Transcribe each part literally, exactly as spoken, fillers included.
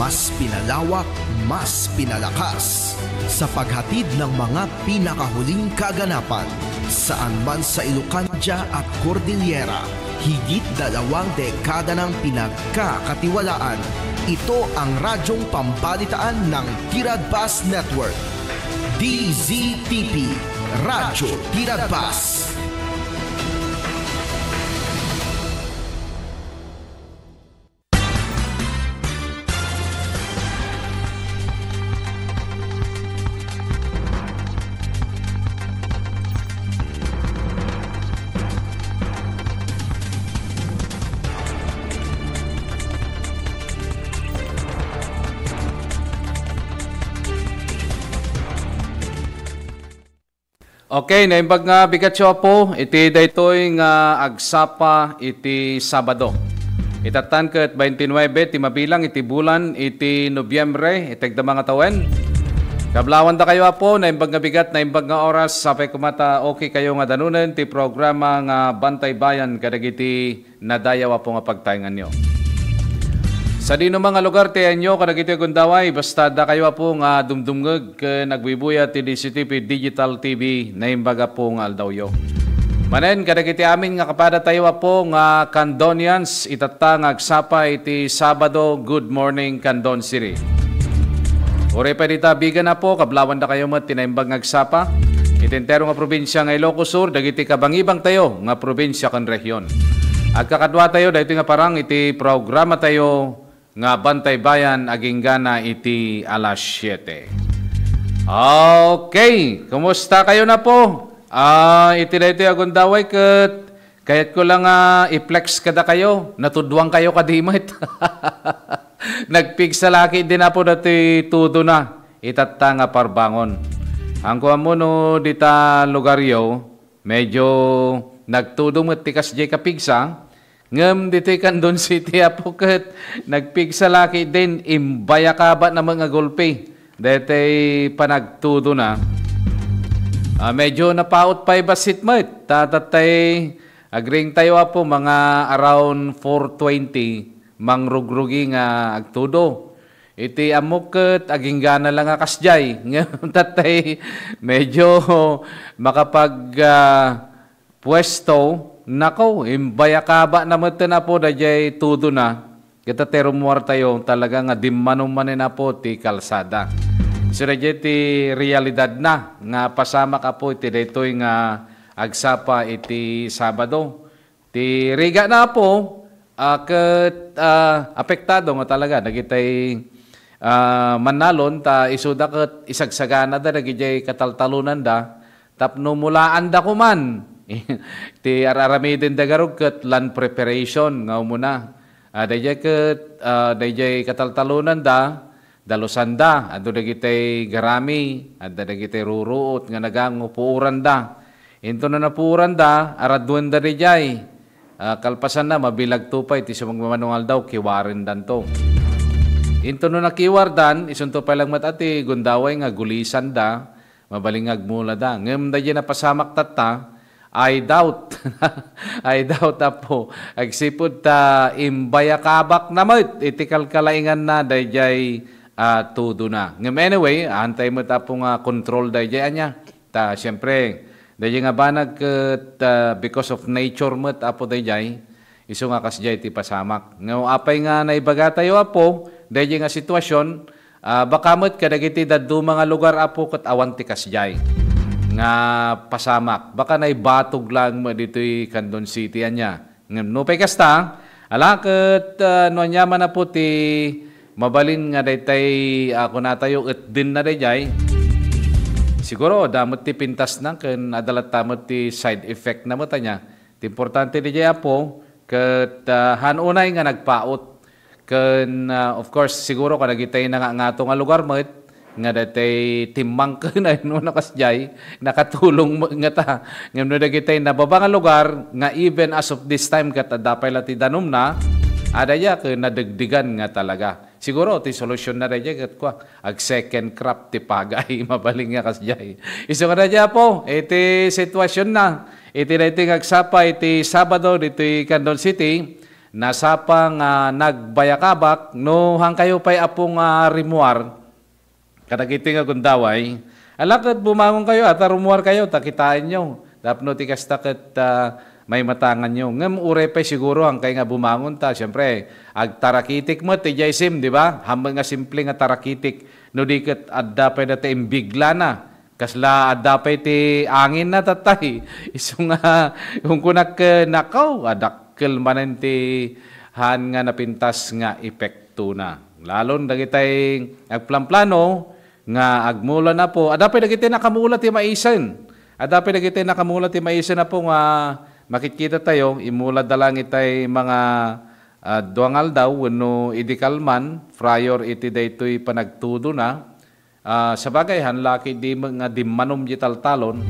Mas pinalawak, mas pinalakas sa paghatid ng mga pinakahuling kaganapan. Saan man sa Ilocandia at Cordillera, higit dalawang dekada ng pinagkakatiwalaan. Ito ang radyong pambalitaan ng Tiradpas Network. D Z T P, Radyo Tiradpas. Okay, naimbag nga bigatyo, Apo, iti daytoy nga agsapa iti Sabado. Itatan ket twenty-nine ti mabilang iti bulan iti Nobyembre, iti agdama nga tawen. Kablawandakayo, Apo, naimbag nga bigat, naimbag nga oras, sapay koma ta okay kayo nga danunen ti programa nga Bantay Bayan kadagiti nadayaw, Apo, nga pagtaenganyo. Sadino man nga lugar ti ayanyo kadagiti gundaway, basta dakayo, Apo, nga dumdumngeg ken agbuybuya ti D Z T P Digital T V, naimbag, Apo, nga aldawyo. Manen kadagiti amin nga kapadatayo, Apo, nga Candonians, itatta nga agsapa iti Sabado, Good Morning, Candon City. Uray pay dita, bigan, Apo, kablawandakayo met ti naimbag nga agsapa iti entero nga probinsya nga Ilocos Sur, dagiti kabangibangtayo nga probinsya ken rehion. Agkakaduatayo daytoy nga parang iti programatayo nga Bantay Bayan aginggana iti alas siete. Okay, kumusta kayo na po? Ah, iti daytoy a gundaway ket kayatko lang nga i-flex kadakayo, natuduan kayo kadi met. Nagpigsa laki din, Apo, dati tudo na itatta nga parbangon. Angko ammo no dita lugaryo, medyo nagtudo met ti kasdiay kapigsa, ngem ditoy Candon City, Apo, ket nagpigsa laki din, imbayakaba na met nga gulpi. Daytoy panagtudo na. Ah, medyo napaut pay bassit met. Ta, tatay, agring tayo, Apo, mga around four twenty, mangrugrugi nga agtudo. Iti ammok ket aginggana la nga kasdiay. Ngem tatay, medyo makapag, ah, puesto, nako, imbayakaba na metten, Apo, daydiay tudo na. Ket ta ti rummuartayo, talaga nga dimmanon manen, Apo, ti kalsada. So, daydiay ti realidad na nga pasamak, Apo, iti daytoy nga agsapa iti Sabado. Ti riga na, Apo, ah, ket, ah, apektado nga talaga dagitay, ah, mannalon ta isuda ket isagsaganada dagidiay kataltalonanda tapno mulaanda koman. Ti ar-aramidenda garud ket land preparation nga umuna. Ah, daydiay ket, ah, daydiay kataltalonanda, dalusanda, adu dagitay garami, adda dagitay ruruot nga nagango, puoranda. Intono napuoranda, araduenda daydiay. Ah, kalpasanna, mabilagto pay ti sumagmamano nga aldaw, kiwarendanto. Intono nakiwardan, isunto pay lang met a ti gundaway nga gulisanda, mabalin nga agmulada. Ngem daydiay napasamak tatta, I doubt. I doubt, Apo. Agsipud ta imbayakabak na met iti kalkalainganna daydiay, ah, tudo na. Ngem anyway, antay met, Apo, nga control daydiay ania. Ta, siempre, daydiay nga banag ket, ah, because of nature met, Apo, daydiay, isu nga kasdiay ti pasamak. Nga apay nga naibagatayo, Apo, daydiay nga sitwasyon, ah, baka met kadagiti dadduma nga lugar, Apo, ket awan ti kasdiay nga pasamak. Baka naibatog laeng met ditoy Candon City ania. Ngem nupay kasta, ala ket, ah, no aniaman, Apo, ti mabalin nga daytay, ah, kunatayo, etdenna daydiay. Siguro, adda met ti pintasna ken adda latta met ti side effect na met ania. Ti importante daydiay, Apo, ket, ah, haan unay nga nagpaut. Ken, ah, of course, siguro kadagitay nangangato nga lugar met, nga daytay timmangken a wenno kasdiay, nakatulong met ngata. Ngem no dagitay nababa nga lugar, nga even as of this time ket adda pay la ti danumna, adda aya ket nadegdegan nga talaga. Siguro ti solusyon na daydiay ket kua, ag second crop ti pagay, mabalin nga kasdiay. Isu nga daydiay, Apo, iti sitwasyon na, iti daytoy nga agsapa iti Sabado ditoy Candon City, Nasapa nga nagbayakabak, no hankayo pay, Apo, nga rimuar kadagiti nga gundaway, ala ket bumangonkayo, a, ta rimuarkayo, ta kitaenyo. Tapno ti kasta ket, ah, maimatanganyo. Ngem uray pay siguro hankay nga bumangon ta, siempre, agtarakitik met idiay sim, di ba? Hammet nga simple nga tarakitik. No di ket adda pay dayta imbiglana. Kasla adda pay ti anginna, tatay. Isu nga, kunkunak, eh, nakaw, a, dakkel manen ti haan nga napintas nga epektona. Lalon dagitay agplamplano nga agmulana, Apo. Adda pay dagiti nakamula ti maisen. Adda pay dagiti nakamula ti maisen, Apo, nga makitkita tayo, imulada lang itay mga, ah, dua nga aldaw wenno idi kalman, prior iti daytoy panagtudona. Ah, sabagay, han laki di met nga dimmanom di taltalon.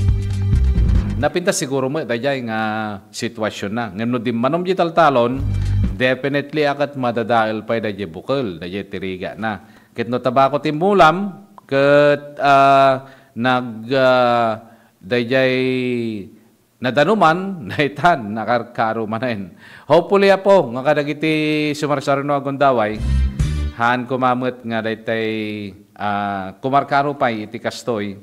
Napintas siguro met daydiay nga sitwasyon na. Ngem no dimmanom di taltalon, definitely a ket madadael pay daydiay bukel, daydiay ti rigatna. Ket no tabako ti immulam, ket, ah, nag, ah, daydiay nadanuman, daytan, nakarkaro manen. Hopefully, Apo, nga kadagiti sumarsaruno a gundaway, haan koma met nga daytay, ah, kumarkaro pay iti kastoy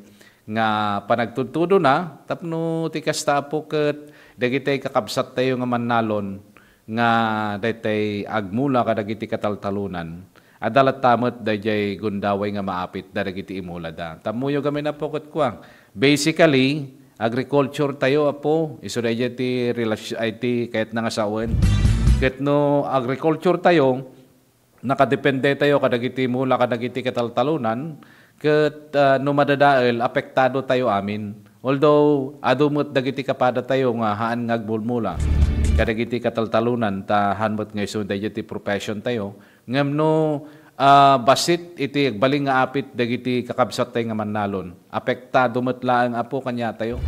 nga panagtudtudona, tapno ti kasta, Apo, ket dagitay kakabsattayo nga mannalon nga daytay agmula kadagiti kataltalonan, adda latta met daydiay gundaway nga maapit dagiti imulada. Tammuyo gamin, Apo, ket kua, basically, agriculture tayo, Apo. Isu daydiay ti relasy-, ay, ti kayatna nga sawen. Ket no agriculture tayo, nakadepende tayo kadagiti mula kadagiti kataltalonan, ket, ah, no madadael, apektado tayo amin. Although, adu met dagiti kapada tayo nga haan nga agmulmula kadagiti kataltalonan, ta haan met nga isu daydiay ti profession tayo. Ngem no, ah, bassit iti agbalin nga apit dagiti kakabsattayo nga mannalon, apektado met laeng, Apo, kaniatayo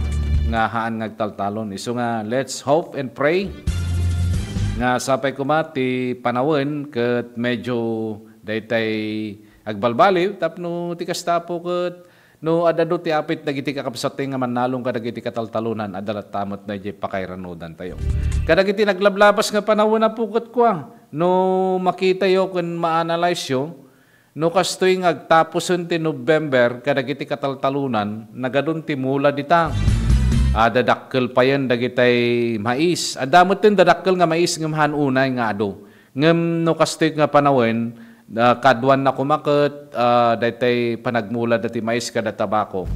nga haan nga agtaltalon. Isu nga, let's hope and pray nga sapay koma ti panawen ket medyo daytay agbalbaliw tapno ti kasta, Apo, ket no ad-adu ti apit dagiti kakabsat nga mannalon kadagiti kataltalonan, adda latta met daydiay pakairanudantayo. Kadagiti naglablabas nga panawen, Apo, ket kua, no makitayo ken ma-analyze-yo, no kastoy nga agtapusen ti November kadagiti kataltalonan, nagadun ti mula dita. Adda dakkel payen dagitay mais. Adda metten dadakkel nga mais ngem haan unay nga adu. Ngem no kastoy nga panawen, ah, kaduanna koma ket, ah, daytay panagmula dati mais kada tabako.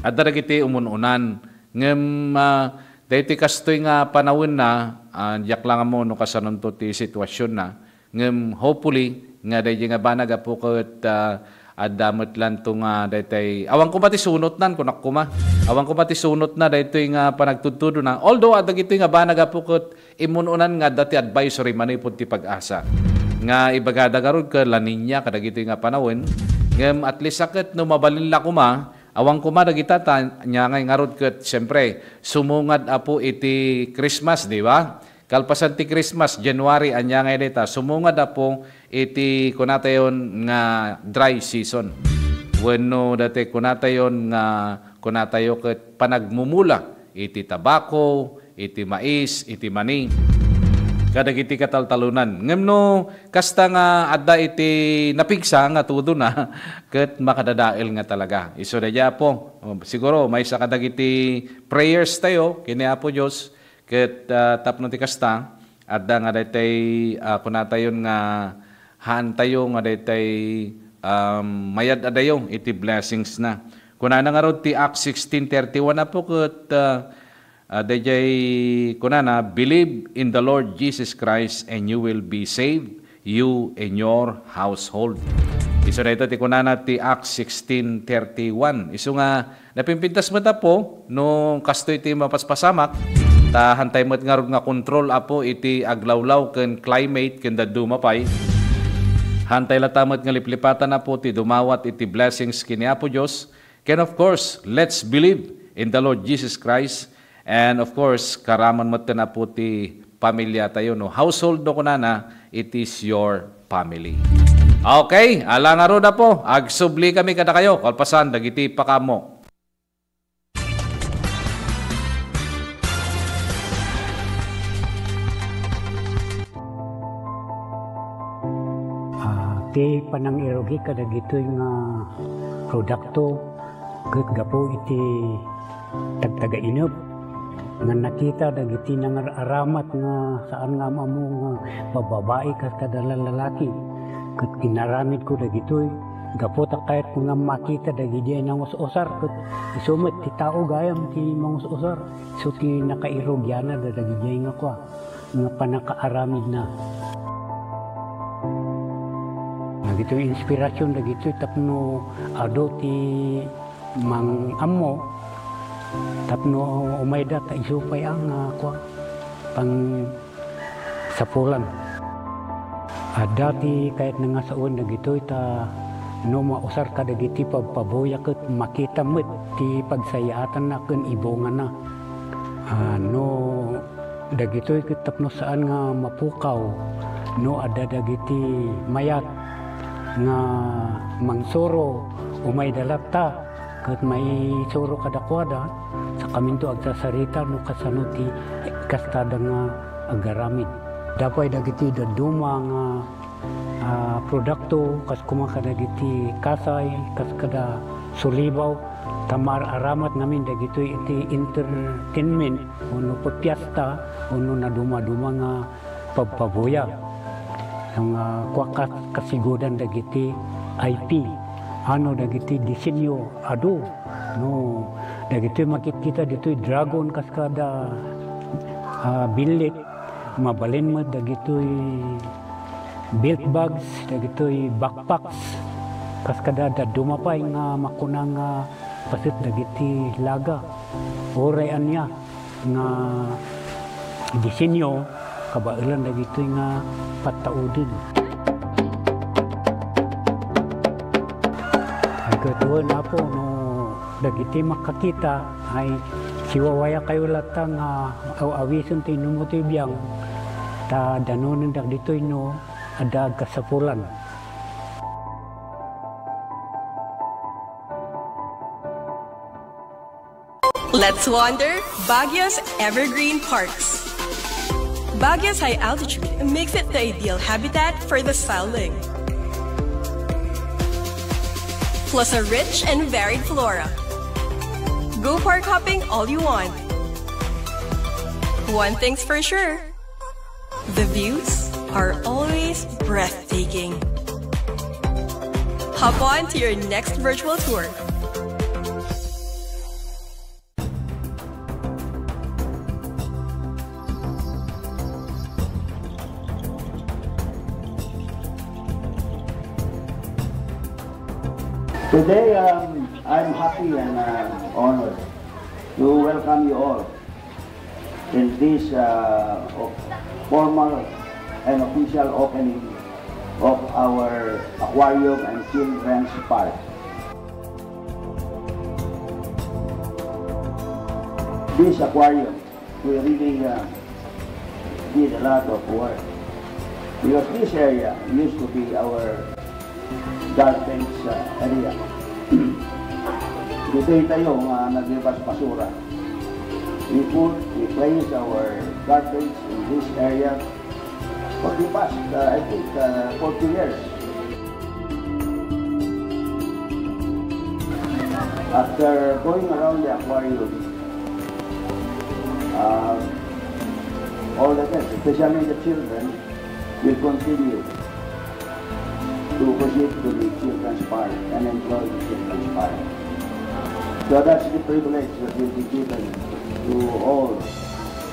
Adda dagiti umun-unan. Ngem, ah, daytoy kastoy nga panawenna, ah, diak lang ammo no kasanonto ti situasionna. Ngem hopefully nga daydiay nga banag, Apo, ket, ah, adda met lanto nga daytay, awan koma ti sunotnan, kunak koma. Awan koma ti sunotna daytoy nga panagtudtudona. Although, ah, dagitoy nga banag, Apo, ket immun-unan nga adda ti advisory manipud ti PAGASA nga ibagada ngarud ket La Niña kadagitoy nga panawen. Ngem at least a ket no mabalin la koma, awan koma dagita ta ania ngay ngarud ket siempre sumungad, Apo, iti Christmas, di ba? Kalpasan ti Christmas, January, ania ngay dayta? Sumungad, Apo, iti kunatayon nga dry season. Wenno dati kunatayon nga, kunatayo ket panagmumula iti tabako, iti mais, iti mani, kadagiti kataltalonan. Ngem no kasta nga adda iti napigsa nga tudona, ket makadadael nga talaga. Isu daydiay, Apo. O, siguro, maysa kadagiti prayers tayo ken ni Apo Dios, ket, ah, tapno ti kasta, adda nga daytay, ah, kunatayon nga haantayo nga daytay, um, mayad-adayo iti blessings na. Kunana ngarud ti Acts sixteen thirty-one, Apo, ket, ah, ah, daydiay kunana, "Believe in the Lord Jesus Christ and you will be saved, you and your household." Isu dayta ti kunana ti Acts sixteen thirty-one. Isu nga napimpintas met, Apo, no kastoy ti mapaspasamak, ta hantay met ngarud nga kontrol, Apo, iti aglawlaw ken climate ken dadduma pay. Hantay latta met nga liplipatan, Apo, ti dumawat iti blessings ken ni Apo Dios. Ken of course, let's believe in the Lord Jesus Christ. And of course, karaman met ten, Apo, ti pamiliatayo, no? Household, no, kunana, it is your family. Okay, ala ngarud, Apo, agsublikayo kadakayo, kalpasan dagiti pakaammo. Ti panangirugi kadagitoy nga produkto ket gapu iti tagtagainep nga nakita dagiti nangar-aramat nga saan nga am-ammo nga babbabai ket kada lalaki. Ket inaramidko dagitoy gapu ta kayatko nga makita dagidiay nangus-usar ket isu met ti tao gayam ti mangus-usar. Isu ti nakairugianna dagiti nga kua, nga pannakaaramidna. Dagitoy inspirasyon dagitoy tapno adu ti mang-ammo, tapno umayda ta isu pay a nga kua, pang sapulan. Adda ti kayatna nga sawen dagitoy ta no mausar kadagiti pabpabuya ket makita met ti pagsayaatanna ken ibungana. Ah, no dagitoy ket tapno saan nga mapukaw, no adda dagiti mayat nga mangsuro, umayda latta ket maisuro kadakuada, sakaminto agsasarita no kasano ti kastada nga agaramid. Adda pay dagiti dadduma nga, ah, produkto, kas koma kadagiti kasay, kas kada sulibaw, ta maar-aramat ngamin dagitoy iti entertainment, wenno piesta, wenno nadumaduma nga pabpabuya. Nga kua kas-, kasigudan dagiti I P. Ano dagiti disenyo adu. No, dagitoy makitkita ditoy dragon kas kada, ah, billit. Mabalin met dagitoy belt bags, dagitoy backpacks. Kas kada dadduma pay nga makuna nga paset dagiti laga. Uray ania nga disenyo, kabaelan dagitoy nga pattauden. Ay, ket wen, Apo, no dagiti makakita, ay, siwawayakayo latta nga aw-awisen ti inummo ti biang, ta danonen dagitoy no adda agkasapulan. Let's wander Baguio's evergreen parks. Baguio's high altitude makes it the ideal habitat for the silent, plus a rich and varied flora. Go park hopping all you want. One thing's for sure, the views are always breathtaking. Hop on to your next virtual tour. Today, um, I'm happy and, uh, honored to welcome you all in this, uh, of-, formal and official opening of our aquarium and children's park. This aquarium, we really, uh, did a lot of work because this area used to be our garbage, uh, area. Ditoy tayo nga naglibas basura. We put, we place our garbage in this area for the past, uh, I think, uh, forty years. After going around the aquarium, uh, all the time, especially the children, will continue to proceed to the children's park and enjoy the children's park. So that's the privilege that will be given to all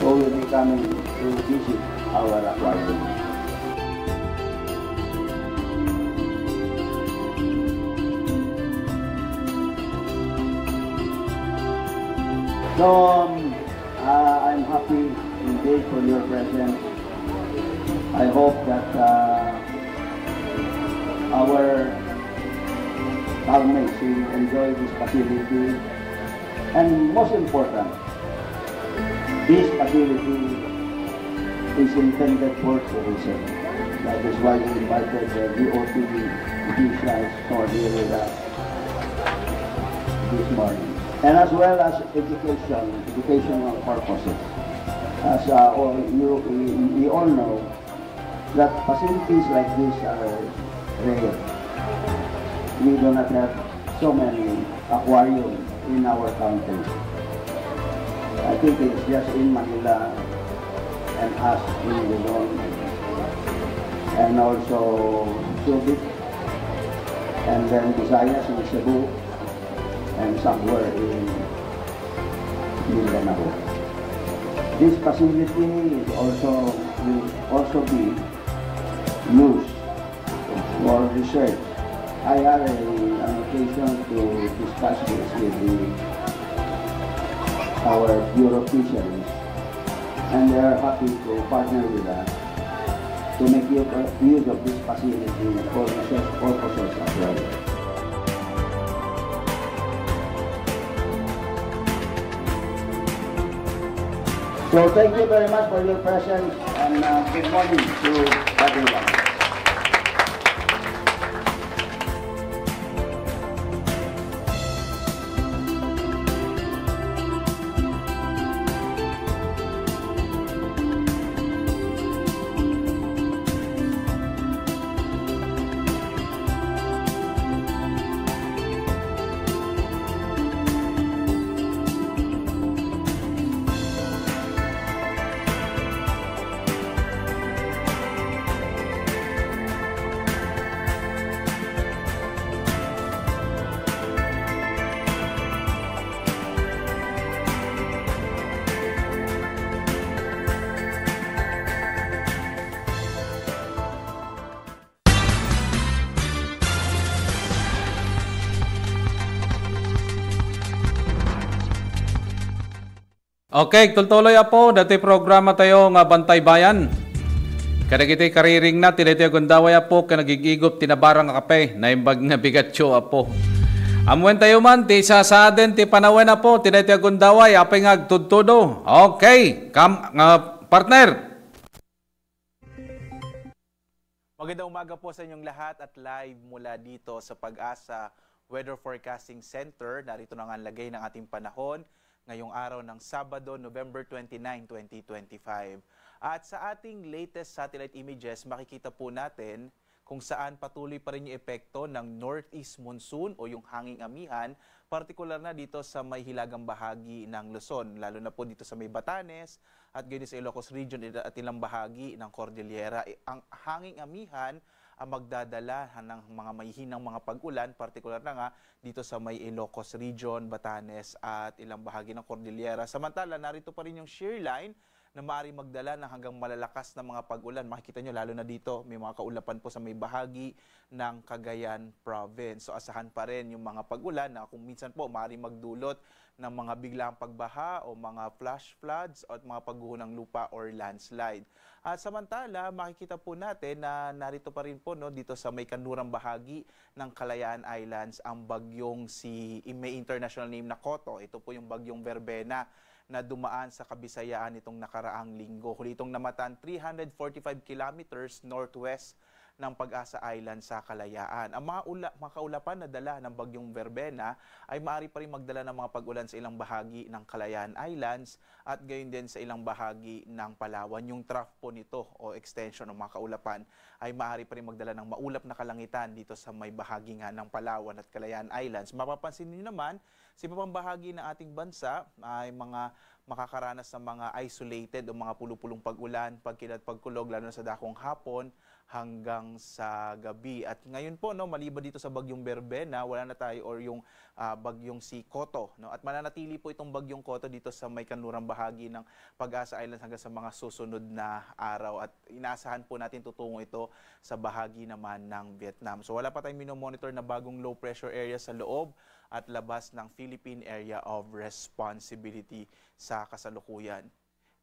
who will be coming to visit our aquarium. So, um, uh, I'm happy indeed for your presence. I hope that, uh, our housemates will enjoy this facility. And most important, this facility is intended for tourism. That is why we invited the D O T officials who are here with us this morning. And as well as education, educational purposes. As, uh, all you, we, we all know, that facilities like this are We do not have so many aquarium in our country. I think it's just in Manila and us in Luzon and also Subic and then Visayas in Cebu and somewhere in Mindanao. This facility is also, will also be used for research. I had a, an occasion to discuss this with the, our Bureau of Fisheries, and they are happy to partner with us to make u-, use of this facility for research purposes as well. So thank you very much for your presence and, uh, good morning to everyone. Okay, tultuloy, Apo, dati programa tayo nga Bantay Bayan. Kadagiti kariringna ti daytoy a gundaway, Apo, ken nagig-igop ti nabarang a kape, naimbag nga bigatio, Apo. Ammoen tayo man ti sasaaden ti panawen, Apo, ti daytoy a gundaway, apay nga agtudtudo. Okay, kam-, nga partner. Magandang umaga po sa inyong lahat at live mula dito sa Pag-asa Weather Forecasting Center. Narito na nga ang lagay ng ating panahon ngayong araw ng Sabado, November twenty-nine, twenty twenty-five. At sa ating latest satellite images, makikita po natin kung saan patuloy pa rin yung epekto ng northeast monsoon o yung hanging amihan, partikular na dito sa may hilagang bahagi ng Luzon, lalo na po dito sa may Batanes, at gayon sa Ilocos Region at ilang bahagi ng Cordillera. I-, ang hanging amihan ang magdadala ng mga mahihinang mga pag-ulan, partikular na nga dito sa may Ilocos Region, Batanes, at ilang bahagi ng Cordillera. Samantala, narito pa rin yung shear line na maaaring magdala ng hanggang malalakas na mga pag-ulan. Makikita nyo, lalo na dito, may mga kaulapan po sa may bahagi ng Cagayan Province. So, asahan pa rin yung mga pag-ulan na kung minsan po, maaaring magdulot ng mga biglaang pagbaha o mga flash floods at mga pagguho ng lupa or landslide. At samantala, makikita po natin na narito pa rin po, no, dito sa may kanlurang bahagi ng Kalayaan Islands ang bagyong si, may international name na Koto. Ito po yung bagyong Verbena na dumaan sa Kabisayaan nitong nakaraang linggo. Huli itong namatan three hundred forty-five kilometers northwest ng Pag-asa Island sa Kalayaan. Ang mga ula-, mga kaulapan na dala ng Bagyong Verbena ay maaari pa rin magdala ng mga pag-ulan sa ilang bahagi ng Kalayaan Islands at gayon din sa ilang bahagi ng Palawan. Yung trough po nito o extension ng mga kaulapan ay maaari pa rin magdala ng maulap na kalangitan dito sa may bahagi nga ng Palawan at Kalayaan Islands. Mapapansin niyo naman, sa iba pang bahagi ng ating bansa ay mga makakaranas ng mga isolated o mga pulupulong pag-ulan, pagkidlat, pagkulog, lalo na sa dakong hapon hanggang sa gabi. At ngayon po, no, maliban dito sa Bagyong Verbena, wala na tayo or yung, ah, Bagyong si Koto, no? At mananatili po itong Bagyong Koto dito sa may kanlurang bahagi ng Pag-asa Islands hanggang sa mga susunod na araw. At inaasahan po natin tutungo ito sa bahagi naman ng Vietnam. So wala pa tayong minomonitor na bagong low pressure area sa loob at labas ng Philippine Area of Responsibility sa kasalukuyan.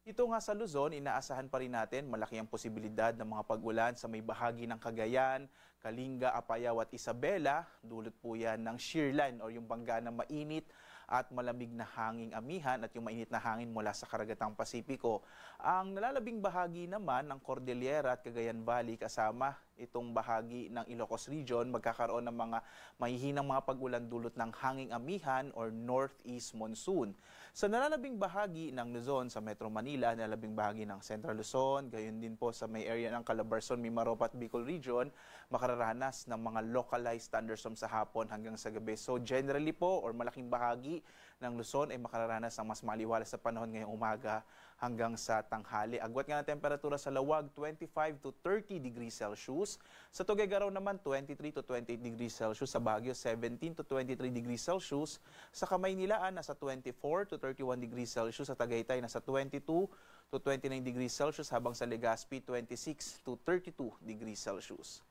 Dito nga sa Luzon, inaasahan pa rin natin malaki ang posibilidad ng mga pag-ulan sa may bahagi ng Cagayan, Kalinga, Apayao at Isabela. Dulot po yan ng shear line o yung bangga na mainit at malamig na hanging amihan at yung mainit na hangin mula sa karagatang Pasipiko. Ang nalalabing bahagi naman ng Cordillera at Cagayan Valley kasama itong bahagi ng Ilocos Region, magkakaroon ng mga mahihinang mga pag-ulan dulot ng hanging amihan or northeast monsoon. Sa nalalabing bahagi ng Luzon, sa Metro Manila, nalalabing bahagi ng Central Luzon, gayon din po sa may area ng Calabarzon, Mimaropa at Bicol Region, makararanas ng mga localized thunderstorm sa hapon hanggang sa gabi. So generally po, or malaking bahagi ng Luzon ay makararanas ng mas maliwalas na panahon ngayong umaga hanggang sa tanghali. Agwat nga ng temperatura sa Laoag, twenty-five to thirty degrees Celsius. Sa Tuguegarao naman, twenty-three to twenty-eight degrees Celsius. Sa Baguio, seventeen to twenty-three degrees Celsius. Sa Kamaynilaan, nasa twenty-four to thirty-one degrees Celsius. Sa Tagaytay, nasa twenty-two to twenty-nine degrees Celsius, habang sa Legazpi, twenty-six to thirty-two degrees Celsius.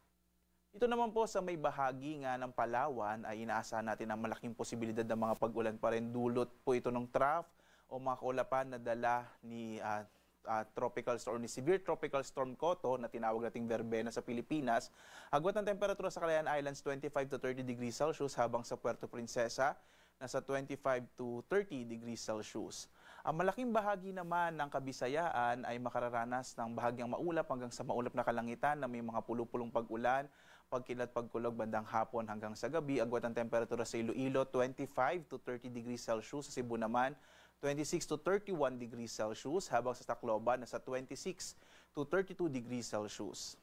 Ito naman po sa may bahagi nga ng Palawan ay inaasahan natin ang malaking posibilidad ng mga pag-ulan pa rin. Dulot po ito ng trough o mga kaulapan na dala ni, ah, ah, tropical storm, ni severe tropical storm Koto na tinawag nating verbena sa Pilipinas. Agwat ng temperatura sa Kalayaan Islands, twenty-five to thirty degrees Celsius, habang sa Puerto Princesa, nasa twenty-five to thirty degrees Celsius. Ang malaking bahagi naman ng Kabisayaan ay makararanas ng bahagyang maulap hanggang sa maulap na kalangitan na may mga pulupulong pag-ulan, pagkidlat, pagkulog bandang hapon hanggang sa gabi. Agwat ang temperatura sa Iloilo, twenty-five to thirty degrees Celsius. Sa Cebu naman, twenty-six to thirty-one degrees Celsius, habang sa Tacloban, nasa twenty-six to thirty-two degrees Celsius.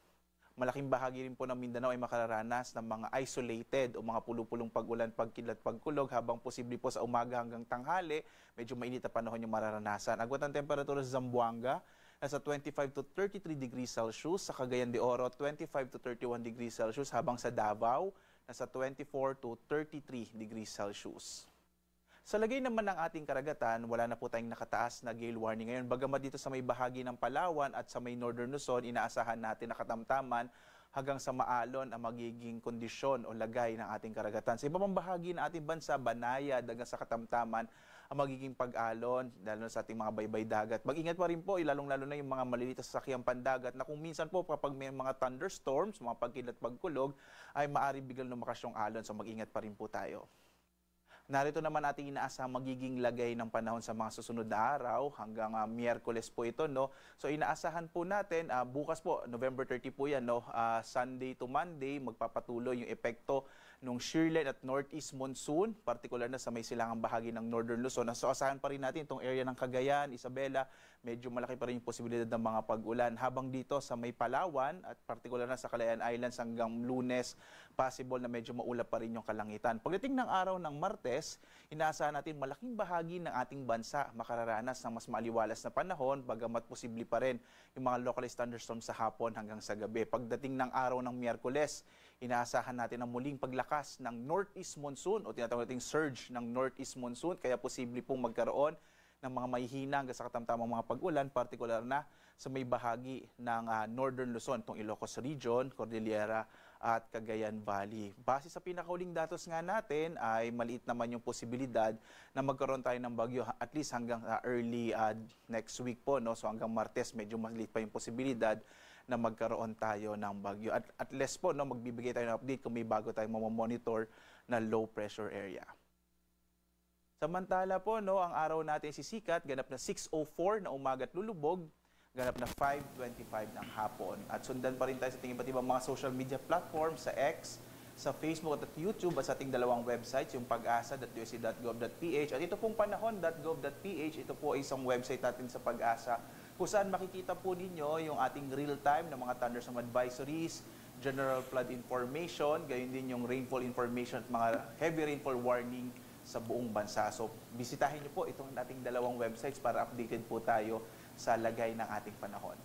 Malaking bahagi rin po ng Mindanao ay makararanas ng mga isolated o mga pulupulong pag-ulan, pagkidlat, pagkulog, habang posible po sa umaga hanggang tanghali, medyo mainit na panahon yung mararanasan. Agwat ang temperatura sa Zamboanga, nasa twenty-five to thirty-three degrees Celsius, sa Cagayan de Oro, twenty-five to thirty-one degrees Celsius, habang sa Davao, nasa twenty-four to thirty-three degrees Celsius. Sa lagay naman ng ating karagatan, wala na po tayong nakataas na gale warning ngayon. Bagamat dito sa may bahagi ng Palawan at sa may Northern Luzon, inaasahan natin na katamtaman hanggang sa maalon ang magiging kondisyon o lagay ng ating karagatan. Sa iba pang bahagi ng ating bansa, banayad hanggang sa katamtaman ang magiging pag-alon, lalo na sa ating mga baybay dagat. Mag-ingat pa rin po, lalong-lalo na yung mga maliliit na sasakyang pandagat na kung minsan po kapag may mga thunderstorms, mga pagkidlat, pagkulog, ay maaari biglang lumakas yung alon. So mag-ingat pa rin po tayo. Narito naman ating inaasahang magiging lagay ng panahon sa mga susunod na araw hanggang, ah, Miyerkules po ito, no? So inaasahan po natin, ah, bukas po, November thirty po yan, no? Ah, Sunday to Monday, magpapatuloy yung epekto ng shear line at northeast monsoon, partikular na sa may silangang bahagi ng Northern Luzon. So asahan pa rin natin itong area ng Cagayan, Isabela, medyo malaki pa rin yung posibilidad ng mga pag-ulan. Habang dito sa may Palawan at partikular na sa Kalayaan Islands hanggang Lunes, possible na medyo maulap pa rin yung kalangitan. Pagdating ng araw ng Martes, inaasahan natin malaking bahagi ng ating bansa makararanas ng mas maaliwalas na panahon, bagamat posible pa rin yung mga localized thunderstorm sa hapon hanggang sa gabi. Pagdating ng araw ng Miyerkules, inaasahan natin ang muling paglakas ng northeast monsoon o tinatawag nating surge ng northeast monsoon, kaya posible pong magkaroon ng mga mahihina hanggang sa katamtamang mga pag-ulan, partikular na sa may bahagi ng, ah, Northern Luzon, itong Ilocos Region, Cordillera at Cagayan Valley. Base sa pinakahuling datos nga natin ay maliit naman yung posibilidad na magkaroon tayo ng bagyo, at least hanggang, ah, early, ah, next week po, no? So hanggang Martes medyo maliit pa yung posibilidad na magkaroon tayo ng bagyo. At at least po, no, magbibigay tayo ng update kung may bago tayong mamamonitor na low pressure area. Samantala po, no, ang araw natin sisikat, ganap na six oh four na umaga at lulubog, ganap na five twenty-five ng hapon. At sundan pa rin tayo sa ating iba't ibang mga social media platforms, sa X, sa Facebook at at YouTube, at sa ating dalawang websites, yung pag-asa dot U S C dot gov dot P H at ito pong panahon dot gov dot P H. Ito po ay isang website natin sa pag-asa kung saan makikita po ninyo yung ating real-time na mga thunderstorm advisories, general flood information, gayon din yung rainfall information at mga heavy rainfall warning sa buong bansa. So bisitahin niyo po itong ating dalawang websites para updated po tayo sa lagay ng ating panahon.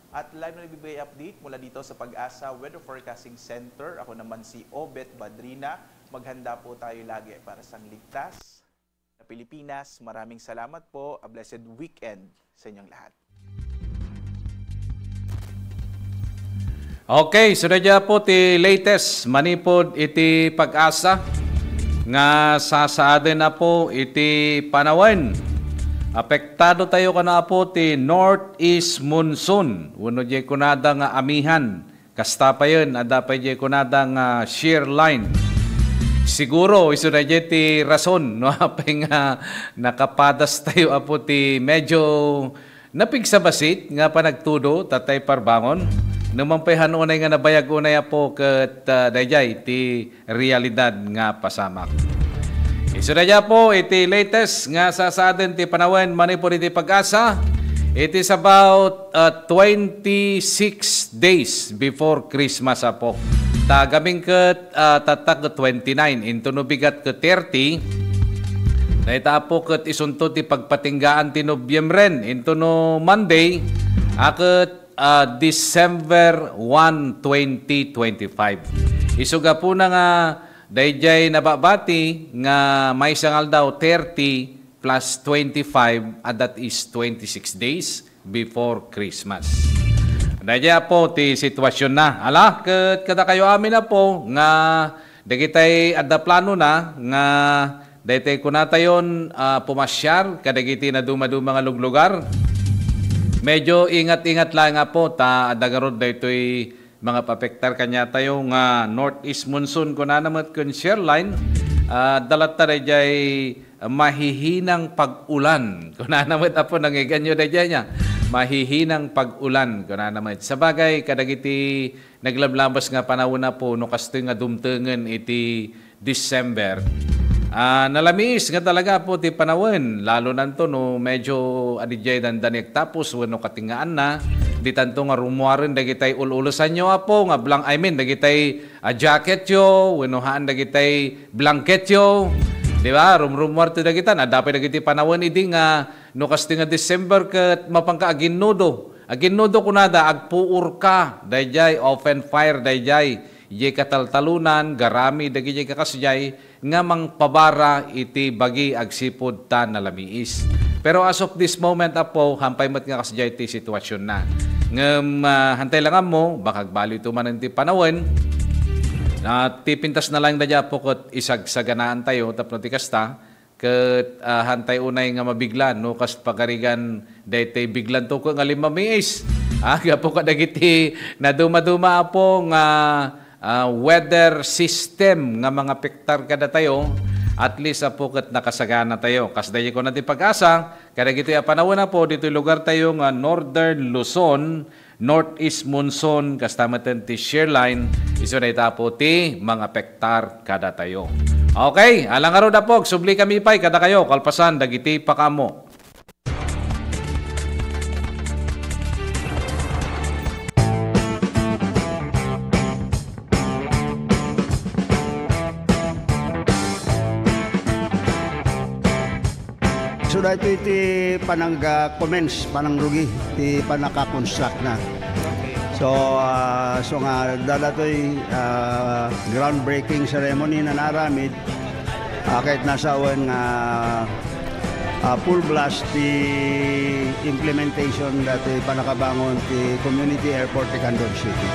At live na ibibigay update mula dito sa Pag-asa Weather Forecasting Center. Ako naman si Obet Badrina. Maghanda po tayo lagi para sa ligtas na Pilipinas. Maraming salamat po. A blessed weekend sa inyong lahat. Okay, so na po ti latest manipod iti Pag-asa nga sasaaden na po iti panawen. Apektado tayo kano, Apo, ti northeast monsoon, wenno diay kunada nga amihan. Kasta payen, adda pay diay kunada nga shear line. Siguro, isu daydiay ti rason no apay nga nakapadas tayo, Apo, ti medyo napigsabasit nga panagtudo, Tatay Parbangon. Numan pay han unay nga nabayag unay, Apo, ket, ah, daydiay ti realidad nga pasamak. Isu daydiay, Apo, iti latest nga sasaaden ti panawen manipud iti PAGASA. It is about, ah, twenty-six days before Christmas, Apo. Ta gamin ket, ah, tatta ket twenty-nine, intono bigat ket thirty. Dayta, Apo, ket isunto ti pagpatinggaan ti Nobyembre, intono Monday, a ket ah, December one, twenty twenty-five. Isu gapuna nga daydiay nababati nga maysa nga aldaw, thirty plus twenty-five, a that is twenty-six days before Christmas. Daydiay, Apo, ti situasionna. Ala, ket kadakayo amin, Apo, nga dagitay adda planona nga daytay kunatayon, ah, pumasiar kadagiti nadumaduma nga luglugar. Medyo ingat-ingat laeng, Apo, ta adda ngarud daytoy mangapapektar kaniatayo nga northeast monsoon, kunana met ken Sherline, ah, adda latta daydiay mahihinang pag-ulan. Kunana met, Apo, nangngeganyo daydiay nia. Mahihinang pag-ulan, kunana met. Sabagay, kadagiti naglablabas nga panawen, Apo, no kastoy nga dumtengen iti December. Ah, nalamiis nga talaga, Apo, ti panawen, lalo nanto no medyo adidiay dandani agtapos wenno katingaanna. Ditanto nga rumuaren dagitay ul-ulesanyo, Apo, nga blang-, I mean, dagitay, ah, jacketyo wenno haan dagitay blanketyo. Di ba? Rumrumuarto dagitan. Adda pay dagiti panawen idi nga no kastoy nga December ket mapanka aginnudo. Aginnudo kunada, agpuorka daydiay, open fire daydiay. Idiay kataltalonan, garami dagiti kakasdiay nga mangpabara iti bagi agsipud ta nalamiis. Pero as of this moment, Apo, hampay met nga kasdiay ti situasionna. Ngem, ah, hantay lang ammo, baka agbalito manen ti panawen. Ah, ti pintasna laeng daydiay, Apo, ket isagsaganaantayo tapno ti kasta, ket, ah, hantay unay nga mabigla no kas pagarigan daytoy biglanto ket nga limmamiis. Ah, gapu kadagiti nadumaduma, Apo, nga, ah, weather system nga mangapektar kadatayo, at least, Apo, ket nakasaganatayo. Kasdiay kuna ti PAGASA, kadagitoy a panawen, Apo, ditoy lugartayo nga Northern Luzon, northeast monsoon, kasta met ti shear line, isu dayta, Apo, ti mangapektar kadatayo. Okay, ala ngarud, Apo, agsublikayo pay kadakayo, kalpasan dagiti pakaammo. So, daytoy ti panangga-commence, panangrugi ti pannaka-construct na. So, ah, so nga, daytoy, ah, groundbreaking ceremony nga naaramid, ah, ket nasawen nga, ah, full blast ti implementation daytoy pannakabangon ti community airport ti Candon City.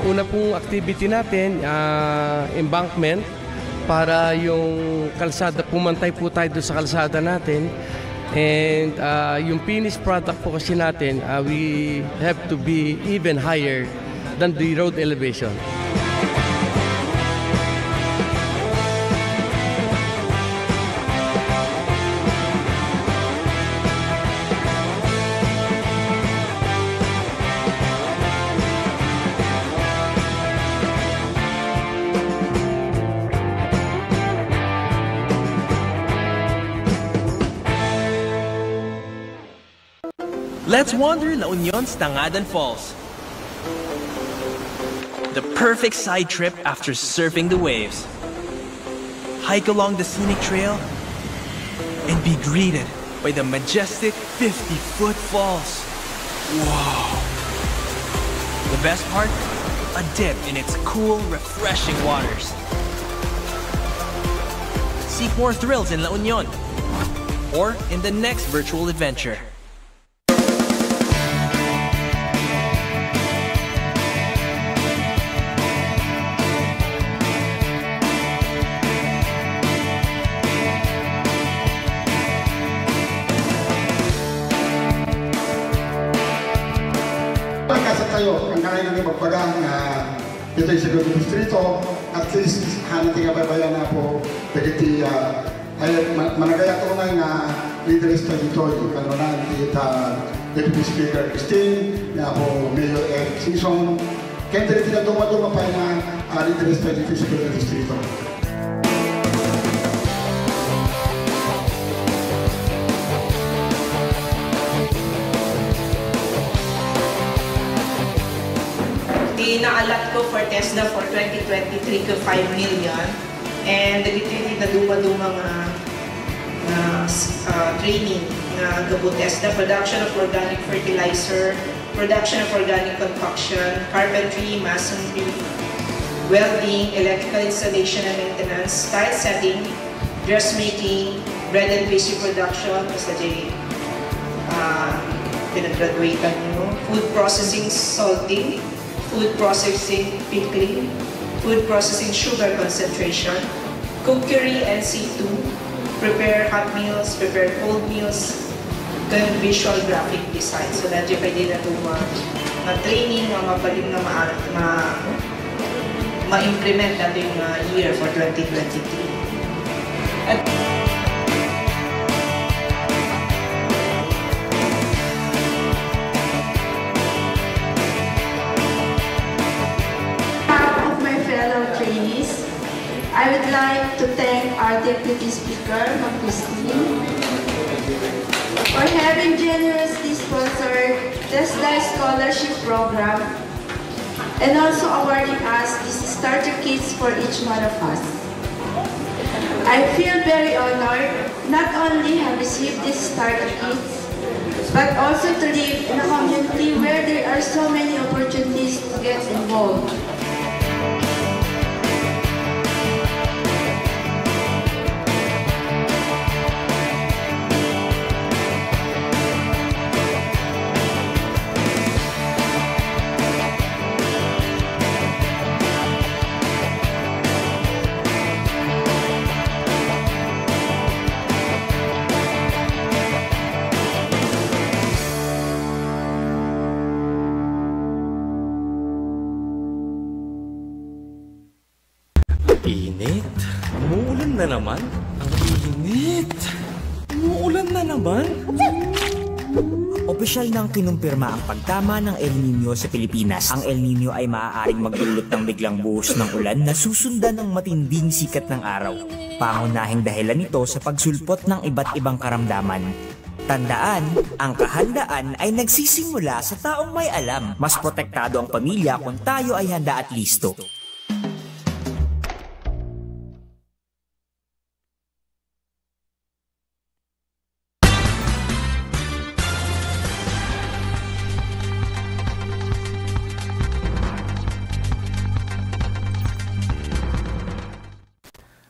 Una pong activity natin, ah, embankment para yung kalsada, pumantay po tayo doon sa kalsada natin. And, ah, yung finished product po kasi natin, ah, we have to be even higher than the road elevation. Let's wander La Union's Tangadan Falls. The perfect side trip after surfing the waves. Hike along the scenic trail and be greeted by the majestic fifty-foot falls. Wow! The best part? A dip in its cool, refreshing waters. Seek more thrills in La Union or in the next virtual adventure. Pagkasat tayo, ang kaya nga ibagbaga nga dito sa Segundo Distrito, at least, hana ti kabaybayan na po, dagiti, ah, Ay, ma-, managayat unay nga leader dagitoy, kanrunan ti, ah, Deputy Speaker Christine, ni Apo Mayor Eric Sison, ken dagiti dadumaduma pay nga, ah, leader dagiti physical distrito. Ti naalat ko for TESDA for twenty twenty-three ko five million. And dagiti ti naduma-duma nga, nga, ah, training nga gapu TESDA, production of organic fertilizer, production of organic compaction, carpentry, masonry, welding, electrical installation and maintenance, tile setting, dressmaking, bread and pastry production, basta di, ah, pinagraduatean mo, food processing, salting, food processing, pickling, food processing, sugar concentration, cookery and C two, prepare hot meals, prepare cold meals, ken visual graphic design. So, daytoy pay ti dadumaduma nga training nga mabalin nga ma-, ma-, ma-implement daytoy nga year for twenty twenty-three. At behalf of my fellow trainees, I would like to thank our Deputy Speaker, Ma'am Christine, for having generously sponsored TESDA Scholarship Program and also awarding us these starter kits for each one of us. I feel very honored not only have received these starter kits, but also to live in a community where there are so many opportunities to get involved. Init. Umuulan na naman. Ang init. Umuulan na naman. Opisyal nang kinumpirma ang pagtama ng El Niño sa Pilipinas. Ang El Niño ay maaaring magdulot ng biglang buhos ng ulan na susundan ng matinding sikat ng araw. Pangunahing dahilan nito sa pagsulpot ng iba't ibang karamdaman. Tandaan, ang kahandaan ay nagsisimula sa taong may alam. Mas protektado ang pamilya kung tayo ay handa at listo.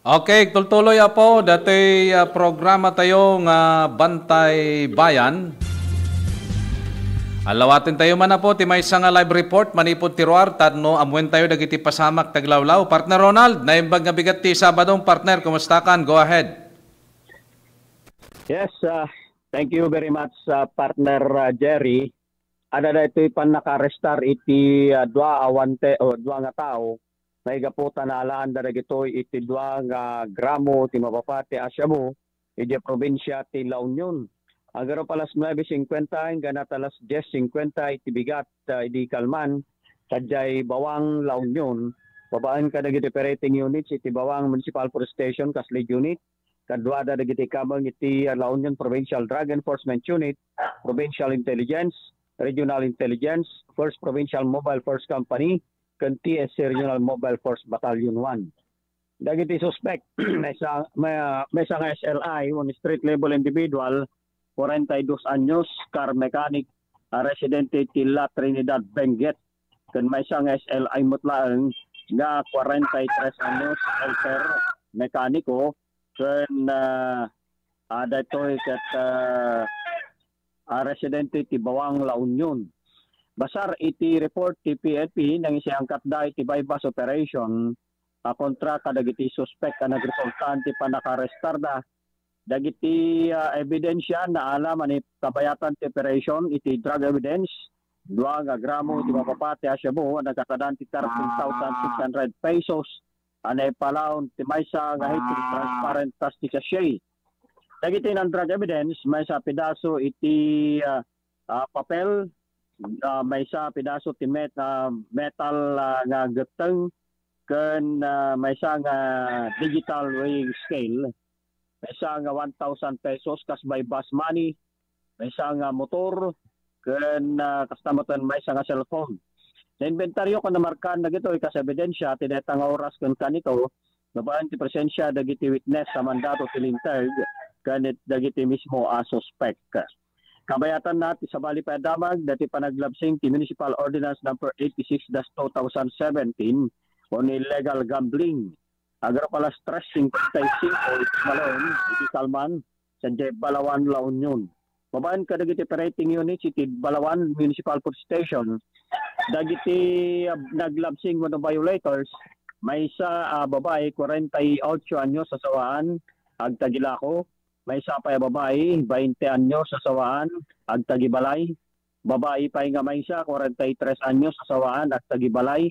Okay, tultuloy, Apo, datoy, ah, programa tayo nga Bantay Bayan. Alawaten tayo man, Apo, ti maysa nga live report manipud ti ruar, tapno ammuen tayo dagiti pasamak ti aglawlaw. Partner Ronald, naimbag nga bigat ti Sabado, partner, kumusta kan? Go ahead. Yes, ah, thank you very much, ah, partner, ah, Jerry. Adda daytoy pannakaarrestar iti, ah, dua a wante-, o dua nga tao, maigapu ta naalaanda dagitoy iti dua nga gramo ti mapapati a shabu idiay probinsia ti La Union. Agarop alas nuebe singkuenta inggana alas dies singkuenta iti bigat, ah, idi kalman, sadiay Bawang, La Union, babaen kadagiti operating units iti Bawang Municipal Police Station kas lead unit, kaduada dagiti kameng iti La Union Provincial Drug Enforcement Unit, Provincial Intelligence, Regional Intelligence, First Provincial Mobile Force Company, ken T S C Regional Mobile Force Battalion one. Dagiti suspek, maysa, may, maysa nga S L I, un street level individual, forty-dos anyos, car mechanic, a residente ti La Trinidad, Benguet, ken maysa nga S L I met laeng nga forty-tres anyos, helper, mekaniko, ken, ah, ah, daytoy ket, ah, ah, residente ti Bawang, La Union. Basar iti report ti P N P, nangisayangkatda iti buy-bust operation a kontra kadagiti suspek a nagresultaan ti pannakaarrestarda. Dagiti, ah, ebidensia naala manipud kabayatan ti operation iti drug evidence, dua nga gramo iti mapapati a shabu a nagkakadan ti thirteen thousand six hundred pesos, a naipalaon ti maysa nga heavy transparent plastic sachet. Dagiti non-drug evidence, maysa a pedaso iti, ah, ah, papel, ah, maysa a pedaso ti met-, ah, metal, ah, nga getteng, ken, ah, maysa nga digital weighing scale, maysa nga one thousand pesos kas baybas money, maysa nga motor, ken, ah, kasta met maysa nga cellphone. Nainbentaryo ken namarkaan dagitoy kas ebidensya ti dayta nga oras ken kanito, babaen ti presensia dagiti witness a mandato ti linteg ken it-, dagiti mismo a suspek. Kabayatanna ti sabali pay a damag dagiti panaglabsing ti Municipal Ordinance Number eighty-six dash two thousand seventeen on illegal gambling. Agraw alas tres cincuenta y cinco iti malem iti kalman sadiay Balaoan, La Union. Babaen kadagiti operating units iti Balaoan Municipal Police Station, dagiti, ah, naglabsing wenno violators, maysa a babai, kwarenta y ocho anyos a sawaan, agtagilako, maysa pay a babai, bainte anyos a sawaan, agtagibalay, babai pay nga maysa, kwarenta y tres anyos a sawaan, agtagibalay,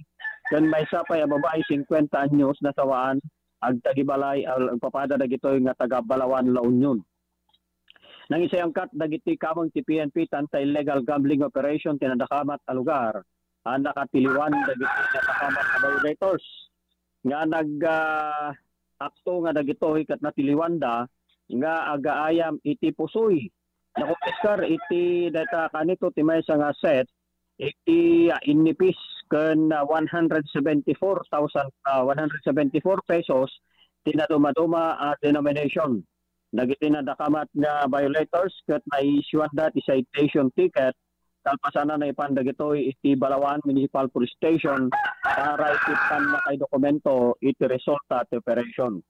ken maysa pay a babai, singkwenta anyos na sawaan, agtagibalay, agpapada dagitoy nga taga Balaoan, La Union. Nangisayangkat dagiti kameng ti P N P ta illegal gambling operation ti nadakamat a lugar a nakatiliwan dagiti nadakamat a violators nga nag, ah, akto nga dagitoy ket natiliwanda nga agaayam iti pusoy. Nakumpiskar iti dayta kanito ti maysa nga set iti, ah, innipis ken, ah, one hundred seventy-four thousand, ah, one hundred seventy-four pesos ti nadumaduma a denomination. Dagiti nadakamat nga violators ket naisyuanda ti citation ticket, kalpasanna, naipan dagitoy iti Balaoan Municipal Police Station para iti pannakaidokumento iti resulta ti operation.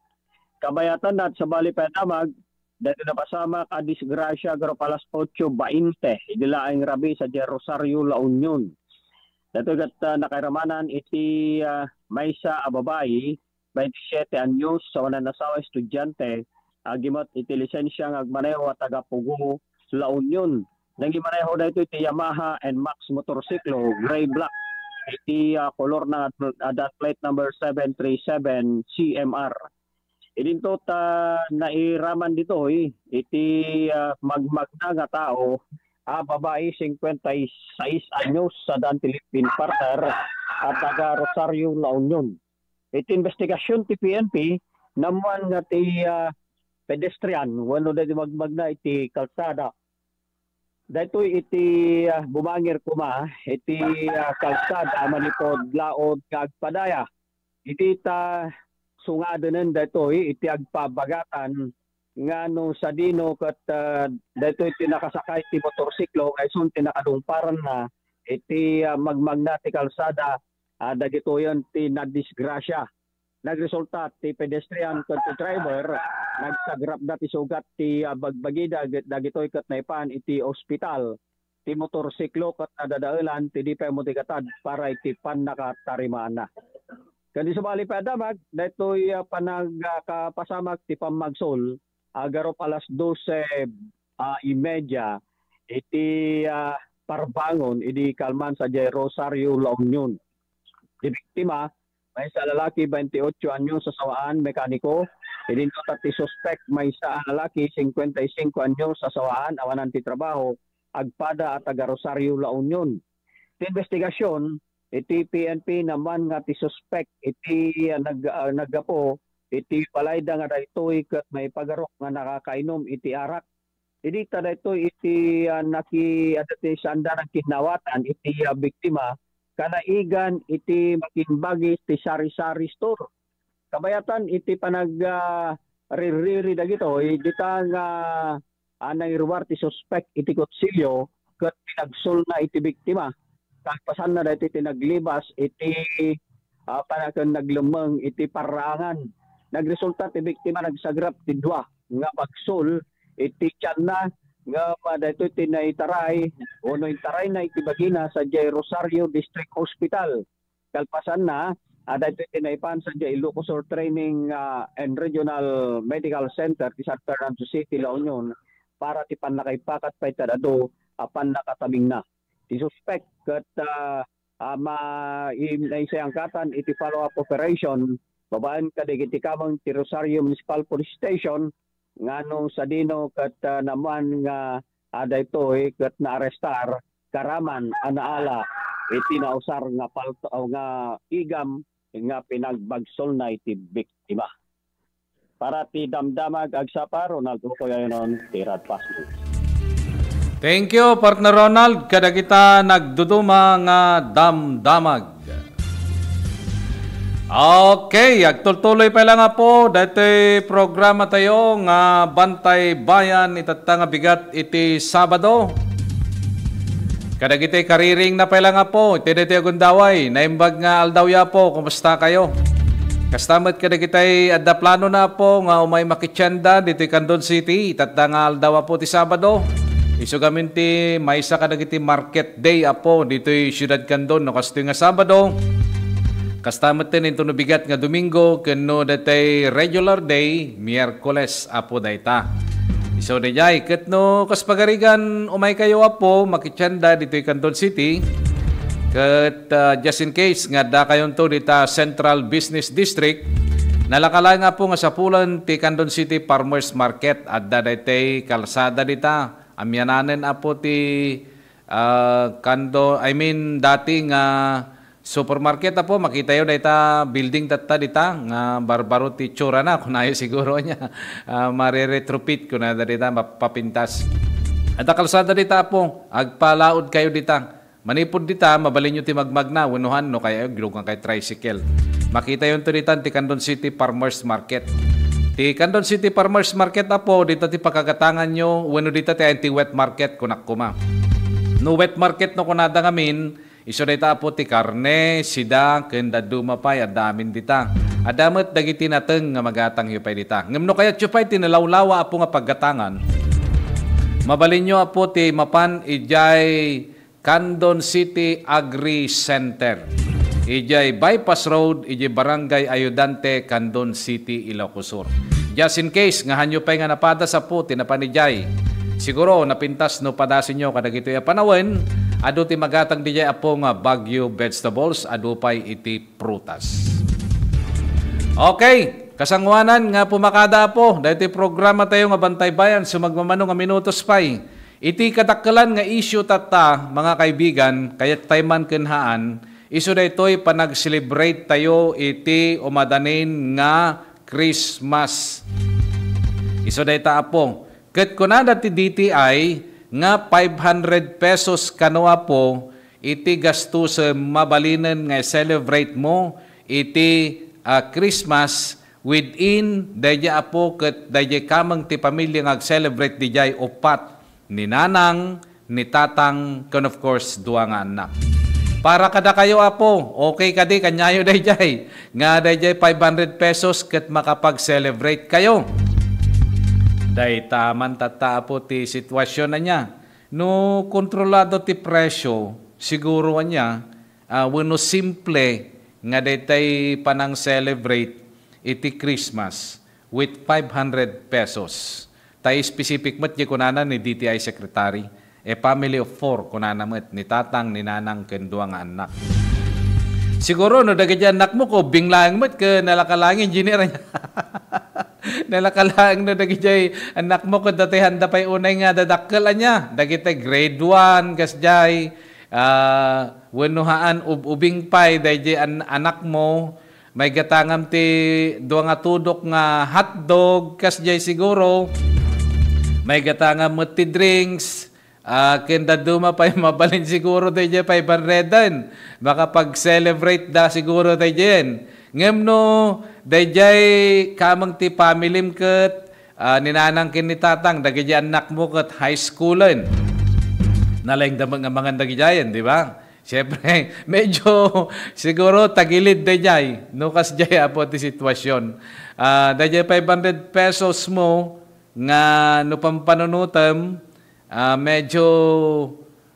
Kabayatanna ti sabali pay a damag, dagiti napasamak a disgrasya, agraw alas otso bainte idi laeng rabii sadiay Rosario, La Union. Dagitoy ket, ah, nakairamanan iti, ah, maysa a babai, baintisiete anyos, sawaan a nasawa, estudiante, agimut iti lisensia nga agmaneho a taga Pugo, La Union. Nangimaneho daytoy iti Yamaha N max motorsiklo, gray black, iti, ah, kolor na, ah, plate number seven three seven C M R. Idinto ta nairaman ditoy iti, ah, magmagna nga tao a babai, singkwenta y sais anyos, saan ti live-in partner a taga Rosario, La Union. Iti investigasyon ti P N P, naammuan nga ti, ah, pedestrian wenno daydi magmagna iti kalsada. Daytoy iti, ah, bumangir koma iti, ah, kalsada a manipud laod nga agpadaya. Idi ta sungadenen daytoy iti agpabagatan nga no sadino ket, ah, daytoy ti nakasakay ti motorsiklo nga isun ti nakadungparanna iti, ah, magmagna ti kalsada, ah, dagitoyen ti nadisgrasya. Nagresulta ti pedestrian ken ti driver, nagsagrapda ti sugat ti, ah, bagbagida, dagitoy ket naipan iti ospital. Ti motorsiklo ket nadadaelan ti di pay mo ti gatad para iti pannakatarimaanna. Ken di sabali pay a damag, daytoy, ah, panag-, ah, kapasamak ti pammagsul, agarop alas dose, ah, y media iti, ah, Parbangon idi kalman sadiay Rosario, La Union. Ti biktima, maysa a lalaki, bainte ocho anyos a sawaan, mekaniko. Idinto ta ti suspek, maysa a lalaki, singkwenta y singko anyos a sawaan, awanan ti trabaho, agpada a taga Rosario, La Union. Ti investigasyon iti P N P naammuan nga ti suspek iti, ah, nag-, ah, naggapu iti balayda nga daytoy ket maipagarok nga nakakainom iti arak. Idi ta daytoy iti, ah, naki-, adda ti saanda nagkinnawatan iti, ah, biktima, kanaigan iti makinbagis ti sari-sari store. Kabayatan iti panag-, ah, ririri dagitoy, dita nga, ah, nangiruar ti suspek iti kutsilio ket pinagsulna iti biktima. Kalpasanna daytoy ti naglibas iti, ah, panaken naglemmeng iti parraangan. Nagresulta ti biktima nagsagrap ti dua nga pagsul iti tianna ngem, ah, daytoy ti naitaray wenno intarayna iti bagina sadiay Rosario District Hospital. Kalpasanna, ah, daytoy ti naipan sadiay Ilocos Sur Training, ah, and Regional Medical Center ti San Fernando City, La Union para ti pannakaipakat pay ti adu a pannakatabingna. Ti suspek ket, ah, ah, ma-, i-, naisayangkatan iti follow-up operation babaen kadagiti kameng ti Rosario Municipal Police Station, ngano sadino ket, ah, naman nga, ah, daytoy ket naarestar karaman a naala iti nausar nga palto, nga igam nga pinagbagsolna iti biktima. Para ti damdamag agsapa, Ronald Ukoy Ayonon, ti Radfast News. Thank you, partner Ronald, kadagita nagduduma nga damdamag. Okay, agtultuloy pay lang, Apo, daytoy programa tayo nga Bantay Bayan itatta nga bigat iti Sabado. Kadagiti kariring na pay lang, Apo, iti daytoy a gundaway. Naimbag nga aldaw ya, Apo. Kumusta kayo? Kasta met kadagitay adda plano na, Apo, nga umay makitienda ditoy Candon City, itatta nga aldaw, Apo, ti Sabado. Isu gamin ti maysa kadagiti market day, Apo, ditoy Siudad Candon, no kastoy nga Sabado. Kasta met ti intono bigat nga Domingo, ken no daytay regular day, Miyerkules, Apo, dayta. Isu dayjay, ket no kas pagarigan, umay kayo, Apo, makitienda ditoy Candon City. Ket, ah, just in case nga adda kayonto dita Central Business District, nalaka laeng, Apo, nga sapulen ti Candon City Farmers Market. Adda daytay kalsada dita. Amiananen, Apo, ti, ah, Candon, I mean, dati nga supermarket, Apo, makitayo dayta building tatta dita, nga barbaro ti itsura na, kunayo siguro ania, ah, mare-retrofit kunada dita, mapapintas. Adda kalsada dita, Apo, agpalaod kayo dita. Manipud dita, mabalinyo ti magmagna, wenno han, no kaya, gilugan kay tricycle. Makitayonto dita ti Candon City Farmers Market. Ti Candon City Farmers Market, Apo, dita ti pakagatanganyo, wenno dita ti ayan ti wet market, kunak koma. No wet market no kunada ngamin, isu dayta, Apo, ti karne, sida, ken dadduma pay, adda amin dita. Adda met dagiti nateng nga magatangyo pay dita. Ngem no kayatyo pay ti nalawlawa, Apo, nga paggatangan, mabalinyo, Apo, ti mapan idiay Candon City Agri Center. Idiay Bypass Road, idiay Barangay Ayudante, Candon City, Ilocos Sur. Just in case, nga hanyo pay nga napadas, Apo, ti napan idiay. Siguro, napintas no padasenyo kadagitoy a panawen, adu ti magatang didiay, Apo, nga Baguio vegetables, adu pay iti prutas. Okay, kasangoanan nga pumakada, Apo, daytoy programa tayo nga Bantay Bayan, sumagmamano nga minutos pay. Iti kadakkelan nga isyu tatta, mga kaibigan, kayat tay man ken haan, isu daytoy panag-celebrate tayo iti umadanin nga Christmas. Isu dayta, Apo. Ket kunada ti D T I nga five hundred pesos kano, Apo, iti gastusem mabalinen nga i-celebrate mo iti, ah, Christmas within daydiay, Apo, ket daydiay kameng ti pamilya nga ag-celebrate didiay, upat, ni nanang, ni tatang, ken of course, dua nga anak. Para kadakayo, Apo, okay kadi kaniayo daydiay nga daydiay five hundred pesos ket makapag-celebrate kayo? Dayta man tatta, Apo, ti sitwasyon ania. No kontrolado ti presyo, siguro ania, ah, wenno simple nga daytay panang-celebrate iti Christmas with five hundred pesos. Ta specific met diay kunana ni D T I Secretary, a family of four, kunana met, ni tatang, ni nanang, ken dua nga anak. Siguro, no, dagiti anak mo, kubing laeng met, ken nalaka laeng, engineer. Nalaka laeng, no, dagiti anak mo, ket dati handa pay unay nga dadakkel, ania, dagiti grade one, kasdiay, ah, wenno haan, ub-, ubing pay, dagiti an-, anak mo, maigatangam ti dua nga tudok nga hotdog, kasdiay siguro. Maigatangam met ti drinks. Ah, ken dadduma pay mabalin siguro daydiay five hundred-en. Makapag-celebrate da siguro daydiayen. Ngem no, daydiay kameng ti familym ket, ah, ni nanang ken ni tatang, dagiti anak mo ket high schoolen. Nalaingda met nga mangan dagidiayen, di ba? Siyempre, medyo siguro tagilid daydiay, no, kasdiay, Apo, ti sitwasyon. Ah, daydiay five hundred pesos mo nga no pampanunutem, ah, medyo,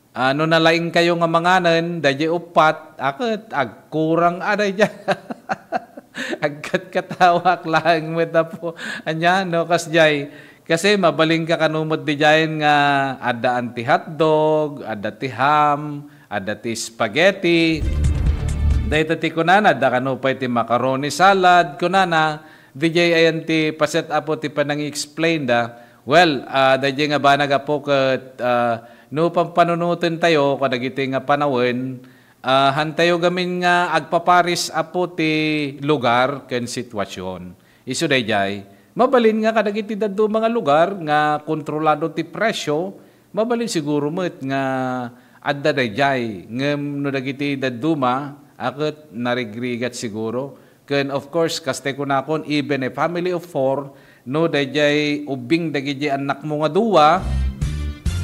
ah, no nalaing kayo nga manganen, daydiay uppat, a ket agkurang a daydiay. Agkatkatawak laeng met, Apo. Ania, no, kasdiay. Kasi mabalinka kano met didiayen nga addaan ti hotdog, adda ti ham, adda ti spaghetti. Dayta ti kunana, da kano pay ti macaroni salad, kunana, D J ayan ti paset apo ti panangi-explain da. Well, ah, dayjay nga banag apo ket, ah, no pampanunoten tayo kadagiti nga panawen, ah, hantayo gamin nga agpaparis apo ti lugar ken sitwasyon. Isu dayjay, mabalin nga kadagiti dadduma nga lugar nga kontrolado ti presyo, mabalin siguro met nga adda dayjay. Ngem no dagiti dadduma a ket narigrigat siguro, ken of course, kastay kunakon, even a family of four, no dayjay ubbing dagiti annakmo nga dua,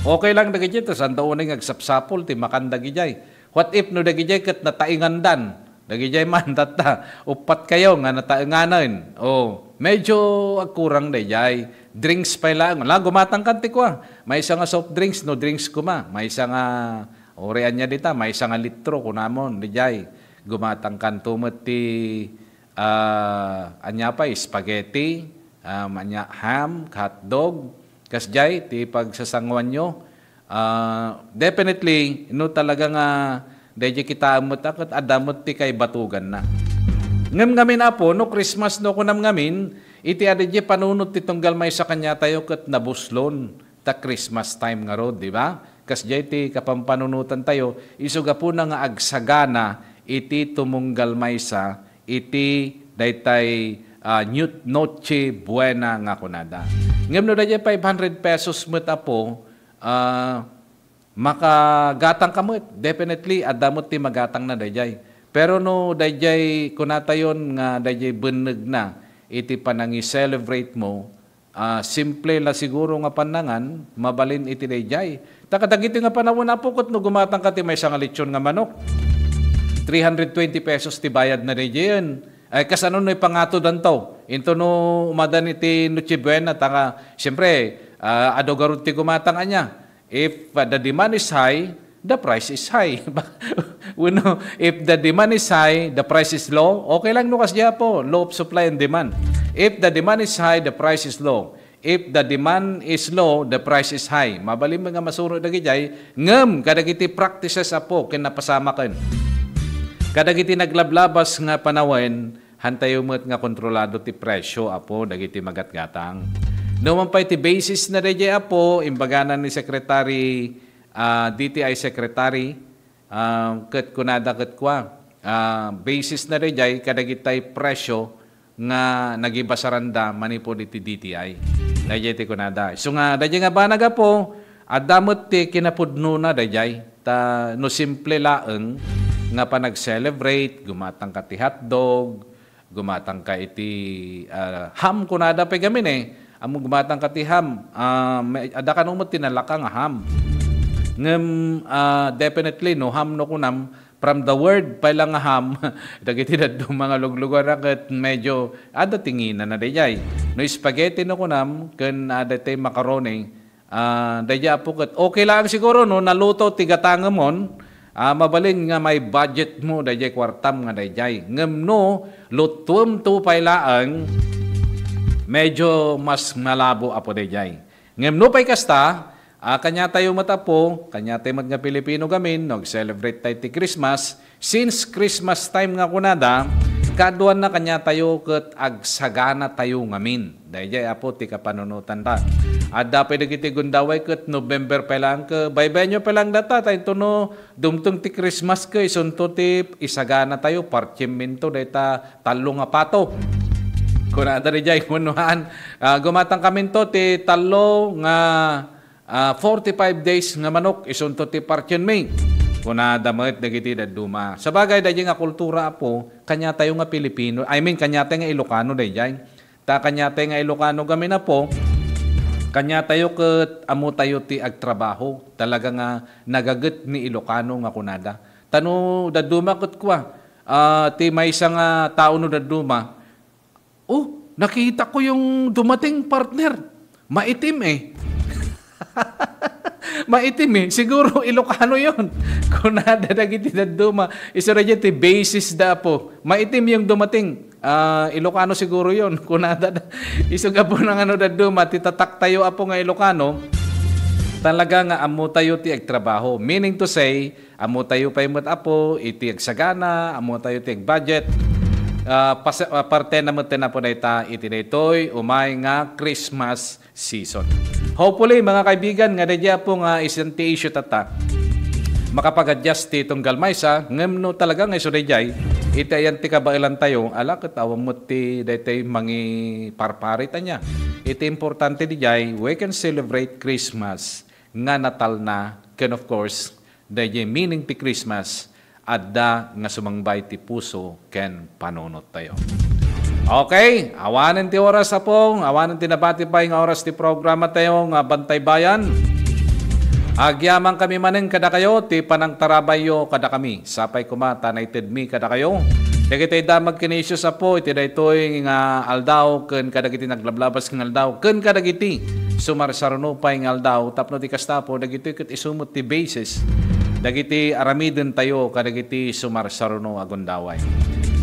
okay lang dagiti, ta sanda unay nga agsapsapul ti makan dagijay. What if no dagijay ket nataengandan? Dagijay man, tatta, uppat kayo nga nataenganen. O, medyo agkurang dayjay. Drinks pay laeng. La, gumatang kan ti kua. Maysa nga soft drinks, no drinks kuma. Maysa nga, uri ania dita, maysa nga litro, kunamon, dayjay. Gumatang kanto met ti, ah, ania pay, spaghetti, um, ania, ham, hotdog. Kasjay, ti pagsasanguanyo. Ah, definitely, no talaga nga dayjay kitaem met a ket adda met ti kaibatuganna. Ngem ngamin, Apo, no Christmas no kunam ngamin, iti adayjay panunot ti tunggal maysa kaniatayo ket nabuslon ta Christmas time ngarud, di ba? Kasjay ti kapampanunotan tayo, isu gapuna nga agsagana iti tumunggal maysa iti daytay, ah, New Noche Buena nga kunada. Ngem no dayjay five hundred pesos met, Apo, ah, makagatang ka met. Definitely, adda met ti magatangna dayjay. Pero no dayjay kunatayon nga dayjay bennegna iti panangi-celebrate mo, ah, simple la siguro nga pannangan, mabalin iti dayjay. Ta kadagiti nga panawen, Apo, ket no gumatang ka ti maysa nga lechon nga manok, three hundred twenty pesos ti bayad na dayjayen. Ay, kasano no ipangatodanto? Into no umadan iti Noche Buena, ta nga, siyempre, ah, adu garud ti gumatang ania. If, uh, the demand is high, the price is high. Wenno, if the demand is high, the price is low. Okay lang no kasdi, Apo, law of supply and demand. If the demand is high, the price is low. If the demand is low, the price is high. Mabalin nga masuro dagijay, ngem kadagiti practices, Apo, ken napasamaken. Kadagiti naglablabas nga panawen, hantayo met nga kontrolado ti presyo, Apo, dagiti magatgatang. No man pay ti basis na dayjay, Apo, imbagana ni Secretary, ah, D T I Secretary, ah, ket kunada ket kua, ah, basis na dayjay kadagitay presyo nga nagibasaranda manipud iti D T I. Dayjay ti kunada. Isu nga, dayjay nga banag, Apo, adda met ti kinapudnona dayjay. Ta no simple laeng nga panag-celebrate, gumatang ka ti hotdog, gumatang ka iti, ah, ham, kunada pay gamin, eh. Ammom, gumatang ka ti ham, ah, may, adda kano met ti nalaka nga ham. Ngem, ah, definitely, no ham no kunam, from the word pay la nga ham, dagiti dadduma nga luglugar ket medyo adda ti nginana dayjay. No spaghetti no kunam, ken adda ti macaroni, ah, dayjay, Apo, ket okay laeng siguro no naluto ti gatangemon, ah, mabalin nga may budget mo dayjay kuartam nga dayjay. Ngem no lutuem to pay laeng, medyo mas malabo, Apo, dayjay. Ngem no pay kasta, ah, kaniatayo met, Apo, kaniatayo met nga Pilipino gamin, no ag-celebrate tayo ti Christmas, since Christmas time nga kunada, kaduanna kaniatayo ket agsaganatayo ngamin. Dayjay, Apo, ti kapanunotanta. Adda pay dagiti gundaway ket November pa lang, ket baybayanyo pa lang data, ta intono dumteng ti Christmas ket isunto ti isaganatayo, partimminto dayta tallo nga pato. Kunada dayjay, kunuan, ah, gumatang kaminto ti tallo nga ah, forty-five days nga manok, isunto ti partimmi. Kunada met dagiti dadduma. Sabagay, dayjay nga kultura, Apo, kaniatayo nga Pilipino, I mean, kaniatayo nga Ilocano dayjay. Ta kaniatayo nga Ilocano gamin, Apo, kaniatayo ket ammotayo ti agtrabaho. Talaga nga nagaget ni Ilocano nga kunada. Ta no dadduma ket kua, ah, ti maysa nga tao no dadduma, "Oh, nakita ko yung dumating, partner. Maitim eh." "Maitim eh. Siguro Ilocano yon." Kunada dagiti dadduma. Isu dayjay ti basis da, Apo. "Maitim yung dumating. Ah, Ilocano siguro yon." Kunada da. Isu gapuna nga no dadduma, ti tataktayo, Apo, nga Ilocano, Talaga nga ammotayo ti agtrabaho. Meaning to say, ammotayo pay met, Apo, iti agsagana, ammotayo ti agbudget. Ah, pas-, ah, parte na met, Apo, dayta iti daytoy umay nga Christmas season. Hopefully, mga kaibigan, nga daydi, Apo, nga isan ti issue tatta, makapag-adjust ti tunggal maysa, ngem no talaga nga isu daydiay, iti ayan ti kabaelan tayo, ala ket awan met ti daytoy mangiparparit ania. Iti importante daydiay, we can celebrate Christmas nga Natalna, ken of course, daydiay meaning ti Christmas, adda nga sumangbay ti puso ken panunot tayo. Okay, awanen ti oras, Apo, awanen ti nabati pay nga oras ti programa tayo nga Bantay Bayan. Agyaman kami manen kadakayo ti panangtarabayyo kadakami. Sapay koma ta naitedmi kadakayo. Dagiti damag ken issues, Apo, iti daytoy nga aldaw ken kadagiti naglablabas nga aldaw ken kadagiti sumarsaruno pay nga aldaw tapno di kasta, Apo, dagitoy ket isu met ti basis dagiti aramiden tayo kadagiti sumarsaruno a gundaway.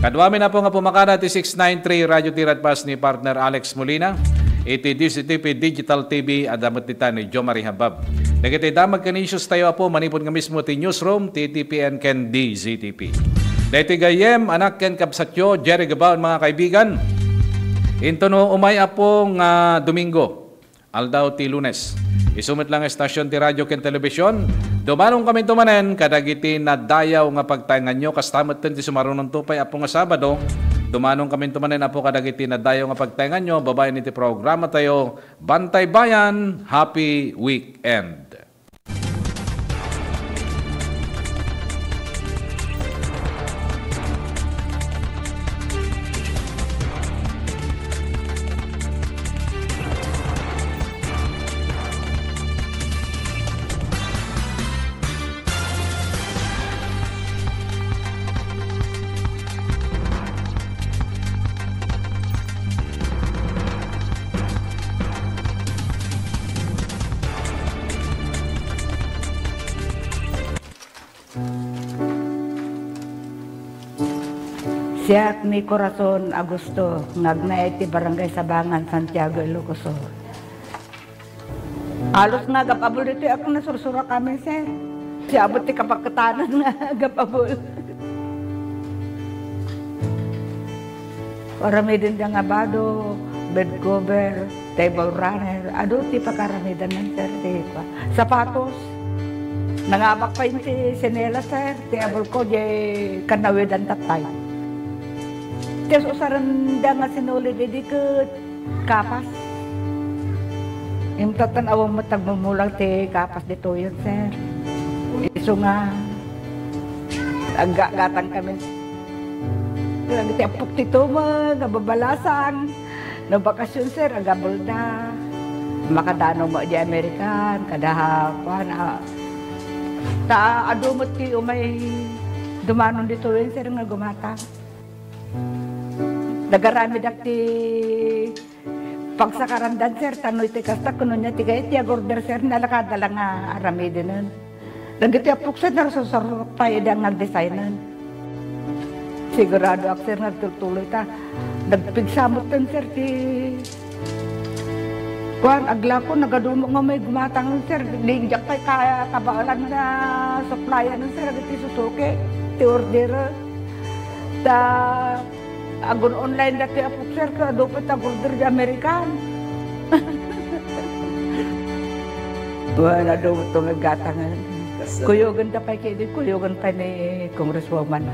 Kaduamin, Apo, nga pumakada ti six nine three Radio T Radpas ni partner Alex Molina, iti D Z T P Digital T V, adda met dita ni Jo Marie Habab. Dagiti damag ken issues tayo, Apo, manipud nga mismo ti newsroom ti T P N ken D Z T P. Daytoy gayyem, anak ken kabsatyo, Jerry Gabaon, mga kaibigan. Intono umay, Apo, nga Domingo, aldaw ti Lunes. Isu met la nga estasyon ti radyo ken telebisyon, dumanon kaminto manen kadagiti nadayaw nga pagtaenganyo, kasta metten ti sumarunonto pay, Apo, nga Sabado. Dumanon kaminto manen, Apo, kadagiti nadayaw nga pagtaenganyo babaen iti programa tayo, Bantay Bayan, Happy Weekend. Siak ni Corazon Augusto, nga agnaed ti Barangay Sabangan, Santiago, Ilocos Sur. Halos nga agap-abul ditoy a nasursuro kami, sir. Siya abot ti kapaketanan nga agap-abul. Aramiden da nga bado, bed cover, table runner, adu ti pakaramidan nan, sir, ti kua-, sapatos. Nangabak pay ti sinelas, sir, ti abul ko, diay kanawidan tattay. Ti usaren da nga sinulid idi ket kapas. Imtatan awan met agmumulang ti kapas ditoyen, sir. Isu nga aggatang kami. Dagiti appok ti tumeng nga babalasang. No bakasyon, sir, agabelda. Makadano mo di American, kada kuan, ah. Ta adu met ti umay dumanon ditoyen, sir, nga gumatang. Nagaramidak ti pagsakarandan, sir, tano iti kasta, kuno niya ti kayat ti agorder, sir, nalakada la nga aramidenen. Dagiti appok, sir, narsursuro pay idi nga agdesignen. Siguradoak, sir, nga agtultuloy ta. Nagpigsa metten, sir, ti kuan, aglako, nagadu met nga may gumatang, sir. Linjak pay ka-, kabaelan nga supplyan, sir, dagiti susuki, ti order. Ta, agun-online dati a pukser, ket adu pay ti agorder di American. Wen, adu met ti aggatangen. Kuyogen ta pay kidi, kuyogen pay ni Congresswoman.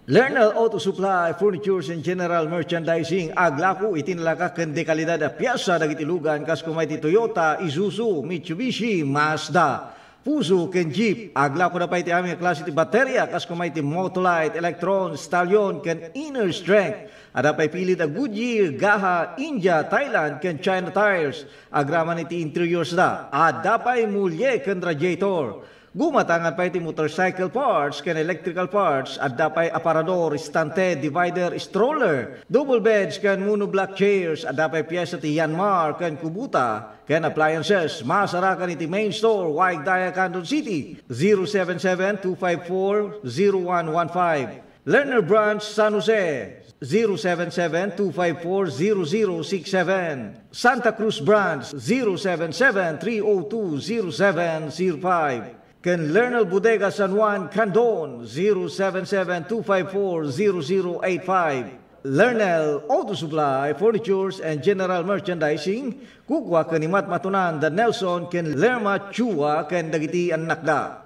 Learner Auto Supply, Furnitures and General Merchandising, aglako iti nalaka ken dekalidad a piasa dagiti lugan, kas koma iti Toyota, Isuzu, Mitsubishi, Mazda, Fuso, ken Jeep. Aglako da pay iti amin a klase ti bateria, kas koma iti Motolite, Electron, Stallion, ken Inner Strength. Adda pay pilit a Goodyear, Gaha, India, Thailand, ken China tires. Agraman iti interiors da, adda pay mulie ken radiator. Gumatangan pay ti motorcycle parts ken electrical parts, adda pay aparador, istante, divider, stroller, double beds ken monoblock chairs, adda pay piesa ti Yanmar ken Kubota, ken appliances. Masarakan iti main store, Waigdaya, Candon City, zero seven seven two five four zero one one five. Learner Branch, San Jose, zero seven seven two five four zero zero six seven. Santa Cruz Branch, zero seven seven three oh two zero seven zero five. Ken Learner Bodega San Juan, Candon, zero seven seven two five four zero zero eight five. Learner Auto Supply, Furnitures and General Merchandising, kukua ken ni Matmatunan da Nelson ken Lerma Chua ken dagiti annakda.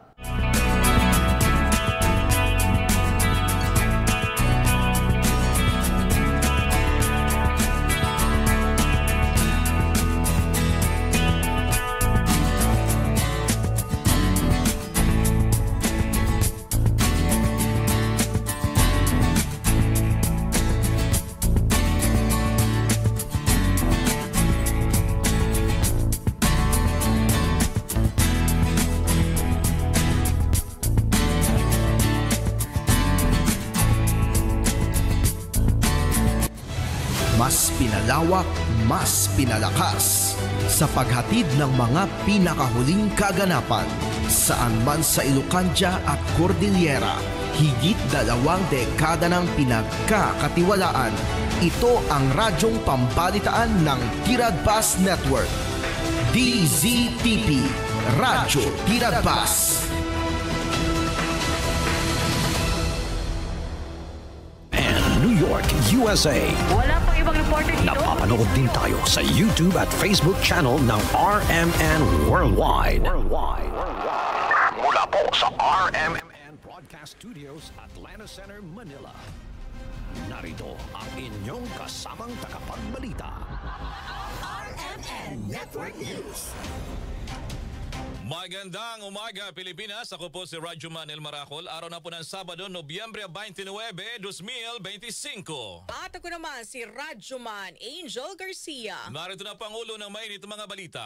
Mas pinalawak, mas pinalakas sa paghatid ng mga pinakahuling kaganapan. Saan man sa Ilocandia at Cordillera, higit dalawang dekada nang pinagkakatiwalaan. Ito ang radyong pambalitaan ng Tiradpas Network. D Z T P, Radyo Tiradpas. And New York, U S A. Wala pang ibang reporter dito. Napapanood din tayo sa YouTube at Facebook channel ng R M N Worldwide. Worldwide. Mula po sa R M N Broadcast Studios, Atlanta Center, Manila. Narito ang inyong kasamang tagapagbalita. R M N Network News. Magandang umaga, Pilipinas. Ako po si Radyo Manel Maracol. Araw na po ng Sabado, Nobyembre twenty-nine, dos mil beintisinko. At ako naman si Radyo Man Angel Garcia. Narito na pangulo ng mainit mga balita.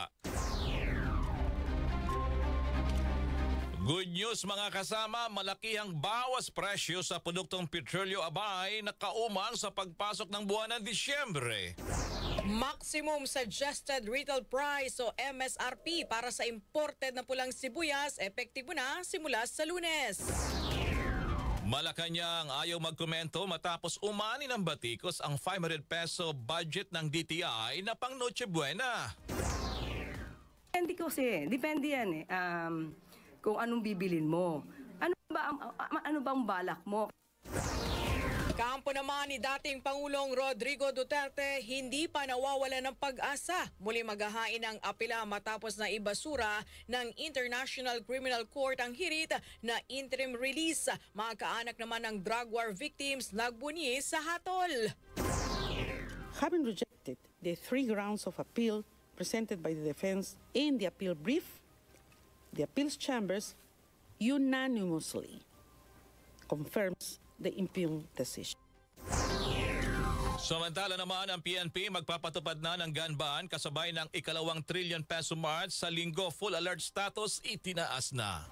Good news, mga kasama, malakihang bawas presyo sa produktong petrolyo abay na kauman sa pagpasok ng buwan ng Disyembre. Maximum suggested retail price o M S R P para sa imported na pulang sibuyas, epektibo na simula sa Lunes. Malacanang ayaw magkomento matapos umani ng batikos ang five hundred peso budget ng D T I na pang Noche Buena. Depende kasi, depende yan eh, um, kung anong bibilin mo. Ano ba ang, a-, ano bang balak mo? Kampo naman ni dating Pangulong Rodrigo Duterte, hindi pa nawawala ng pag-asa. Muli maghahain ang apela matapos na ibasura ng International Criminal Court ang hirit na interim release. Mga kaanak naman ng drug war victims nagbunyi sa hatol. Having rejected the three grounds of appeal presented by the defense in the appeal brief, the appeals chambers unanimously confirms the appeal decision. Samantala naman, ang P N P magpapatupad na ng gun ban kasabay ng ikalawang trillion peso march sa Linggo. Full alert status itinaas na.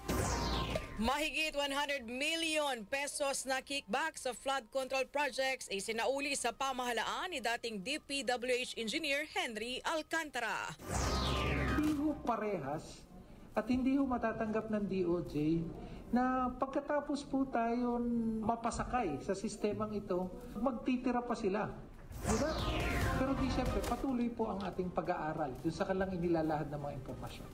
Mahigit one hundred million pesos na kickback sa flood control projects isinauli sa pamahalaan ni dating D P W H engineer Henry Alcantara. Hindi ho parehas at hindi ho matatanggap ng D O J na pagkatapos po tayo mapasakay sa sistemang ito, magtitira pa sila. Di ba? Pero di siyempre, patuloy po ang ating pag-aaral dun sa kanilang inilalahad ng mga impormasyon.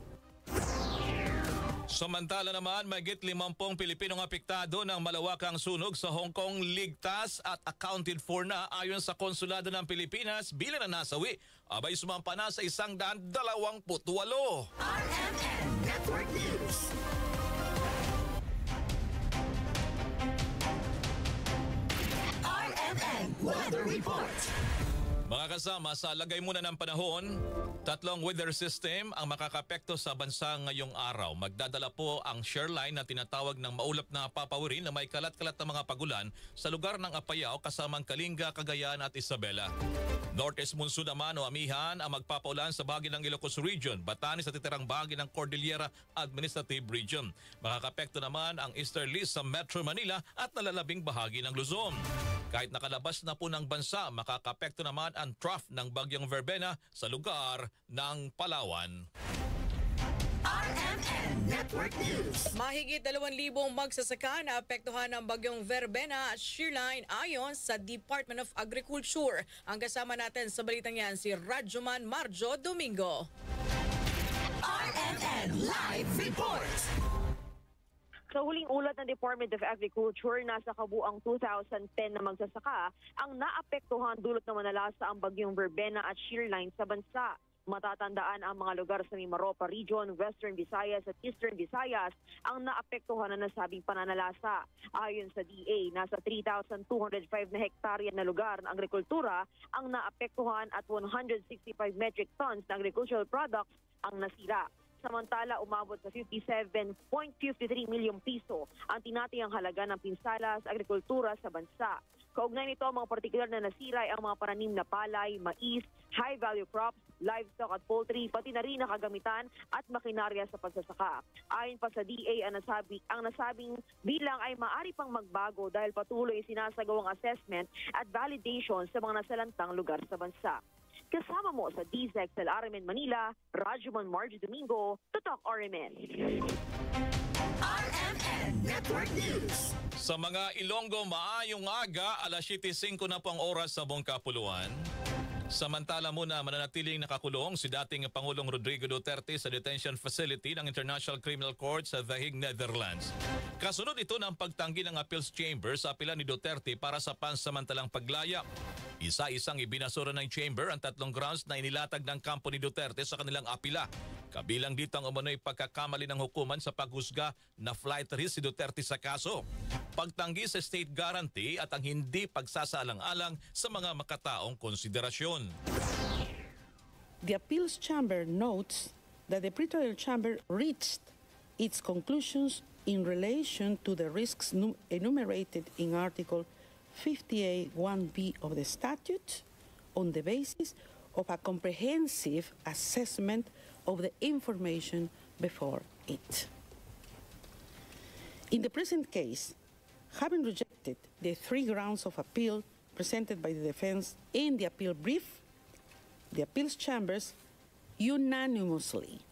Samantala naman, mahigit limampung Pilipinong apektado ng malawakang sunog sa Hong Kong ligtas at accounted for na ayon sa Konsulado ng Pilipinas bilang na nasawi. Abay, sumampa na sa isang daan dalawampu't walo. R M N Network News. R M N Weather Report. Mga kasama, sa lagay muna ng panahon, tatlong weather system ang makakapekto sa bansa ngayong araw. Magdadala po ang shear line na tinatawag ng maulap na papawirin na may kalat-kalat na mga pagulan sa lugar ng Apayao kasamang Kalinga, Cagayan at Isabela. Northeast monsoon naman o amihan ang magpapaulan sa bahagi ng Ilocos Region, Batanes at itirang bahagi ng Cordillera Administrative Region. Makakapekto naman ang easterlies sa Metro Manila at nalalabing bahagi ng Luzon. Kahit nakalabas na po ng bansa, makakapekto naman ang trough ng Bagyong Verbena sa lugar ng Palawan. R M N Network. Mahigit dalawang libong magsasaka na apektuhan ng bagyong Verbena at Shearline ayon sa Department of Agriculture. Ang kasama natin sa balitang yan si Radyoman Marjo Domingo. R M N Live Report. Sa huling ulat ng Department of Agriculture, nasa kabuang two thousand ten na magsasaka ang naapektuhan dulot ng manalasa ang bagyong Verbena at Shearline sa bansa. Matatandaan ang mga lugar sa Mimaropa Region, Western Visayas at Eastern Visayas ang naapektuhan ng nasabing pananalasa. Ayon sa D A, nasa three thousand two hundred five na hektarya na lugar ng agrikultura ang naapektuhan at one hundred sixty-five metric tons na agricultural products ang nasira. Samantala, umabot sa fifty-seven point fifty-three milyon piso ang tinatayang halaga ng pinsala sa agrikultura sa bansa. Kaugnay nito, ang mga partikular na nasira ay ang mga pananim na palay, mais, high-value crops, livestock at poultry, pati na rin ang kagamitan at makinarya sa pagsasaka. Ayon pa sa D A, ang nasabi, ang nasabing bilang ay maari pang magbago dahil patuloy sinasagawang assessment at validation sa mga nasalantang lugar sa bansa. Kasama mo sa D Z X L R M N Manila, Radyoman Margie Domingo, Tatak R M N. R M N Network News. Sa mga Ilonggo, maayong aga, alas siyete singko na po ang oras sa buong kapuluan. Samantala muna, mananatiling nakakulong si dating Pangulong Rodrigo Duterte sa detention facility ng International Criminal Court sa The Hague, Netherlands. Kasunod ito ng pagtanggi ng Appeals Chamber sa apila ni Duterte para sa pansamantalang paglaya. Isa-isang ibinasura ng Chamber ang tatlong grounds na inilatag ng kampo ni Duterte sa kanilang apila. Kabilang dito ang umano'y pagkakamali ng hukuman sa paghusga na flight risk si Duterte sa kaso, pagtanggi sa state guarantee at ang hindi pagsasaalang-alang sa mga makataong konsiderasyon. The Appeals Chamber notes that the pretrial chamber reached its conclusions in relation to the risks nu- enumerated in Article fifty-eight one B of the statute on the basis of a comprehensive assessment of the information before it. In the present case, having rejected the three grounds of appeal presented by the defense in the appeal brief, the appeals chambers unanimously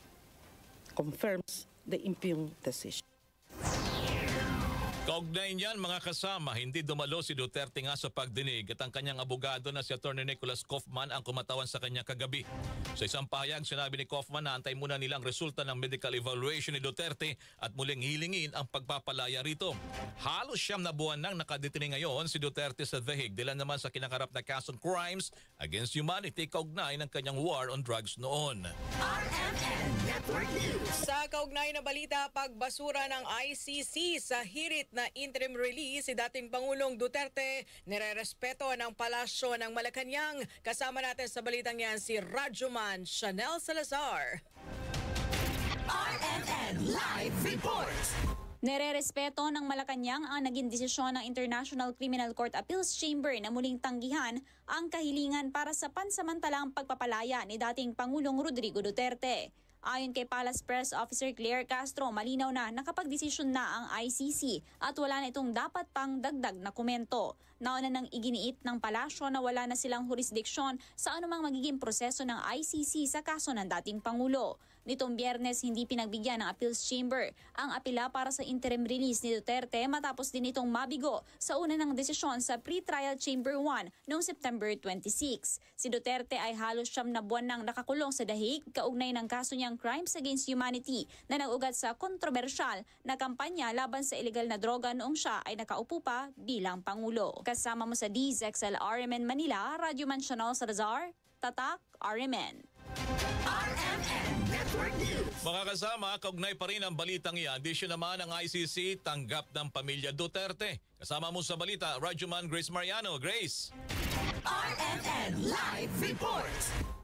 confirms the impugned decision. Kaugnay niyan, mga kasama, hindi dumalo si Duterte nga sa pagdinig at ang kanyang abogado na si Attorney Nicholas Kaufman ang kumatawan sa kanya kagabi. Sa isang pahayag, sinabi ni Kaufman na antay muna nilang resulta ng medical evaluation ni Duterte at muling hilingin ang pagpapalaya rito. Halos siyam na buwan nang nakadetene ngayon si Duterte sa The Hague dahil naman sa kinakarap na kasong crimes against humanity kaugnay ng kanyang war on drugs noon. R M N Network News. Sa kaugnay na balita, pagbasura ng I C C sa hirit na interim release si dating Pangulong Duterte, nirerespeto ng Palasyo ng Malacañang. Kasama natin sa balitang yan si Radyoman Chanel Salazar. R M N Live Report. Nererespeto ng Malacañang ang naging desisyon ng International Criminal Court Appeals Chamber na muling tanggihan ang kahilingan para sa pansamantalang pagpapalaya ni dating Pangulong Rodrigo Duterte. Ayon kay Palace Press Officer Claire Castro, malinaw na nakapagdesisyon na ang I C C at wala na itong dapat pang dagdag na komento. Nauna nang iginiit ng palasyo na wala na silang hurisdiksyon sa anumang magiging proseso ng I C C sa kaso ng dating Pangulo. Nitong Biyernes, hindi pinagbigyan ng Appeals Chamber ang apila para sa interim release ni Duterte matapos din itong mabigo sa una ng desisyon sa Pretrial Chamber one noong September twenty-six. Si Duterte ay halos siyam na buwan nang nakakulong sa The Hague kaugnay ng kaso niyang crimes against humanity na nag-ugat sa kontrobersyal na kampanya laban sa ilegal na droga noong siya ay nakaupo pa bilang Pangulo. Kasama mo sa D Z X L R M N Manila, Radyoman Chanel Salazar, Tatak R M N. R M N Network News. Mga kasama, kaugnay pa rin ang balitang iyan, desisyon naman ng I C C tanggap ng pamilya Duterte. Kasama mo sa balita, Radyoman Grace Mariano. Grace! R M N Live Report.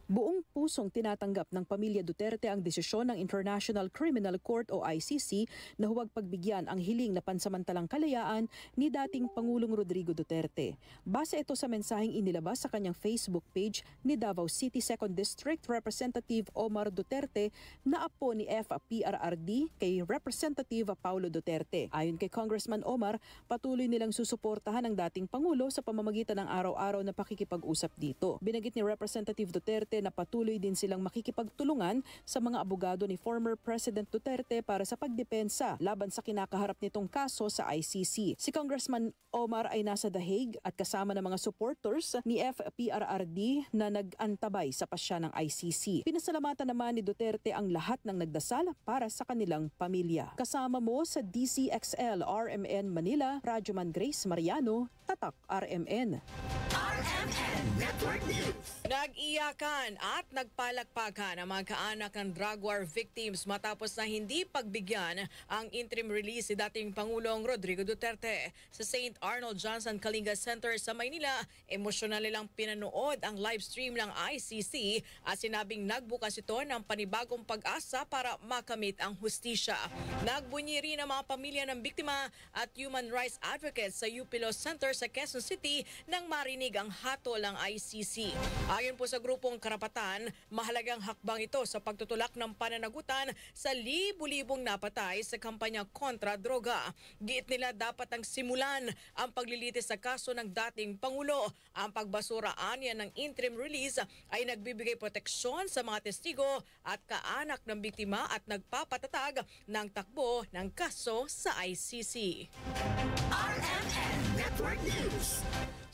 Buong pusong tinatanggap ng pamilya Duterte ang desisyon ng International Criminal Court o I C C na huwag pagbigyan ang hiling na pansamantalang kalayaan ni dating Pangulong Rodrigo Duterte. Base ito sa mensaheng inilabas sa kanyang Facebook page ni Davao City Second District Representative Omar Duterte na apo ni F P R R D kay Representative Paulo Duterte. Ayon kay Congressman Omar, patuloy nilang susuportahan ang dating Pangulo sa pamamagitan ng araw-araw na pakikipag-usap dito. Binanggit ni Representative Duterte Napatuloy din silang makikipagtulungan sa mga abogado ni former President Duterte para sa pagdepensa laban sa kinakaharap nitong kaso sa I C C. Si Congressman Omar ay nasa The Hague at kasama ng mga supporters ni F P R R D na nag-antabay sa pasya ng I C C. Pinasalamatan naman ni Duterte ang lahat ng nagdasal para sa kanilang pamilya. Kasama mo sa D C X L R M N Manila, Radyoman Grace Mariano, Tatak R M N. R M N Network News. Nag-iyakan at nagpalakpakan ang mga kaanak ng drug war victims matapos na hindi pagbigyan ang interim release ni dating Pangulong Rodrigo Duterte. Sa Saint Arnold Johnson Kalinga Center sa Maynila, emosyonal nilang pinanood ang live stream ng I C C at sinabing nagbukas ito ng panibagong pag-asa para makamit ang hustisya. Nagbunyi rin ang mga pamilya ng biktima at human rights advocates sa U P Law Center sa Quezon City nang marinig ang hatol ng I C C. Ayon po sa grupong karapatan, mahalagang hakbang ito sa pagtutulak ng pananagutan sa libu-libong napatay sa kampanya kontra droga. Giit nila dapat nang simulan ang paglilitis sa kaso ng dating Pangulo. Ang pagbasura aniya ng interim release ay nagbibigay proteksyon sa mga testigo at kaanak ng biktima at nagpapatatag ng takbo ng kaso sa I C C. R M N Network News.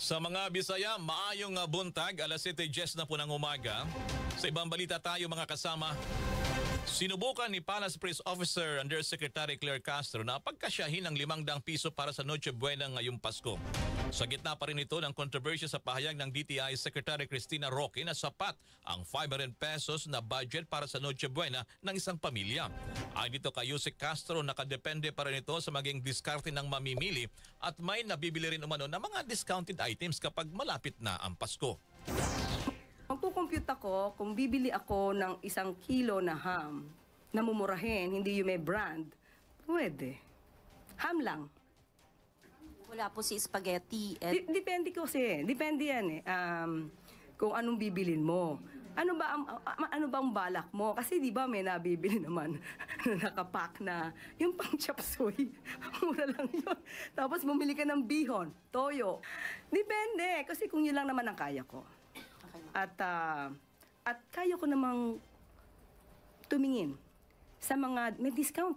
Sa mga Bisaya, maayong, ah, buntag, alas siyete dies na po ng umaga. Sa ibang balita tayo, mga kasama, sinubukan ni Palace Press Officer Undersecretary Claire Castro na pagkasyahin ang limang daang piso para sa Noche Buena ngayong Pasko. Sa gitna pa rin ito ng kontrobersya sa pahayag ng D T I Secretary Cristina Roque na sapat ang five hundred pesos na budget para sa Noche Buena ng isang pamilya. Ayon dito kay Usec Castro, nakadepende pa rin ito sa maging diskarte ng mamimili at may nabibili rin umano na mga discounted items kapag malapit na ang Pasko. Magko-compute ako kung bibili ako ng isang kilo na ham na mumurahin, hindi yung may brand, pwede. Ham lang. Wala po si spaghetti and Di-, depende kasi, depende yan eh. Um, kung anong bibilin mo. Ano ba ang, a-, a-, ano ba ang balak mo? Kasi di ba may nabibili naman na nakapack na yung pang chop suey. Mura lang yun. Tapos bumili ka ng bihon, toyo. Depende. Kasi kung yun lang naman ang kaya ko. Okay. At, ah, at kaya ko namang tumingin sa mga may discount.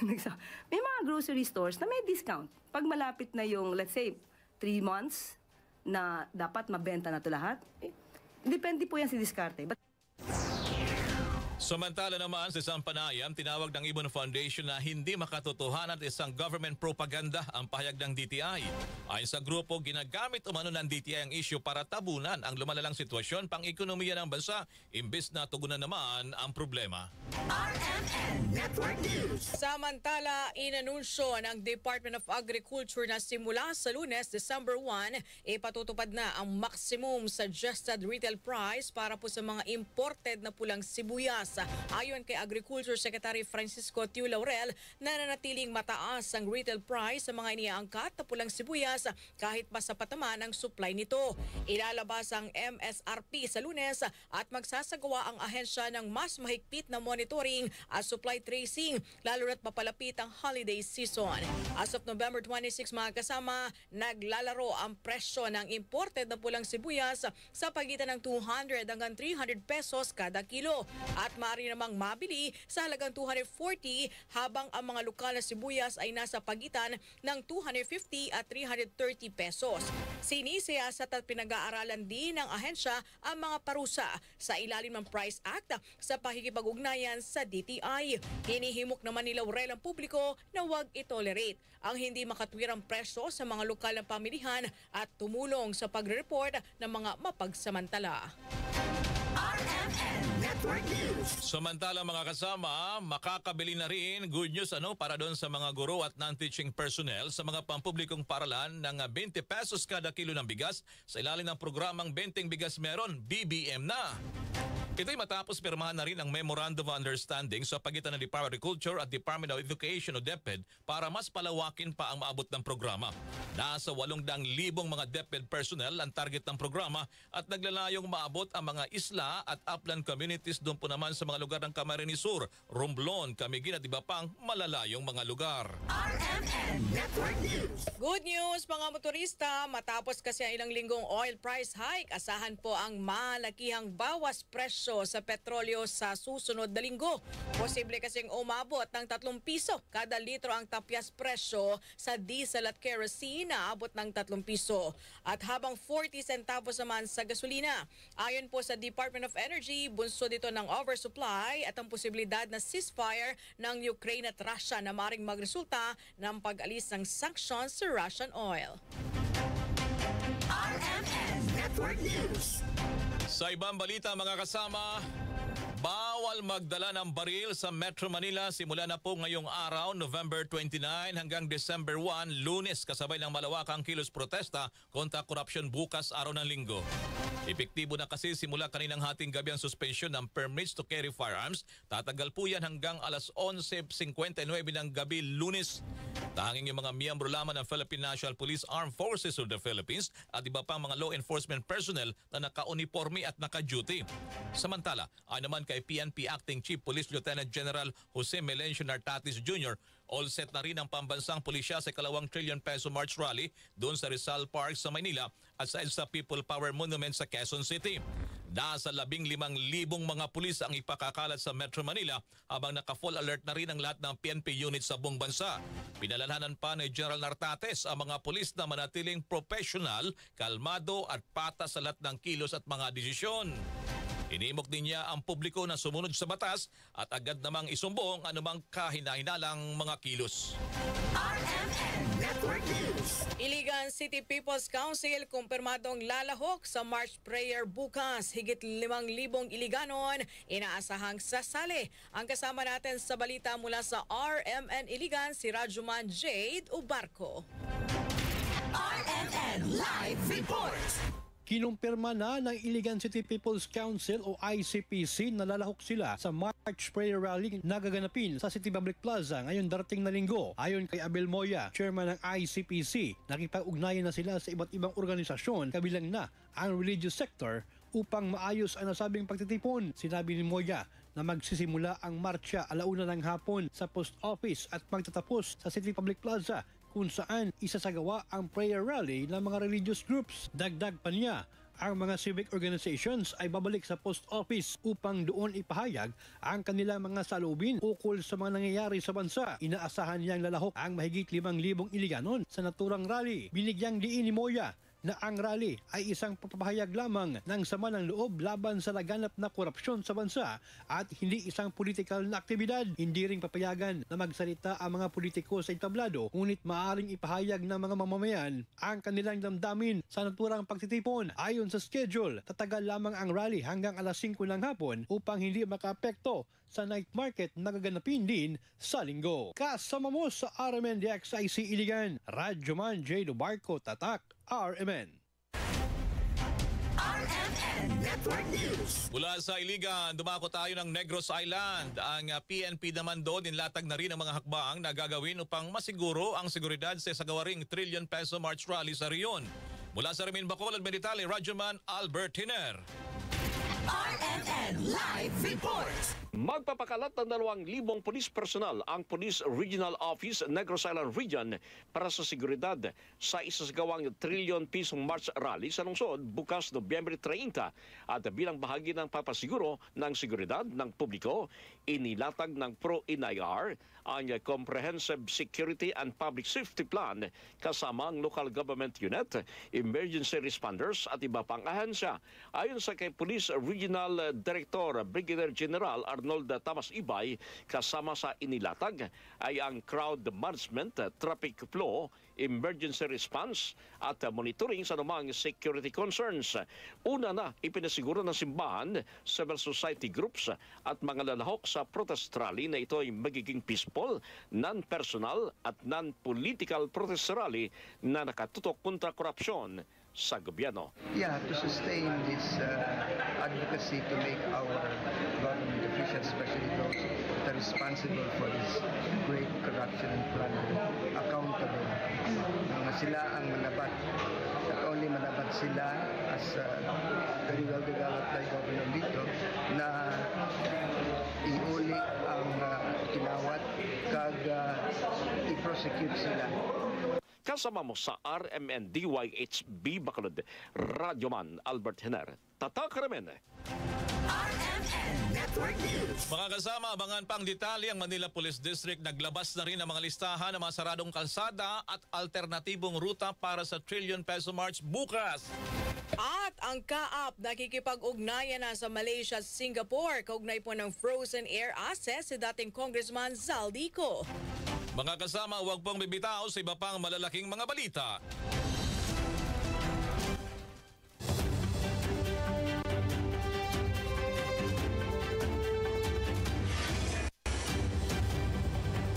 Nagsa-, may mga grocery stores na may discount. Pag malapit na yung, let's say, three months na dapat mabenta na to lahat, eh, depende po yan sa diskarte. But Samantala naman, sa isang panayam, tinawag ng Ibon Foundation na hindi makatotohanan at isang government propaganda ang pahayag ng D T I. Ayon sa grupo, ginagamit umano ng D T I ang issue para tabunan ang lumalalang sitwasyon pang-ekonomiya ng bansa imbes na tugunan naman ang problema. R M N Network News. Samantala, inanunsyo ng Department of Agriculture na simula sa Lunes, December one, ipatutupad na ang maximum suggested retail price para po sa mga imported na pulang sibuyas. Ayon kay Agriculture Secretary Francisco Tio Laurel, nananatiling mataas ang retail price sa mga iniaangkat na pulang sibuyas kahit pa sapat naman ang supply nito. Ilalabas ang M S R P sa Lunes at magsasagawa ang ahensya ng mas mahigpit na monitoring at supply tracing, lalo na't papalapit ang holiday season. As of November twenty-six, mga kasama, naglalaro ang presyo ng imported na pulang sibuyas sa pagitan ng two hundred hanggang three hundred pesos kada kilo at maaari namang mabili sa halagang two hundred forty, habang ang mga lokal na sibuyas ay nasa pagitan ng two hundred fifty at three hundred thirty pesos. Sinisiyasat at pinag-aaralan din ng ahensya ang mga parusa sa ilalim ng PRICE Act sa pakikipag-ugnayan sa D T I. Hinihimok naman ni Laurel ang publiko na huwag i-tolerate ang hindi makatwirang presyo sa mga lokal na pamilihan at tumulong sa pagre-report ng mga mapagsamantala. R M N Network News. Samantala, mga kasama, makakabili na rin, good news, ano, para doon sa mga guro at non-teaching personnel sa mga pampublikong paralan ng twenty pesos kada kilo ng bigas sa ilalim ng programang Benteng Bigas Meron, B B M na. Ito'y matapos pirmahan na rin ang Memorandum of Understanding sa pagitan ng Department of Agriculture at Department of Education o DepEd para mas palawakin pa ang maabot ng programa. Nasa walong daang libong mga DepEd personnel ang target ng programa at naglalayong maabot ang mga isla at upland communities doon po naman sa mga lugar ng Camarines Sur, Romblon, Camiguin at iba pang malalayong mga lugar. R M N Network News. Good news, mga motorista! Matapos kasi ang ilang linggong oil price hike, asahan po ang malakihang bawas presyo sa petrolyo sa susunod na linggo. Posible kasing umabot ng tatlong piso kada litro ang tapyas presyo sa diesel at kerosene na abot ng tatlong piso at habang forty centavos naman sa gasolina. Ayon po sa Department of Energy, bunso dito ng oversupply at ang posibilidad na ceasefire ng Ukraine at Russia na maring magresulta ng pag-alis ng sanction sa Russian oil. R M N Network News. Sa ibang balita, mga kasama, bawal magdala ng baril sa Metro Manila simula na po ngayong araw, November twenty-nine hanggang December one, Lunes, kasabay ng malawakang kilos protesta kontra korupsyon bukas araw ng Linggo. Epektibo na kasi simula kaninang hating gabi ang suspensyon ng permits to carry firearms. Tatagal po yan hanggang alas onse singkwenta y nuebe ng gabi, Lunes. Tanging yung mga miyembro lamang ng Philippine National Police, Armed Forces of the Philippines at iba pang mga law enforcement personnel na nakauniporme at naka-duty. Samantala, ayon naman kay P N P Acting Chief Police Lieutenant General Jose Melencio Nartates Junior, all set na rin ang pambansang pulisya sa ikalawang Trillion Peso March Rally doon sa Rizal Park sa Maynila at sa EDSA People Power Monument sa Quezon City. Nasa labing limang libong mga pulis ang ipakakalat sa Metro Manila habang naka-full alert na rin ang lahat ng P N P unit sa buong bansa. Pinalalhanan pa ni General Nartates ang mga pulis na manatiling professional, kalmado at patas sa lahat ng kilos at mga desisyon. Inimok din niya ang publiko na sumunod sa batas at agad namang isumbong anumang kahinahinalang mga kilos. R M N Network News. Iligan City People's Council kumpirmadong lalahok sa March prayer bukas. Higit limang libong Iliganon inaasahang sasali. Ang kasama natin sa balita mula sa R M N Iligan, si Radyoman Jade Ubarco. R M N Live Report. Kinumpirma na ng Iligan City People's Council o I C P C na lalahok sila sa March Prayer Rally na gaganapin sa City Public Plaza ngayong darating na linggo. Ayon kay Abel Moya, chairman ng I C P C, nakipag-ugnayan na sila sa iba't ibang organisasyon kabilang na ang religious sector upang maayos ang nasabing pagtitipon. Sinabi ni Moya na magsisimula ang martsa alauna ng hapon sa post office at magtatapos sa City Public Plaza kung saan isasagawa ang prayer rally ng mga religious groups. Dagdag pa niya, ang mga civic organizations ay babalik sa post office upang doon ipahayag ang kanilang mga saloobin ukol sa mga nangyayari sa bansa. Inaasahan niyang lalahok ang mahigit limang libong Iliganon sa naturang rally. Binigyang diin ni Moya na ang rally ay isang pagpapahayag lamang ng sama ng loob laban sa laganap na korupsyon sa bansa at hindi isang politikal na aktibidad. Hindi ring papayagan na magsalita ang mga politiko sa entablado, ngunit maaaring ipahayag ng mga mamamayan ang kanilang damdamin sa naturang pagtitipon. Ayon sa schedule, tatagal lamang ang rally hanggang alas singko ng hapon upang hindi makaapekto sa night market na gaganapin din sa linggo. Kasama mo sa R M N D X I C Iligan, Radyoman Jade Ubarco, Tatak R M N. R M N Network News. Mula sa Iligan, dumako tayo ng Negros Island. Ang ah, P N P naman doon, inlatag na rin ang mga hakbang na gagawin upang masiguro ang seguridad sa sagawaring Trillion Peso March Rally sa rehiyon. Mula sa Rimin Bacolod, Meditali, Radyoman Albert Hiner. R M N Live Report. Magpapakalat ng dalawang libong police personnel ang Police Regional Office, Negros Island Region, para sa seguridad sa isasagawang Trillion Pisong March Rally sa lungsod bukas, Nobyembre treinta, at bilang bahagi ng papasiguro ng seguridad ng publiko, inilatag ng Pro N I R ang Comprehensive Security and Public Safety Plan kasama ang local government unit, emergency responders at iba pang ahensya. Ayon sa kay Police Regional Director Brigadier General Arnold Tamas Ibay, kasama sa inilatag ay ang crowd management, traffic flow, emergency response at monitoring sa anumang security concerns. Una na, ipinasiguro ng simbahan, civil society groups at mga lalahok sa protest rally na ito ay magiging peaceful, non-personal at non-political protest rally na nakatutok kontra korupsyon sa gobyerno. Yeah, to sustain this uh, advocacy to make our government officials, especially those that are responsible for this great corruption and plunder, accountable. Nga sila ang manabat. Not only manabat sila as uh, very well developed by Governor Vito na iuli ang uh, kinawat kag uh, i-prosecute sila. Kasama mo sa R M N D Y H B Bacolod, Radyoman Albert Hener, Tatak R M N. R M N Network News. Mga kasama, abangan pa ang detalye. Ang Manila Police District naglabas na rin ng mga listahan ng mga saradong kalsada at alternatibong ruta para sa Trillion Peso March bukas. At ang CAAP nakikipag-ugnayan na sa Malaysia at Singapore kaugnay po ng frozen air assets si dating Congressman Zaldy Co. Mga kasama, huwag pong bibitaw sa iba pang malalaking mga balita.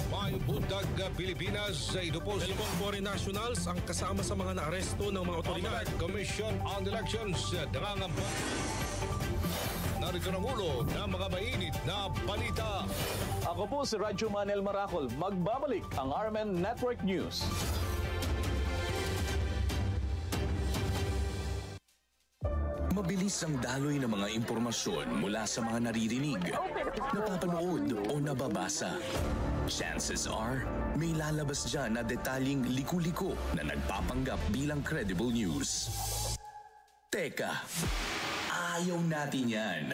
Maayong buntag, Pilipinas. Ito po si Philippine Foreign Nationals ang kasama sa mga naaresto ng mga otoridad. Commission on Elections, nangangamba. Narito ang ulo ng mga mainit na balita. Ako po si Radyo Manel Maracol. Magbabalik ang R M N Network News. Mabilis ang daloy ng mga impormasyon mula sa mga naririnig, napapanood o nababasa. Chances are, may lalabas dyan na detalyeng liku-liku na nagpapanggap bilang credible news. Teka, ayaw natin yan.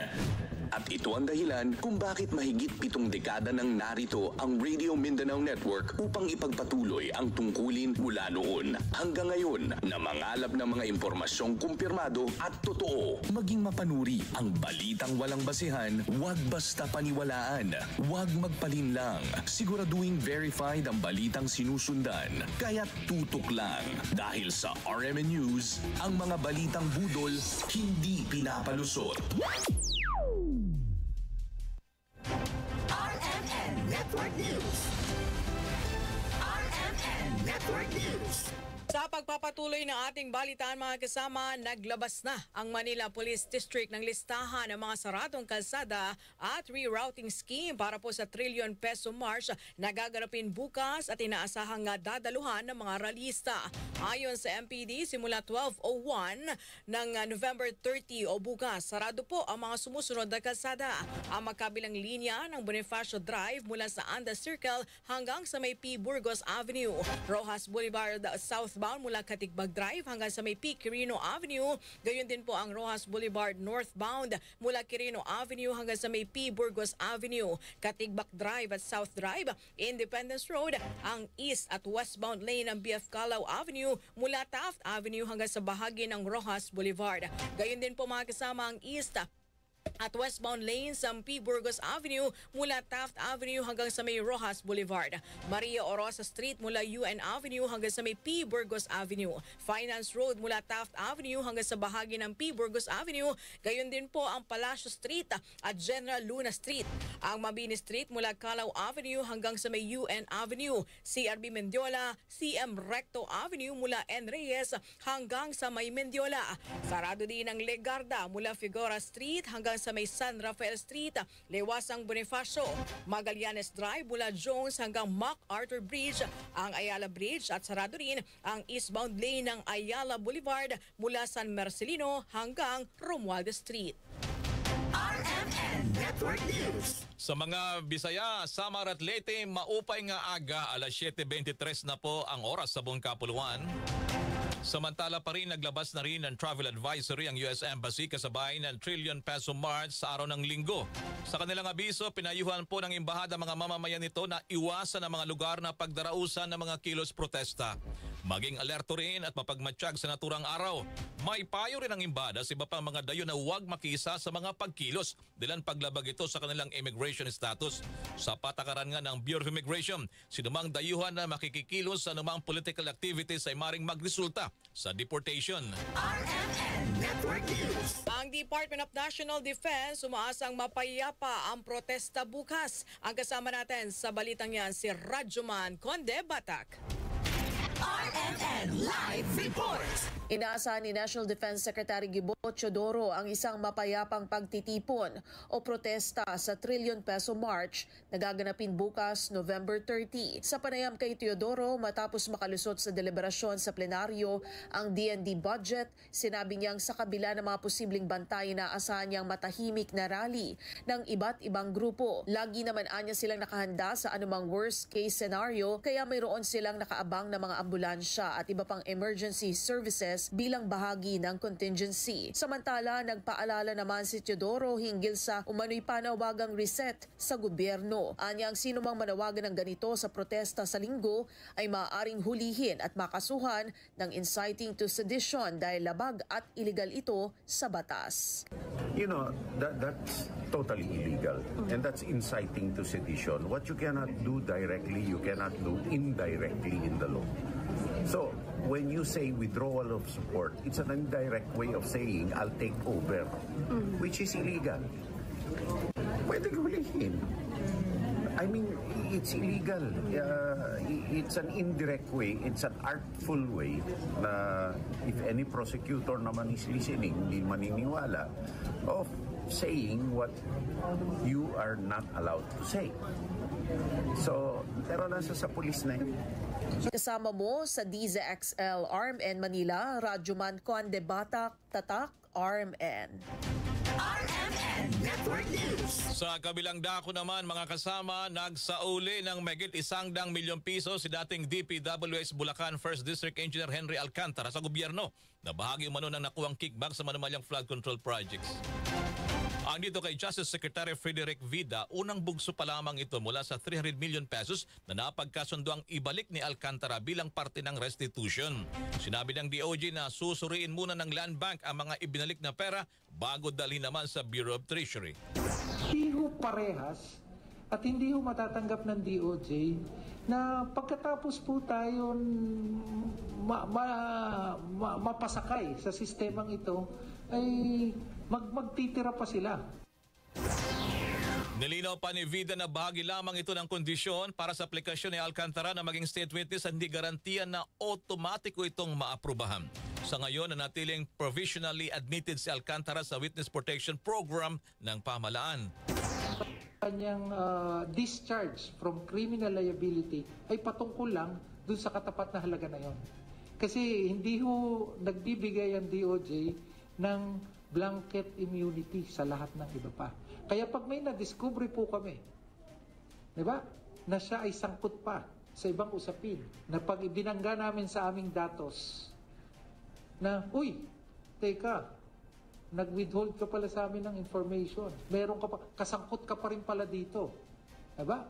At ito ang dahilan kung bakit mahigit pitong dekada nang narito ang Radio Mindanao Network upang ipagpatuloy ang tungkulin mula noon hanggang ngayon na mangalap ng mga impormasyong kumpirmado at totoo. Maging mapanuri ang balitang walang basehan, huwag basta paniwalaan, huwag magpalinlang. Siguraduhing verified ang balitang sinusundan. Kaya't tutok lang, dahil sa R M N News, ang mga balitang budol hindi pinapalusot. R M N Network News. R M N Network News. Sa pagpapatuloy ng ating balitaan, mga kasama, naglabas na ang Manila Police District ng listahan ng mga saradong kalsada at rerouting scheme para po sa Trillion Peso March na gaganapin bukas at inaasahang nga dadaluhan ng mga ralista. Ayon sa M P D, simula twelve oh one ng, ah, November thirty o bukas, sarado po ang mga sumusunod na kalsada. Ang magkabilang linya ng Bonifacio Drive mula sa Andes Circle hanggang sa may P Burgos Avenue, Roxas Boulevard southbound mula Katigbag Drive hanggang sa may P Quirino Avenue, gayon din po ang Roxas Boulevard northbound mula Quirino Avenue hanggang sa may P Burgos Avenue, Katigbag Drive at South Drive, Independence Road, ang east at westbound lane ng B F Callao Avenue mula Taft Avenue hanggang sa bahagi ng Roxas Boulevard. Gayon din po, mga kasama, ang east at westbound lanes ng P Burgos Avenue mula Taft Avenue hanggang sa may Roxas Boulevard, Maria Orosa Street mula U N Avenue hanggang sa may P Burgos Avenue, Finance Road mula Taft Avenue hanggang sa bahagi ng P Burgos Avenue, gayon din po ang Palacio Street at General Luna Street, ang Mabini Street mula Callao Avenue hanggang sa may U N Avenue, C R B Mendiola, C M Recto Avenue mula N Reyes hanggang sa may Mendiola. Sarado din ang Legarda mula Figueroa Street hanggang sa may San Rafael Street, liwasang Bonifacio, Magallanes Drive mula Jones hanggang MacArthur Bridge, ang Ayala Bridge, at sarado rin ang eastbound lane ng Ayala Boulevard mula San Marcelino hanggang Romualdez Street. R M N Network News. Sa mga Bisaya, Samar at Leyte, maupay nga aga, alas siyete beintitres na po ang oras sa buong kapuluan. Samantala pa rin, naglabas na rin ng travel advisory ang U S Embassy kasabay ng Trillion Peso March sa araw ng Linggo. Sa kanilang abiso, pinayuhan po ng embahada mga mamamayan nito na iwasan ang mga lugar na pagdarausan ng mga kilos protesta. Maging alerto rin at mapagmatsyag sa naturang araw. May payo rin ang embahada sa iba pang mga dayo na huwag makiisa sa mga pagkilos dahil paglabag ito sa kanilang immigration status. Sa patakaran nga ng Bureau of Immigration, sinumang dayuhan na makikikilos sa anumang political activities ay maring magresulta sa deportation. R M N Network News. Ang Department of National Defense umaasang mapayapa ang protesta bukas. Ang kasama natin sa balitang yan, si Radyoman Conde Batak. R M N Live report. Inaasahan ni National Defense Secretary Gibo Teodoro ang isang mapayapang pagtitipon o protesta sa Trillion Peso March na gaganapin bukas, November thirty. Sa panayam kay Teodoro, matapos makalusot sa deliberasyon sa plenaryo ang D N D budget, sinabi niyang sa kabila ng mga posibleng banta, inaasahan niyang matahimik na rally ng iba't ibang grupo. Lagi naman anya silang nakahanda sa anumang worst case scenario, kaya mayroon silang nakaabang na mga ambulansya at iba pang emergency services bilang bahagi ng contingency. Samantala, nagpaalala naman si Teodoro hinggil sa umano'y panawagang reset sa gobyerno. Anya, ang sinumang manawagan ng ganito sa protesta sa Linggo ay maaaring hulihin at makasuhan ng inciting to sedition dahil labag at iligal ito sa batas. You know, that, that's totally illegal. And that's inciting to sedition. What you cannot do directly, you cannot do indirectly in the law. So, when you say withdrawal of support, it's an indirect way of saying, "I'll take over," which is illegal. Pwede hulihin. I mean, it's illegal. Uh, it's an indirect way, it's an artful way na if any prosecutor naman is listening, di maniniwala, of saying what you are not allowed to say. So, pero nasa sa pulis na yun. Kasama mo sa D Z X L R M N Manila, Radyoman Conde Batak, Tatak, R M N. R M N Network News. Sa kabilang dako naman, mga kasama, nagsauli ng mahigit isang daang milyong piso si dating D P W H Bulacan First District Engineer Henry Alcantara sa gobyerno na bahagi umano ng nakuhang kickback sa manumalyang flood control projects. Ang dito kay Justice Secretary Frederick Vida, unang bugso pa lamang ito mula sa three hundred million pesos na napagkasunduang ibalik ni Alcantara bilang parte ng restitution. Sinabi ng D O J na susuriin muna ng Land Bank ang mga ibinalik na pera bago dalhin naman sa Bureau of Treasury. Hindi ho parehas at hindi ho matatanggap ng D O J na pagkatapos po tayo ma, ma, ma, mapasakay sa sistemang ito ay mag, magtitira pa sila. Nilinaw pa ni Vida na bahagi lamang ito ng kondisyon para sa aplikasyon ni Alcantara na maging state witness at hindi garantiya na automatiko itong maaprubahan. Sa ngayon, nanatiling provisionally admitted si Alcantara sa Witness Protection Program ng pamahalaan. Kanyang uh, discharge from criminal liability ay patungkol lang dun sa katapat na halaga na yon. Kasi hindi ho nagbibigay ang D O J ng blanket immunity sa lahat ng iba pa. Kaya pag may na-discover po kami, di ba, na siya ay sangkot pa sa ibang usapin, na pag ibinangga namin sa aming datos na, uy, teka, nag-withhold ka pala sa amin ng information. Meron ka pa, kasangkot ka pa rin pala dito. Diba?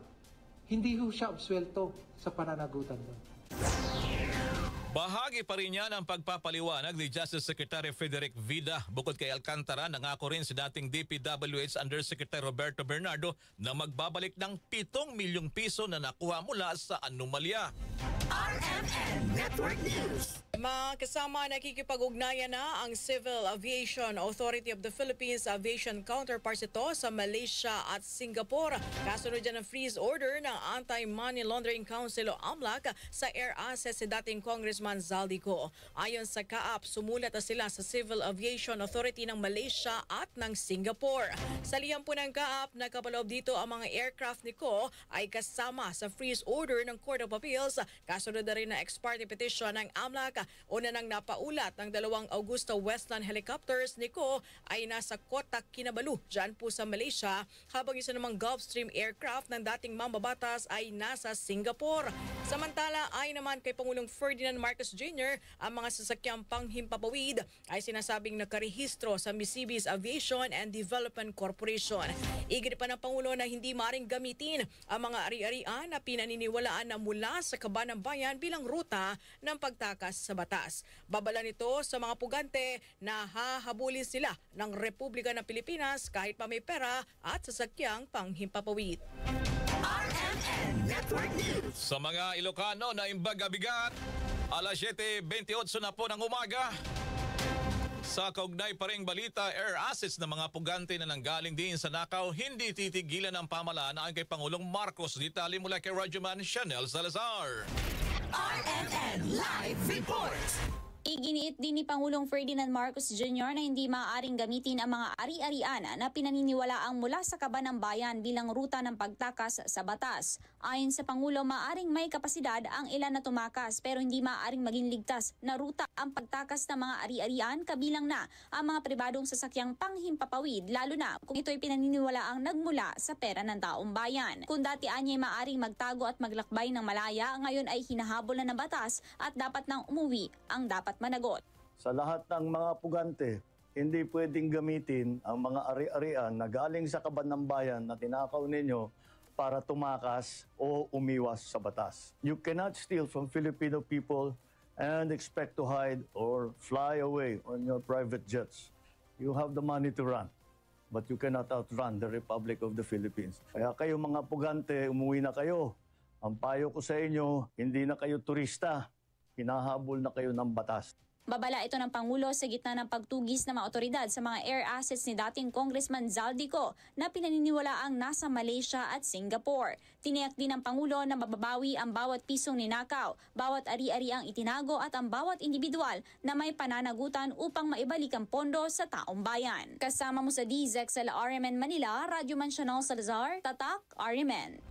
Hindi ho siya absuelto sa pananagutan doon. Bahagi pa rin yan ang pagpapaliwanag ni Justice Secretary Frederick Vida. Bukod kay Alcantara, nangako rin si dating D P W H Undersecretary Roberto Bernardo na magbabalik ng pitong milyong piso na nakuha mula sa anomalya. R M N Network News. Mga kasama, nakikipag-ugnayan na ang Civil Aviation Authority of the Philippines aviation counterparts ito sa Malaysia at Singapore. Kasunod yan ng freeze order ng Anti-Money Laundering Council o AMLAC sa air assets ni dating Congressman Zaldy Co. Ayon sa CAAP, sumulat na sila sa Civil Aviation Authority ng Malaysia at ng Singapore. Sa liham po ng CAAP, nakapaloob dito ang mga aircraft ni Co ay kasama sa freeze order ng Court of Appeals. Kasunod na rin ng ex parte petition ng AMLAC. Una nang napaulat ng dalawang Agusta Westland helicopters ni Co ay nasa Kota Kinabalu, dyan po sa Malaysia, habang isa namang Gulfstream aircraft ng dating mambabatas ay nasa Singapore. Samantala, ayon naman kay Pangulong Ferdinand Marcos Junior, ang mga sasakyang panghimpapawid ay sinasabing nakarehistro sa Misibis Aviation and Development Corporation. Igit pa ng Pangulo na hindi maring gamitin ang mga ari-arian na pinaniniwalaan na mula sa Kaban ng Bayan bilang ruta ng pagtakas sa batas. Babala nito sa mga pugante na hahabulin sila ng Republika ng Pilipinas kahit pa may pera at sasakyang panghimpapawid. R M N Network News. Sa mga Ilocano na imbag a bigat, alas siyete bentiocho na po ng umaga. Sa kaugnay pa ring balita, air assets ng mga pugante na nanggaling din sa nakaw, hindi titigilan ng pamahalaan ayon kay Pangulong Marcos. Detalye mula kay Radyoman Chanel Salazar. R M N Live Report. Iginiit din ni Pangulong Ferdinand Marcos Junior na hindi maaaring gamitin ang mga ari-arian na pinaniniwalaang mula sa kaban ng bayan bilang ruta ng pagtakas sa batas. Ayon sa Pangulo, maaring may kapasidad ang ilan na tumakas, pero hindi maaaring maging ligtas na ruta ang pagtakas ng mga ari-arian, kabilang na ang mga pribadong sasakyang panghimpapawid, lalo na kung ito'y pinaniniwalaang nagmula sa pera ng taong bayan. Kung dati anya'y maaring magtago at maglakbay ng malaya, ngayon ay hinahabol na ng batas at dapat nang umuwi ang dapat managot. Sa lahat ng mga pugante, hindi pwedeng gamitin ang mga ari-arian na galing sa kaban ng bayan na tinakaw ninyo para tumakas o umiwas sa batas. You cannot steal from Filipino people and expect to hide or fly away on your private jets. You have the money to run, but you cannot outrun the Republic of the Philippines. Kaya kayo, mga pugante, umuwi na kayo. Ang payo ko sa inyo, hindi na kayo turista. Hinahabol na kayo ng batas. Babala ito ng Pangulo sa gitna ng pagtugis ng mga otoridad sa mga air assets ni dating Congressman Zaldy Co na pinaniniwalaang nasa Malaysia at Singapore. Tiniyak din ng Pangulo na mababawi ang bawat pisong ninakaw, bawat ari-ariang itinago at ang bawat individual na may pananagutan upang maibalik ang pondo sa taong bayan. Kasama mo sa D Z X L R M N Manila, Radyo Man Chanel Salazar, Tatak R M N.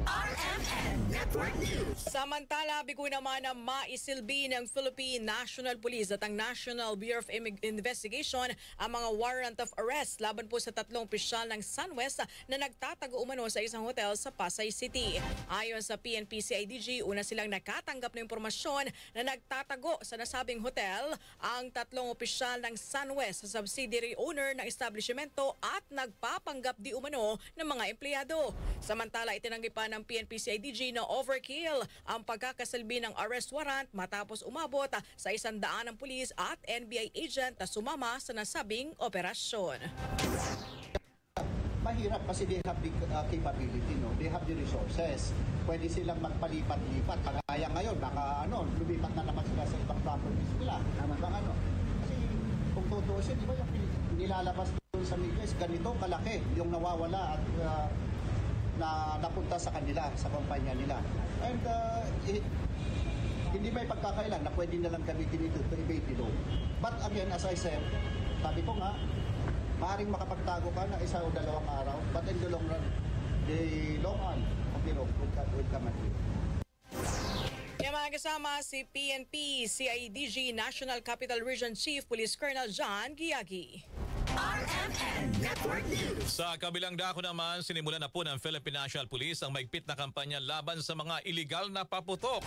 R M N Network News. Samantala, bigo naman ang maisilbi ng Philippine National Police at ang National Bureau of Immig- Investigation ang mga warrant of arrest laban po sa tatlong opisyal ng SunWest na nagtatago umano sa isang hotel sa Pasay City. Ayon sa P N P C I D G, una silang nakatanggap ng impormasyon na nagtatago sa nasabing hotel ang tatlong opisyal ng SunWest, subsidiary owner ng establisimento at nagpapanggap di umano ng mga empleyado. Samantala, itinanggi pa ng P N P C I D G na overkill ang pagkakasilbi ng arrest warrant matapos umabot sa isang daan ng pulis at N B I agent na sumama sa nasabing operasyon. Mahirap kasi they have the, uh, capability, no? They have the resources. Pwede silang magpalipat-lipat. Kagaya ngayon, naka, ano, lumipat na naman sila sa ibang properties nila. Tama. Ibang ano. Kasi kung tutuusin, di ba, yung pin- nilalabas doon sa media is ganito kalaki yung nawawala at, uh, na napunta sa kanila, sa kumpanya nila. And, uh, it, hindi may pagkakailan na pwede nilang gamitin ito to evade the law. But again, as I said, sabi ko nga, maaaring makapagtago ka na isa o dalawang araw, but in the long run, the long arm of the law will come, will come at you. Kaya, mga kasama, si P N P C I D G National Capital Region Chief Police Colonel John Giagi. R M N Network News. Sa kabilang dako naman, sinimulan na po ng Philippine National Police ang maigpit na kampanya laban sa mga iligal na paputok.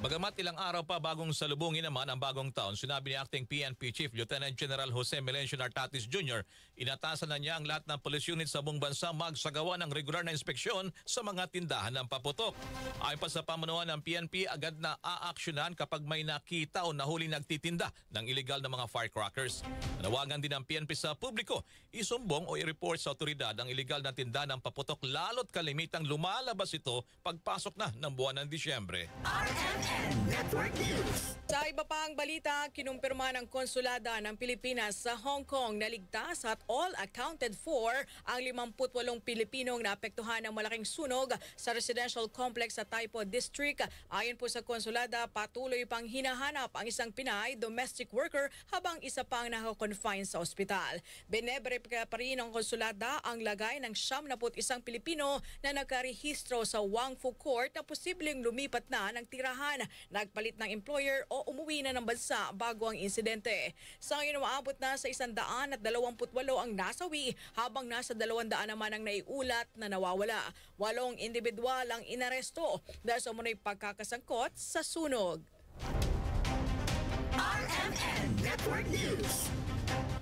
Bagamat ilang araw pa bagong salubungin naman ang bagong taon, sinabi ni Acting P N P Chief Lieutenant General Jose Melencio Nartatis Junior, inatasan na niya ang lahat ng police unit sa buong bansa magsagawa ng regular na inspeksyon sa mga tindahan ng paputok. Ayon pa sa pamunuan ng P N P, agad na aaksyonan kapag may nakita o nahuling nagtitinda ng iligal na mga firecrackers. Nanawagan din ang P N P sa publiko, isumbong o i-report sa otoridad ang iligal na tinda ng paputok, lalo't kalimitang lumalabas ito pagpasok na ng buwan ng Disyembre. R M N Network News. Sa iba pang balita, kinumpirma ng Konsulada ng Pilipinas sa Hong Kong na ligtas at all accounted for ang limampu't walong Pilipinong naapektuhan ng malaking sunog sa residential complex sa Taipo District. Ayon po sa Konsulada, patuloy pang hinahanap ang isang Pinay domestic worker habang isa pang nakakonfine sa ospital. Bineberipika pa rin ng Konsulada ang lagay ng siyam na put isang Pilipino na nakarehistro sa Wang Fu Court na posibleng lumipat na ng tirahan, nagpalit ng employer o umuwi na ng bansa bago ang insidente. Sa ngayon, umaabot na sa isandaan at dalawampu't walo ang nasawi, habang nasa dalawandaan naman ang naiulat na nawawala. Walong individual ang inaresto dahil sa umano'y pagkakasangkot sa sunog. R M N Network News.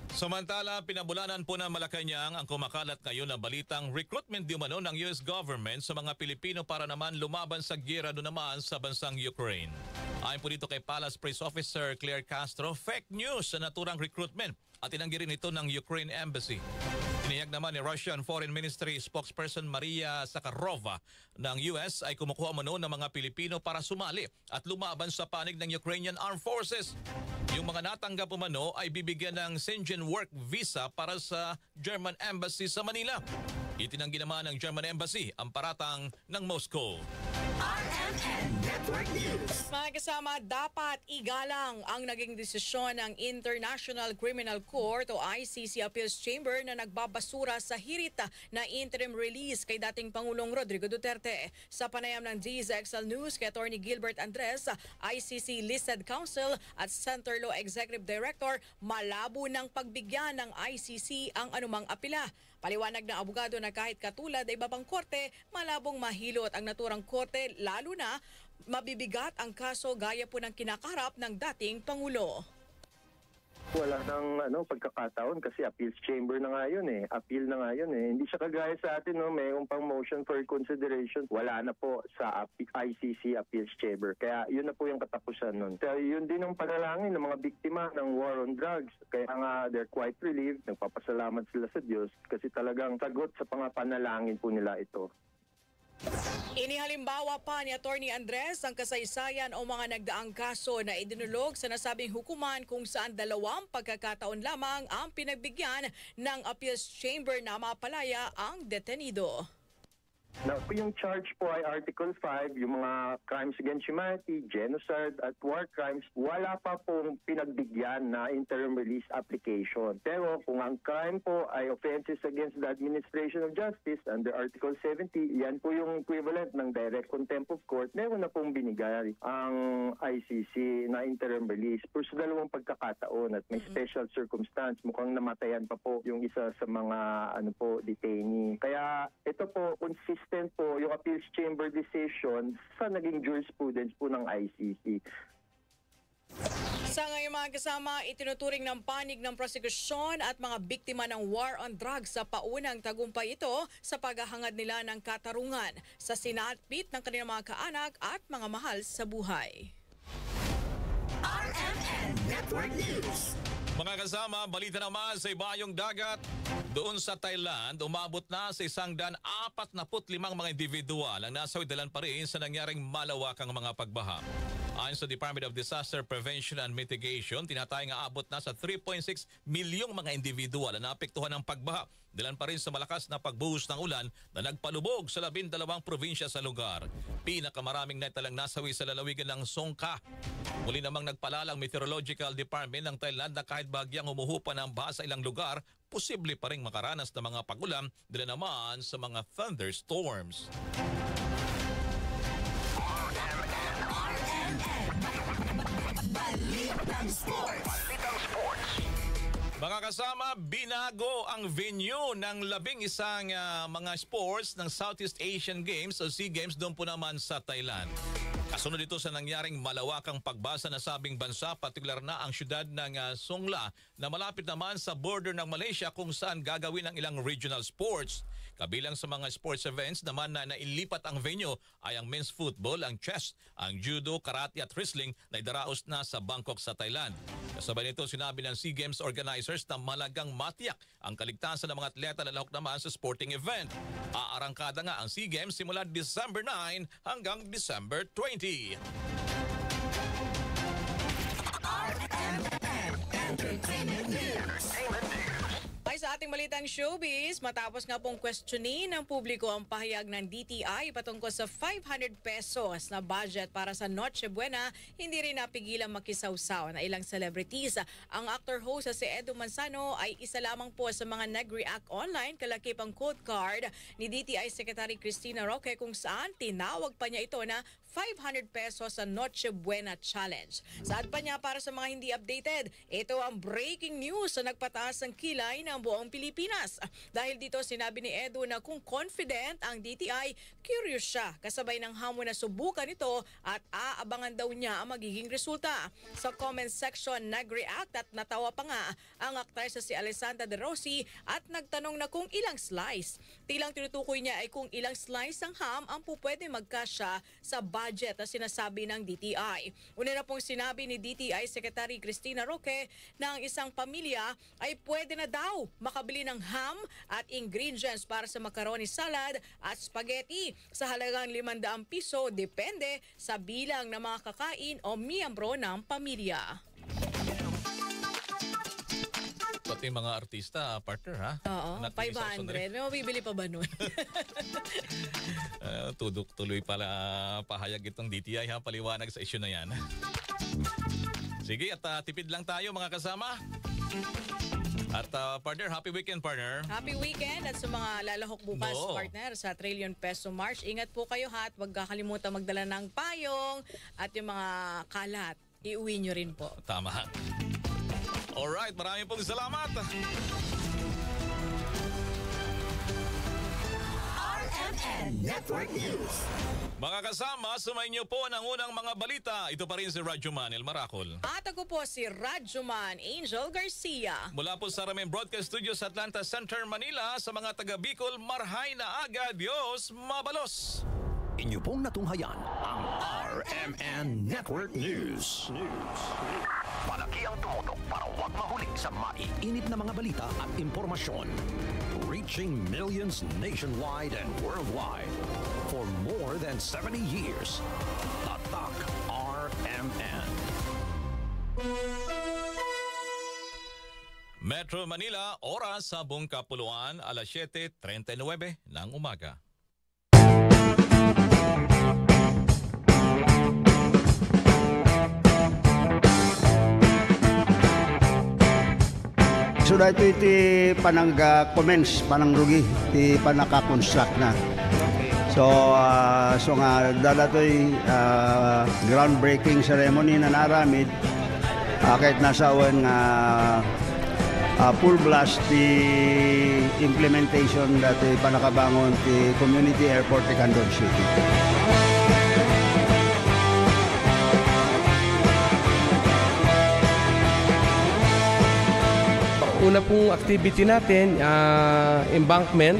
Samantala, pinabulanan po ng Malacañang ang kumakalat ngayon na balitang recruitment di umano ng U S government sa mga Pilipino para naman lumaban sa giyera doon naman sa bansang Ukraine. Ayon po dito kay Palace Press Officer Claire Castro, fake news sa naturang recruitment at tinanggi rin ito ng Ukraine Embassy. Tinayag naman ni Russian Foreign Ministry spokesperson Maria Zakharova ng U S ay kumukuha umano ng mga Pilipino para sumali at lumaban sa panig ng Ukrainian Armed Forces. Yung mga natanggap umano ay bibigyan ng Schengen Work Visa para sa German Embassy sa Manila. Itinanggi naman ng German Embassy ang paratang ng Moscow. R M N Network. Mga kasama, dapat igalang ang naging desisyon ng International Criminal Court o I C C Appeals Chamber na nagbabasura sa hirit na interim release kay dating Pangulong Rodrigo Duterte. Sa panayam ng D Z X L News kay Attorney Gilbert Andres, I C C listed counsel at Center Law Executive Director, malabo nang pagbigyan ng I C C ang anumang apela. Paliwanag ng abogado na kahit katulad ng iba pang korte, malabong mahilot ang naturang korte, lalo na mabibigat ang kaso gaya po ng kinakaharap ng dating Pangulo. Wala nang ano, pagkakataon kasi appeals chamber na nga yun eh. Appeal na nga yun eh. Hindi siya kagaya sa atin, no? Mayroon pang motion for reconsideration. Wala na po sa app- I C C appeals chamber. Kaya yun na po yung katapusan nun. Kaya yun din ang panalangin ng mga biktima ng war on drugs. Kaya nga they're quite relieved. Nagpapasalamat sila sa Diyos kasi talagang sagot sa mga panalangin po nila ito. Inihalimbawa pa ni Attorney Andres ang kasaysayan o mga nagdaang kaso na idinulog sa nasabing hukuman kung saan dalawang pagkakataon lamang ang pinagbigyan ng appeals chamber na mapalaya ang detenido. Now, kung yung charge po ay Article five, yung mga crimes against humanity, genocide, at war crimes, wala pa pong pinagbigyan na interim release application. Pero kung ang crime po ay offenses against the administration of justice under Article seventy, yan po yung equivalent ng direct contempt of court, meron na pong binigay ang I C C na interim release. Pero sa dalawang pagkakataon at may special circumstance, mukhang namatayan pa po yung isa sa mga ano po, detainee. Kaya ito po, consistent po yung appeals chamber decision sa naging jurisprudence po ng I C C. Sa ngayon, mga kasama, itinuturing ng panig ng prosekusyon at mga biktima ng war on drugs sa paunang tagumpay ito sa paghahangad nila ng katarungan sa sinapit ng kanilang mga kaanak at mga mahal sa buhay. R M N Network News. Mga kasama, balita naman sa ibayong dagat. Doon sa Thailand, umabot na sa isang daan apat naput limang mga individual ang nasawi dahilan pa rin sa nangyaring malawakang mga pagbaha. Ayon sa Department of Disaster Prevention and Mitigation, tinatayang aabot na sa three point six milyong mga individual ang naapektuhan ng pagbaha dahilan pa rin sa malakas na pagbuhos ng ulan na nagpalubog sa labindalawang probinsya sa lugar. Pinakamaraming naitalang nasawi sa lalawigan ng Songkla. Muli namang nagpaalala ang Meteorological Department ng Thailand na kahit bahagyang humuhupa na ang baha sa ilang lugar, posible pa ring makaranas ng mga pag-ulan dala naman sa mga thunderstorms. Balitang Sports. Mga kasama, binago ang venue ng labing isang ah, mga sports ng Southeast Asian Games o SEA Games doon po naman sa Thailand. Kasunod ito sa nangyaring malawakang pagbaha sa nasabing bansa, partikular na ang siyudad ng ah, Songkla na malapit naman sa border ng Malaysia kung saan gagawin ang ilang regional sports. Kabilang sa mga sports events naman na nailipat ang venue ay ang men's football, ang chess, ang judo, karate at wrestling na idaraos na sa Bangkok sa Thailand. Kasabay nito, sinabi ng SEA Games organizers na mahalagang matiyak ang kaligtasan ng mga atleta na lahok naman sa sporting event. Aarangkada nga ang SEA Games simula December nine hanggang December twenty. Entertainment News. Ay, sa ating balitang showbiz, matapos nga pong questionin ng publiko ang pahayag ng D T I patungkol sa five hundred pesos na budget para sa Noche Buena, hindi rin napigilang makisawsaw na ilang celebrities. Ang actor host na si Edu Manzano ay isa lamang po sa mga nag-react online kalakip ang quote card ni D T I Secretary Cristina Roque kung saan tinawag pa niya ito na five hundred pesos sa Noche Buena Challenge. Saad pa niya, para sa mga hindi updated, ito ang breaking news sa nagpataas ang kilay ng buong Pilipinas. Dahil dito, sinabi ni Edu na kung confident ang D T I, curious siya kasabay ng hamon na subukan ito at aabangan daw niya ang magiging resulta. Sa comment section, nag-react at natawa pa nga ang aktres na si Alessandra De Rossi at nagtanong na kung ilang slice. Tilang tinutukoy niya ay kung ilang slice ng ham ang pupwede magkasya sa budget na sinasabi ng D T I. Una na pong sinabi ni D T I Secretary Cristina Roque na ang isang pamilya ay pwede na daw makabili ng ham at ingredients para sa macaroni salad at spaghetti sa halagang limandaan piso, depende sa bilang ng mga kakain o miyembro ng pamilya. Sa ti mga artista, partner, ha? Oo, Anak ni Isang five hundred. Sunday. May mabibili pa ba nun? Ah, tudok tuloy pala pahayag itong D T I, ha? Paliwanag sa issue na yan. Sige, at, ah, tipid lang tayo, mga kasama. At, ah, partner, happy weekend, partner. Happy weekend at sa mga lalahok bukas, Oo. partner, sa Trillion Peso March. Ingat po kayo, ha, at huwag kakalimutan magdala ng payong at yung mga kalat. Iuwi nyo rin po. Tama. Alright, maraming pong salamat. R M N Network News. Mga kasama, sumayin niyo po ang unang mga balita. Ito pa rin si Radyo Man El Maracol. At ako po si Radyo Man Angel Garcia. Mula po sa Ramen Broadcast Studio sa Atlanta Center, Manila, sa mga taga Bicol, marhay na aga, Dios mabalos. Inyo pong natunghayan ang R M N Network News. Palaki ang tumutok para huwag mahuli sa maiinit na mga balita at impormasyon. Reaching millions nationwide and worldwide. For more than seventy years, Tatak R M N. Metro Manila, oras sa buong kapuluan, alas siyete treinta y nueve ng umaga. So, daytoy ti panangga-commence, panangrugi, ti panaka-construct na. So, ah, so nga, daytoy, ah, groundbreaking ceremony nga naaramid, ah, ket nasawen nga, ah, full blast ti implementation daytoy panakabangon ti community airport ti Candon City. Una pong activity natin, ah, embankment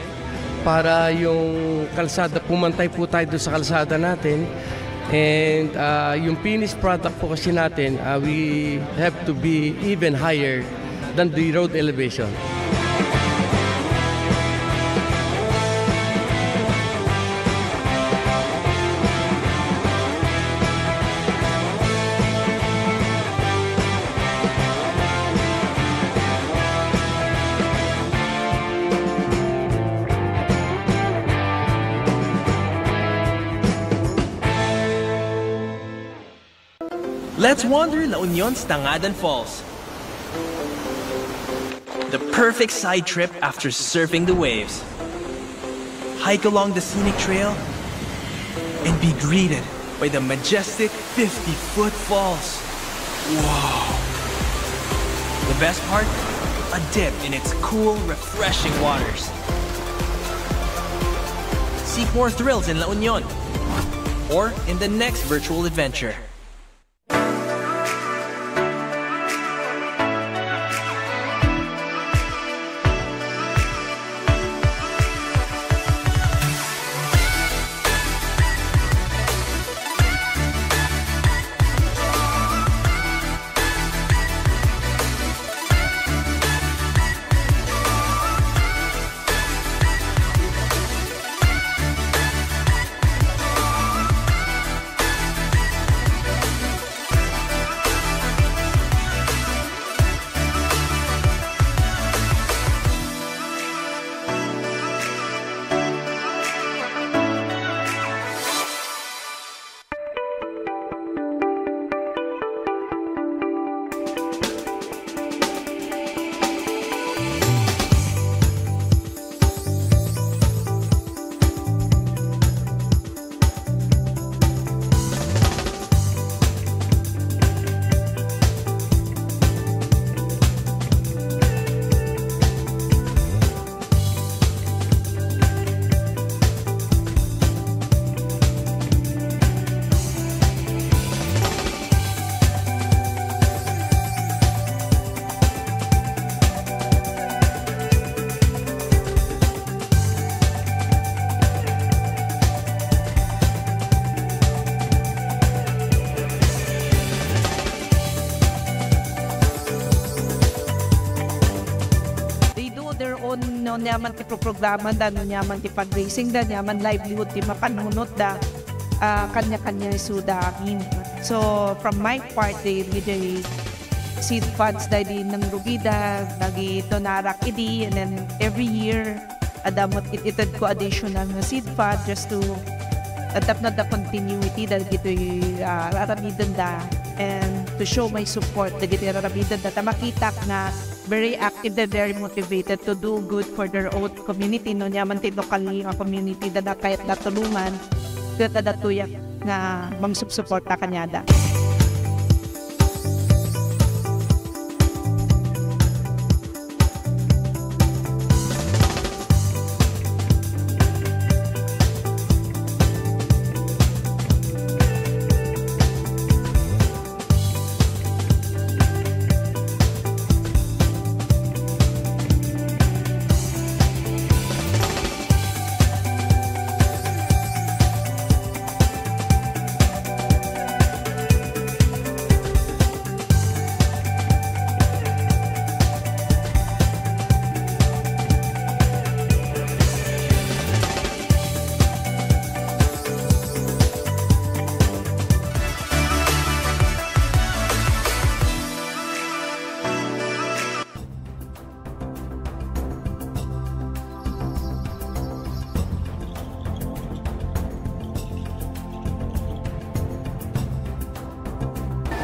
para yung kalsada, pumantay po tayo doon sa kalsada natin. And, ah, yung finished product po kasi natin, ah, we have to be even higher than the road elevation. Let's wander La Union's Tangadan Falls. The perfect side trip after surfing the waves. Hike along the scenic trail and be greeted by the majestic fifty-foot falls. Wow! The best part? A dip in its cool, refreshing waters. Seek more thrills in La Union or in the next virtual adventure. They do their own, no, niaman ti programa da, no, niaman ti fundraising da, niaman livelihood ti mapanunot da. Ah, kanya-kanya isuda amin. So, from my part, they, they, seed funds daydi nangrugida, nagidonarek idi, and then every year, adda met it-, itedko additional nga seed fund just to, uh, tapno adda continuity dagitoy, uh, aramidenda, and to show my support dagiti aramidenda, ta makitak nga very active and very motivated to do good for their own community, no, ania man ti lokal nga community da, da kayatda tulongan, ket adda tuyak nga mangsupsuporta kaniada.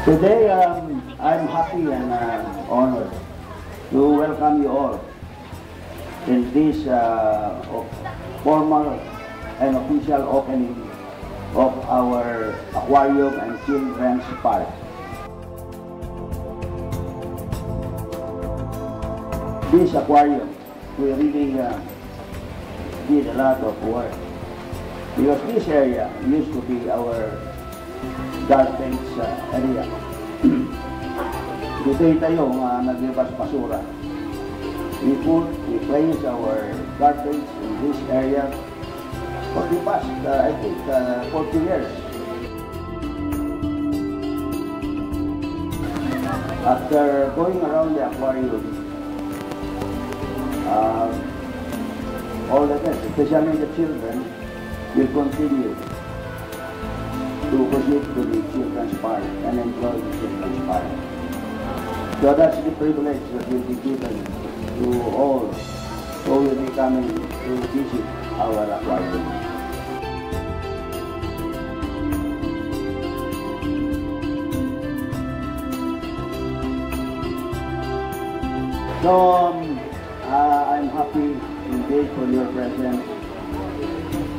Today, um, I'm happy and, uh, honored to welcome you all in this, uh, o-, formal and official opening of our aquarium and children's park. This aquarium, we really, uh, did a lot of work because this area used to be our garbage, uh, area. Ditoy tayo nga naglibas basura. We put, we place our garbage in this area for the past, uh, I think, uh, forty years. After going around the aquarium, uh, all the time, especially the children, will continue to proceed to the children's park and enjoy the children's park. So that's the privilege that will be given to all who will be coming to visit our aquarium. So, um, uh, I'm happy indeed for your presence.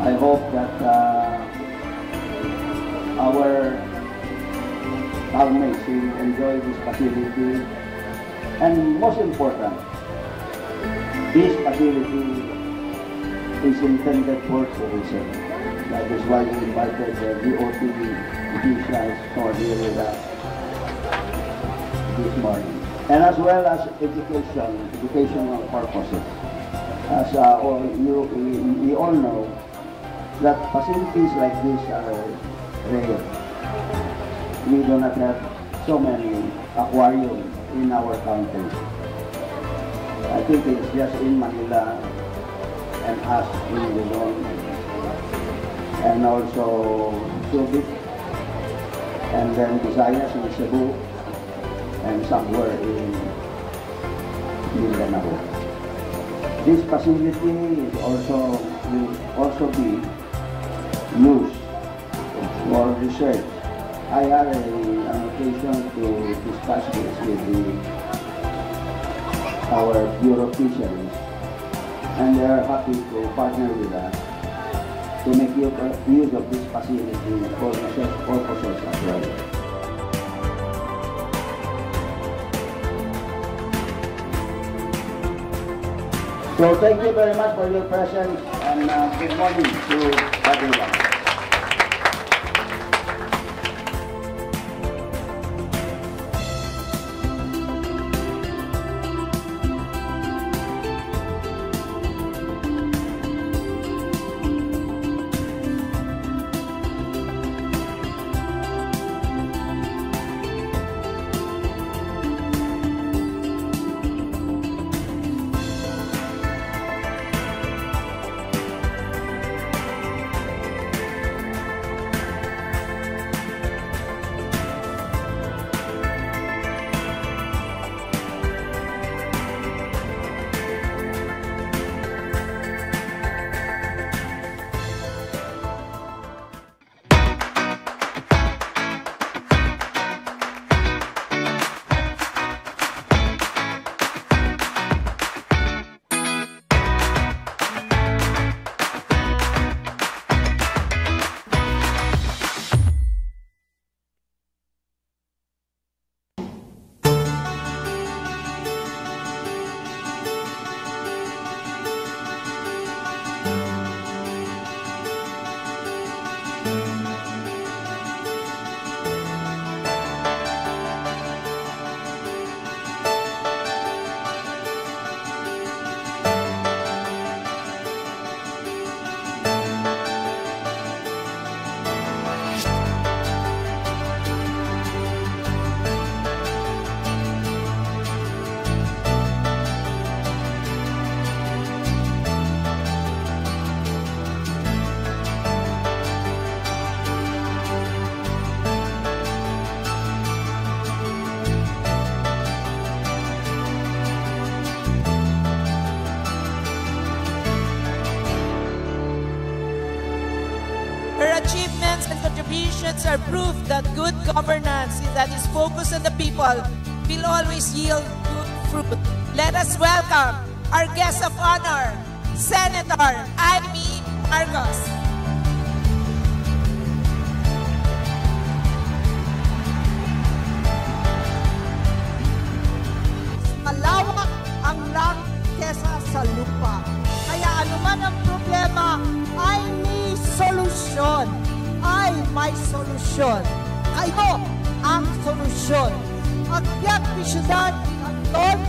I hope that, uh, our housemates will enjoy this facility. And most important, this facility is intended for tourism. That is why we invited the D O T officials for here with us this morning. And as well as education, educational purposes. As, uh, all you, we, we all know, that facilities like this are rare. We do not have so many aquarium in our country. I think it's just in Manila and us in Luzon and also Subic and then Visayas in Cebu and somewhere in Mindanao. This facility is also, will also be used for research. I had a, an occasion to discuss this with the, our Bureau of Fisheries, and they are happy to partner with us to make u-, use of this facility for research purposes as well. So thank you very much for your presence and, uh, good morning to everyone. Actions are proof that good governance that is focused on the people will always yield good fruit. Let us welcome our guest of honor, Senator Imee Marcos. Malawak ang langit kesa sa lupa. Kaya anuman ang problema, ay may solusyon. Ay may solusyon. Kayo ang solusyon. Agbiag ti siudad ti Kanton,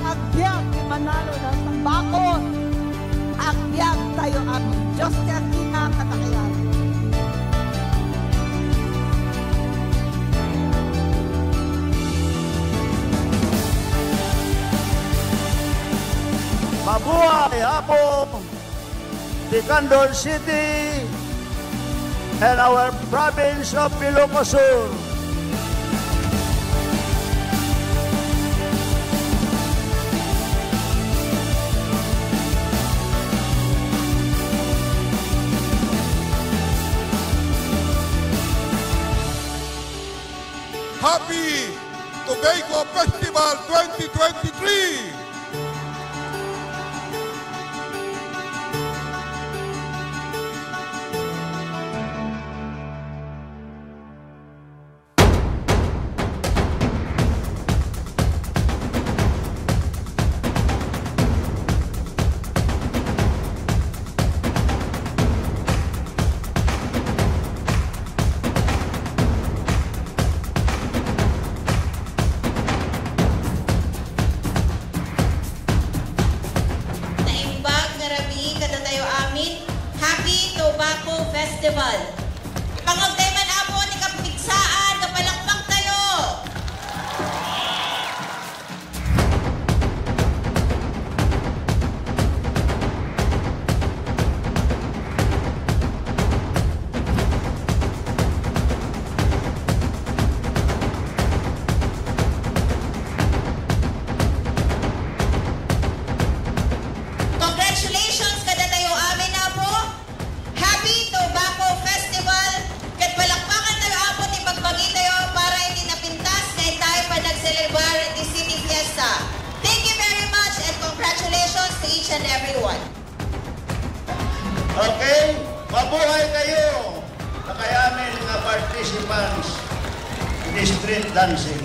agbiag ti Manalo ng Tabaco, agbiag tayo amin. Diyos ti agina kadakayo. Mabuhay, Apo! The Candon City and our province of Ilocos Sur. Happy Tobacco Festival twenty twenty-three! Naimbag nga rabii kadatayo amin, Happy Tobacco Festival! Ipangawtayo man, Apo, ti kapigsaan nga palakpaktayo! Congratulations kadatayo amin, Apo! Happy Tobacco Festival! Ket palakpakantayo, Apo, ti bagbagitayo para iti napintas nga intay panagselebrar iti City Fiesta. Thank you very much and congratulations to each and everyone. Okay, mabuhay kayo, dakayamin nga participants in street dancing.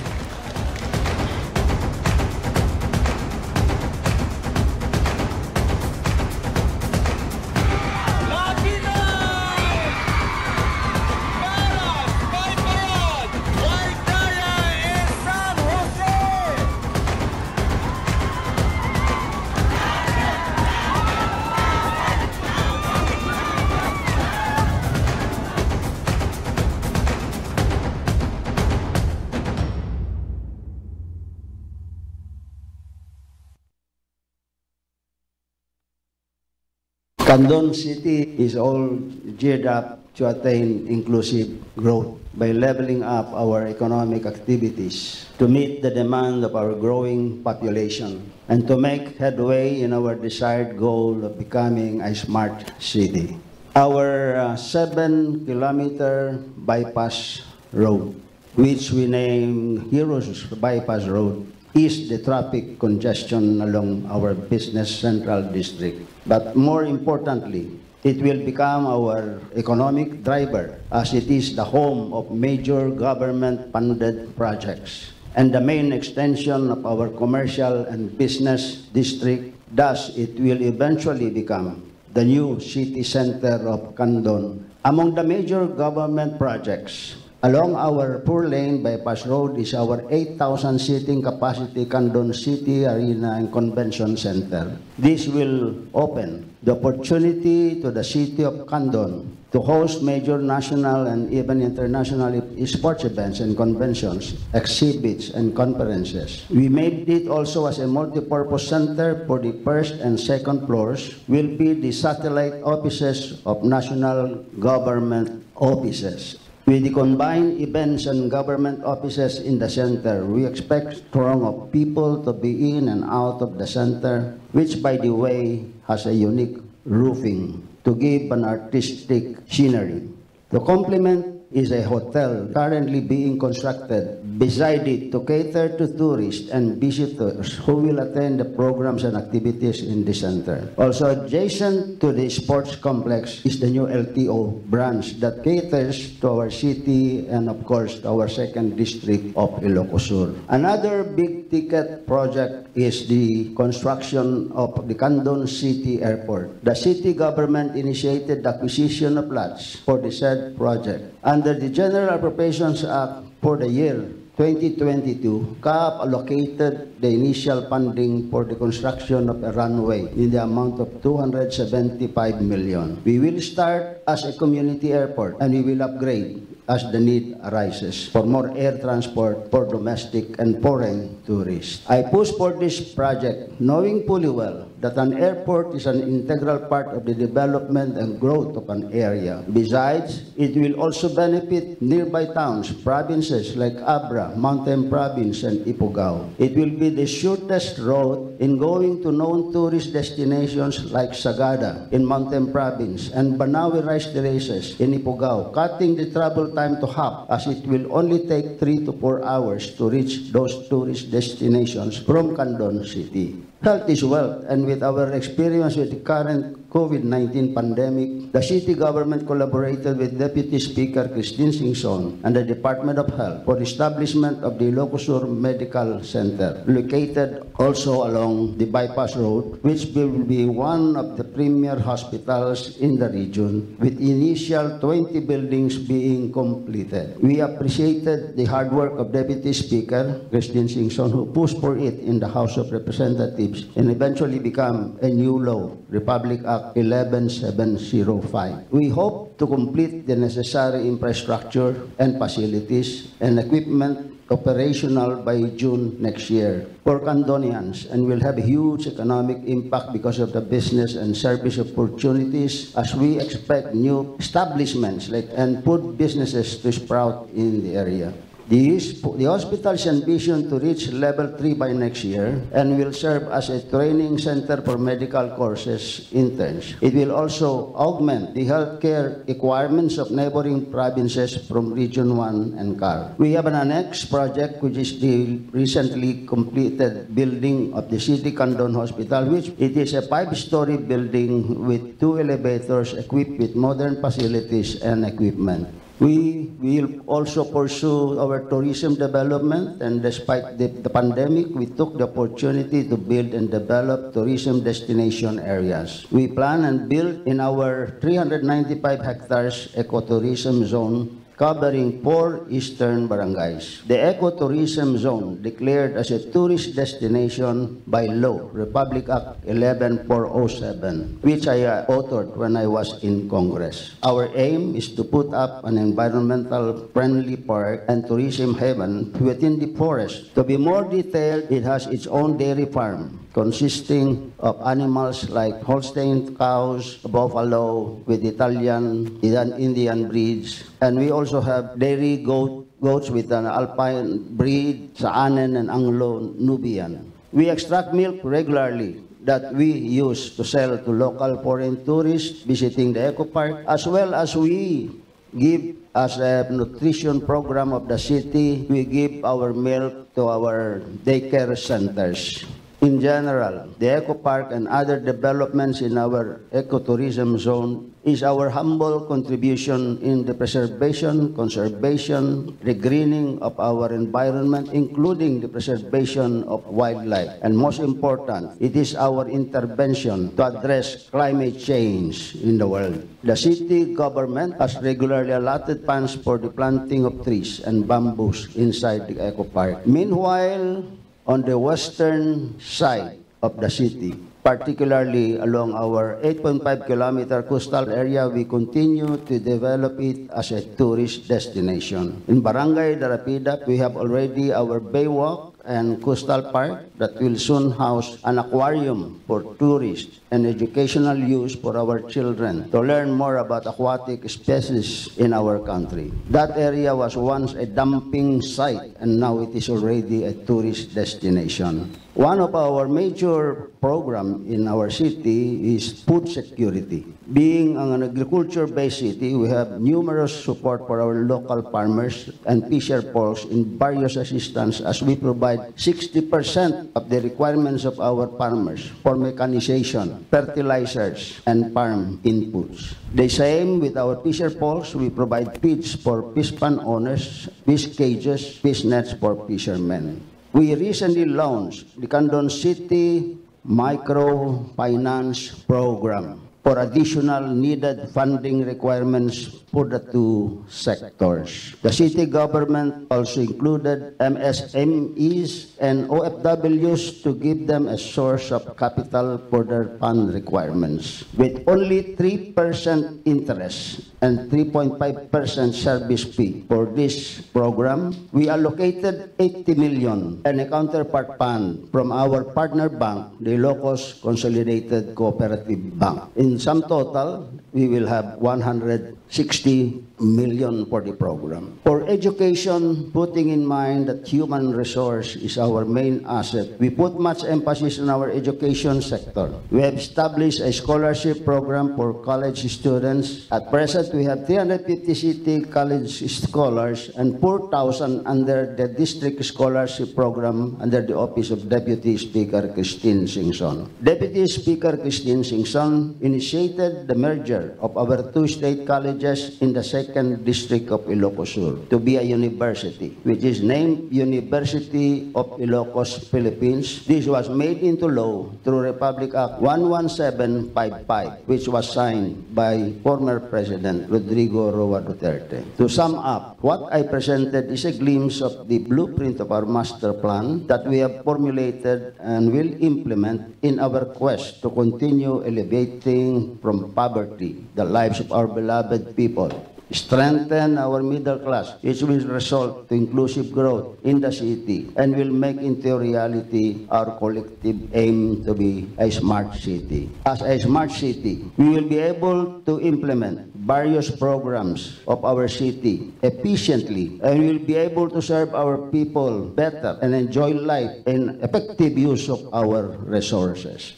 Candon City is all geared up to attain inclusive growth by leveling up our economic activities to meet the demand of our growing population and to make headway in our desired goal of becoming a smart city. Our, uh, seven-kilometer bypass road, which we name Heroes Bypass Road, is the traffic congestion along our business central district. But more importantly, it will become our economic driver as it is the home of major government-funded projects and the main extension of our commercial and business district. Thus, it will eventually become the new city center of Candon. Among the major government projects along our four-lane bypass road is our eight thousand seating capacity Candon City Arena and Convention Center. This will open the opportunity to the city of Candon to host major national and even international sports events and conventions, exhibits and conferences. We made it also as a multipurpose center for the first and second floors will be the satellite offices of national government offices. With the combined events and government offices in the center, we expect throng of people to be in and out of the center, which, by the way, has a unique roofing to give an artistic scenery. To complement is a hotel currently being constructed beside it to cater to tourists and visitors who will attend the programs and activities in the center. Also adjacent to the sports complex is the new L T O branch that caters to our city and, of course, to our second district of Ilocos Sur. Another big ticket project is the construction of the Candon City Airport. The city government initiated the acquisition of lots for the said project. Under the General Appropriations Act for the year twenty twenty-two, CAAP allocated the initial funding for the construction of a runway in the amount of two hundred seventy-five million. We will start as a community airport and we will upgrade as the need arises for more air transport for domestic and foreign tourists. I push for this project, knowing fully well that an airport is an integral part of the development and growth of an area. Besides, it will also benefit nearby towns, provinces like Abra, Mountain Province, and Ifugao. It will be the shortest route in going to known tourist destinations like Sagada in Mountain Province and Banawe Rice Terraces in Ifugao, cutting the travel time to half, as it will only take three to four hours to reach those tourist destinations from Candon City. Health is wealth, and with our experience with the current COVID nineteen pandemic, the city government collaborated with Deputy Speaker Christine Singson and the Department of Health for establishment of the Ilocos Sur Medical Center, located also along the bypass road, which will be one of the premier hospitals in the region, with initial twenty buildings being completed. We appreciated the hard work of Deputy Speaker Christine Singson, who pushed for it in the House of Representatives and eventually become a new law, Republic Act eleven seven zero five. We hope to complete the necessary infrastructure and facilities and equipment operational by June next year for Candonians and will have a huge economic impact because of the business and service opportunities, as we expect new establishments like and food businesses to sprout in the area. The, his- the hospital's ambition to reach level three by next year and will serve as a training center for medical courses interns. It will also augment the healthcare requirements of neighboring provinces from Region one and CAR. We have an annex project, which is the recently completed building of the City Candon Hospital, which it is a five-story building with two elevators equipped with modern facilities and equipment. We will also pursue our tourism development, and despite the, the pandemic, we took the opportunity to build and develop tourism destination areas. We plan and build in our three hundred ninety-five hectares ecotourism zone covering four eastern barangays. The ecotourism zone declared as a tourist destination by law, Republic Act eleven four oh seven, which I uh, authored when I was in Congress. Our aim is to put up an environmental friendly park and tourism haven within the forest. To be more detailed, it has its own dairy farm consisting of animals like Holstein cows, buffalo with Italian, Idan- Indian breeds, and we also have dairy goat, goats with an alpine breed, Saanen and Anglo-Nubian. We extract milk regularly that we use to sell to local foreign tourists visiting the eco park, as well as we give as a nutrition program of the city, we give our milk to our daycare centers. In general, the eco park and other developments in our ecotourism zone is our humble contribution in the preservation, conservation, regreening of our environment, including the preservation of wildlife. And most important, it is our intervention to address climate change in the world. The city government has regularly allotted funds for the planting of trees and bamboos inside the eco park. Meanwhile, on the western side of the city, particularly along our eight point five kilometer coastal area, we continue to develop it as a tourist destination. In Barangay Darapidap, we have already our Baywalk and Coastal Park that will soon house an aquarium for tourists and educational use for our children to learn more about aquatic species in our country. That area was once a dumping site and now it is already a tourist destination. One of our major program in our city is food security. Being an agriculture-based city, we have numerous support for our local farmers and fisher folks in various assistance as we provide sixty percent of the requirements of our farmers for mechanization, fertilizers, and farm inputs. The same with our fisher folks, we provide feeds for fish pond owners, fish cages, fish nets for fishermen. We recently launched the Candon City Microfinance Program for additional needed funding requirements for the two sectors. The city government also included M S M Es and O F Ws to give them a source of capital for their fund requirements, with only three percent interest and three point five percent service fee. For this program, we allocated eighty million and a counterpart fund from our partner bank, the Ilocos Consolidated Cooperative Bank. In sum total, we will have one hundred sixty million for the program. For education, putting in mind that human resource is our main asset, we put much emphasis on our education sector. We have established a scholarship program for college students. At present, we have three hundred fifty city college scholars and four thousand under the district scholarship program under the office of Deputy Speaker Christine Singson. Deputy Speaker Christine Singson initiated the merger of our two state colleges in the second district of Ilocos Sur to be a university, which is named University of Ilocos Philippines. This was made into law through Republic Act one one seven five five, which was signed by former President Rodrigo Roa Duterte. To sum up, what I presented is a glimpse of the blueprint of our master plan that we have formulated and will implement in our quest to continue elevating from poverty the lives of our beloved people, strengthen our middle class, which will result to inclusive growth in the city and will make into reality our collective aim to be a smart city. As a smart city, we will be able to implement various programs of our city efficiently and will be able to serve our people better and enjoy life in effective use of our resources.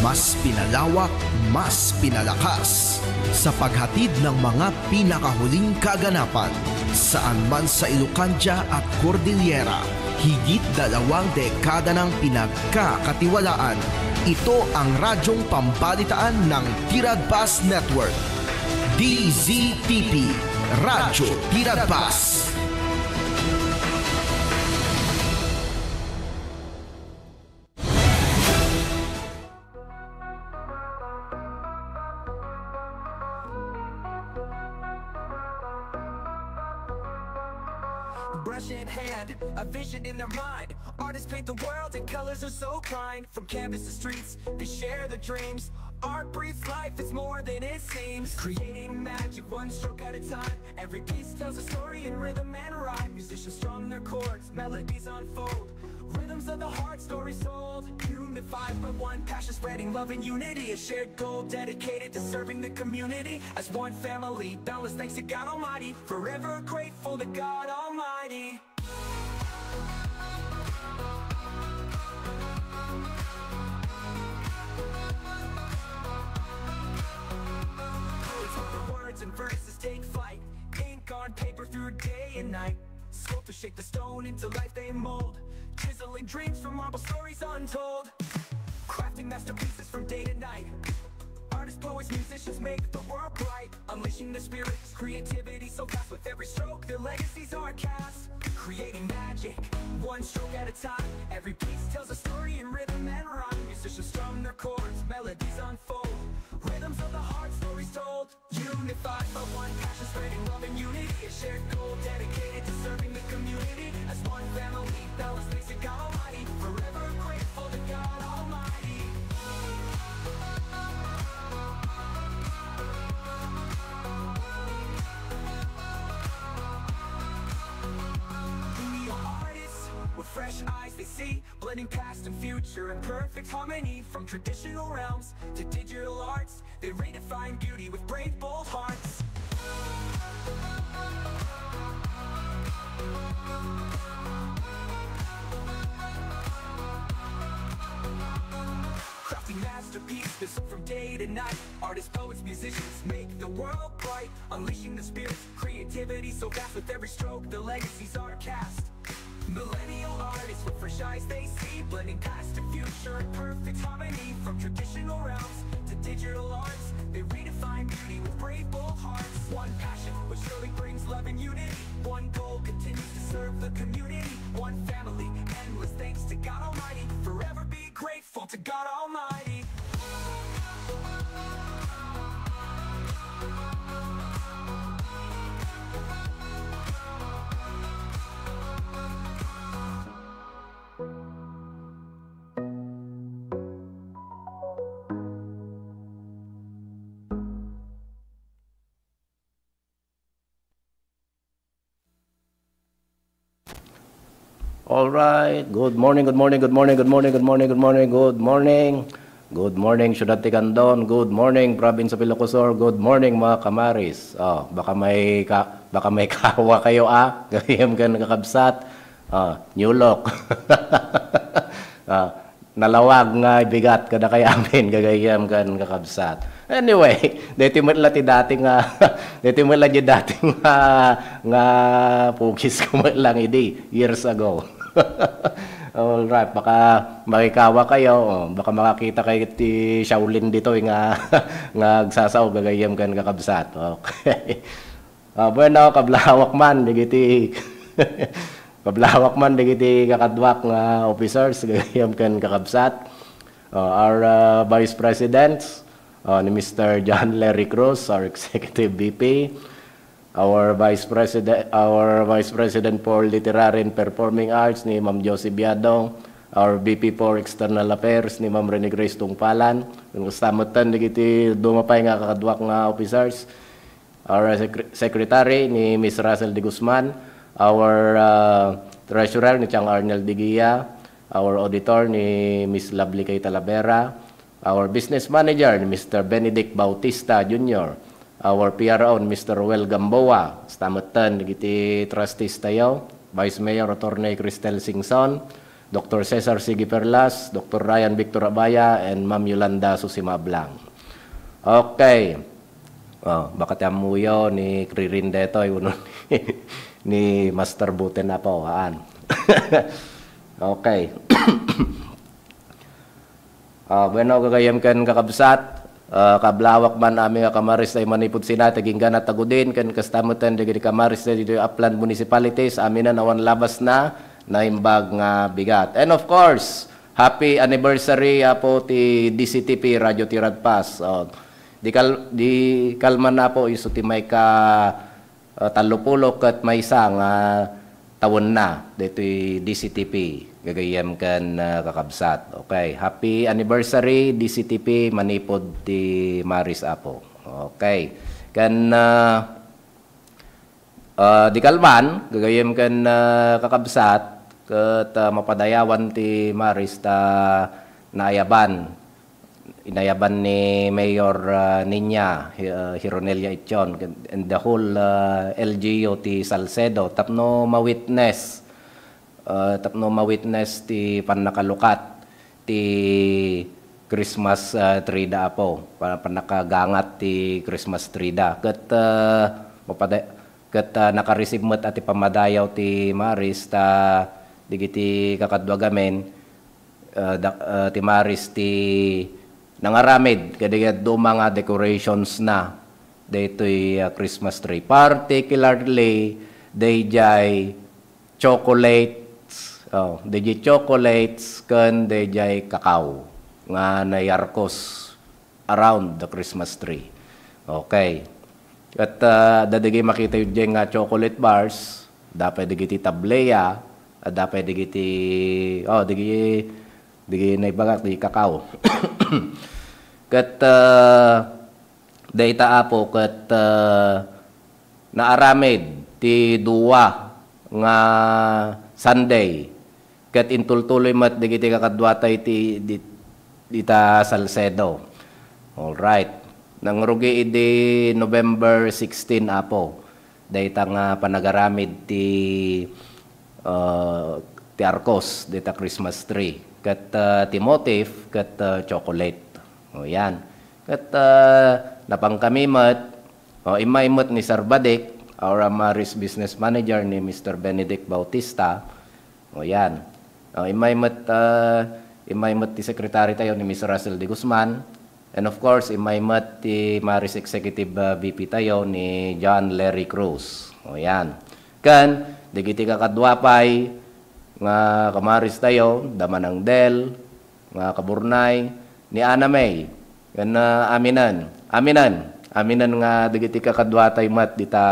Mas pinalawak, mas pinalakas sa paghatid ng mga pinakahuling kaganapan, saan man sa Ilocandia at Cordillera. Higit dalawang dekada nang pinagkakatiwalaan. Ito ang radyong pambalitaan ng Tiradbas Network. D Z T P, Radyo Tiradbas. Brush in hand, a vision in their mind. Artists paint the world in colors are so kind. From canvas to streets, they share their dreams. Art breathes life, it's more than it seems. Creating magic one stroke at a time. Every piece tells a story in rhythm and rhyme. Musicians strum their chords, melodies unfold. Rhythms of the heart, stories told. Unified by one passion, spreading love and unity. A shared goal dedicated to serving the community. As one family, boundless thanks to God Almighty. Forever grateful to God Almighty. It's where the words and verses take flight. Ink on paper through day and night. Sculptors shake the stone into life they mold. Chiseling dreams from marble, stories untold. Crafting masterpieces from day to night. Artists, poets, musicians make the world bright. Unleashing their spirit, creativity so fast. With every stroke, their legacies are cast. Creating magic, one stroke at a time. Every piece tells a story in rhythm and rhyme. Musicians strum their chords, melodies unfold. Rhythms of the heart, stories told. Unified by one passion, spreading love and unity. A shared goal dedicated to serving the community. As one family, balance makes it God Almighty. Forever grateful. Fresh eyes they see, blending past and future in perfect harmony. From traditional realms to digital arts, they redefine beauty with brave, bold hearts. Crafting masterpieces from day to night. Artists, poets, musicians make the world bright. Unleashing the spirit, creativity so vast. With every stroke, the legacies are cast. Millennial artists with fresh eyes they see, blending past and future in perfect harmony. From traditional realms to digital arts, they redefine beauty with brave, bold hearts. One passion, which surely brings love and unity. One goal continues to serve the community. One family, endless thanks to God Almighty. Forever be grateful to God Almighty. All right. Good morning, good morning, good morning, good morning, good morning, good morning, good morning. Good morning, Syudad ti Candon. Good morning, Province of Ilocos Sur. Good morning, mga kamaris. Oh, baka may ka, baka may kawa kayo, ah. Gayam kan kakabsat. Ah, new look. Ah, nalawag nga bigat kada kay amin gagayam kan kakabsat. Anyway, deti met la ti dati nga deti met la ti dati nga nga pugis ko met lang idi years ago. All right, baka makikawa kayo, oh, baka makakita kayo ti Shaolin ditoy nga nga agsasao gagayam kan kakabsat. Okay. Ah, bueno, kablawak man dagiti kablawak man dagiti kakaduak nga officers gagayam ken kakabsat. Ah, our ah, Vice Presidents, ah, ni Mister John Larry Cruz, our Executive V P, our Vice President, our Vice President for Literary and Performing Arts ni Ma'am Josie Biadong, our V P for External Affairs ni Ma'am Rene Grace Tungpalan, ken kasta metten dagiti duma pay nga kakaduak nga officers, our secre- secretary ni Miss Russell de Guzman, our uh, treasurer ni Chang Arnel Digia, our auditor ni Miss Lovely Kay Talavera, our business manager ni Mister Benedict Bautista Junior, our P R O ni Mister Roel Gamboa, kasta metten dagiti trustees tayo, Vice Mayor Attorney Cristel Singson, Doctor Cesar Sige Perlas, Doctor Ryan Victor Abaya, and Ma'am Yolanda Susima Ablang. Okay. Oh, baka ti ammoyo ni Kririn detoy, uno ni, ni Master Buten Apo, haan. Okay. Ah, bueno, gagayem ken kakabsat, ah, kablawak man amin nga kamaris tay manipud sina, ti ginggana tagudin, ken kasta metten dagiti kamaris dagiti upland municipalities, aminen awan labasna, naimbag nga bigat. And of course, happy anniversary, Apo, ti D C T P, Radio Tiradpas. Oh, di kal-, di kalman, Apo, isu ti maika, ah, tallopulo ket maysa nga tawenna ditoy D C T P, gagayem ken, ah, kakabsat. Okay, happy anniversary, D C T P, manipud ti Maris, Apo. Okay. Ken, ah, Ah, di kalman, gagayem ken, ah, kakabsat, ket, ah, mapadayawan ti Maris ta naayaban. Inayaban ni Mayor, ah, Niña, Hi-, ah, Hironelia Ichon, ken, and the whole, ah, L G U ti Salcedo tapno ma-witness, ah, tapno ma-witness ti pannakalukat ti Christmas, ah, tree da, Apo. Pa-, pannakagangat ti Christmas tree da. Ket, ah, mapade-, ket, ah, naka-receive met a ti pammadayaw ti Maris ta digiti kakadua gamin, ah, da-, ah, ti Maris ti nangaramid kadagiti duma nga decorations na daytoy, ah, Christmas tree. Particularly, dayjay chocolates, oh, dayjay chocolates ken dayjay kakao nga nayarkos around the Christmas tree. Okay. Ket, ah, adda dagiti makita diay nga chocolate bars, adda pay dagiti tableya, adda pay dagiti, oh, dagiti, dagiti naibagak, dagiti kakao. Ket, ah, dayta, Apo, ket, ah, naaramid ti dua nga Sunday Ket intultuloy met dagiti kakaduatayo ti, di, dita Salcedo. All right. Nangrugi idi November sixteen, Apo. Dayta nga panagaramid ti, ah, ti Arcos, dita Christmas tree. Ket, ah, ti motif, ket, ah, chocolate. O, yan. Ket, ah, napankami met, o, immay met ni Sir Badik, our Amaris business manager ni Mister Benedict Bautista. O, yan. O, immay met, ah, immay met ti secretary tayo ni Mister Russell de Guzman. And of course, immay met ti Amaris executive, ah, V P tayo ni John Larry Cruz. O, yan. Ken, dagiti kakadua pay nga kamaris tayo, da Manang Del, nga kaburnay, ni Ana May, ken, ah, aminen, aminen, aminen nga dagiti kakaduatayo met dita,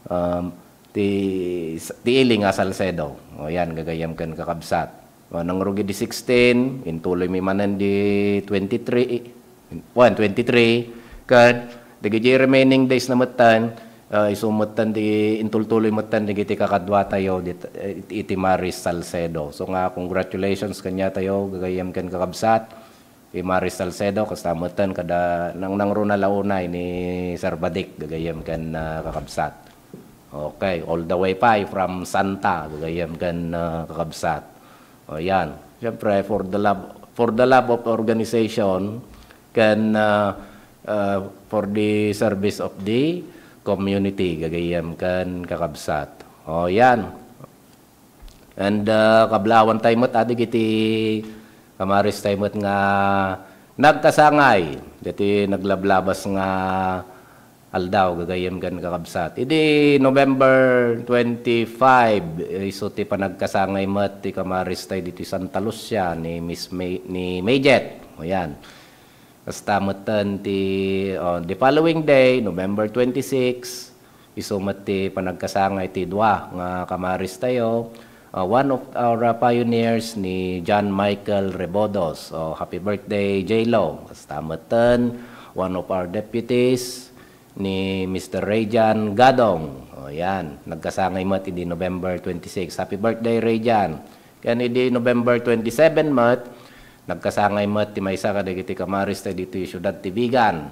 um, ti, ti ili nga Salcedo. O, yan, gagayyem ken kakabsat. O, nangrugi di sixteen, intuloy mi manen di twenty-three, wen, twenty-three, ken dagiti remaining days na metten, ah, isu metten di, intultuloy metten dagiti kakaduatayo dit, eh, iti Amaris Salcedo. So nga, congratulations kaniatayo, gagayyem ken kakabsat. Ti Amaris Salcedo, kasta metten kada nangnangruna la unay ni Sir Badik, gagayyem ken, ah, kakabsat. Okay, all the way pay from Santa, gagayyem ken, ah, kakabsat. O, yan. Siyempre, for the love, for the love of organization, ken, ah, ah, for the service of the community, gagayyem ken kakabsat. O, yan. And, ah, kablaawan tayo met, adik iti kamaris tayo met nga nagkasangay, dati naglablabas nga aldaw, gagayyem ken kakabsat. Idi November twenty-five, isu ti panagkasangay met ti kamaris tayo ditoy Santa Lucia ni Miss May, ni Mayjet. O, yan. Kasta metten ti, o, the following day, November twenty-six, isu met ti panagkasangay ti dua nga kamaris tayo. Ah, one of our, ah, pioneers ni John Michael Rebodos. O, happy birthday, J-Lo. Kasta metten, one of our deputies, ni Mister Rayjan Gadong. O, yan. Nagkasangay met idi November twenty-six. Happy birthday, Rayjan. Ken idi November twenty-seven met, nagkasangay met ti maysa kadagiti kamaris tayo ditoy siudad ti Vigan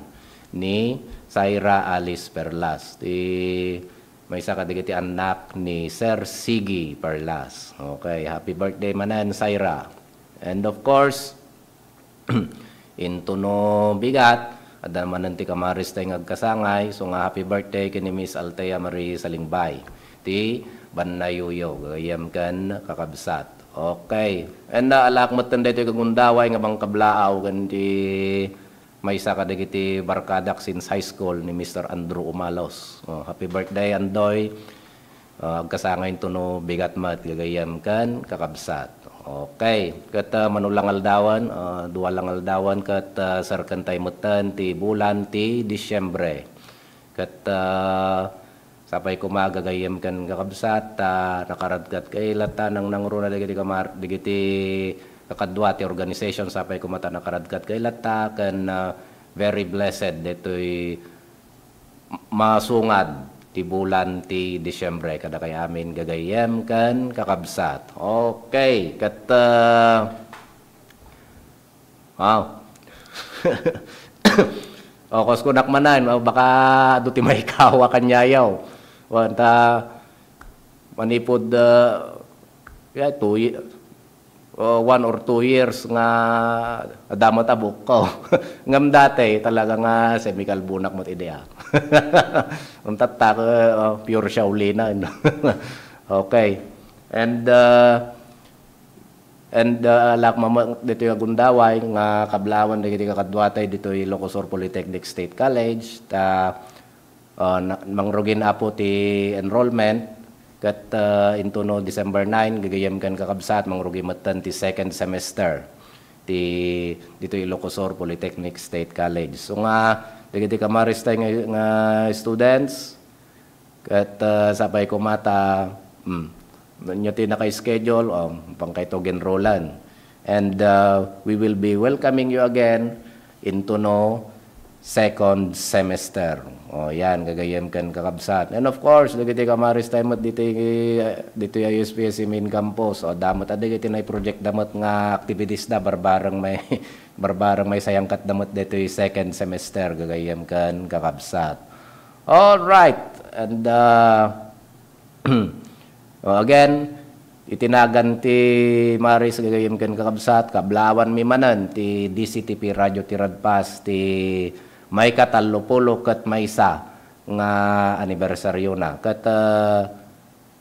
ni Syra Alice Perlas. Ti maysa kadagiti annak ni Sir Siggy Perlas. Okay, happy birthday manen, Syra. And of course, into no bigat, adda manen ti kamaris tayo nga agkasangay, so nga happy birthday ken ni Miss Althea Marie Salingbay, ti Bannayuyo, gagayyem ken kakabsat. Okay. And, ah, alaak metten daytoy kagundaway nga bangkablaaw ken ti maysa kadagiti barkadak since high school ni Mister Andrew Umalos. Oh, happy birthday, Andoy. Ah, agkasangay into no bigat met, gagayyem ken kakabsat. Okay. Ket, ah, mano lang aldawan, ah, dua lang aldawan, ket, ah, serken tayo metten ti bulan ti Disyembre. Ket, ah, sapay koma, gagayyem ken kakabsat, ta nakaradkat kay latta, nangnangruna dagiti kamar-, dagiti kakadua ti organization, sapay koma ta nakaradkat kay latta, ken, ah, very blessed ditoy masungad ti bulan ti Disyembre kadakay amin, gagayyem ken kakabsat. Okay, ket, ah, wow. O, kas kunak manen, o, baka adu ti maikawa kaniayo. Wen, ta, manipud, ah, yeah, two ye-, uh, one or two years nga adda met a buokko. Ngem dati talaga nga semikalbonak met idi, ah. Untat ta, uh, pure Shaolin, no? Okay. And, uh, and, uh, alaak met ditoy agundaway nga kablaawan dagiti kakaduatay ditoy Ilocos Sur Polytechnic State College, ta, ah, na-, mangrugin, Apo, ti enrollment, ket, ah, into no December nine, gagayyem ken kakabsat, mangrugi metten ti second semester ti ditoy Ilocos Sur Polytechnic State College. So nga, dagiti kamaris tayo nga, nga students, ket, ah, sapay koma ta, hmm, no ti naka-schedule, o, pangkayto enrollan. And, ah, we will be welcoming you again into no second semester. O, yan, gagayyem ken kakabsat. And of course, dagiti kamaris tayo met ditoy, ditoy I S P S C main campus. O, damet a dagiti nai-project damet nga activities da, barbareng may, barbareng may sayangkat damet ditoy second semester, gagayyem ken kakabsat. All right. And, uh, O, again, iti nagan ti Maris gagayyem ken kakabsat, kablawan mi manen ti D C T P Radio ti Radpas ti maikatallopulo ket maysa nga anibersariona. Ket, ah,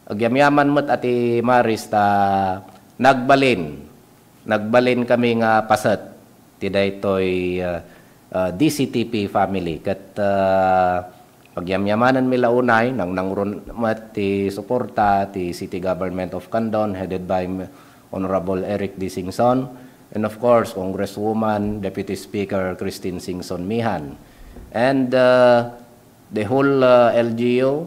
agyamyaman met a ti Maris ta nagbalin, nagbalin kami nga paset ti daytoy, ah, ah, D C T P family. Ket, ah, agyamyamanenmi la unay, nangnangron met ti suporta ti City Government of Candon, headed by M-, Honorable Eric D. Singson, and of course, Congresswoman, Deputy Speaker Christine Singson Mihan, and, ah, the whole, ah, L G U,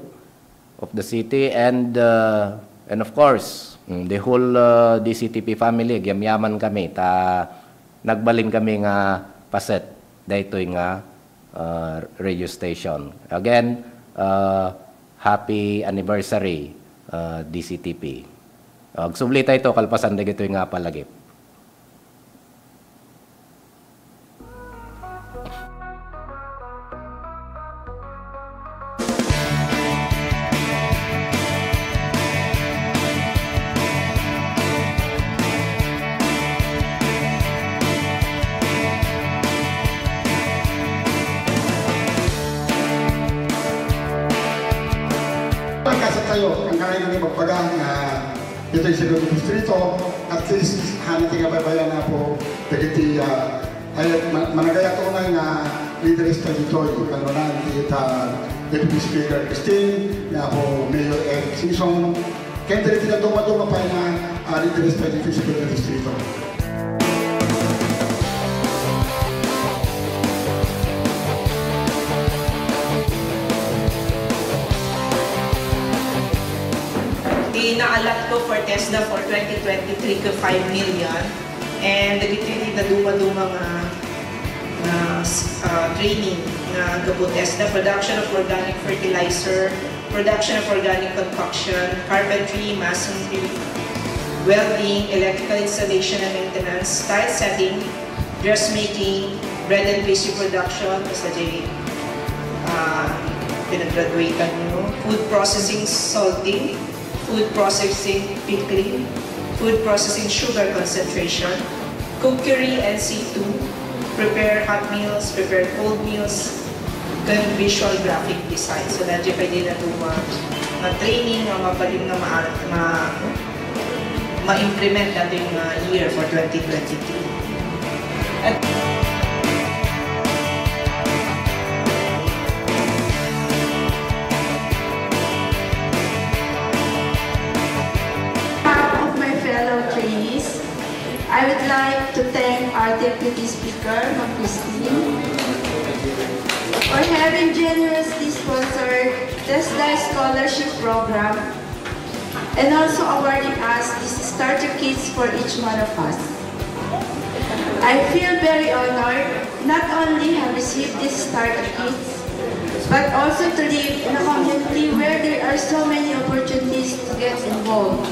of the city and, uh, and of course, mm, the whole, uh, D C T P family, agyamyaman kami ta nagbalin kami nga paset daytoy nga, uh, radio station. Again, uh, happy anniversary, uh, D C T P. Agsubli tayo kalpasan dagitoy nga palagip. Pagkasat tayo, ang kanayon ni Bagbaga nga Ditoy Segundo Distrito, at least, hana ti kabaybayan, Apo, dagiti, ah, ay, ma-, managayat unay nga leaders ta ditoy, kanunan ti ta Deputy Speaker Christine, ni Apo Mayor Eric Singson, ken dagiti dadduma-duma pay nga, ah, leaders ta ditoy Segundo Distrito. Ti naallat ko for TESDA for twenty twenty-three ko five million. And dagiti ti naduma-duma nga, nga, ah, training nga gapu TESDA, production of organic fertilizer, production of organic compaction, carpentry, masonry, welding, electrical installation and maintenance, tile setting, dressmaking, bread and pastry production, basta di, ah, pinag-graduatean nyo, food processing, salting, food processing, pickling, food processing, sugar concentration, cookery, N C two, prepare hot meals, prepare cold meals, ken visual graphic design. So, nadya pwede na ito ma-, ma-training, ma-, mabalin nga ma-, ma-, ma-implement natin nga year for twenty twenty-three. At behalf of my fellow trainees, I would like to thank our Deputy Speaker, Ma'am Christine, for having generously sponsored TESDA Scholarship Program and also awarding us these starter kits for each one of us. I feel very honored not only have received these starter kits, but also to live in a community where there are so many opportunities to get involved.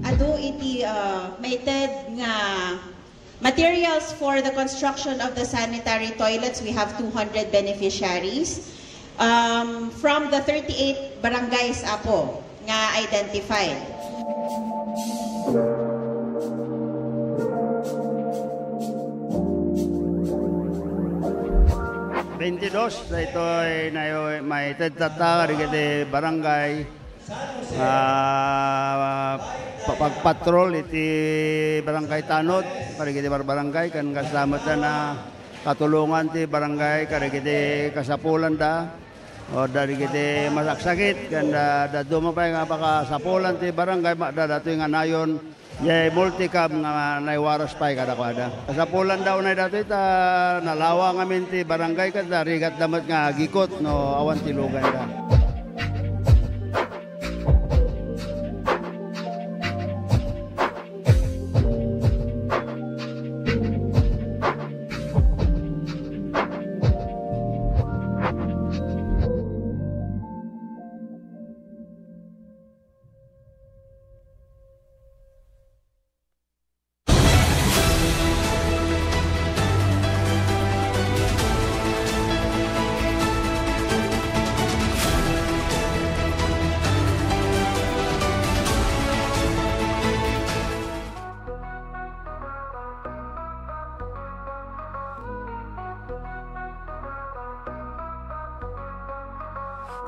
Adu iti, ah, maited nga Materials for the construction of the sanitary toilets, we have two hundred beneficiaries. Um, from the thirty-eight barangays, Apo, nga identified. Twenty-dos, daytoy na, maited tatta kadagiti barangay. Ah, pa-, pagpatrol iti Barangay Tanod, kadagiti barbarangay, ken kasta met a katulongan ti barangay, kadagiti kasapulanda, o kadagiti masaksakit, ken da-, dadduma pay nga pakasapulan ti barangay, ma-, da-, datoy nga nayon, Jay multicab nga naiwaras pay kadakuada. Kasapulan da unay datoy ta nalawa ngamin ti barangay ket narigatda met nga agikot no awan ti luganda.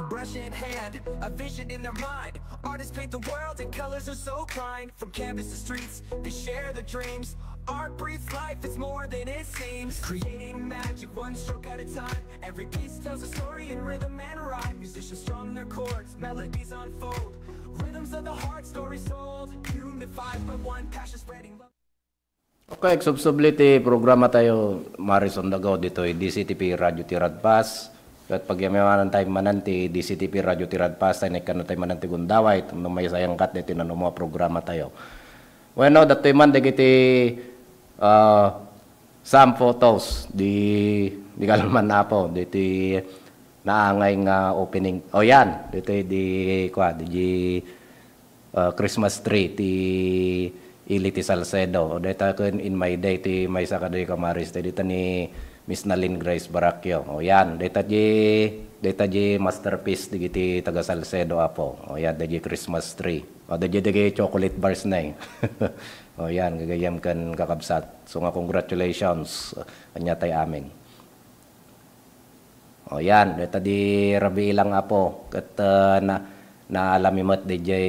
Brush in hand, a vision in their mind. Artists paint the world in colors are so kind. From canvas to streets, they share their dreams. Art breathes life, it's more than it seems. Creating magic one stroke at a time. Every piece tells a story in rhythm and rhyme. Musicians strum their chords, melodies unfold. Rhythms of the heart, stories told. Unified by one passion, spreading love. Okay, subsubli ti programa tayo, Maris on the Go, ditoy D C T P Radio Tiradpas. Ket pagyamyaman tayo manen ti D C T P Radio Tiradpas, tayo naikkan tayo manen ti gundaway, no maysa yangkat ditoy nanuma a programa tayo. Bueno, datoy man dagiti, ah, some photos di, di kalman Apo, ditoy naangay nga opening. O yan, ditoy di, kwa, di, di, ah, Christmas tree ti ili ti Salcedo. O dayta ken in my day ti maysa kadagiti kamaris, ti dita ni Miss Nalin Grace Baraquio. O yan, dayta di, dayta di masterpiece digiti taga Salcedo, Apo. O yan, daydi Christmas tree. O daydi dagiti chocolate bars na eh. O yan, gagayyem ken kakabsat. So nga congratulations. Ania tay amin. O yan, dayta di rabii lang Apo, ket, ah, na, naalami met daydiay,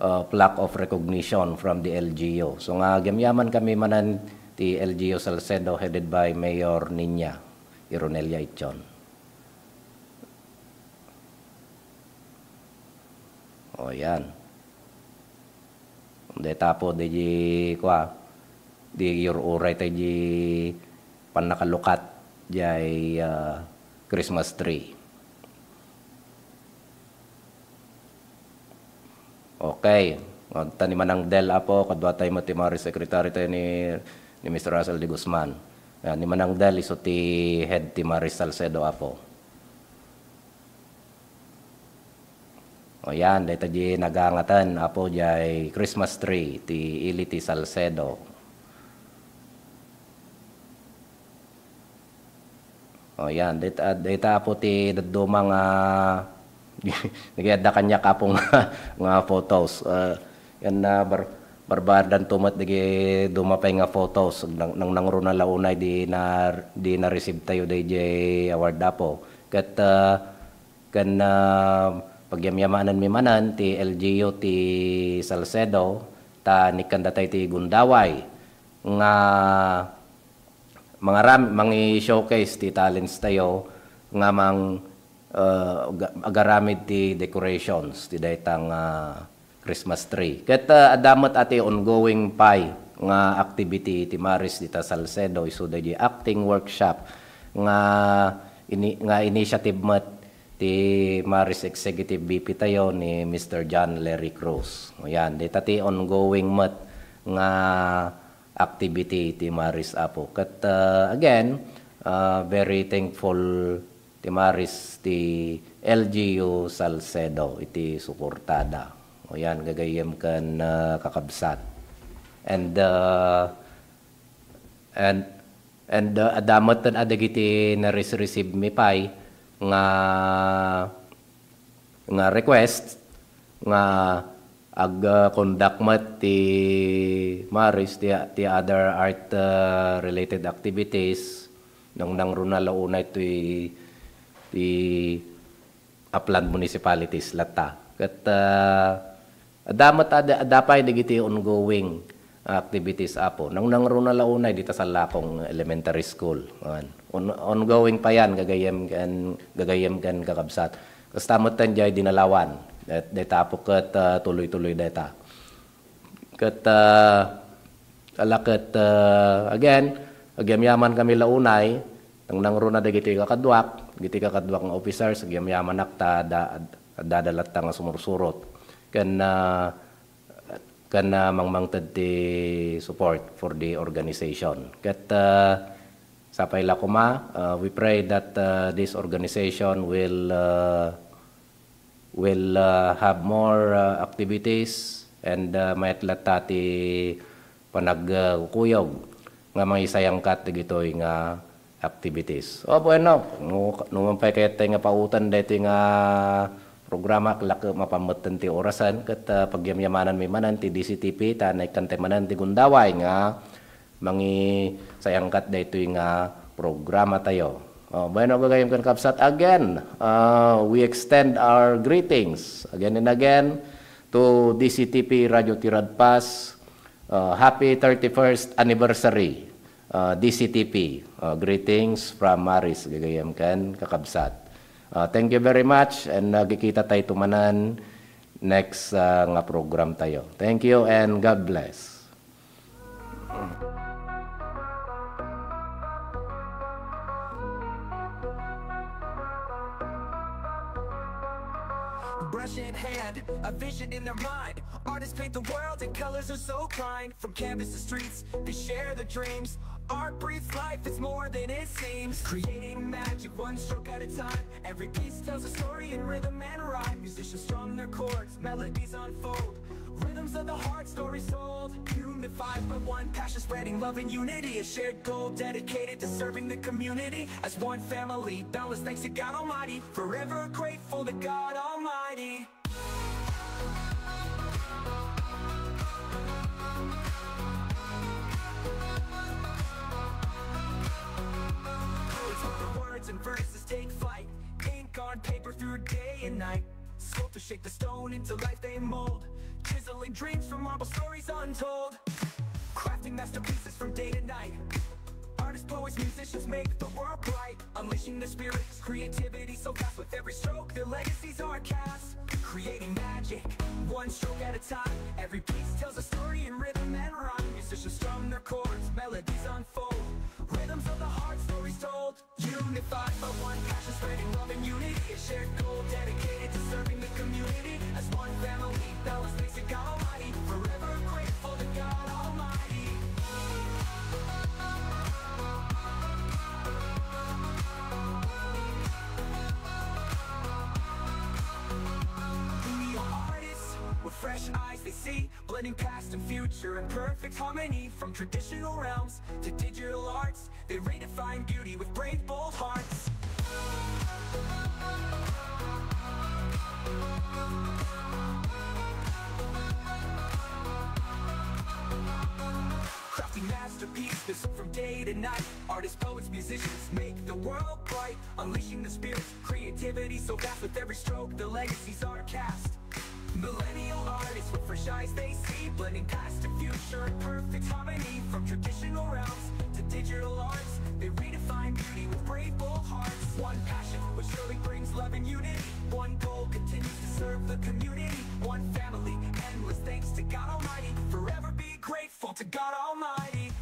ah, plaque of recognition from the L G U. So nga agyamyaman kami manen ti L G U Salcedo headed by Mayor Niña Ironelia Ichon. O yan. Dayta Apo, daydi, kwa, di iyur-uray tayo di pannakalukat diay, ah, Christmas tree. Okay. Adda ni Manang Del, Apo, kadua tayo met ti Maris Secretary tayo ni, ni Mister Russell de Guzman. Yan, ni Manang Del, isu ti head ti Maris Salcedo, Apo. O yan, dayta di nagangaten, Apo, diay Christmas tree, ti ili ti Salcedo. O yan, dayta, dayta, Apo, ti dadduma nga, nagayadda kaniak, Apo, nga, nga photos. Ah, yan na, bar-, barbardanto met dagiti duma pay nga photos. Nang, nang, nangruna la unay di na, di na-receive tayo daydiay award, Apo. Ket, ah, Ken, ah, pagyamyamanenmi manen ti L G U ti Salcedo, ta nikkan datay ti gundaway nga mangaram-, mangi-showcase ti talents tayo nga mang, ah, ga-, agaramid ti decorations ti dayta nga Christmas tree. Ket, ah, adda met a ti ongoing pay nga activity ti Maris dita Salcedo, isu daydi acting workshop nga ini-, nga initiative met ti Maris Executive V P tayo ni Mister John Larry Cruz. O yan, dita ti ongoing met nga activity ti Maris, Apo. Ket, ah, again, ah, very thankful ti Maris ti L G U Salcedo iti suportada. O yan, gagayyem ken, ah, kakabsat. And, ah, And, and, uh, adda met dagiti na-receive mi pay nga, nga request nga ag, uh, conduct met ti Maris ti, ti other art, uh, related activities. Nang nangruna la unay ti, ti upland municipalities latta. Ket, ah, adda met, adda, adda pay dagiti ongoing activities, Apo. Nang nangruna la unay dita Salakong Elementary School. Ayan. On-, ongoing pa yan, gagayyem ken, gagayyem ken kakabsat. Kasta met ten jay Dinalawan. Dayta, Apo, ket, ah, tuloy-tuloy dayta. Ket, ah, ala ket, ah, again, agyamyaman kami la unay, nang nangruna dagiti kakaduak, dagiti kakaduak nga officers, agyamyamanak ta da-, adda latta nga sumursurot. Ken, ah, ken, ah, mangmangted ti support for the organization. Ket, ah, sapay la koma, ah, we pray that, ah, this organization will, ah, will, uh, have more, uh, activities and, uh, mayat latta ti panagkukuyog nga mangisayangkat dagitoy nga activities. O, bueno, no, no man pay kayat tayo nga pautan daytoy nga programa, ket la mapan metten ti orasen, ket, uh, pagyamyamananmi manen ti D C T P, ta naikkantay manen ti gundaway nga mangisayangkat daytoy nga programa tayo. Oh, bueno, gagayyem ken kabsat, again, uh, we extend our greetings again and again to D C T P Radio Tiradpas. Uh, happy thirty-first anniversary, uh, D C T P. Uh, greetings from Maris, gagayyem ken kakabsat. Uh, thank you very much, and nagkikita tayo tumanan next, uh, nga program tayo. Thank you and God bless. Brush in hand, a vision in their mind. Artists paint the world in colors are so kind. From canvas to streets, they share their dreams. Art breathes life, it's more than it seems. Creating magic one stroke at a time. Every piece tells a story in rhythm and rhyme. Musicians strum their chords, melodies unfold. Rhythms of the heart, stories told. Unified by one passion, spreading love and unity. A shared goal dedicated to serving the community. As one family, boundless thanks to God Almighty. Forever grateful to God Almighty. Poets with the words and verses take flight. Ink on paper through day and night. Sculptors shake the stone into life they mold. Chiseling dreams from marble, stories untold. Crafting masterpieces from day to night. Artists, poets, musicians make the world bright. Unleashing their spirits, creativity so vast. With every stroke, their legacies are cast. Creating magic, one stroke at a time. Every piece tells a story in rhythm and rhyme. Musicians strum their chords, melodies unfold. Rhythms of the heart, stories told. Unified by one passion, spreading love and unity. A shared goal dedicated to serving the community. As one family, boundless thanks to God Almighty. Forever grateful to God Almighty. We are artists with fresh eyes they see, blending past and future in perfect harmony. From traditional realms to digital arts, they redefine beauty with brave, bold hearts. Crafting masterpieces from day to night. Artists, poets, musicians make the world bright. Unleashing the spirit, creativity so vast. With every stroke, the legacies are cast. Millennial artists with fresh eyes they see, blending past and future in perfect harmony. From traditional realms to digital arts, they redefine beauty with brave, bold hearts. One passion, which surely brings love and unity. One goal continues to serve the community. One family, endless thanks to God Almighty. Forever be grateful to God Almighty.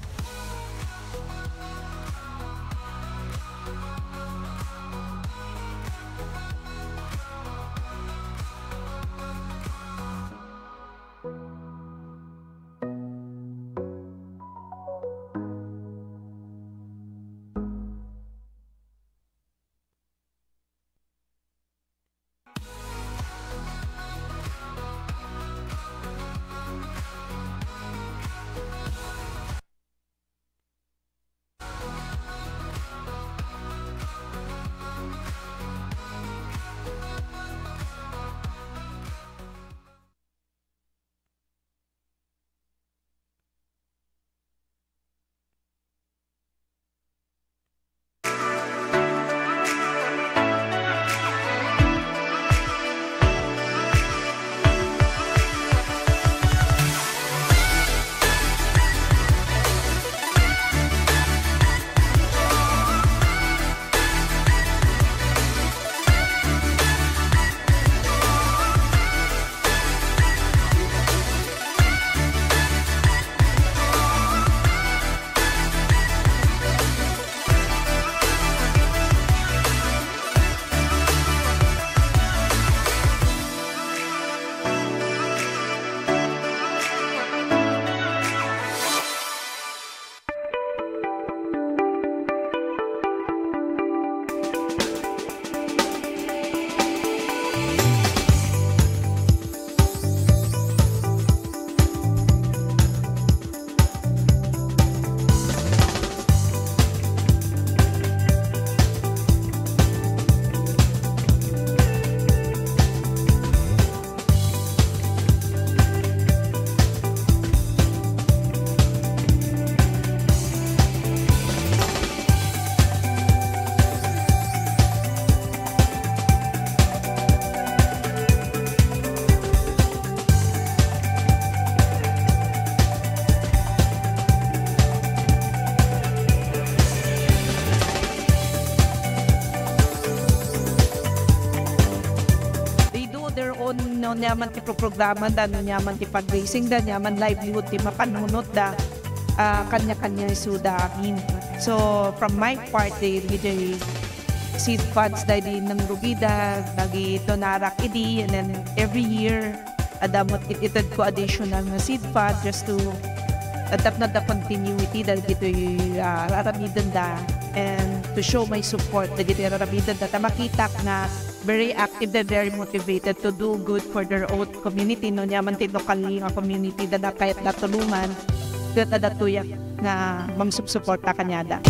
Ania man ti programa da, no ania man ti fundraising da, ania man livelihood ti mapanunot da, ah, kanya-kanya isuda amin. So, from my part, the, the seed funds da di nangrugida, nagidonarek idi, and then every year, adda met it-, itedko additional nga seed fund just to, uh, tapno adda continuity dagitoy, ah, aramidenda, and to show my support dagitoy aramidenda, ta makitak nga very active and very motivated to do good for their own community, no? Ania man ti lokal nga community da, da kayat da tulungan, ket adda tuyak nga mangsupsuporta kaniada.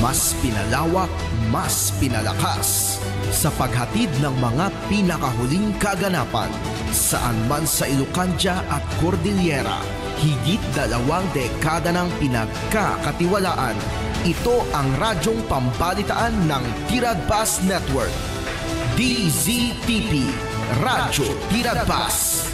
Mas pinalawak, mas pinalakas sa paghatid ng mga pinakahuling kaganapan. Saan man sa Ilocandia at Cordillera, higit dalawang dekada nang pinagkakatiwalaan. Ito ang radyong pambalitaan ng Tiradbas Network. D Z T P, Radyo Tiradbas.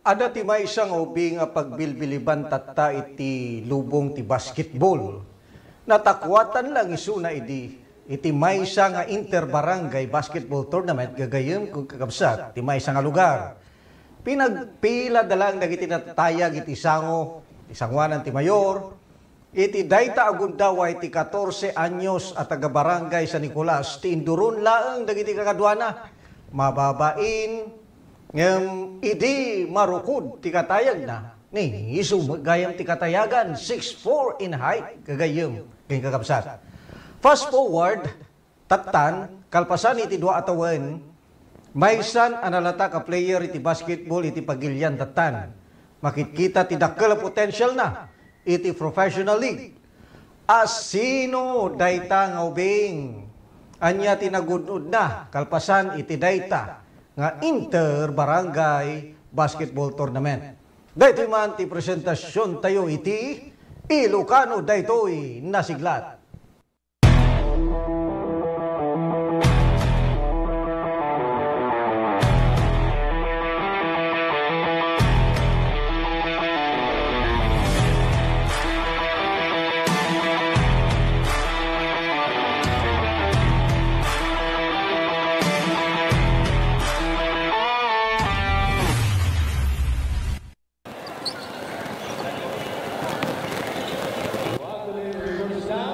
Adda ti maysa nga ubing a pagbilbiliban tatta iti lubong ti basketball. Natakuatan lang isuna idi iti maysa nga inter-barangay basketball tournament gagayyem ken kakabsat ti maysa nga lugar. Pinagpilada lang dagiti natatayag iti sango, ti sangoanan ti mayor, iti dayta a gundaway ti katorse anyos a taga-Barangay San Nicolas ti induron laeng dagiti kakaduana. Mababain ngem idi marukod ti katayagna, ni isu met gayam ti katayagan, six four in height, gagayyem ken kakabsat. Fast forward, tattan, kalpasan iti dua a tawen, maysan a nalatak a player iti basketball iti pagilian tattan. Makitkita ti dakkel a potentialna iti professional league. Asino dayta nga ubing? Ania ti nagud-odna kalpasan iti dayta nga inter-barangay basketball tournament? Daytoy man ti presentasiontayo iti Ilocano Daytoy Nasiglat.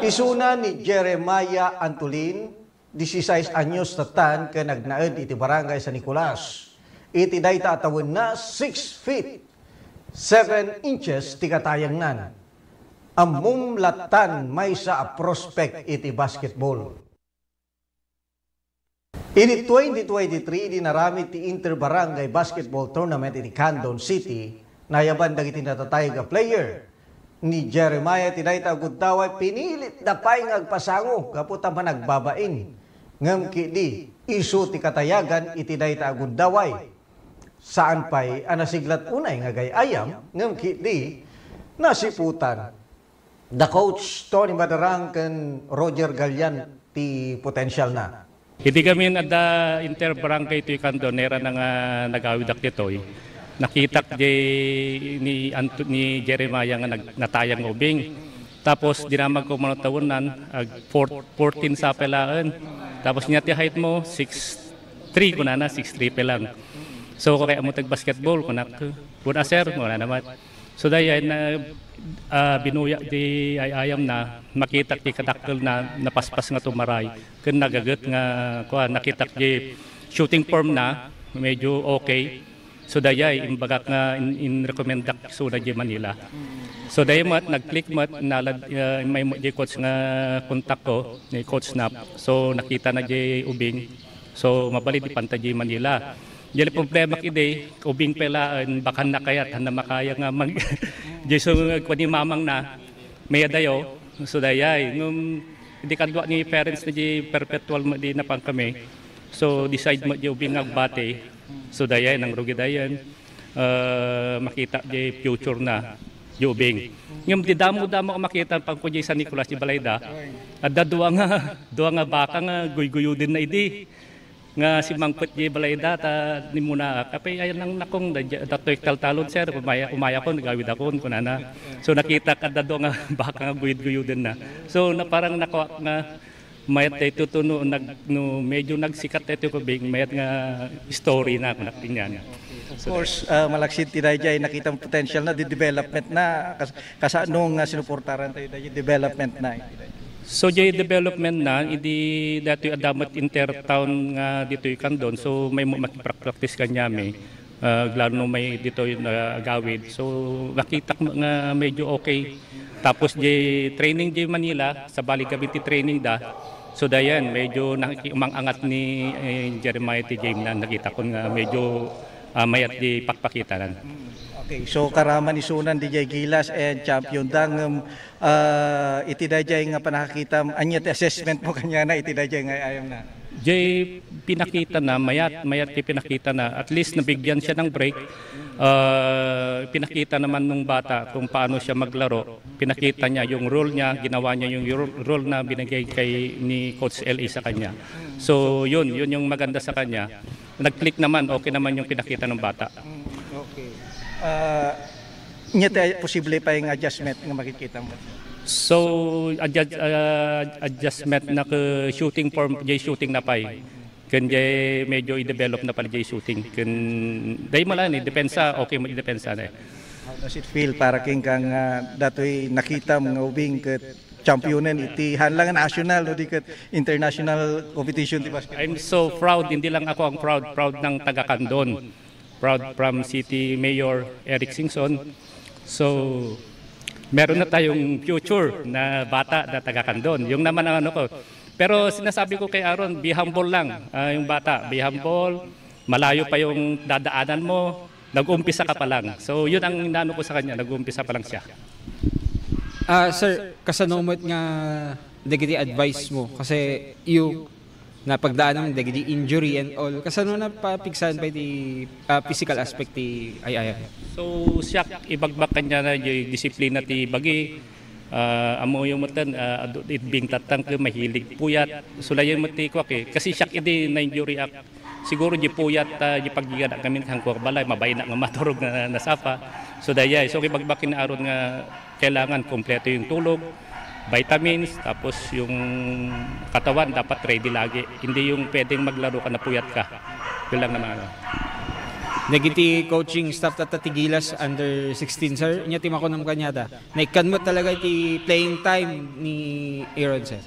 Isuna ni Jeremiah Antolin, disisais anyos tattan ken agnaed iti Barangay San Nicolas. Iti dayta a tawenna, six feet, seven inches ti katayengnan. Ammom lattan maysa a prospect iti basketball. Idi twenty twenty-three, idi naramid ti Inter-Barangay Basketball Tournament iti Candon City, nayaban dagiti natatayag a player ni Jeremiah iti dayta a gundaway, pinilitda pay nga agpasango gapu ta managbabain. Ngem ketdi, isu ti katayagan iti dayta a gundaway. Saan pay a nasiglat unay nga gay-ayam, ngem ketdi, nasiputan da Coach Tony Madarang ken Roger Galian ti potensialna. Idi gamin adda inter-barangay toy Candon, naira na nga nagawidak ditoy. Nakitak di ni Anto-, ni Jeremiah nga nag-, natayang nga ubing. Tapos dinamag ko man tawennan, ag four-, fourteen sa pelaen. Tapos niya ti height mo, six three, kunana, six three pa lang. So, kaya mo tag-basketball, kunak, "Kuna, sir," kunana naman. So dayay na, ah, binuya di ay-ayamna, makitak ti kadakkelna, napaspas nga tumaray, ken nagaget nga, kuan, nakitak di shooting form na, medyo okay. So dayay, imbagak nga in, in-recommend-ak isuna di Manila. So dayay met, nag-click met, nalad, ah, may met di coach nga kontak ko, ni Coach Nap. So nakita na di ubing. So mabalin, ipanta di Manila. Di problema idi, ubing pay laeng, baka na kayat, haan na makaya nga mag-, di so, kuan ni mamang na, mayat dayo, so dayay. Ngem, di kadua ni parents na di perpetual mo di napan kami. So, decide mo di ubing nga agbati. So, dayay, nangrugi dayen. Ah, makita di future na, di ubing. Ngem, di damo-damo a makita pan ko di San Nicolas di Balayda. Adda dua nga, dua nga baka nga guyguyuden na idi. Nga simmangpet di Balayda, ta ni Muna, apay, ayan ang nakong, da-, datoy taltalon, sir, umaya, umaya ko, nagawid ako, kunana. So, nakitak, adda dua nga baka nga guyud-guyuden na. So, na parang nakuha nga, mayat daytoy to no, nag-, no, medyo nagsikat daytoy ko, bing, mayat nga story na, kunak, tinyan. Of course, ah, malaksid ti dayjay, nakita mo potential na, di development na, kas-, kasano nga sinuportaran tayo dayjay development na. So, jay development na, idi daytoy adda met intertown nga ditoy Candon, so, may mo-, makiprak-practice kaniami, ah, lalo no may ditoy nga agawid. So, nakitak nga medyo okay. Tapos, jay training jay Manila, sabali gamin ti training da. So, dayan, medyo nakiki-, umangangat ni, eh, Jeremiah ti game na nakita ko nga medyo, ah, mayat di pakpakitanan. Okay, so karaman isunan dijay Gilas and champion da ngem, ah, iti dayjay nga panakakitam, ania ti assessment mo kaniana iti dayjay nga ay-ayam na? Jay pinakita na, mayat, mayat ti pinakita na. At least nabigyan siya ng break. Ah, pinakita naman nung bata kung paano siya maglaro. Pinakita niya yung role niya, ginawa niya yung ro-, role na binigay kay ni Coach L A sa kanya. So, yun, yun yung maganda sa kanya. Nag-click naman, okay naman yung pinakita ng bata. Mm, okay. Ah, nya ti posible pa yung adjustment nga makikita mo? So, adjust, ah, adjustment na ke shooting form, jay shooting na pay. Ken jay medyo i-develop na pay jay shooting. Ken, day mo lang, eh, depensa, okay mo i-depensa na eh. How does it feel para king kang, ah, datoy nakitam nga ubing ket championen iti haan lang national, no, di ket international competition ti basketball? I'm so proud, hindi lang ako ang proud, proud ng taga Candon. Proud from City Mayor Eric Singson. So, meron na tayong future na bata na taga Candon. Yung naman ang ano ko. Pero sinasabi ko kay Aaron, be humble lang. Ah, yung bata, be humble. Malayo pa yung dadaanan mo. Nag-umpisa ka pa lang. So, yun ang inaano ko sa kanya. Nag-umpisa pa lang siya. Ah, sir, kasano met nga dagiti advice mo? Kasi you napagdaanan dagiti injury and all. Kasano napapigsan pa iti, ah, physical aspect ti ay-ayam? So, siak, ibagbag kaniana jay disiplina ti bagi. Ah, ammoyo metten, ah, adu-, it being tatang ket mahilig puyat. So, laeng met ti kuak eh. Kasi siak idi na-injury ak. Siguro di puyat, ah, di paggiganak ngamin kang kuak balay, mabain nga maturog nga nasapa. So, dayay. So, ibagbag ken Aaron nga kailangan kompleto yung tulog, vitamins, tapos yung katawan dapat ready lagi. Hindi yung pwedeng maglaro ka na puyat ka. Yun lang naman. Ano. Dagiti coaching staff tatta ti Gilas under sixteen, sir. Nya ti makunam kaniada. Naikkan mo talaga ti playing time ni Aaron, sir.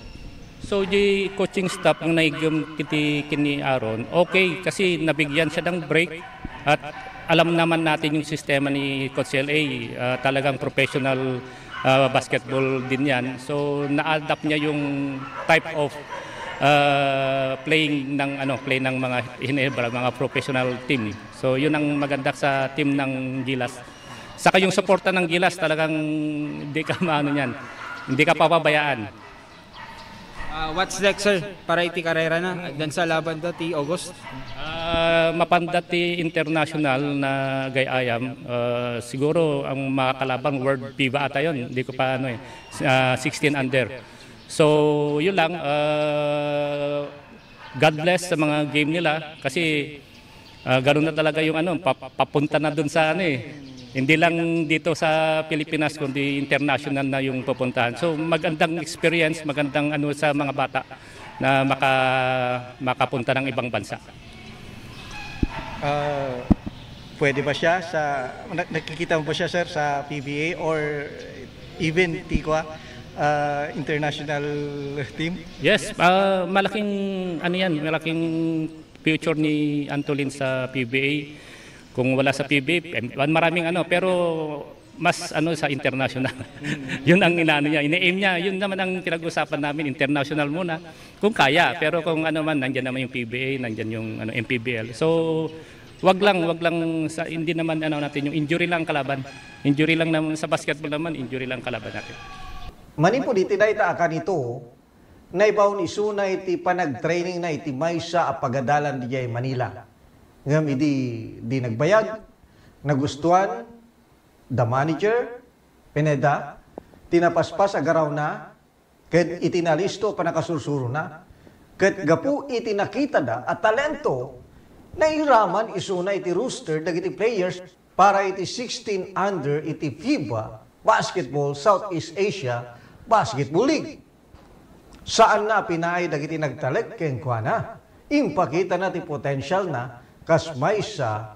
So, di coaching staff nga naigem kiti kini Aaron, okay, kasi nabigyan siya ng break at alam naman natin yung sistema ni Coach L A, ah, talagang professional, ah, basketball din yan. So, na-adapt niya yung type of, ah, playing ng, ano, play ng mga Hinebra, mga professional team. So, yun ang maganda sa team ng Gilas. Saka yung suporta ng Gilas, talagang hindi ka maano niyan, hindi ka papabayaan. Ah, what's next, sir? Para iti karera na, agdansa laban da ti August. Ah, mapanda ti international na gayayam. Ah, siguro ang makakalabang World FIBA ata yun. Hindi ko pa ano eh. Ah, sixteen under. So, yun lang. Ah, God bless sa mga game nila kasi, ah, ganun na talaga yung ano, pap-, papunta na dun sa ano eh. Hindi lang dito sa Pilipinas kundi international na yung pupuntahan. So, magandang experience, magandang ano sa mga bata na maka-, makapunta ng ibang bansa. Ah, Pwede ba siya sa, na-, nakikita mo ba siya, sir, sa P B A or even ti kua, ah, international team? Yes, ah, malaking, ano yan, malaking future ni Antolin sa P B A. Kung wala sa P B A, em, maraming ano, pero mas ano sa international. Yun ang inaano niya, ini-aim niya. Yun naman ang pinag-usapan namin, international muna. Kung kaya, pero kung ano man, nandyan naman yung P B A, nandyan yung ano, M P B L. So, wag lang, wag lang sa, hindi naman ano natin, yung injury lang kalaban. Injury lang naman sa basketball naman, injury lang kalaban natin. Manipud iti dayta a kanito, naibaon isuna iti panagtraining na iti maysa a pagadalan diay Manila. Ngem idi di nagbayag, nagustuan, the manager, pineda, ti napaspas a garawna, ket iti nalisto a pannakasursurona, ket gapu iti nakitada a talento, nairaman isuna iti roster dagiti players para iti sixteen under iti FIBA Basketball Southeast Asia Basketball League. Saanna a pinaay dagiti nagtalek kenkuana. Impakitana ti potensialna kas maysa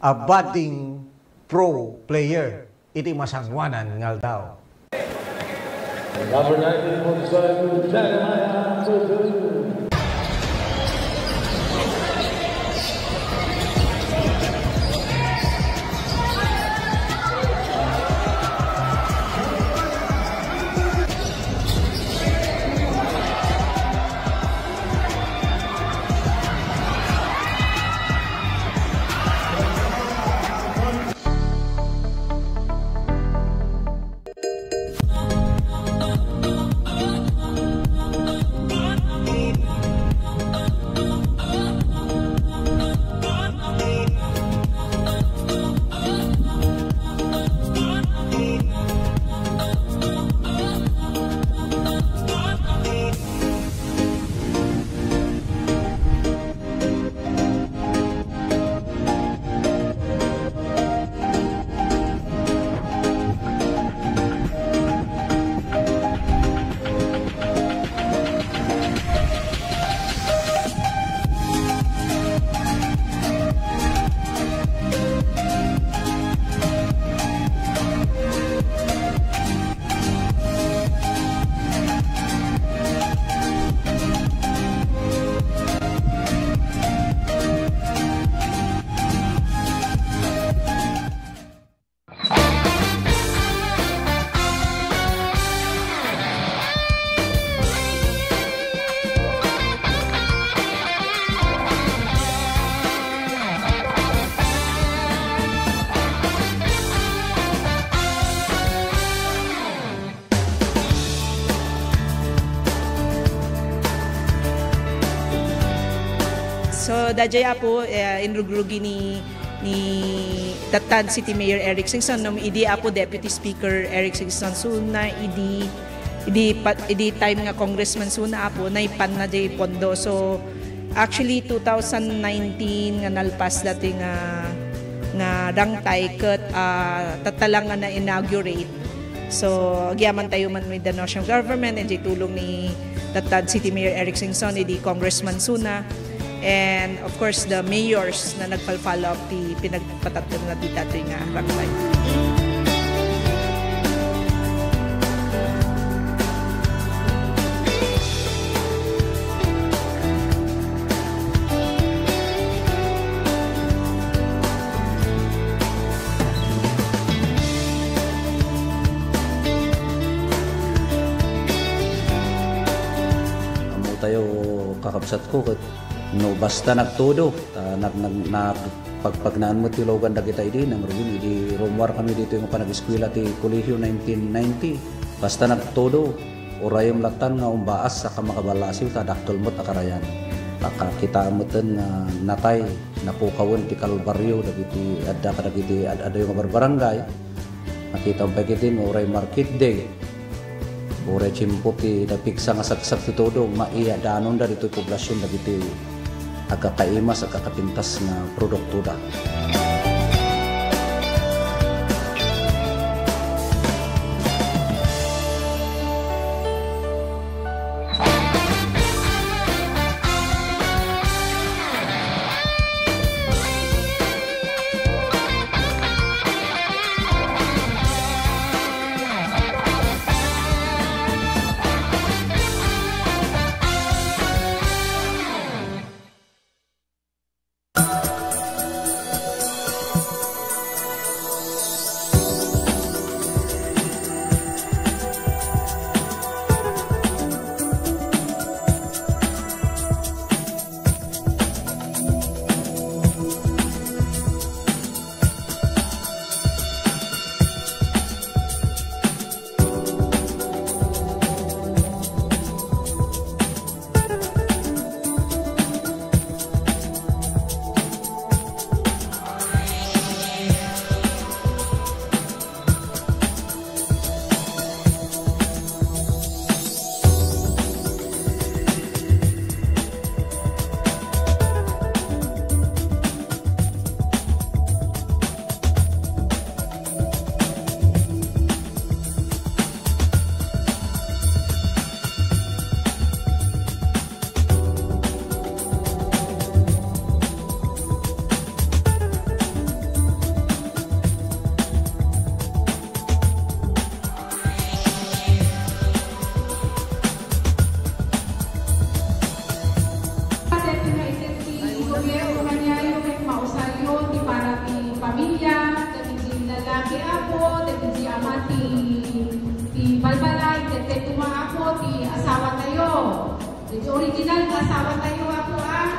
a budding pro player iti masangoanan nga aldaw. Number nineteen, Jeremiah Tutu. So, daydiay, Apo, eh, inrugrugi ni, ni tattad City Mayor Eric Singson, no, idi, Apo, Deputy Speaker Eric Singson, so, na idi, idi pa-, idi time nga congressman, so, na, Apo, naipanna diay pondo. So, actually, two thousand nineteen nga nalpas daytoy nga, nga rangtay ket, ah, tatta lang nga na-inaugurate. So, agyamankami man with the national government, and the tulong ni tattad City Mayor Eric Singson, idi Congressman Suna, and of course, the mayors na nagpal-follow up ti pinagpatattedna ditoy nga rangtay. Ammotayo, kakabsatko, ket no basta nagtudo, ta nag-, nag-, nagpagpagnaan met ti lugan dagita idi, nang ruin idi rummuarkami ditoy nga panag-eskuela ti Colegio nineteen ninety. Basta nagtudo, urayem lattan nga umbaas a kamakaballasiw ta dakkel met a karayan. Pakakitaem metten nga natay, napukawen ti kalbario dagiti adda kadagiti ad-adayo nga barbarangay. Nakitaem pay ketdi nga uray market day, uray tiempo ti napiksa nga sagsak ti tudo, maiyadanonda ditoy poblasion dagiti agkakaimas, agkakapintas nga produktoda. Original nga asawa tayo, Apo, ah.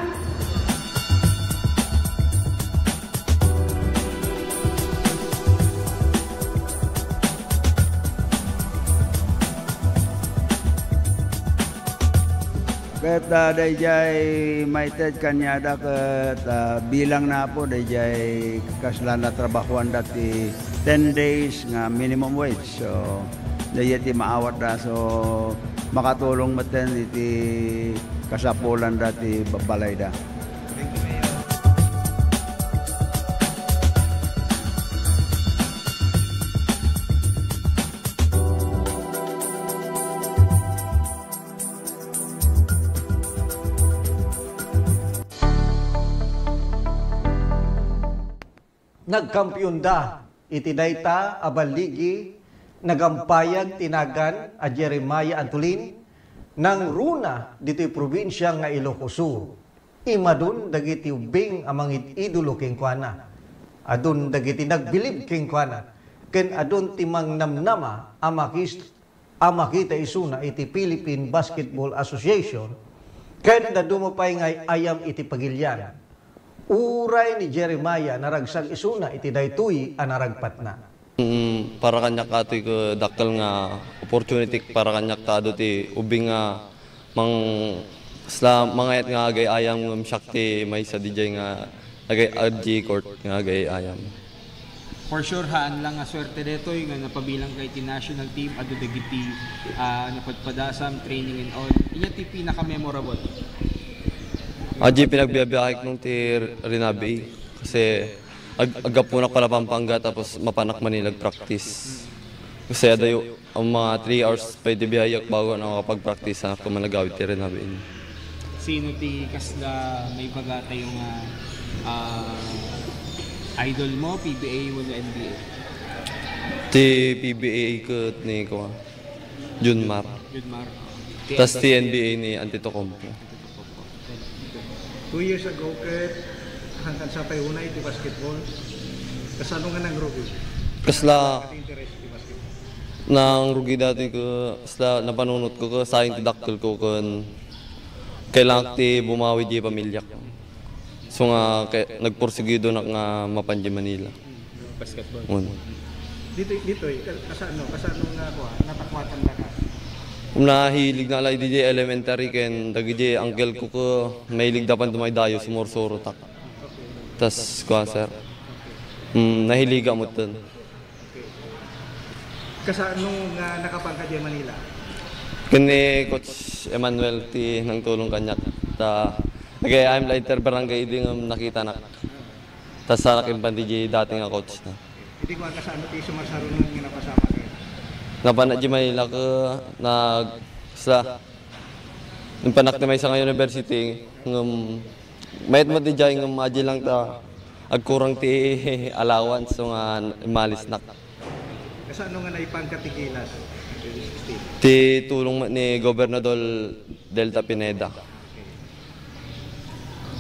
Ket, ah, daydiay maited kaniada ket, ah, bilang na, Apo, daydiay kasla natrabahoanda ti ten days nga minimum wage. So, daydiay ti maawatda. So, makatulong metten iti kasapulanda ti ba-, balayda. Nagkampionda iti dayta a balligi, nagampayag ti nagan a Jeremiah Antolin, nangruna ditoy probinsia nga Ilocos Sur. Imadun dagiti ubbing a mangid-idolo kenkuana. Adun dagiti nagbilib kenkuana, ken adun ti mangnamnama a makis-, a makita isuna iti Philippine Basketball Association, ken dadduma pay nga ay-ayam iti pagilian. Uray ni Jeremiah naragsak isuna iti daytoy a naragpatna. Mm, para kaniak, atoy, ket dakkel nga opportunity para kaniak ta adu ti ubbing nga mang-, sla-, mangayat nga agay-ayam ngem siak ti maysa didiay nga agay-, adjay court nga agay-ayam. For sure, haan lang nga suerte detoy nga napabilangka iti national team, adu dagiti, ah, napadpadasam, training and all. Ania ti pinaka-memorable? Adjay pinagbiabiaek nung ti Rinabi, kasi ag-, aggapunak pala Pampanga tapos mapanak Manila ag-practice. Kasi adayo, ang mga three hours pay ti biaheak bago na makapag-practice na ako managawid ti Rinabi. Sino ti kasla maibaga tayo nga, ah, idol mo, P B A wenno N B A? Ti P B A ket ni, kuan, Junmar. Junmar. Tas ti N B A ni Antetokounmpo. Two years ago, ket hangkan sa pay unay ti basketball, kasano nga nangrugi? Kasla Iti interest ti basketball. Nangrugi dati ko, kasla napanunot ko, ko, sayang ti dakkel ko, ken kailangan ti bumawi di pamilyak. So nga, kay, nagporsigido nak nga mapan di Manila. Basketball. Un. Dito, dito, eh, ka-, kasano, kasano nga, kuha, natakwatan na ka? Nahilig na lay di elementary ken dagiti uncle ko ko mahilig da pan dumay dayo sumursurotak. Tas, kuha, sir. Mm, nahiliga mo dun. Kasano nga nakapangka di Manila? Ken ni Coach Emmanuel ti nangtulong kaniak. Ta, nagay-ayam la interbarangay idi nga nakitanak. Ta sa akin pa di dati nga coach na. Iti kuan, kasano ti sumarsarunon nga napasamak kayo? Napanak di Manila ko, nag-, sa, nung panak ti maysa nga university, ngem, mayat mo di jay, ngem, aji lang ta, agkurang ti allowance, so nga, imalis nak. Kasano nga naipangka ti Gilas? Twenty sixteen. Ti tulong ni Gobernador Delta Pineda.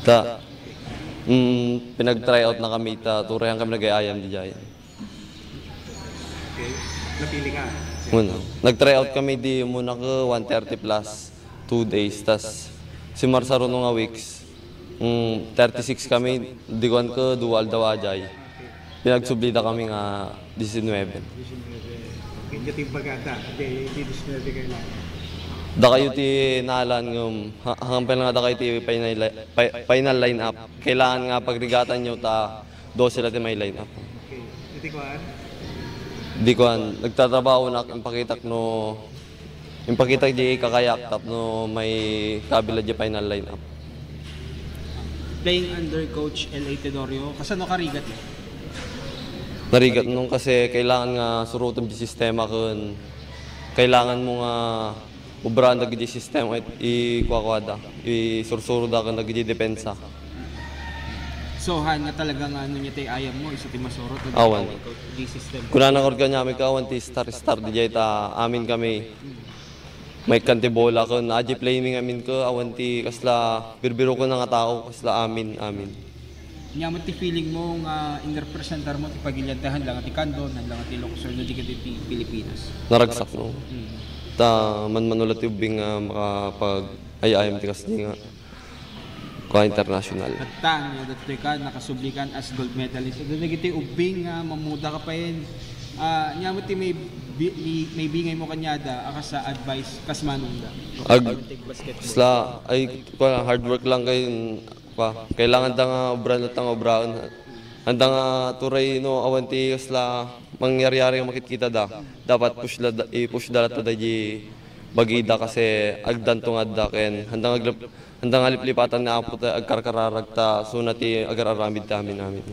Ta, mm, pinag-try out na kami ta, turayan kami nag-ayam di jay. Okay. Napili ka? Muna. Nag-try out kami di muna ko one thirty plus, two days. Tas, si Marsaruno nga weeks, mm, thirty-six kami, di kuan ko, dual daw ajay. Pinagsubli da kami nga disinnuebe. Disinnuebe. Okay, di timbagada, di, di disinnuebe kailangan. Da kayo ti nalan ngem, ha-, hanggang pa nga da kayo ti final li-, fi-, final lineup. Kailangan nga pagrigatan nyo ta dose la ti may lineup. Okay. Iti kuan? Di kuan, nagtatrabaho na, impakitak no Impakita di kakayak tapno maikabila di final lineup. Playing under Coach L A Tenorio, kasano ka rigat, eh? Narigat nung kasi kailangan nga surutan di sistema kun kailangan mo nga ubraan dagiti sistema it-, ikuakuada, isursuro da kun dagiti depensa. So, han nga talaga nga ano niya tay ayam mo, isu ti masurot, Awan. Ikaw, ikaw, di system. Kunana nga organ niya, may kawan ti star-star, di jay ta amin kami. May kan ti bola ko, na di playing amin ko, awan ti kasla, birbiro ko na nga tao, kasla amin, amin. Nya mo ti feeling mo nga inrepresentar mo ti pagilian ta, han lang ti Candon, han lang ti Ilocos Sur, no, di ka ti Pilipinas? Naragsak, no? Mm. Ta manmano la ti ubbing nga makapag-ay-ayam ti kasdi nga kua international. Hatta, ania datoy ka, nakasubli kan as gold medalist. Adda dagiti ubbing nga mamuda ka payen. Ah, ania met ti may bi-, may, may bingay mo kaniada a kas a advice kas manongda? Ag-, Basketball. Sla, ay, kua, hard work lang kay, kua, kailangan da nga obra, ta nga obraen. Anda nga turay no awan ti kasla mangyariari nga makitkitada. Dapat push da, i-push da latta daydi bagida kasi agdanto nga adda ken anda nga aglip-, anda nga liplipatan ni Apo ta agkarkararag ta suna ti agar-aramid ta amin-amin.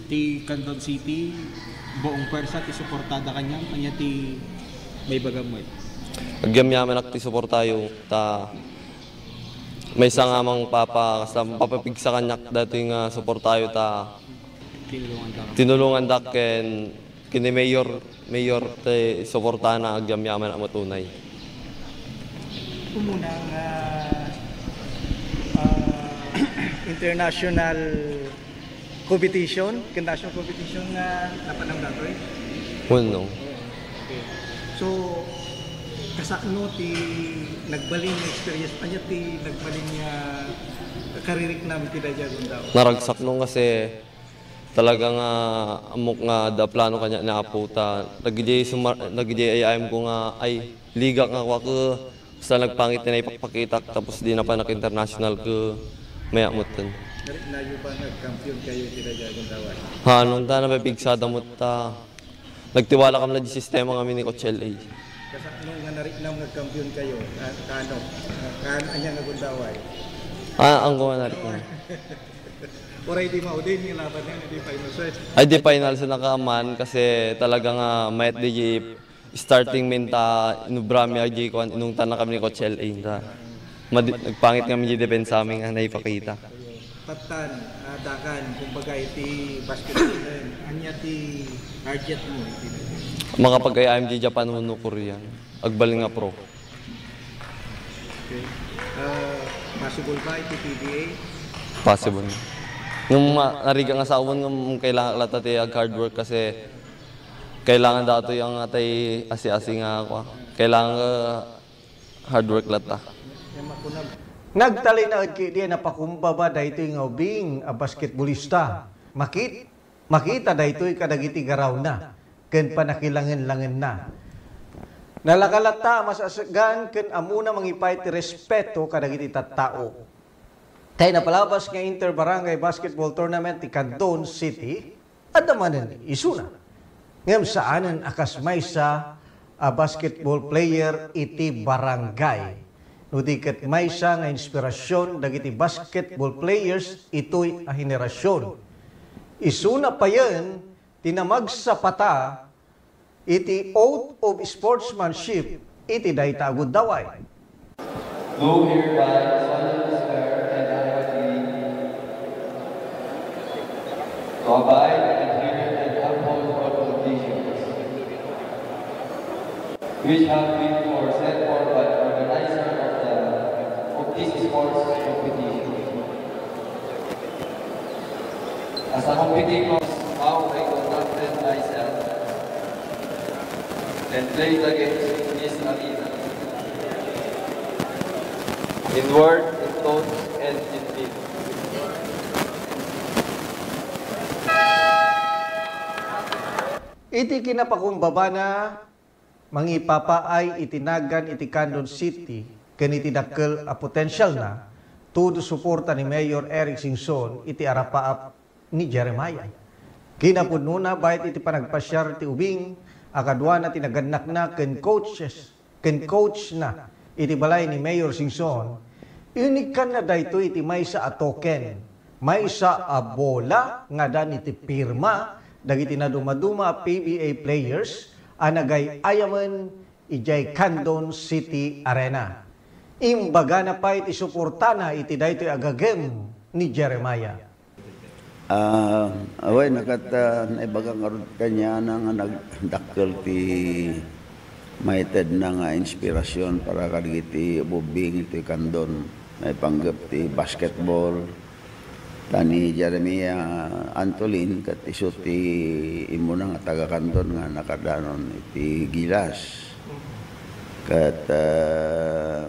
Ti Candon City, buong pwersa ti suportada kaniam, ania ti maibagam met? Agyamyamanak ti suportayo ta maysa nga mangpapa-, kasla mapapigsa kaniak daytoy nga suportayo ta Tinulongan ka. Tinulongandak ken ken ni Mayor, Mayor ti suportana agyamyaman a matunay. Umuna nga ah, international competition, ken national competition nga napanam datoy. Wenno. Okay. So, kasano ti nagbalin nga experience? Ania ti nagbalin nga kaririknam ti daydiay a gundaway? Naragsakno nga si Talaga nga ammok nga adda plano kaniak ni Apo ta dagiti sumar-, dagiti ay-ayamko nga ay liga nga kuak, basta nagpangit ti naipakpakitak tapos di napanak international ket mayat metten. Nariknayo ba nga agkampiyon kayo iti daydiay a gundaway? Haan, ta napapigsada met ta nagtiwala kami la di sistema nga amin ni Coach L A. Kasano nga nariknam nga agkampiyon kayo? Ka-, kano? Kan-, ania nga gundaway? Ah, anggo nga nariknam. Uray di maudin nga laban yan, di final set. Ay, di final set nakaman kasi talaga nga mayat di starting min ta inubra mi agi kuan, inungtan na kami ni Coach L A ta. Madi-, nagpangit kami di depensa mi nga naipakita. Pattan, ah, dakan, kumbaga iti basketball na yun. Anya ti target mo, iti na yun? Makapag-I M G Japan Hono Korea. Agbalin nga pro. Okay. Ah, possible ba iti P B A? Possible. Ngem ma-, narigat nga sawen ngem kailangan latta ti ag-hard work kasi kailangan datoy ang atay asi-asi nga kua. Kailangan nga hard work latta. Nagtalinaed ketdi a napakumbaba daytoy nga ubing a basketbolista. Makit-, Makita daytoy kadagiti garawna ken pannakilangen-langenna. Nalaka latta a masasgan ken ammona mangipaay ti respeto kadagiti tattao. Tay napalabas nga inter-barangay basketball tournament ti Candon City, adda manen isuna. Ngem saanen a kas maysa a basketball player iti barangay. No di ket maysa nga inspirasyon dagiti basketball players itoy a henerasion. Isuna payen ti namagsapata iti oath of sportsmanship iti dayta a gundaway. Do hereby solemnly swear and I agree to abide, adhere, and uphold all conditions which have been for set forth by the organizer of the, of this sports competition. As a competitor, how I conducted myself and played the games in this arena, in word, in thought, and in deed. Iti kinapakumbabana, mangipapaay iti nagan iti Candon City ken iti dakkel a potensialna, todo suporta ni Mayor Eric Singson iti arapaap ni Jeremiah. Kinapudnona, bayat iti panagpasiar ti ubing a kaduana ti nagannakna ken coaches, ken coachna iti balay ni Mayor Singson, inikkanna daytoy iti maysa a token, maysa a bola nga adan iti pirma dagiti nadumaduma a P B A players a nagay-ayamen idiay Candon City Arena. Imbagana pay ti suportana iti daytoy a gagem ni Jeremiah. Ah, awen, ket, ah, naibaga ngarud kaniana nga nagdakkel ti maitedna nga inspirasyon para kadagiti ubbing iti Candon. Maipanggep ti basketball, ta ni Jeremiah Antolin, ket isu ti immuna nga taga-Candon nga nakadanon iti Gilas. Ket, ah,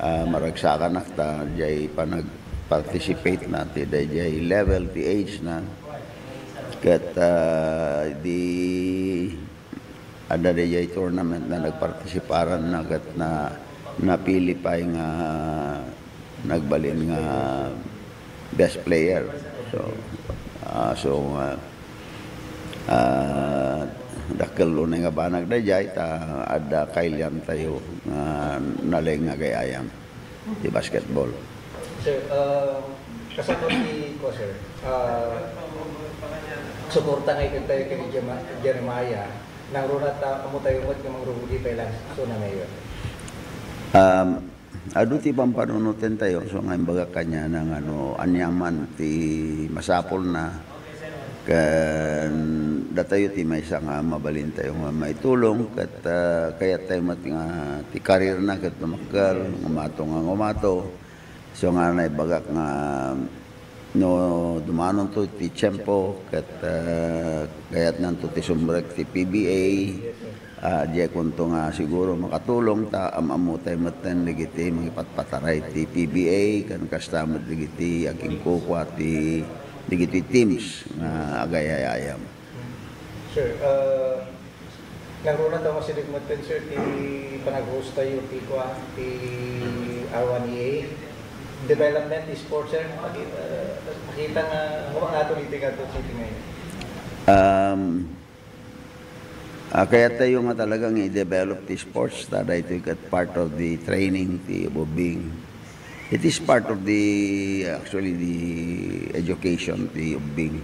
ah, maragsakanak ta jay panag-participate na ti dayjay level ti age na. Ket, ah, di adda dayjay tournament na nagpartisiparan na ket na, napili pay nga nagbalin nga best player. So, ah, so, ah, ah, dakkel unay nga banag dayjay ta adda kailiantayo nga naleng nga gayayam ti basketball. Sir, ah, kasano ti, ko, sir, ah, suporta nga ited tayo kay Jema-, Jeremiah, nangruna ta, ammo tayo met nga mangrugudi pay lang, so, na mayor? Um, Adu ti pampanunotentayo, so nga imbagak kaniana nga no aniaman ti masapulna, ken datayo ti maysa nga mabalintayo nga maitulong, ket, ah, kayattayo met nga ti karirna ket tumakkel, ngumato nga ngumato. So nga naibagak nga no dumanonto ti tiempo ket, ah, kayatnanto ti sumrek ti P B A, ah, diay kunto nga siguro makatulong ta am-ammotay metten dagiti mangipatpataray ti P B A ken kasta met dagiti agingkukua ti dagiti teams nga agayayayam. Sir, ah, nangruna ta masideg metten, sir, ti panag-host tayo ti kua, ti R one A A. Development ti sports, sir. Makita, makita nga, nga ato dito nga to city ngayon. Um, ah, kayat tayo nga talagang i-develop ti sports, ta daytoy ket part of the training ti ubing. It is part of the, actually, the education ti ubing.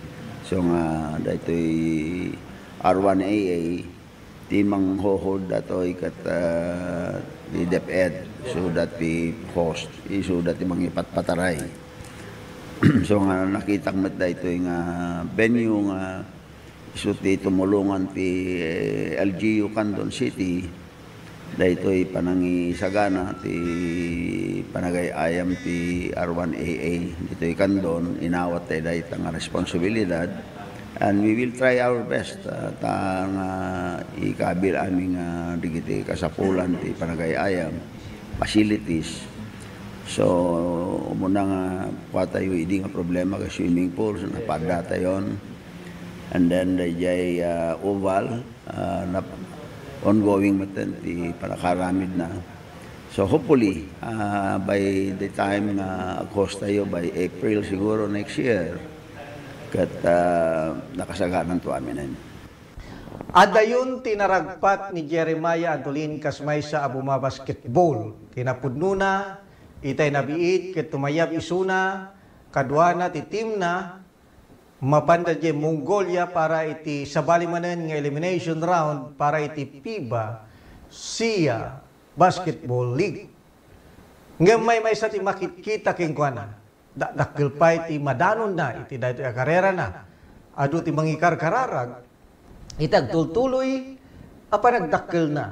So nga, daytoy R one A A, ti mangho-hold datoy ket, ah, ti DepEd, isuda ti host, isuda ti mangipatpataray. So nga nakitak met daytoy nga venue nga isu ti tumulongan ti, eh, L G U Candon City, daytoy panangisagana ti panagay-ayam ti R one A A ditoy Candon, inawat tayo dayta nga responsibilidad. And we will try our best, ah, ta nga ikabil amin nga digiti kasapulan ti panagay-ayam, facilities. So, umuna nga, kua tayo idi nga problema kay swimming pool, so, napadda tayon. And then, dayjay, ah, oval, ah, nap-, ongoing metten ti panakaramidna. So, hopefully, ah, by the time nga ag-host tayo, by April siguro next year, ket, ah, nakasagananto aminen. Adayon ti naragpat ni Jeremiah Antolin kas maysa a bumabasketball. Kinapudnona, itay nabiit ket tumayab isuna, kaduana ti teamna, mapanda diay Mongolia para iti sabali manen nga elimination round para iti FIBA SIA Basketball League. Ngem maymaysa ti makitkita kenkuana. Dakdakkel pay ti madanonna iti daytoy a karerana. Adu ti mangikarkararag iti agtultuloy a panagdakkelna,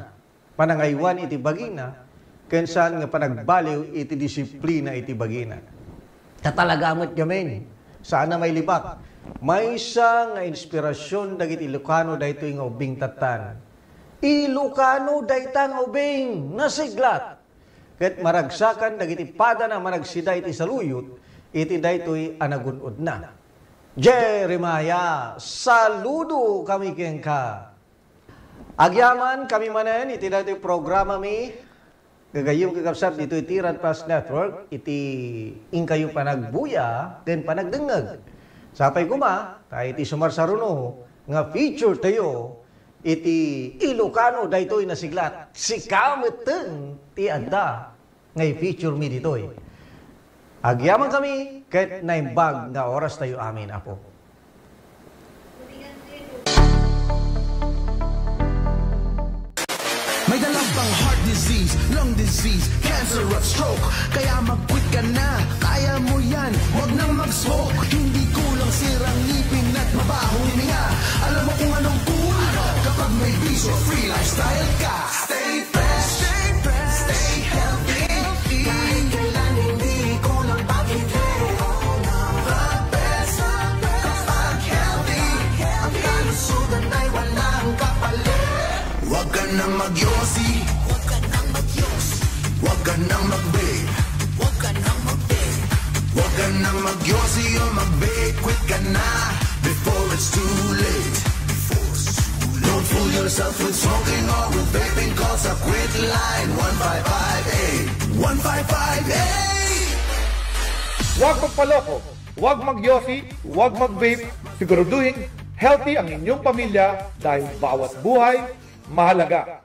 panangaywan iti bagina, ken saan nga panagbaliw iti disiplina iti bagina. Ta talaga met gamin, saan a mailibak. Maysa nga inspirasion dagiti Ilocano daytoy nga ubbing tattan. Ilocano dayta nga ubbing nasiglat. Ket maragsakan dagiti padana a managsida iti saluyot iti daytoy a nagun-odna. Jeremiah, saludo kami kenka. Agyaman kami manen iti daytoy programami, gagayyem kakabsat, ditoy ti Radfast Network, iti inkayo panagbuya ken panagdengngeg. Sapay koma, ta iti sumarsaruno nga feature tayo, iti Ilocano daytoy nasiglat, sika metten ti adda nga i-feature mi ditoy. Agyaman kami ket naimbag nga oras tayo amin, Apo. May dalak pang heart disease, lung disease, cancer at stroke. Kaya mag-quit ka na, kaya mo yan, wag nang mag-smoke. Hindi kulang sirang ngipin at mabahong hininga. Alam mo kung anong cool kapag may bisyo, free lifestyle ka. Stay fresh, stay fresh, stay healthy. Kahit kailan hindi kulang pag-ibig. The best, the best kapag healthy. Ang kalusugan ay walang kapalit. Huwag ka nang magyosi. Huwag ka nang Nang mag-vape. Huwag ka nang mag-vape. Huwag ka nang mag-yosi o mag-vape. Quit ka na before it's too late. Don't fool yourself with smoking or with vaping, 'cause a quit line, one five five eight. One five five eight. Huwag magpaloko, huwag mag-yosi, huwag mag-vape. Siguraduhin healthy ang inyong pamilya dahil bawat buhay mahalaga.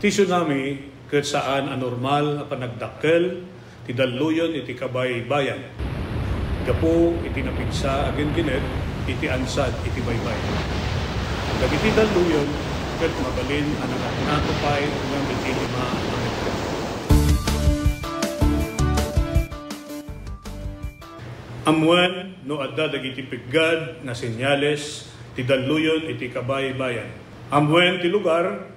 Ti tsunami ket saan a normal a panagdakkel ti dalluyon iti kabaybayan gapu iti napigsa a genggened iti ansad iti baybay. Dagiti dalluyon ket mabalin a nangatngato pay ngem iti lima a metro. Ammoen no adda dagiti peggad nga senyales ti dalluyon iti kabaybayan. Ammoen ti lugar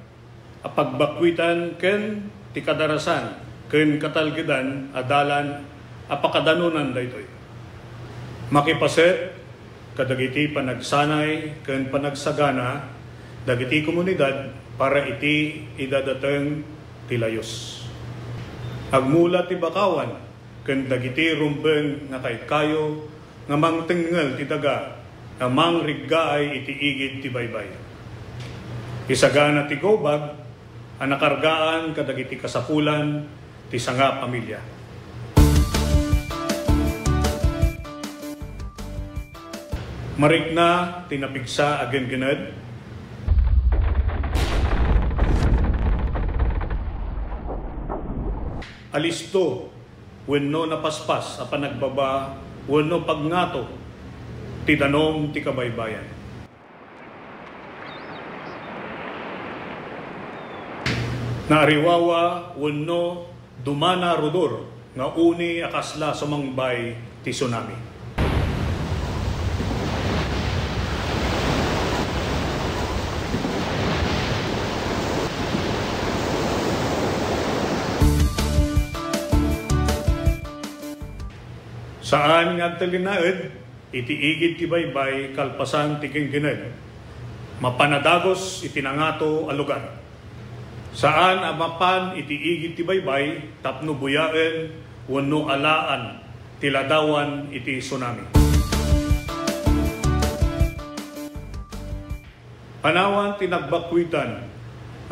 a pagbakkuitan ken ti kadarasan ken katalgedan a dalan a pakadanonan daytoy. Makipaset kadagiti panagsanay ken panagsagana dagiti komunidad para iti idadateng ti layus. Agmula ti bakawan ken dagiti rumbeng nga kaykayo nga mangtengngel ti daga nga mangriggaay iti igid ti baybay. Isagana ti gawbag a nakargaan kadagiti kasapulan ti sangapamilya. Marikna ti napigsa a genggened. Alisto wenno napaspas a panagbaba wenno pagngato ti danum ti kabaybayan. Naariwawa wenno dumana rudor nga uni a kasla sumangbay ti tsunami. Saan nga agtalinaed iti igid ti baybay kalpasan ti genggened. Mapan a dagus iti nangato a lugar. Saan a mapan iti igid ti baybay tapno buyaen wenno alaan ti ladawan iti tsunami. Panawan ti nagbakkuitan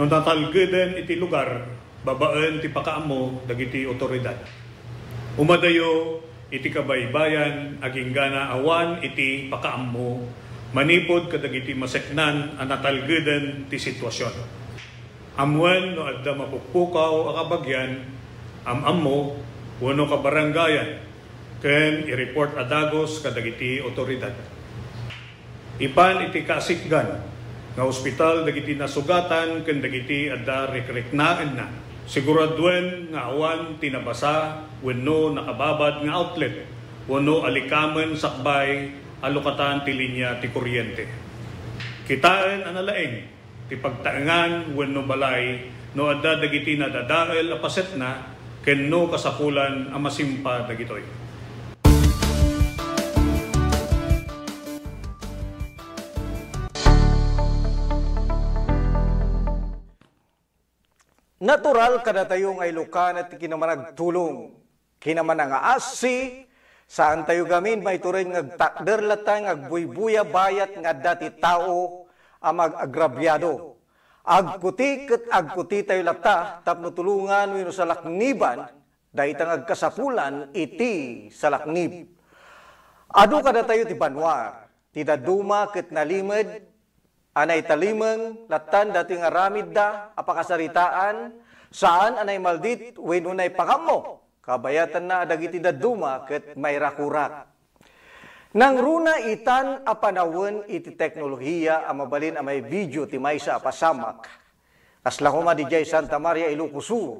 no natalgeden iti lugar babaen ti pakaammo dagiti otoridad. Umadayo iti kabaybayan agingga awan iti pakaammo manipud kadagiti maseknan a natalgeden ti situasion. Ammoen no adda mapukpukaw a kabagian, am-ammo, wenno kabarangayan, ken i-report a dagus kadagiti otoridad. Ipan iti kasikgan nga ospital dagiti nasugatan ken dagiti adda rikriknaenna. Siguraduen nga awan ti nabasa wenno nakababad nga outlet wenno alikamen sakbay a lukatan ti linia ti kuryente. Kitaen a nalaing ti pagtaengan wenno balay no adda dagiti nadadael a pasetna ken no kasapulan a masimpa dagitoy. Natural kadatayo nga Ilokano ti kinamanagtulong, kinamanangaasi, saantayo gamin maituray nga agtakder latta nga agbuybuya bayat nga adda ti tao a mag-agrabiado. Agkuti ket agkutitayo latta tapno tulongan wenno salakniban dayta nga agkasapulan iti salaknib. Adu kadatayo ti banua, ti dadduma ket nalimed a naitalimeng lattan datoy nga aramidda a pakasaritaan, saan a naimaldit wenno naipakammo, kabayatanna a dagiti dadduma ket mairakurak. Nangruna itan a panawen iti teknolohiya a mabalin a maibidio ti maysa a pasamak. Kasla koma didiay Santa Maria, Ilocos Sur,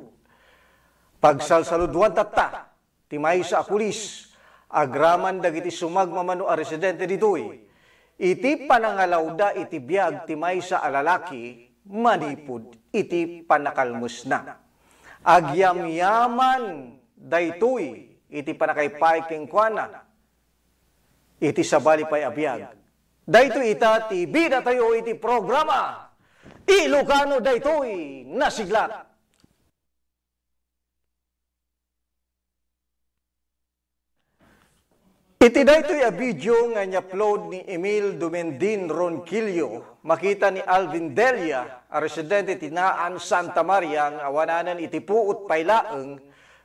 pagsalsaludoan tatta ti maysa a pulis agraman dagiti sumagmamano a residente ditoy iti panangalawda iti biag ti maysa a lalaki manipud iti pannakalmesna. Agyamyaman daytoy iti pannakaipay kenkuana iti sabali pay a biag. Daytoy ita ti bidatayo iti programa Ilocano Daytoy Nasiglat. Iti daytoy a video nga in-upload ni Emil Dumendin Ronquillo, makita ni Alvin Delia a residente ti Naan, Santa Maria nga awananen iti puot pay laeng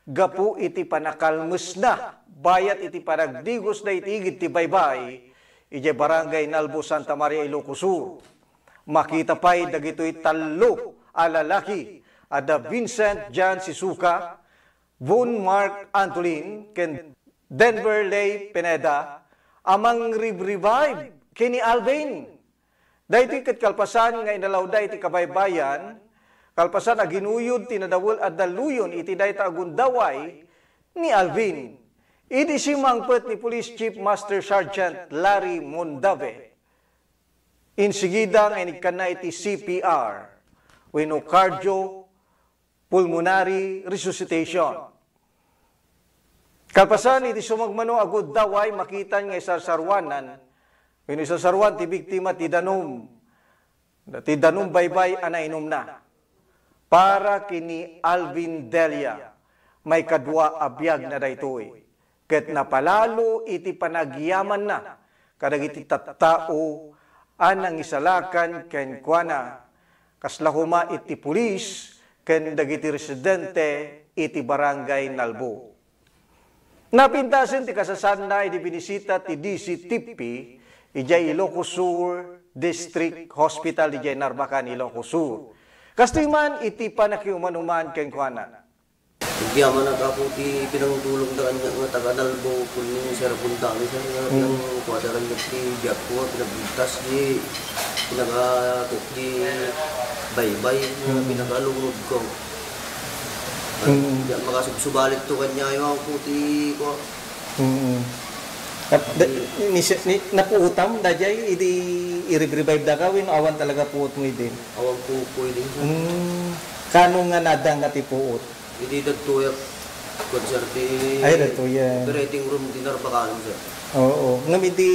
gapu iti pannakalmesna bayat iti panagdigosna iti igid ti baybay idiay Barangay Nalbo, Santa Maria, Ilocos Sur. Makita pay dagitoy tallo a lalaki, adda Vincent Jan Sisuka, Von Mark Antolin ken Denver Lay Pineda a mangrevive ken ni Alvin. Daytoy ket kalpasan nga inalawda iti kabaybayan, kalpasan a ginuyod ti nadawel a dalluyon iti dayta a gundaway ni Alvin. Idi simmangpet ni Police Chief Master Sergeant Larry Mondave, insigida nga inikkanna iti C P R wenno cardio pulmonary resuscitation. Kalpasan iti sumagmamano a gundaway, makitan nga isarsaruanan wenno isarsaruan ti biktima ti danum, ti danum baybay a nainumna. Para ken ni Alvin Delia, maikadua a biagna daytoy. Ket napalalo iti panagyamanna kadagiti tattao a nangisalakan kenkuana, kasla koma iti pulis ken dagiti residente iti Barangay Nalbo. Napintasen ti kasasaadna idi binisita ti D C T P idiay Ilocos Sur District Hospital idiay Narbacan, Ilocos Sur. Kastoy man iti pannakiumanuman kenkuana. Agyamanak, Apo, ti pinangtulongda kaniak nga taga Nalbo, ken ni Sir Bundami, sir, nga pinangkuada kaniak ti biagko nga pinagbigtas di pinaka-, di baybay nga pinakalungod ko. Mm. Diak makasubsubalit to kaniayo, Apo, ti kua. Mm. Tap-, da-, ni, ni, napuotam daydiay idi i-revive daka wenno awan talaga puotmo idi? Awan puotko idi, sir. Mm. Kaano nga nadangga ti puot? Idi dadtoyak, kuan, sir, ti Ay, dadtoyak. Operating room ti Narbacan, sir. Oo. Ngem idi,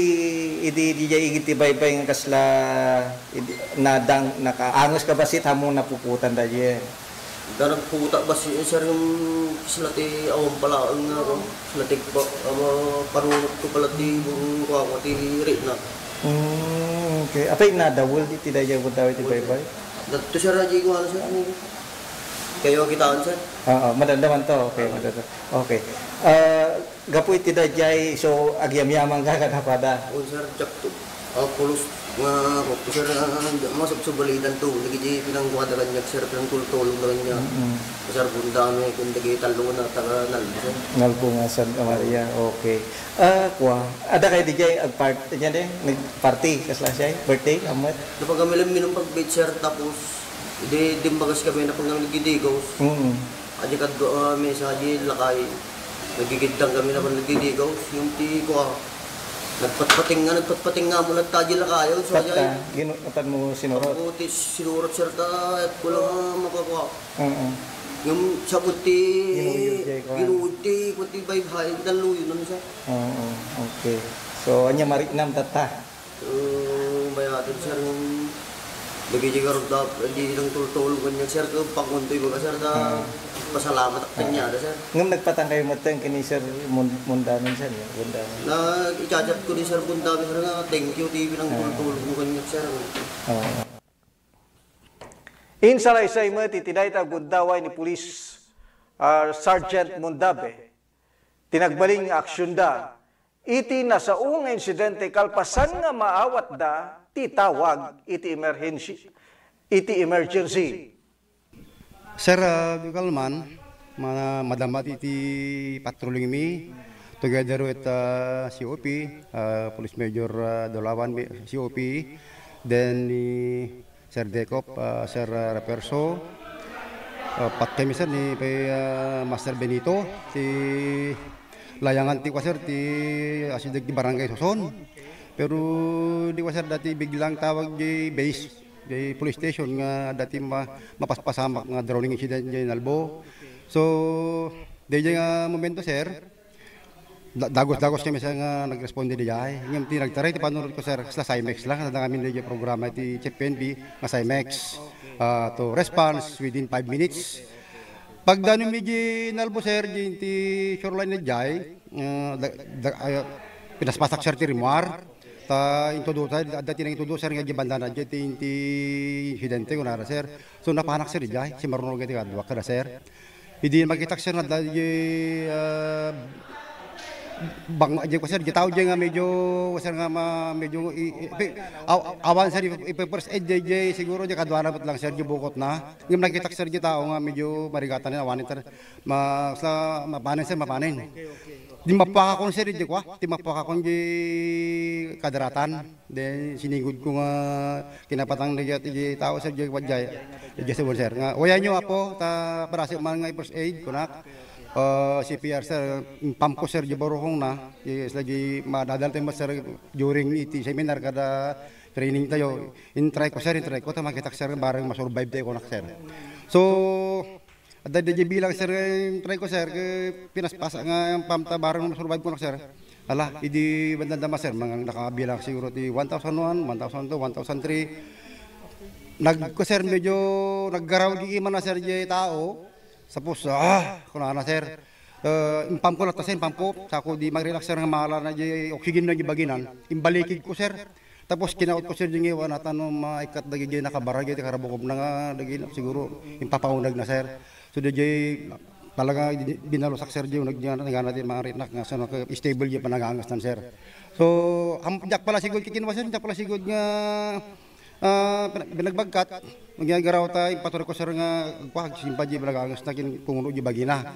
idi, idi, idi, idi baybay nga kasla, idi, nadang-, nakaanges ka bassit, ammom napupuotan daydiay. Da nagputak bassit, sir, yung kasla ti awan palaeng nga, ano, kasla ti pa-, ano, panunot ko pala ti, yung, kuan ko, ti rikna. Mm, okay. Apay, nadawel di ti daydiay gundaway ti baybay? Dadto, sir, aji ko, ano, sir, ano, Kayo kitaan, sir? Oo, madamdam to. Okay, madamdam. Okay. Ah, gapu iti daydiay, so, agyamyamanka kadakuada? Oo, sir, diak to. Ah, pulos nga, sir, ah, diak masubsubalitan to. Dagiti pinangkuada kaniak, sir, pinangtultulongda kaniak. Mm-mm. Sir Bundami, kun dagiti tallo nga taga Nalbo, sir. Nalbo nga Santa Maria. Okay. Ah, kua, adda kayo diay agpart-, diay, nagparty, kasla siya, birthday, amet? Napagamilan mi nung pag-beach, sir, tapos, di, dimbagas kami, napagamilan gidigos. Mm. Adi kadto, ah, mesa, adi lakay. Nagigiddang kami na pag nagdidigos. Yung ti, kua, nagpatpating nga, nagpatpating nga muna ta, adi lakay. So, Pat-, adi, ah, ginu-, apan mo sinurot? Ako, ti sinurot, sir, ta, at ko lang, ah, makakua. Oo. Yung sabot ti Ginuyod jay kuan. Ginuyod ti, pati baybay, dalluyon, ano siya? Oo, okay. So, anya mariknam tatta? Oo, mayatid, sir, yung dagiti karudap, di lang tultulong kanya, sir, kung panguntoy baga, sir, ta Oo. pasalamat ak kanya, da, sir. Ngem nagpatang kayo metten kini Sir Mun-, Mundamin, sir, ya? Mundamin. Na, i-chat ko ni Sir Mundamin, sir, nga, thank you, ti pinangtultulong mo kanya, sir. Oo. Insalaysay met iti dayta a gundaway ni Police, ah, Sergeant Mondabe ti nagbalin nga aksionda iti nasao nga insidente kalpasan nga maawatda ti tawag iti emergency, iti emergency. Sir, ah, Dugalman, ma-, madammat iti patrolling mi together with, ah, C O P, ah, Police Major, ah, Dolawan, C O P, then ni Sir Decop, ah, Sir, ah, Raperso, ah, pat kami, sir, ni, ah, Master Benito, ti layangan ti, sir, ti asideg ti Barangay Suson. Pero di, sir, dati biglang tawag di base, di police station nga dati ma-, mapaspasamak nga drowning incident di Nalbo. So, di, di nga momento, sir, Da-, dagos-dagos kami, sir, nga nagresponde diay. Ngem ti nagtaray ti panunot ko, sir, kasla Simex lang. Adda ngamin diay programa ti Chief P N P nga Simex, ah, to response within five minutes. Pagdanum mi di Nalbo, sir, di, ti shoreline na diay, ah, da-, da-, ah, pinaspasak, sir, ti rimuar. Ta intudo, ta, adda ti nang intudo, sir, nga di banda na diay ti, ti insidente, kunana, sir. So, napanak, sir, diay. Si Marunong ti kadua, kada, sir. Idi makitak, sir, nga da-, di, ah, bang, di ko, sir, di tao di nga medyo, sir, nga ma-, medyo i-, i-, pi-, aw-, awan, sir, i-, ipe-first aid di, di siguro di kaduana met lang, sir, di bukot na. Ngem nakitak, sir, di tao nga medyo marigatan na, awan, sir, ma-, sa, mapanen, sir, mapanen. Di mapakakon, sir, di kwa, di mapakakon di kadaratan. Then, sinigod ko nga kinapatang na iti tao, sir, diay, diay, diay, sir, sir. Nga, "Wayanyo, Apo, ta parasik man nga i-first aid," kunak. Ah, C P R, sir, impam ko, sir, di barukong na. Yes, lagi madadal tayo, sir, during iti seminar, kada training tayo. Intry ko, sir, intry ko, ta makitak, sir, bareng masurvive tayo, kunak, sir. So, adda diay bilang, sir, nga intry ko, sir, ket pinaspas nga impam ta bareng masurvive ko, sir. Ala, idi bandang dama, sir, mga nakabilang siguro ti one thousand one, one thousand two, one thousand three. Nag-, ko, sir, medyo naggaraw di imana, sir, di tao. Tapos, ah, kunana, sir. Eh, impam ko latta, sir, impam ko. Sako di mag-relax, sir, nga maala na di oxygen na di baginan. Imbalikid ko, sir. Tapos kinaot ko, sir, di ngewa na tano maikkat dagiti nakabarag iti karabukobna nga dagiti siguro impapauneg na, sir. So, di, di, talaga, di, di nalusak, sir, di uneg di nga, nga na ti mga rinak nga, sir, stable di panagangas nan, sir. So, am-, diak pala sigud kikinwa, sir, diak pala sigud nga, ah, pina-, pinagbagkat, nga garaw ta, ipaturek ko, sir, nga, agpa, agsimpa di panagangas na kin-, kumuno di bagina.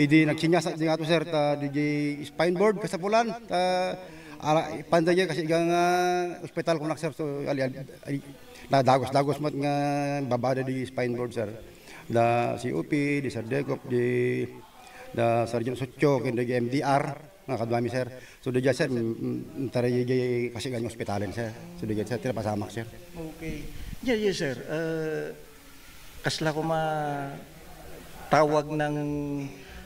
Idi nagsinyas, di nga to, sir, ta, di, di spine board, kasapulan, ta, Ala, panda diay kasi nga, ah, ospital kunak, sir. So, ali, ali, ali, nadagos-dagos met nga babada di spine board, sir. Da C O P, di Sir Decop, di da Sergeant Sutio, ken di M D R, nga kaduami, sir. So, di diay, sir, mm, mm, taray diay kasi nga ospitalen, sir. So, di diay, sir, tira pasamak, sir. Okay. Yeah, yes, sir. Uh, Kasla koma tawag ng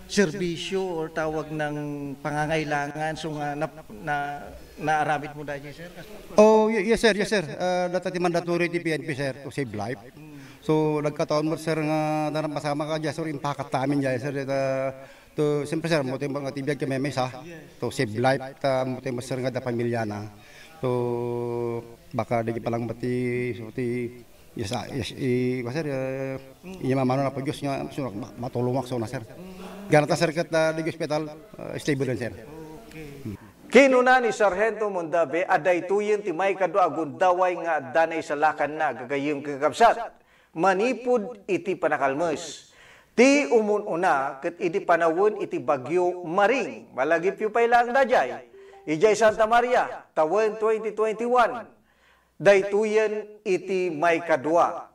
serbisyo or tawag ng pangangailangan, so nga na, na, naaramid mo dahil, sir? Oh, y-, yes, sir, yes, sir. Ah, data ti mandatory ti P N P, sir, to save life. So, nagkataon mo, sir, nga darang pasama ka, sir, impakat ta amin, sir, data, to, siyempre, sir, mo ti mga tibiyag kami may sa, to save life, ta mo ti, sir, nga da pamilya na. To, baka di palang mati, so, ti, Yes, ah, yes, i-, sir, eh, inyamamano na po Diyos nga, so, ma-, matulungak so na, sir. Ganata, sir, ket, ah, di ospital, ah, stable din, sir. Kinuna ni Sargento Mondabe a daytoyen ti maikadua a gundaway nga adda naisalakanna, gagayyem ken kakabsat. Manipud iti panakalmes ti umun-una ket iti panawen iti Bagyo Maring, malagipyo pay laeng daydiay, idiay Santa Maria, tawen twenty twenty-one. Daytoyen iti maikadua.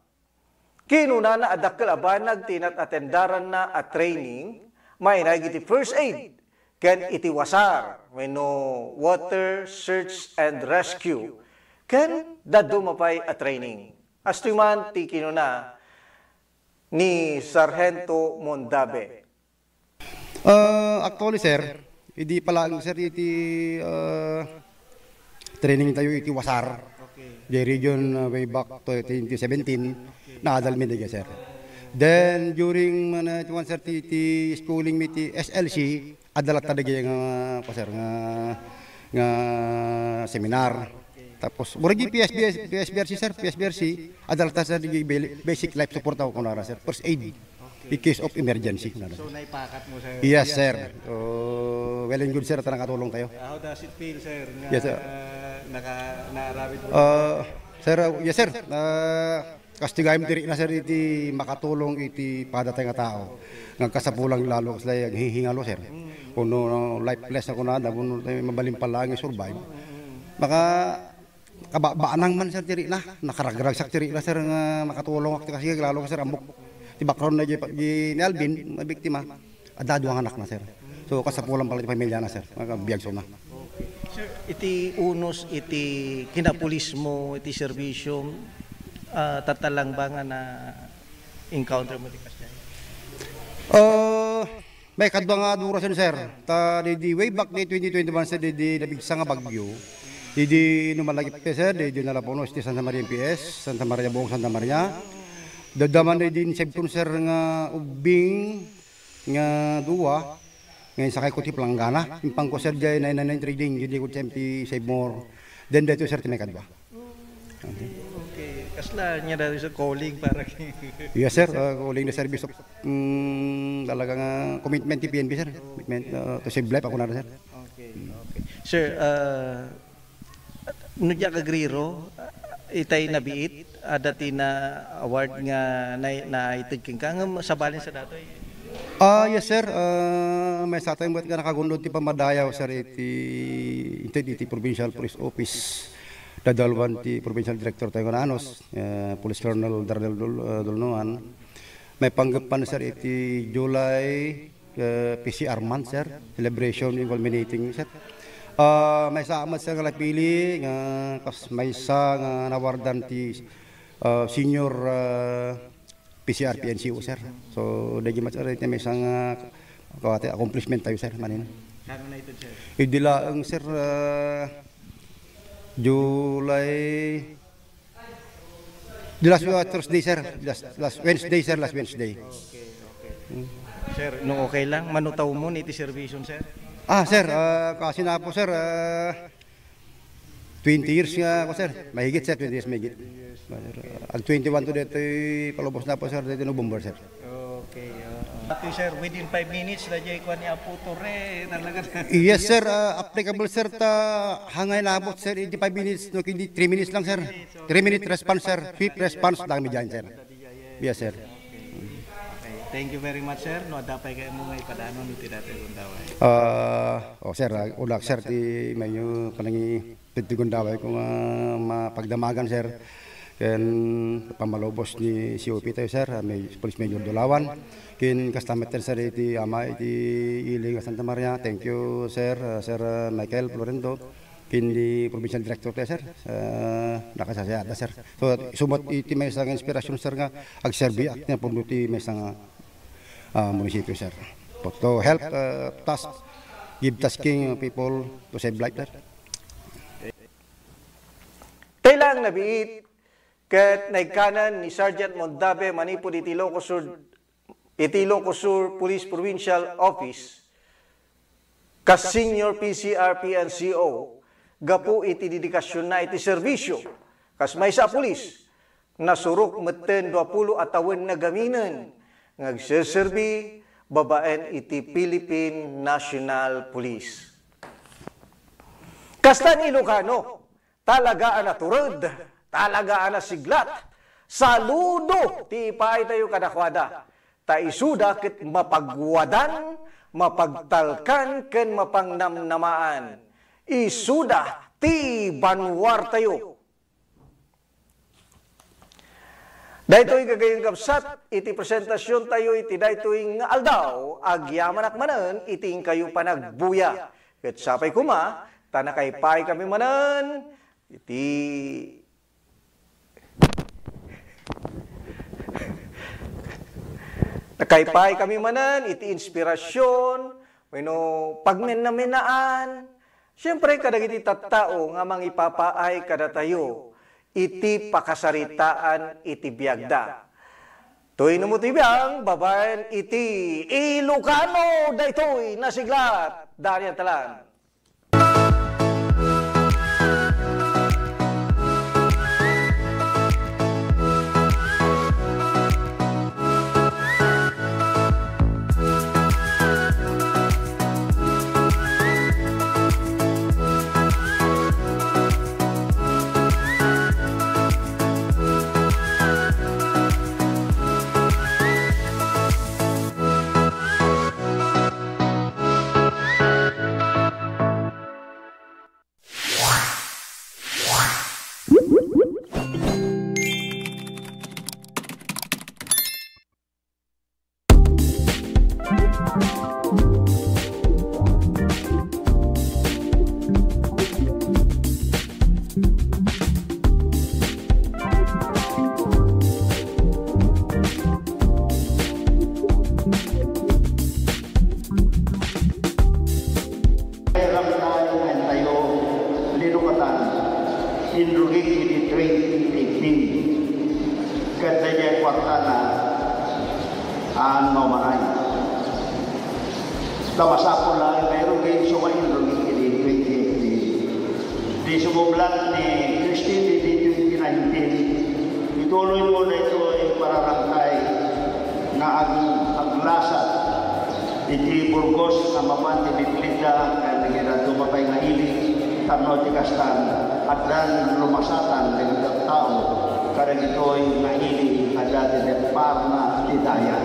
Kinunana a dakkel a banag ti inat-atendaranna a training, mainaig iti first aid, ken iti wasar, wenno water search and rescue, ken dadduma pay a training. Kastoy man ti kinuna ni Sargento Mondabe. Ah, actually, sir, idi pa laeng, sir, iti, ah, training tayo iti Wasar, Okay. the region, ah, way back to twenty seventeen, Okay. naadal mi daydiay, sir. Then, during, ah, na, iti one, sir, ti, ti schooling mi ti S L C, adda latta daydiay nga, pa, sir, nga, nga seminar. Okay. Tapos, mura di P S B S, P S B R C, sir, P S B R C, adalta, sir, di basic life support ako kunara, sir. First aid in case of emergency, kunara, sir. So, naipakat mo, sir? Yes, sir. So, well and good, sir, at nakatulong tayo. How does it feel, sir, nga Yes, sir. naka-, naaramid mo? Uh, sir, uh, yes, sir. Uh, kastigayam ti rikna, sir, iti makatulong iti padatay nga tao. Nga kasapulan lalo, sir, nga hihingalo, sir. Kuno, no, lifeless na kunada, kuno tayo mabalin pala nga survive. Maka, kababaanang man, sir, ti rikna. Nakaragragsak ti rikna, sir, nga makatulong ak ti kasi lalo, sir, ambok. Ti background na di, di ni Alvin, nga biktima, adda dua nga anak na, sir. So, kasapulan pala ti pamilya na, sir. Nga biagso na. Sir, iti unos, iti kinapulismo, iti serbisyo, ah, tatta lang ba nga na-encounter mo ti kasdiay? Ah, may kadua nga durason, sir. Ta di, di way back di twenty twenty-one, sir, di, di nabigsa nga bagyo. Di, di numalagip, sir, di, di nalapunos ti Santa Maria M P S, Santa Maria, buong Santa Maria. Dadaman di, di insibton, sir, nga ubbing nga dua, nga insakay ko ti palanggana. Impangko, sir, jay nine nine nine trading, jay ko ti M P Save More. Then, dito, sir, ti may kadua. Okay. Kasla niya dati sa calling para kay Yes, sir. Uh, calling the service of, mm, talaga nga commitment ti P N P, sir. Commitment, uh, to save life, ako na, sir. Okay, okay. Sir, uh, no diak agriro, itay nabiit, adda ti na-award nga na-, naited kenka, nga sabali sa datoy? Ah, yes, sir. Ah, maysa tayo met nga nakagunod ti pammadayaw, sir, iti, iti, iti Provincial Police Office. Dadalwan ti Provincial Director tayo nga nanos, eh, Police Colonel Darnel Dul-, ah, Dulnuan. May panggeppan, sir, iti July, eh, P C R month, sir. Celebration in culminating, sir. Ah, maysa met, sir, nga napili nga kas-, maysa nga nawardan ti, ah, senior, ah, P C R P N C O, sir. So, dagiti met, sir, iti maysa nga kawati accomplishment tayo, sir, manin. Saan na ito, sir? Idi laeng, sir, ah, July, the last, uh, Thursday, sir. Last, last Wednesday, sir. Last Wednesday. Okay, okay. Sir, no okay lang, manutaw mo ni ti servisyon, sir? Ah, sir, ah, kasi na po, sir, ah, twenty years nga ako, sir. Mahigit, sir, twenty years mahigit. Ag twenty-one to dito, palubos na po, sir, dito November, sir. Okay, oo. Pati, sir, within five minutes, na jay kuan ni Apo Torre, talaga. Yes, sir, ah, applicable, sir, ta hangay nabot, sir, iti five minutes, no, kindi three minutes lang, sir. Three minute response, sir. Swift response lang mi dyan, sir. Yes, sir. Okay. Thank you very much, sir. No, adda pay kayatmo nga ipadanon iti datoy gundaway. Ah, oh, sir, ah, ulak, sir, ti mayo panangi-, ti gundaway ko nga mapagdamagan, sir. Ken pammalubos ni C O P tayo, sir, ah, may Police Major Dulawan. Ken kasta met, sir, iti ama iti ili nga Santa Maria. Thank you, sir, ah, Sir, ah, Michael Florento. Ken ni Provincial Director tayo, sir. Ah, nakasasayaat da, sir. So, sumot iti maysa nga inspirasyon, sir, nga agserbi ak nga pundo ti maysa nga, ah, munisipyo, sir. To help, ah, task, give tasking people to save life, sir. Tay lang nabiit ket naikkanan ni Sergeant Mondabe manipud iti Ilocos Sur iti Ilocos Sur Police Provincial Office, kas Senior P C R P N C O, gapu iti dedikasionna iti serbisyo kas maysa a pulis, nasurok metten duapulo a tawen nga gaminen nga agserserbi babaen iti Philippine National Police. Kasta ni Ilocano, talaga a natured, talaga a nasiglat. Saludo ti ipaaytayo kadakuada, ta isuda ket mapagwadan, mapagtalkan, ken mapangnamnamaan. Isuda ti banuartayo. Daytoy gagayyem kabsat, iti presentasiontayo iti daytoy nga aldaw, agyamanak manen iti inkayo panagbuya. Ket sapay koma, ta nakaipaay kami manen iti, nakaipaay kami manen iti inspirasyon, wenno pagmenamenaan, siempre, kadagiti tattao nga mangipapaay kadatayo iti pakasaritaan iti biagda. Toy no mo ti biang, babaen iti Ilocano daytoy nasiglat. Daniel Talan. Ket daydiay kuartana, aan maumanay. Ta masapul laeng nga irugi, sumainrugi iti twenty eighteen. Di sumublat ni Christine iti twenty nineteen, ituloy mo daytoy pararangkay nga ag-, aglasat iti Burgos nga mapan ti Biblita ken dagiti dadduma pay nga ili, tapno ti kastan, addan lumasatan dagiti tattao kadagitoy nga ili, adda ti depparna ti daya.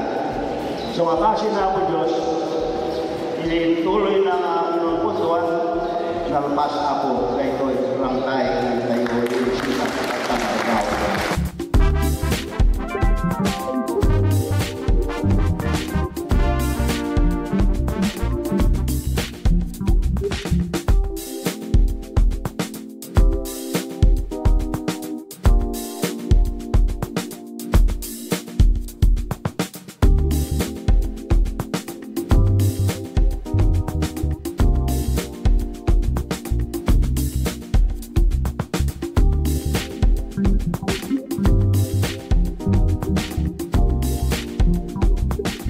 So, nga kaasi na, Apo Dios, iti tuloy na nga panunottoan, nalpas, Apo, daytoy, rangkay, nga tayo, iti sika, at ang araw.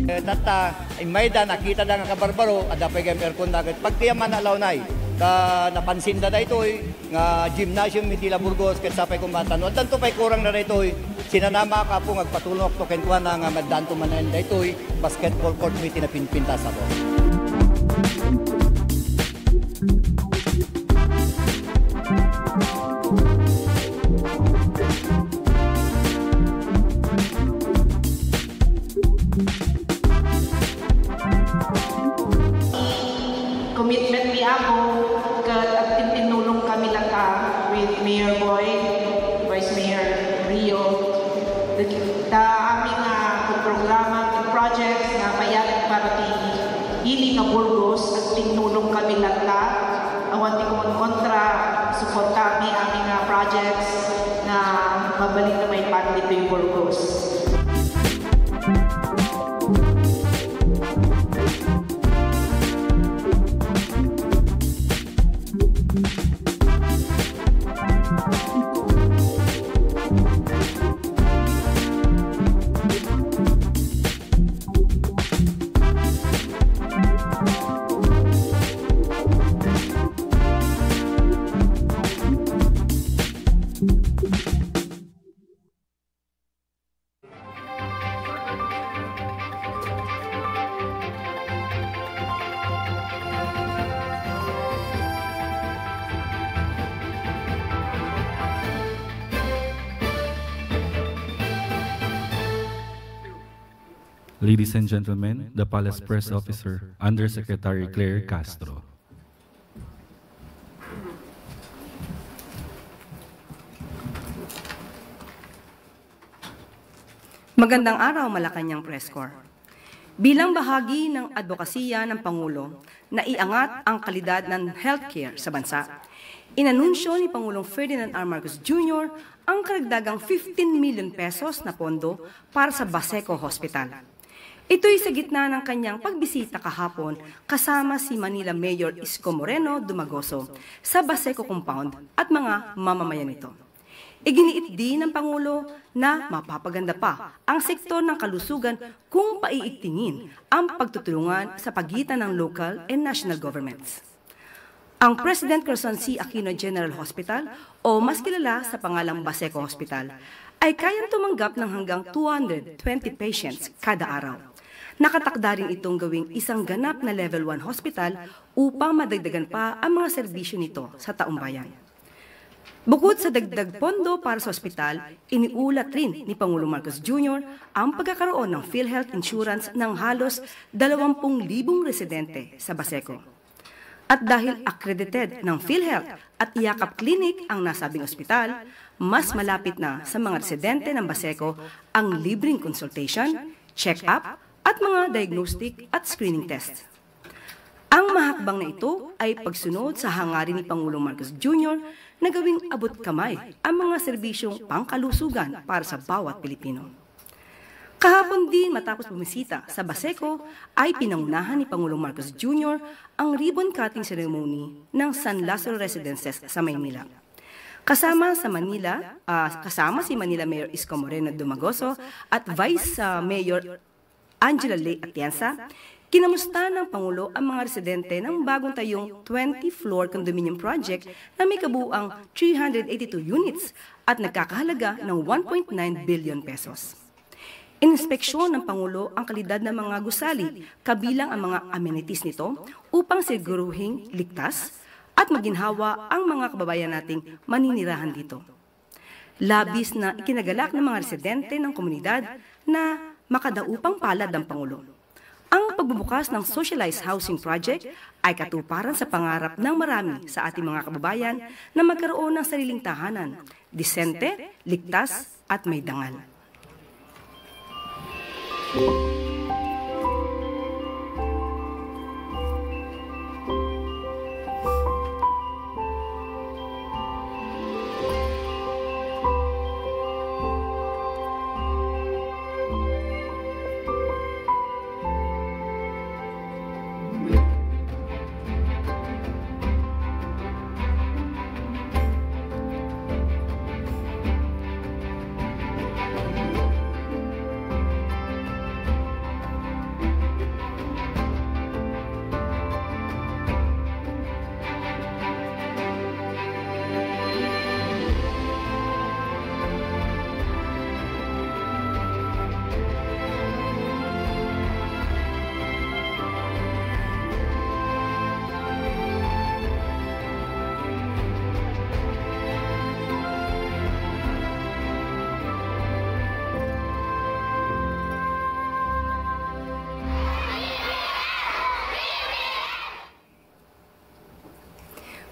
Eh, tatta, immay da, nakita da nga kabarbaro, adda pay gayam aircon da, ket pagtiaman na lawnay. Ta napansin da daytoy, nga gymnasium iti La Burgos, ket sapay koma ta no addanto pay kurang na daytoy, sinanama, Apo, nga agpatulongto kenkuana nga maddanto manen daytoy basketball court iti napinpintas, Apo. Commitment ni Apo, ket agtintinnulong kami latta with Mayor Boy, Vice Mayor Rio. Ta amin nga programa, projects nga payat para ti ili nga Burgos, agtinnulong kami latta. Awan ti kumonkontra, suporta mi amin nga projects nga mabalin nga maipan ditoy Burgos. Ladies and gentlemen, the Palace Press Officer, Undersecretary Claire Castro. Magandang araw, Malacañang Press Corps. Bilang bahagi ng advokasya ng Pangulo na iangat ang kalidad ng healthcare sa bansa, inanunsyo ni Pangulong Ferdinand R. Marcos Junior ang karagdagang fifteen million pesos na pondo para sa Baseco Hospital. Ito'y sa gitna ng kanyang pagbisita kahapon kasama si Manila Mayor Isko Moreno Dumagoso sa Baseco Compound at mga mamamayan nito. Iginiit din ng Pangulo na mapapaganda pa ang sektor ng kalusugan kung paiigtingin ang pagtutulungan sa pagitan ng local and national governments. Ang President Corazon C. Aquino General Hospital, o mas kilala sa pangalang Baseco Hospital, ay kayang tumanggap ng hanggang two hundred twenty patients kada araw. Nakatakda rin itong gawing isang ganap na Level one Hospital upang madagdagan pa ang mga serbisyo nito sa taumbayan. Bukod sa dagdag pondo para sa ospital, iniulat rin ni Pangulong Marcos Junior ang pagkakaroon ng PhilHealth Insurance ng halos dalawampu't libong residente sa Baseco. At dahil accredited ng PhilHealth at Yakap Clinic ang nasabing ospital, mas malapit na sa mga residente ng Baseco ang libreng consultation, check-up, at mga diagnostic at screening tests. Ang mahakbang na ito ay pagsunod sa hangarin ni Pangulong Marcos Junior na gawing abot kamay ang mga serbisyong pangkalusugan para sa bawat Pilipino. Kahapon din, matapos bumisita sa Baseco, ay pinangunahan ni Pangulong Marcos Junior ang ribbon cutting ceremony ng San Lazaro Residences sa Maynila. Kasama sa Manila, ah, kasama si Manila Mayor Isko Moreno Dumagoso at Vice, ah, Mayor Angela Ley Atienza, kinamusta ng Pangulo ang mga residente ng bagong tayong twenty-floor condominium project na may kabuuang three hundred eighty-two units at nagkakahalaga ng one point nine billion pesos. Ininspeksyon ng Pangulo ang kalidad ng mga gusali, kabilang ang mga amenities nito, upang siguruhing ligtas at maginhawa ang mga kababayan nating maninirahan dito. Labis na ikinagalak ng mga residente ng komunidad na makadaupang palad ang Pangulo. Ang pagbubukas ng socialized housing project ay katuparan sa pangarap ng marami sa ating mga kababayan na magkaroon ng sariling tahanan, disente, ligtas, at may dangal.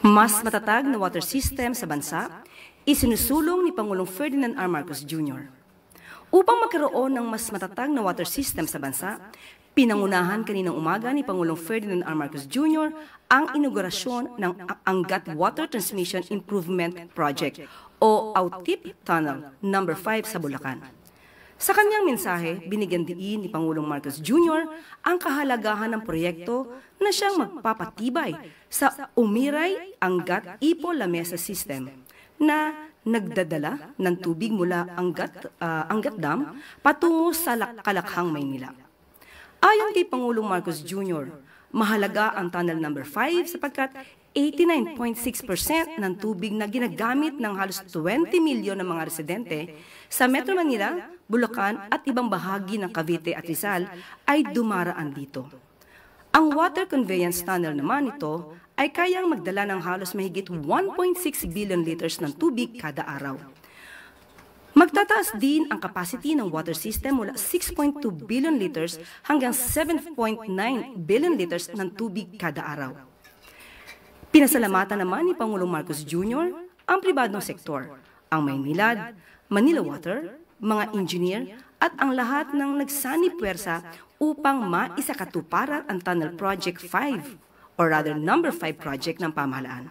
Mas matatag na water system sa bansa, isinusulong ni Pangulong Ferdinand R. Marcos Junior. Upang magkaroon ng mas matatag na water system sa bansa, pinangunahan kaninang umaga ni Pangulong Ferdinand R. Marcos Junior ang inaugurasyon ng Angat Water Transmission Improvement Project o AWTIP Tunnel number five sa Bulacan. Sa kanyang mensahe, binigyan diin ni Pangulong Marcos Junior ang kahalagahan ng proyekto na siyang magpapatibay sa Umiray Angat Ipo Lamesa System na nagdadala ng tubig mula Angat, ah, Angat Dam patungo sa Lak-, Kalakhang, Maynila. Ayon kay Pangulong Marcos Junior, mahalaga ang Tunnel number five sapagkat eighty-nine point six percent ng tubig na ginagamit ng halos twenty milyon na mga residente sa Metro Manila, Bulacan at ibang bahagi ng Cavite at Rizal ay dumaraan dito. Ang water conveyance tunnel naman nito ay kayang magdala ng halos mahigit one point six billion liters ng tubig kada araw. Magtataas din ang capacity ng water system mula six point two billion liters hanggang seven point nine billion liters ng tubig kada araw. Pinasalamatan naman ni Pangulong Marcos Junior ang pribadong sektor, ang Maynilad, Manila Water, mga engineer, at ang lahat ng nagsanib puwersa upang maisakatuparan ang Tunnel Project five, or rather number five project ng pamahalaan.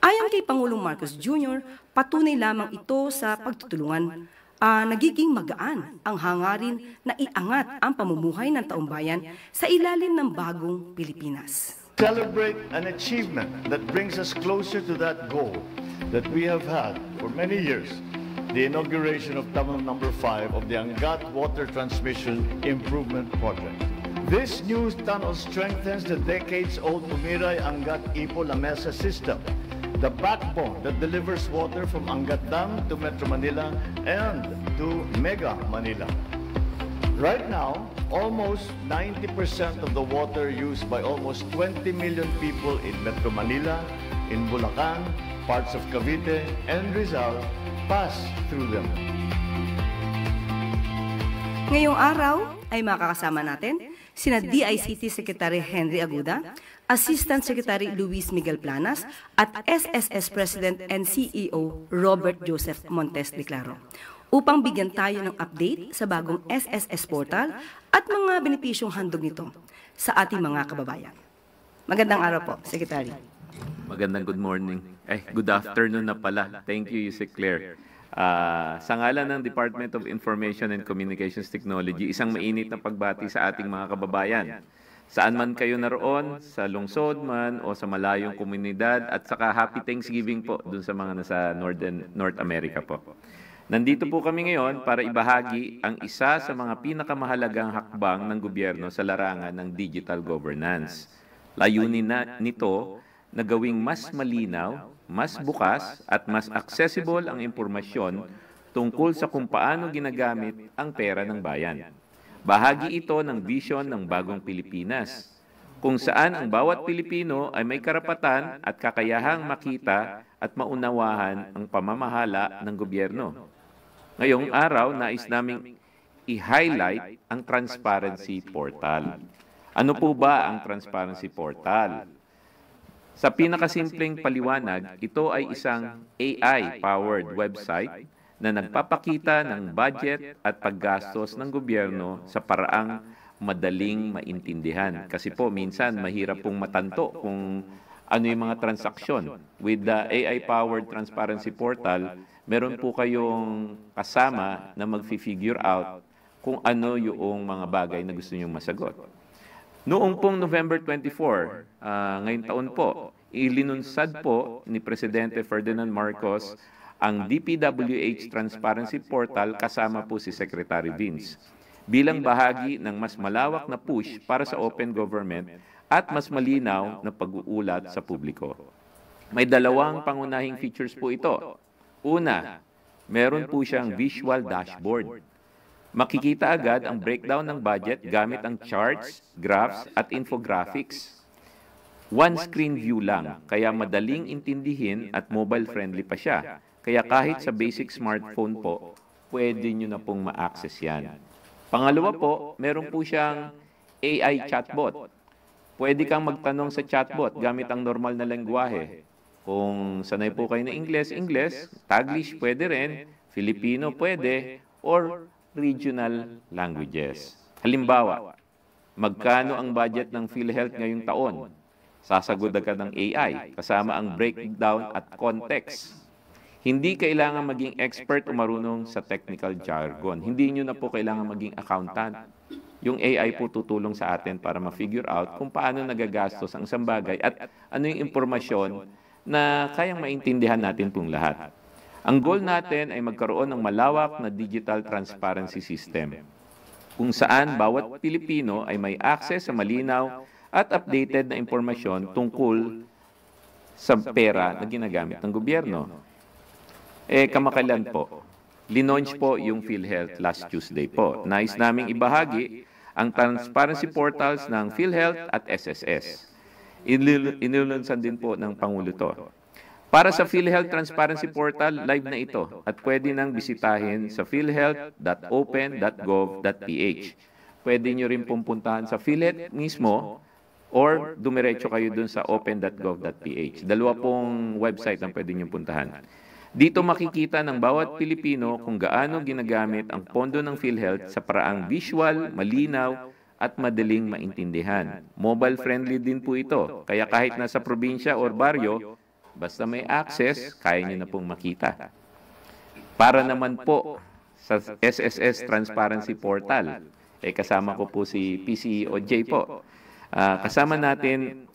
Ayon kay Pangulong Marcos Junior, patunay lamang ito sa pagtutulungan, ah, nagiging magaan ang hangarin na iangat ang pamumuhay ng taumbayan sa ilalim ng bagong Pilipinas. Celebrate an achievement that brings us closer to that goal that we have had for many years, the inauguration of tunnel number five of the Angat Water Transmission Improvement Project. This new tunnel strengthens the decades-old Umiray Angat Ipo Lamesa system, the backbone that delivers water from Angat Dam to Metro Manila and to Mega Manila. Right now, almost ninety percent of the water used by almost twenty million people in Metro Manila, in Bulacan, parts of Cavite, and Rizal pass through them. Ngayong araw ay makakasama natin sina D I C T Secretary Henry Aguda, Assistant Secretary Luis Miguel Planas, at S S S President and C E O Robert Joseph Montes de Claro upang bigyan tayo ng update sa bagong S S S portal at mga benepisyong handog nito sa ating mga kababayan. Magandang araw po, Secretary. Magandang good morning. Ay, good afternoon na pala. Thank you, Yusek Claire. Ah, sa ngalan ng Department of Information and Communications Technology, isang mainit na pagbati sa ating mga kababayan. Saan man kayo naroon, sa lungsod man o sa malayong komunidad, at saka happy Thanksgiving po dun sa mga nasa Northern, North America po. Nandito po kami ngayon para ibahagi ang isa sa mga pinakamahalagang hakbang ng gobyerno sa larangan ng digital governance. Layunin na nito na gawing mas malinaw, mas bukas, at mas accessible ang impormasyon tungkol sa kung paano ginagamit ang pera ng bayan. Bahagi ito ng vision ng bagong Pilipinas, kung saan ang bawat Pilipino ay may karapatan at kakayahang makita at maunawahan ang pamamahala ng gobyerno. Ngayong araw, nais naming i-highlight ang Transparency Portal. Ano po ba ang Transparency Portal? Sa pinakasimpleng paliwanag, ito ay isang A I-powered website na nagpapakita ng budget at paggastos ng gobyerno sa paraang madaling maintindihan. Kasi po, minsan mahirap pong matanto kung ano yung mga transaksyon. With the A I-powered transparency portal, meron po kayong kasama na magfi-figure out kung ano yung mga bagay na gusto niyong masagot. Noong pong November twenty-four, ah, ngayong taon po, ilinunsad po ni Presidente Ferdinand Marcos ang D P W H Transparency Portal kasama po si Secretary Vince bilang bahagi ng mas malawak na push para sa open government at mas malinaw na pag-uulat sa publiko. May dalawang pangunahing features po ito. Una, meron po siyang visual dashboard. Makikita agad ang breakdown ng budget gamit ang charts, graphs, at infographics. One screen view lang, kaya madaling intindihin at mobile-friendly pa siya. Kaya kahit sa basic smartphone po, pwede nyo na pong ma-access yan. Pangalawa po, meron po siyang A I chatbot. Pwede kang magtanong sa chatbot gamit ang normal na lengguwahe. Kung sanay po kayo na Ingles, Ingles, Taglish pwede rin, Filipino pwede, or regional languages. Halimbawa, magkano ang budget ng PhilHealth ngayong taon? Sasagot agad ng A I kasama ang breakdown at context. Hindi kailangan maging expert o marunong sa technical jargon. Hindi nyo na po kailangan maging accountant. Yung A I po tutulong sa atin para ma-figure out kung paano nagagastos ang isang bagay at ano yung impormasyon na kayang maintindihan natin pong lahat. Ang goal natin ay magkaroon ng malawak na digital transparency system kung saan bawat Pilipino ay may access sa malinaw at updated na impormasyon tungkol sa pera na ginagamit ng gobyerno. Eh, kamakailan po, linunch po yung PhilHealth last Tuesday po. Nais naming ibahagi ang transparency portals ng PhilHealth at S S S. Inil- inilunsan din po ng Pangulo to. Para sa PhilHealth Transparency Portal, live na ito at pwede nang bisitahin sa philhealth dot open dot gov dot P H. Pwede nyo rin pong puntahan sa PhilHealth mismo or dumiretso kayo dun sa open dot gov dot P H. Dalawa pong website ang pwede nyo puntahan. Dito makikita ng bawat Pilipino kung gaano ginagamit ang pondo ng PhilHealth sa paraang visual, malinaw, at madaling maintindihan. Mobile-friendly din po ito, kaya kahit nasa probinsya or baryo, basta may access, kaya nyo na pong makita. Para naman po sa S S S Transparency Portal, eh, kasama ko po si P C E O J po. Ah, kasama natin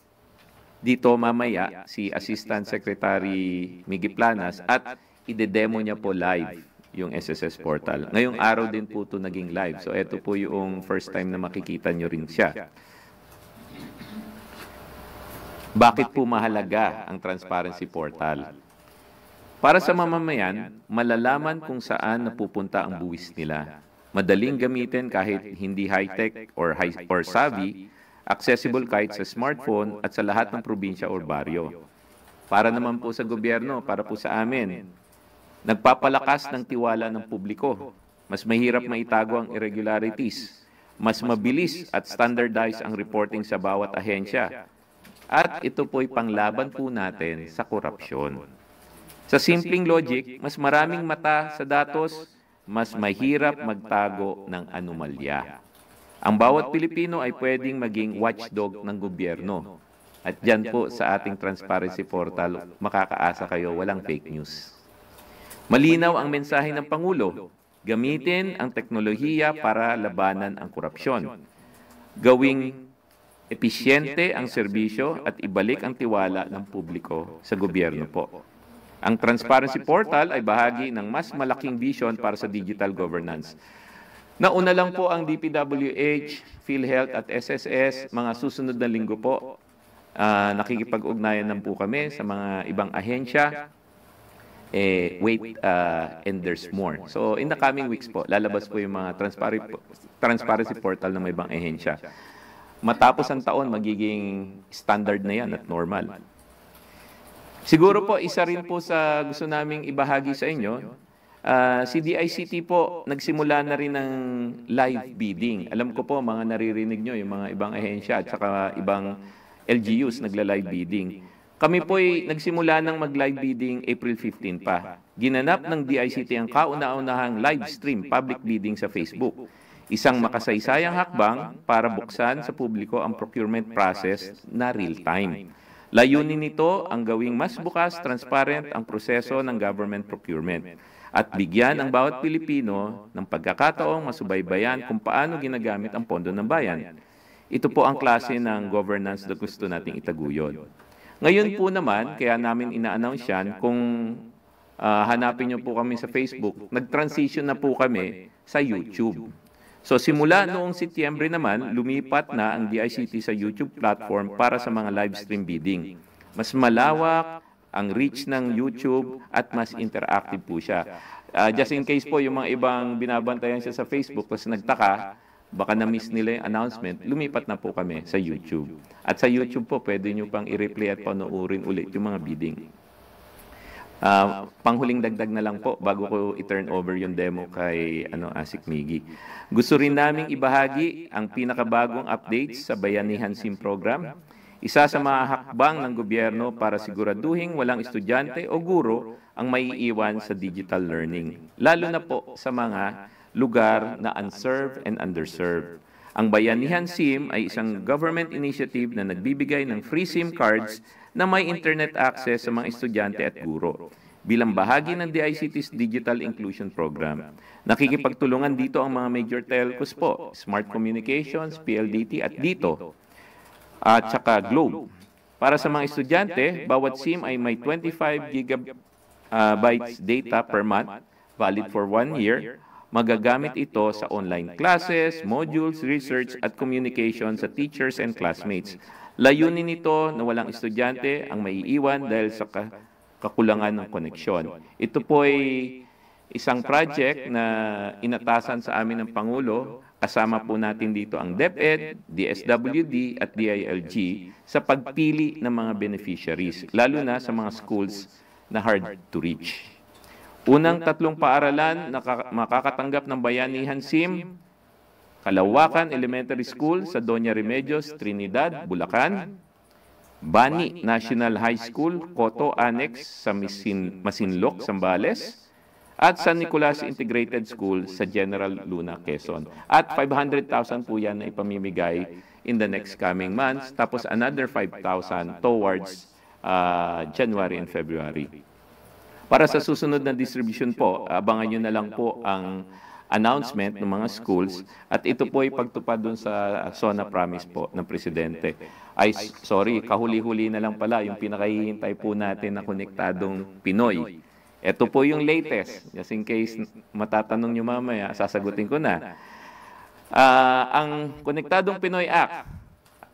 dito mamaya si Assistant Secretary Miggy Planas at ide-demo niya po live yung S S S portal. Ngayong araw din po ito naging live. So, ito po yung first time na makikita nyo rin siya. Bakit po mahalaga ang transparency portal? Para sa mamamayan, malalaman kung saan napupunta ang buwis nila. Madaling gamitin kahit hindi high-tech or, high, or savvy, accessible kahit sa smartphone at sa lahat ng probinsya or baryo. Para naman po sa gobyerno, para po sa amin, nagpapalakas ng tiwala ng publiko. Mas mahirap maitago ang irregularities. Mas mabilis at standardized ang reporting sa bawat ahensya. At ito po'y panglaban po natin sa korupsyon. Sa simpleng logic, mas maraming mata sa datos, mas mahirap magtago ng anomalya. Ang bawat Pilipino ay pwedeng maging watchdog ng gobyerno. At dyan po sa ating transparency portal, makakaasa kayo, walang fake news. Malinaw ang mensahe ng Pangulo, gamitin ang teknolohiya para labanan ang korupsyon. Gawing episyente ang serbisyo at ibalik ang tiwala ng publiko sa gobyerno po. Ang Transparency Portal ay bahagi ng mas malaking vision para sa digital governance. Nauna lang po ang D P W H, PhilHealth at S S S, mga susunod na linggo po. Ah, nakikipag-ugnayan lang po kami sa mga ibang ahensya. Eh, wait, ah, and there's more. So, in the coming weeks po, lalabas po yung mga transpar-, transparency portal ng mga ibang ahensya. Matapos ang taon, magiging standard na yan at normal. Siguro po, isa rin po sa gusto naming ibahagi sa inyo, ah, si D I C T po, nagsimula na rin ng live bidding. Alam ko po, mga naririnig nyo, yung mga ibang ahensya at saka ibang L G Us nagla-live bidding. Kami po'y nagsimula ng mag-live bidding April fifteen pa. Ginanap ng D I C T ang kauna-unahang live stream public bidding sa Facebook. Isang makasaysayang hakbang para buksan sa publiko ang procurement process na real-time. Layunin nito ang gawing mas bukas, transparent ang proseso ng government procurement at bigyan ang bawat Pilipino ng pagkakataong masubaybayan kung paano ginagamit ang pondo ng bayan. Ito po ang klase ng governance na gusto nating itaguyod. Ngayon po naman, kaya namin ina-announce yan, kung, ah, hanapin niyo po kami sa Facebook, nag-transition na po kami sa YouTube. So, simula noong Setyembre naman, lumipat na ang D I C T sa YouTube platform para sa mga live stream bidding. Mas malawak ang reach ng YouTube at mas interactive po siya. Ah, just in case po, yung mga ibang binabantayan siya sa Facebook, tapos nagtaka, baka na-miss nila yung announcement, lumipat na po kami sa YouTube. At sa YouTube po, pwede nyo pang i-replay at panoorin ulit yung mga bidding. Ah, panghuling dagdag na lang po bago ko i-turn over yung demo kay, ano, Asik Miggy. Gusto rin naming ibahagi ang pinakabagong updates sa Bayanihan Sim Program. Isa sa mga hakbang ng gobyerno para siguraduhing walang estudyante o guro ang maiiwan sa digital learning, lalo na po sa mga lugar na unserved and underserved. Ang Bayanihan Sim ay isang government initiative na nagbibigay ng free sim cards na may internet access sa mga estudyante at guro bilang bahagi ng D I C T's Digital Inclusion Program. Nakikipagtulungan dito ang mga major telcos po, Smart Communications, P L D T at DITO, at saka Globe. Para sa mga estudyante, bawat sim ay may twenty-five gigabytes data per month, valid for one year. Magagamit ito sa online classes, modules, research, at communication sa teachers and classmates. Layunin nito na walang estudyante ang maiiwan dahil sa ka-, kakulangan ng koneksyon. Ito po ay isang project na inatasan sa amin ng Pangulo. Kasama po natin dito ang DepEd, D S W D at D I L G sa pagpili ng mga beneficiaries, lalo na sa mga schools na hard to reach. Unang tatlong paaralan na ka-, makakatanggap ng Bayanihan Sim, Kalawakan Elementary School sa Doña Remedios, Trinidad, Bulacan, Bani National High School, Coto Annex sa Misin-, Masinloc, Zambales, at San Nicolas Integrated School sa General Luna, Quezon. At five hundred thousand po yan na ipamimigay in the next coming months, tapos another five thousand towards, ah, January and February. Para sa susunod na distribution po, abangan nyo na lang po ang announcement ng mga schools at ito po ay pagtupad dun sa SONA promise po ng Presidente. Ay, s-, sorry, kahuli-huli na lang pala yung pinakahihintay po natin na Konektadong Pinoy. Ito po yung latest. Just in case matatanong nyo mamaya, sasagutin ko na. Ah, ang Konektadong Pinoy Act,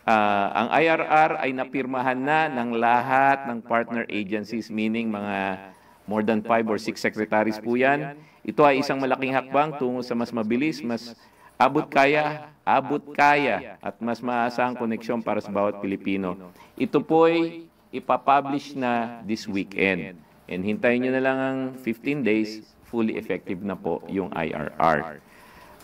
ah, ang I R R ay napirmahan na ng lahat ng partner agencies, meaning mga more than five or six secretaries po yan. Ito ay isang malaking hakbang tungo sa mas mabilis, mas abot kaya, abot kaya, at mas maasang koneksyon para sa bawat Pilipino. Ito po'y ipapublish na this weekend. And hintayin nyo na lang ang fifteen days, fully effective na po yung I R R.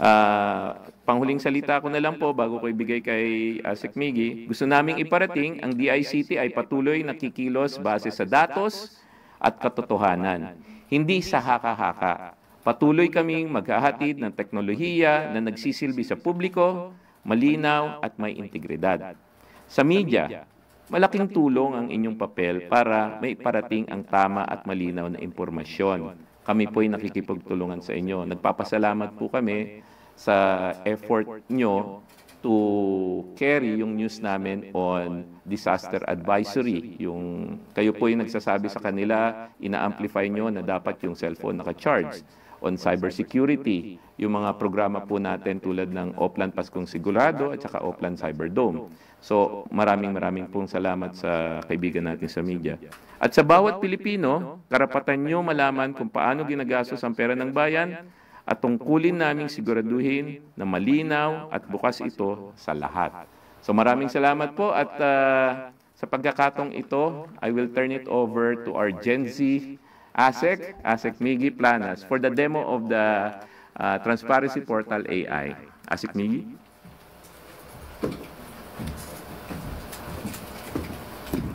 Ah, panghuling salita ko na lang po bago ko ibigay kay Asik Miggy. Gusto naming iparating, ang D I C T ay patuloy nakikilos base sa datos at katotohanan, hindi sa haka-haka. Patuloy kaming maghahatid ng teknolohiya na nagsisilbi sa publiko, malinaw at may integridad. Sa media, malaking tulong ang inyong papel para maiparating ang tama at malinaw na impormasyon. Kami po'y nakikipagtulungan sa inyo. Nagpapasalamat po kami sa effort nyo to carry yung news namin on disaster advisory. Yung kayo po yung nagsasabi sa kanila, ina-amplify nyo na dapat yung cellphone naka-charge. On cybersecurity, yung mga programa po natin tulad ng Oplan Paskong Sigurado at saka Oplan Cyberdome. So, maraming maraming pong salamat sa kaibigan natin sa media. At sa bawat Pilipino, karapatan nyo malaman kung paano ginagastos ang pera ng bayan at tungkulin naming siguraduhin na malinaw at bukas ito sa lahat. So, maraming salamat po at, ah, sa pagkakataong ito, I will turn it over to our Gen Z ASEC, ASEC Miggy Planas, for the demo of the, ah, Transparency Portal A I. ASEC Miggy?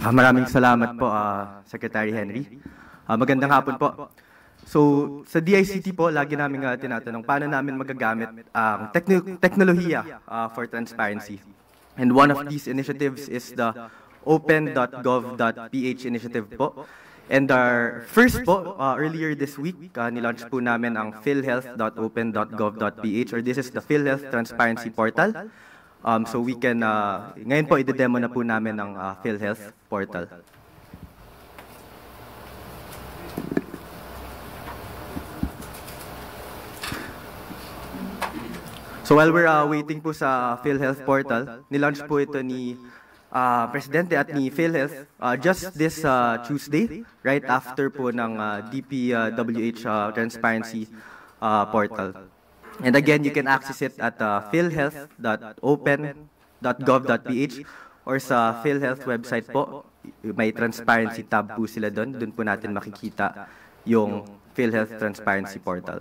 Ah, maraming salamat po, ah, Secretary Henry. Ah, magandang hapon po. So, sa D I C T po, lagi namin nga tinatanong paano namin magagamit ang tekno- teknolohiya, ah, for transparency. And one of these initiatives is the open dot gov dot p h initiative po. And our first po, uh, earlier this week, uh, nilaunch po namin ang philhealth dot open dot gov dot p h, or this is the PhilHealth Transparency Portal. Um, so we can, uh, ngayon po, idedemo na po namin ang, uh, PhilHealth Portal. So while we're, uh, waiting po sa PhilHealth Portal, nilaunch po ito ni, uh, Presidente at ni PhilHealth, uh, just this, uh, Tuesday, right after po ng, uh, D P W H, uh, Transparency, uh, Portal. And again, you can access it at, uh, philhealth dot open dot gov dot p h or sa PhilHealth website po. May transparency tab po sila doon. Doon po natin makikita yung PhilHealth Transparency Portal.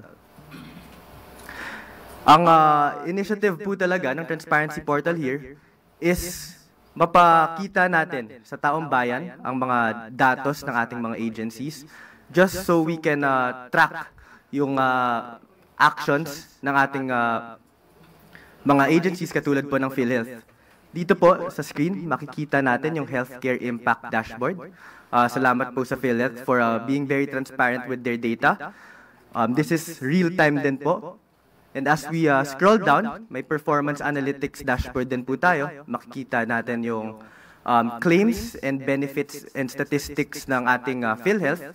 Ang, ah, initiative po talaga ng Transparency Portal here is mapakita natin sa taong bayan ang mga datos ng ating mga agencies, just so we can, ah, track yung, ah, actions ng ating, ah, mga agencies katulad po ng PhilHealth. Dito po sa screen, makikita natin yung Healthcare Impact Dashboard. Ah, salamat po sa PhilHealth for, ah, being very transparent with their data. Um, this is real-time din po. And as we, ah, scroll down, may performance analytics dashboard din po tayo. Makikita natin yung, um, claims and benefits and statistics ng ating, ah, PhilHealth.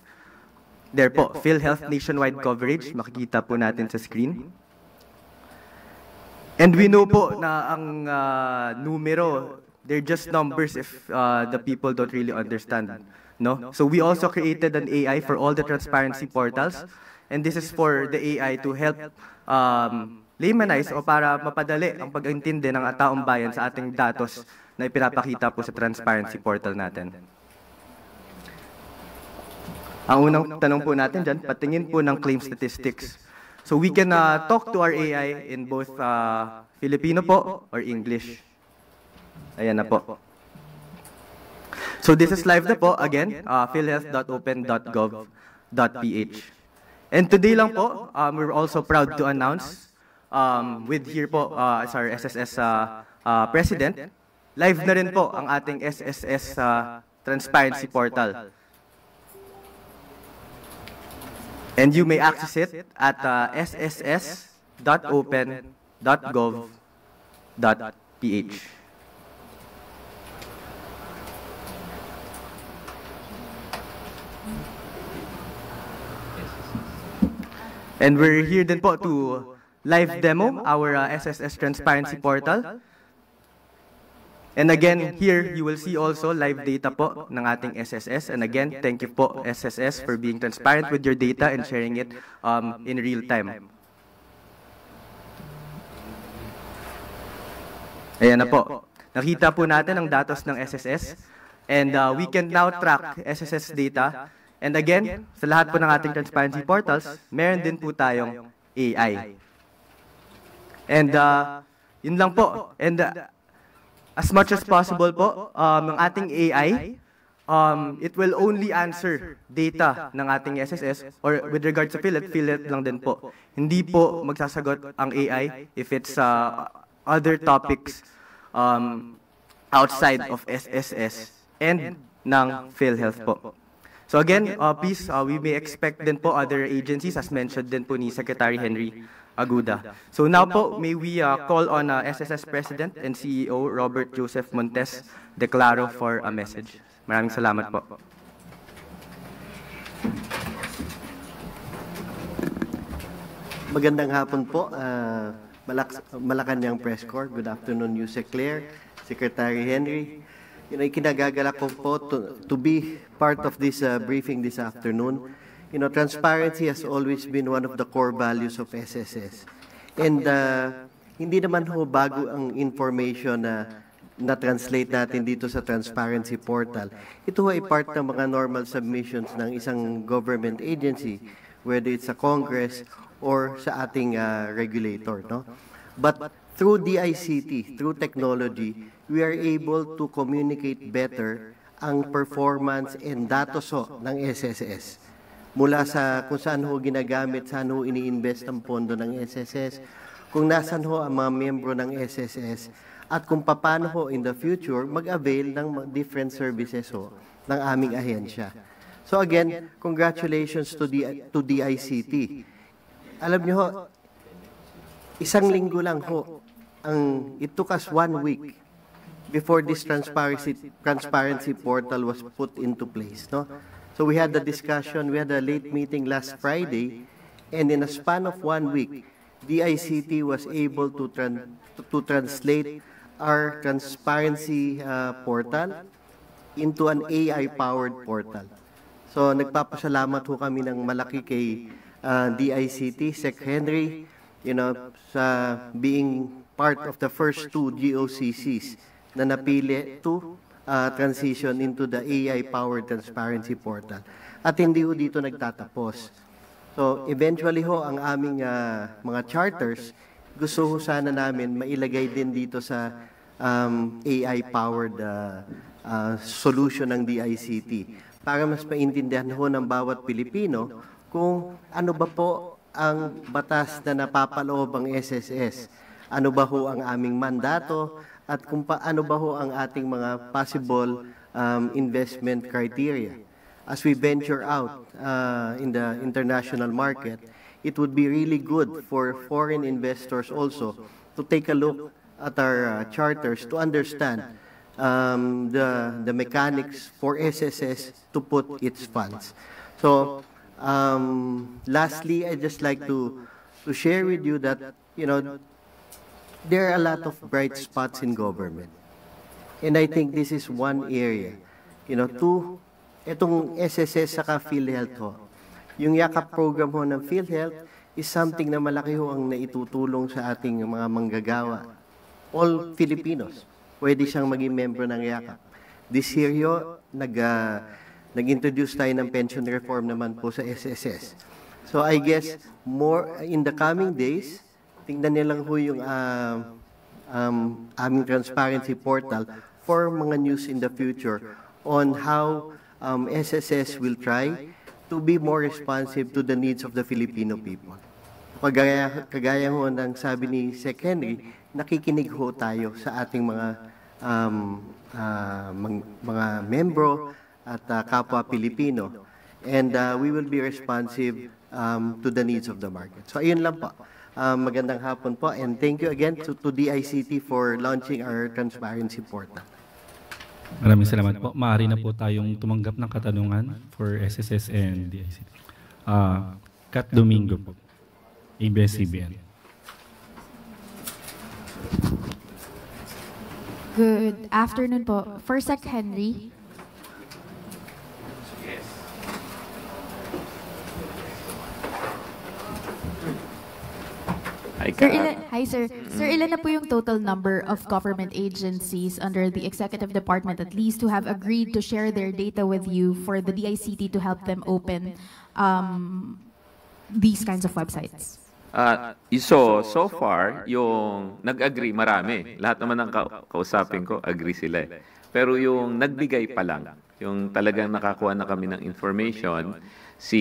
There po, PhilHealth nationwide coverage. Makikita po natin sa screen. And we know po na ang, ah, numero, they're just numbers if, ah, the people don't really understand, no? So we also created an A I for all the transparency portals, and this is for the A I to help, um, laymanize o para mapadali ang pag-intindi ng taong bayan sa ating datos na ipinapakita po sa transparency portal natin. Ang unang tanong po natin dyan, patingin po ng claim statistics. So we can, uh, talk to our A I in both, uh, Filipino po or English. Ayan na po. So this is live na po. Again, uh, philhealth dot open dot gov dot p h. And today lang po, um, we're also proud to announce, um, with here po, uh, as our S S S, uh, uh, President, live na rin po ang ating S S S, uh, Transparency Portal. And you may access it at, uh, s s s dot open dot gov dot p h. And we're here din po to live demo our, uh, S S S Transparency Portal. And again, here you will see also live data po ng ating S S S. And again, thank you po, S S S, for being transparent with your data and sharing it, um, in real time. Ayan na po. Nakita po natin ang datos ng S S S. And, uh, we can now track S S S data. And again, sa lahat po ng ating transparency portals, meron din po tayong A I. And, uh, yun lang po. And, uh, as much as possible po, um, ng ating A I, um, it will only answer data ng ating S S S or with regard sa PhilHealth, PhilHealth lang din po. Hindi po magsasagot ang A I if it's, uh, other topics, um, outside of S S S and ng PhilHealth po. So again, uh, please, uh, we may expect din po other agencies, as mentioned din po ni Secretary Henry, Aguda. So now po, may we uh, call on uh, S S S President and C E O Robert Joseph Montes de Claro for a message. Maraming salamat po. Magandang hapon po, ah, Malak- Malacanang Press Corps. Good afternoon, Yusek Claire, Secretary Henry. You know, ikinagagalak ko po to, to be part of this uh, briefing this afternoon. You know, transparency has always been one of the core values of S S S. And uh, hindi naman ho bago ang information na na-translate natin dito sa transparency portal. Ito ho ay part ng mga normal submissions ng isang government agency, whether it's sa Congress or sa ating uh, regulator. No? But through D I C T, through technology, we are able to communicate better ang performance and datos ho ng S S S. Mula sa kung saan ho ginagamit, saan ho ini-invest ang pondo ng S S S, kung nasan ho ang mga miyembro ng S S S, at kung paano ho in the future mag-avail ng different services ho ng aming ahensya. So again, congratulations to, D- to D I C T. Alam niyo ho, isang linggo lang ho, ang, it took us one week before this transparency, transparency portal was put into place. No? So we had the discussion, we had a late meeting last Friday, and in a span of one week, D I C T was able to, tran- to translate our transparency uh, portal into an A I-powered portal. So nagpapasalamat ho kami ng malaki kay uh, D I C T, Sec Henry, you know, sa being part of the first two G O C Cs na napili to uh, transition into the A I-powered transparency portal. At hindi ho dito nagtatapos. So eventually ho, ang aming uh, mga charters, gusto ho sana namin mailagay din dito sa um, A I-powered uh, uh, solution ng D I C T para mas maintindihan ho ng bawat Pilipino kung ano ba po ang batas na napapaloob ang S S S. Ano ba ho ang aming mandato at kung paano ba ho ang ating mga possible um, investment criteria. As we venture out uh, in the international market, it would be really good for foreign investors also to take a look at our uh, charters to understand um, the, the mechanics for S S S to put its funds. So, um, lastly, I'd just like to, to share with you that, you know, there are a lot of bright spots in government. And I think this is one area, you know, to itong S S S saka PhilHealth ho. Yung yakap program ho ng PhilHealth is something na malaki ho ang naitutulong sa ating mga manggagawa. All Filipinos, pwede siyang maging membro ng yakap. This year ho, nag, uh, nag-introduce tayo ng pension reform naman po sa S S S. So I guess more in the coming days, tingnan niyo lang ho yung uh, um, aming transparency portal for mga news in the future on how um, S S S will try to be more responsive to the needs of the Filipino people. Kagaya, kagaya ho ng sabi ni Sec Henry, nakikinig ho tayo sa ating mga um, uh, mga membro at uh, kapwa Pilipino. And uh, we will be responsive um, to the needs of the market. So ayun lang po. Um, magandang hapon po and thank you again to, to D I C T for launching our transparency portal. Maraming salamat po. Maaari na po tayong tumanggap ng katanungan for S S S and D I C T. Uh, Kat Domingo po, A B S C B N. Good afternoon po. For Sec Henry. Hi, Sir, ilan, hi sir. Sir, ilan na po yung total number of government agencies under the executive department at least who have agreed to share their data with you for the D I C T to help them open um, these kinds of websites? Uh, so, so far, yung nag-agree, marami. Lahat naman ng ka- kausapin ko, agree sila eh. Pero yung nagbigay pa lang, yung talagang nakakuha na kami ng information, si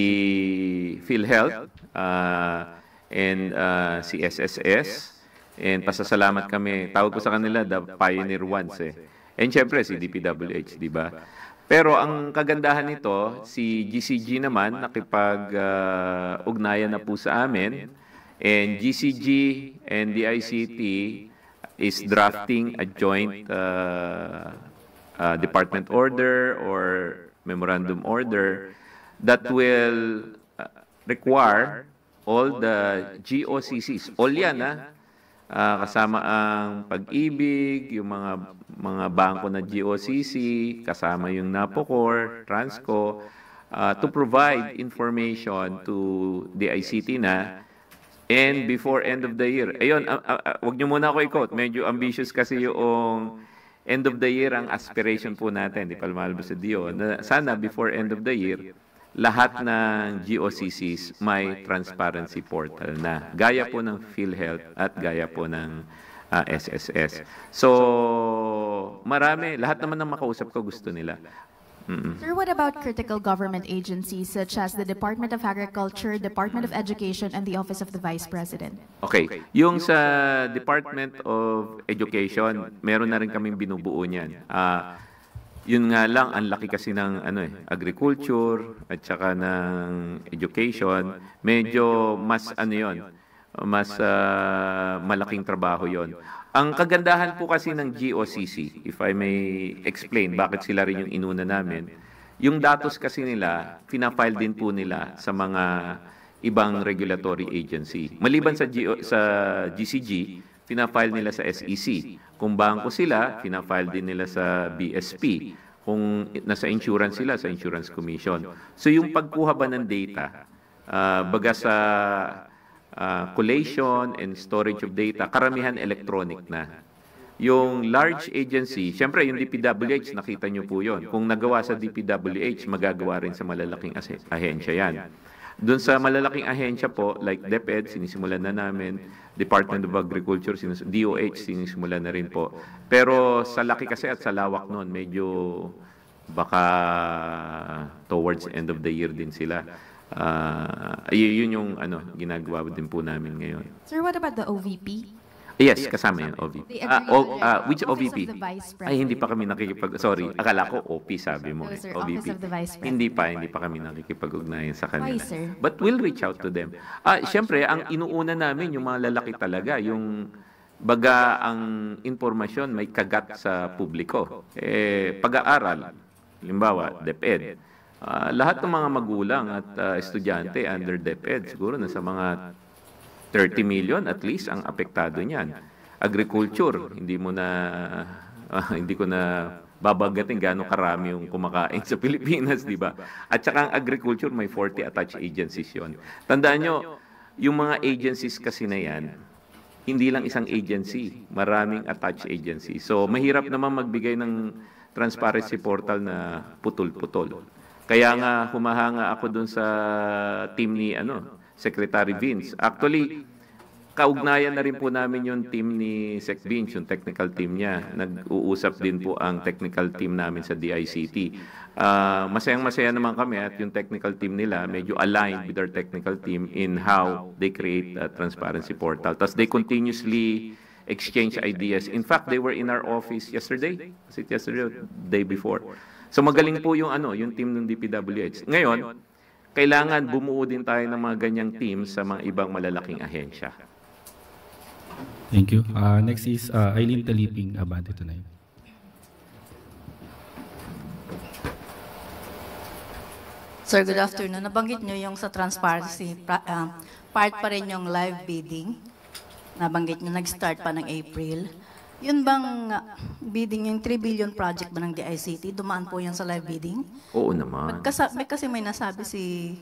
PhilHealth uh, and uh, si S S S, and pasasalamat kami, tawag ko sa kanila the pioneer ones eh. And syempre si D P W H, di ba? Pero ang kagandahan nito, si G C G naman nakipag-ugnayan na po sa amin And G C G and D I C T is drafting a joint uh, uh, department order or memorandum order that will uh, require all the G O C Cs, all yan, ah, ah, kasama ang Pag-ibig, yung mga mga bangko na G O C C, kasama yung Napocor, Transco, ah, to provide information to D I C T na and before end of the year. Ayun, ah, ah, ah, wag niyo muna ako i-quote. Medyo ambitious kasi yung end of the year ang aspiration po natin, di pa lumalabas sa D O. Na sana before end of the year, lahat ng G O C Cs may transparency portal na. Gaya po ng PhilHealth at gaya po ng ah, S S S. So, marami, lahat naman ng makausap ko gusto nila. Mm. Sir, what about critical government agencies such as the Department of Agriculture, Department of Education, and the Office of the Vice President? Okay, yung sa Department of Education, meron na rin kaming binubuo niyan. Ah, yun nga lang, ang laki kasi ng ano eh, agriculture at saka ng education, medyo mas ano yon, mas ah, malaking trabaho yon. Ang kagandahan po kasi ng G O C C, if I may explain bakit sila rin yung inuna namin, yung datos kasi nila, fina-file din po nila sa mga ibang regulatory agency. Maliban sa, G O, sa G C G, fina-file nila sa S E C. Kung bangko sila, fina-file din nila sa B S P. Kung nasa insurance sila, sa Insurance Commission. So yung pagkuha ba ng data, ah, baga sa ah, collation and storage of data, karamihan electronic na. Yung large agency, siyempre yung D P W H, nakita nyo po yon. Kung nagawa sa D P W H, magagawa rin sa malalaking ase- ahensya yan. Doon sa malalaking ahensya po, like DepEd, sinisimulan na namin, Department of Agriculture, sinis- D O H, sinisimulan na rin po. Pero sa laki kasi at sa lawak noon, medyo baka towards end of the year din sila. Ah, y- yun yung ano, ginagawa din po namin ngayon. Sir, what about the O V P? Yes, kasama yun, O V P. The Ah, agreement, o, ah, which Office O V P? of the Vice Ay, hindi President. pa kami nakikipag... Sorry, akala ko O P sabi mo No, eh. sir, O V P. Office of the Vice President. Hindi pa, hindi pa kami nakikipag-ugnayan sa kanila. Why, sir? But we'll reach out to them. Ah, siyempre, ang inuuna namin, yung mga lalaki talaga, yung baga ang impormasyon may kagat sa publiko. Eh, pag-aaral, halimbawa, DepEd. Ah, lahat ng mga magulang at ah, estudyante under DepEd, siguro nasa mga thirty million at least ang apektado niyan. Agriculture, hindi mo na ah, hindi ko na babanggitin gaano karami yung kumakain sa Pilipinas, di ba? At saka ang agriculture, may forty attached agencies yon. Tandaan nyo, yung mga agencies kasi na yan, hindi lang isang agency, maraming attached agency. So, mahirap naman magbigay ng transparency portal na putol-putol. Kaya nga humahanga ako dun sa team ni ano, Secretary Vince. Actually, kaugnayan na rin po namin yung team ni Sec Vince, yung technical team niya. Nag-uusap din po ang technical team namin sa D I C T. Ah, masayang-masaya naman kami at yung technical team nila medyo aligned with our technical team in how they create a transparency portal. Tapos they continuously exchange ideas. In fact, they were in our office yesterday. Was it yesterday or day before? So magaling po yung ano, yung team ng D P W H. Ngayon, kailangan bumuo din tayo ng mga ganyang team sa mga ibang malalaking ahensya. Thank you. Uh, next is uh, Eileen Taliping, Abante Tonight. Sir, good afternoon. Nabanggit nyo yung sa transparency, pra- ah, part pa rin yung live bidding. Nabanggit nyo, nag-start pa ng April. Yun bang ah, bidding, yung three billion project ba ng D I C T, dumaan po yan sa live bidding? Oo naman. Magkasa- may kasi may nasabi si,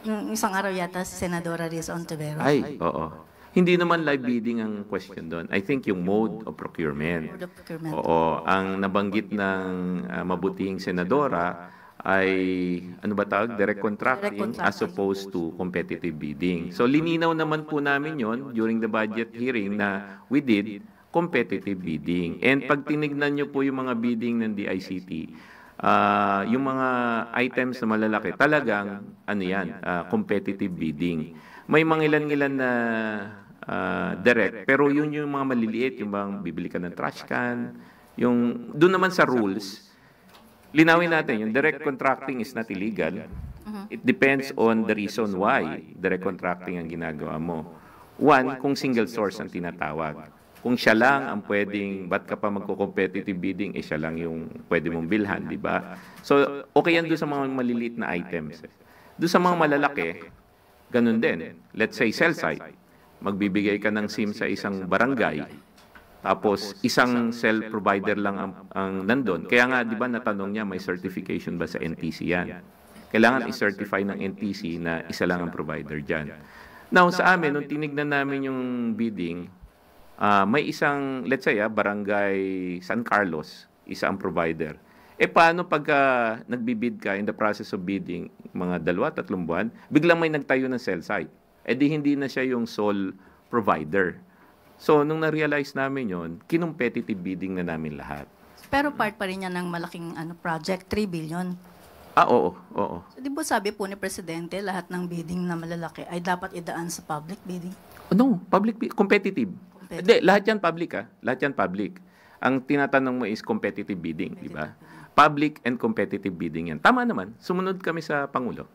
yung isang araw yata, si Senadora Risa Ontiveros. Ay, oo. Hindi naman live bidding ang question doon. I think yung mode of procurement. Mode of procurement. Oo, ang nabanggit ng ah, mabutihing senadora ay ano ba tawag? Direct contracting, Direct contracting. As opposed to competitive bidding. So lininaw naman po namin yon during the budget hearing na we did competitive bidding. And pag tinignan nyo po yung mga bidding ng D I C T, ah, yung mga items na malalaki, talagang ano yan, ah, competitive bidding. May mangilan-ngilan na ah, direct, pero yun yung mga maliliit, yung bang bibili ka ng trash can, yung doon naman sa rules, linawin natin, yung direct contracting is not illegal. It depends on the reason why direct contracting ang ginagawa mo. One, kung single source ang tinatawag. Kung siya lang ang pwedeng, ba't ka pa magko-competitive bidding, eh siya lang yung pwede mong bilhan, di ba? So, okay yan doon sa mga maliliit na items. Eh. Doon sa mga malalaki, ganun din. Let's say, cell site. Magbibigay ka ng SIM sa isang barangay, tapos isang cell provider lang ang, ang nandun. Kaya nga, di ba, natanong niya, may certification ba sa N T C yan? Kailangan i-certify ng N T C na isa lang ang provider dyan. Now, sa amin, nung tinignan namin yung bidding, ah, may isang, let's say, ah, Barangay San Carlos, isa ang provider. E paano pagka nagbibid ka, in the process of bidding, mga dalawa, tatlong buwan, biglang may nagtayo ng cell site? E di hindi na siya yung sole provider. So, nung na-realize namin yon, kinumpetitive bidding na namin lahat. Pero part pa rin yan ng malaking ano, project, three billion. Ah, oo, oo. So, di ba sabi po ni Presidente, lahat ng bidding na malalaki ay dapat idaan sa public bidding? No, public bid, competitive. Competitive. Hindi, lahat yan public ah. Lahat yan public. Ang tinatanong mo is competitive bidding, di ba? Public and competitive bidding yan. Tama naman, sumunod kami sa Pangulo.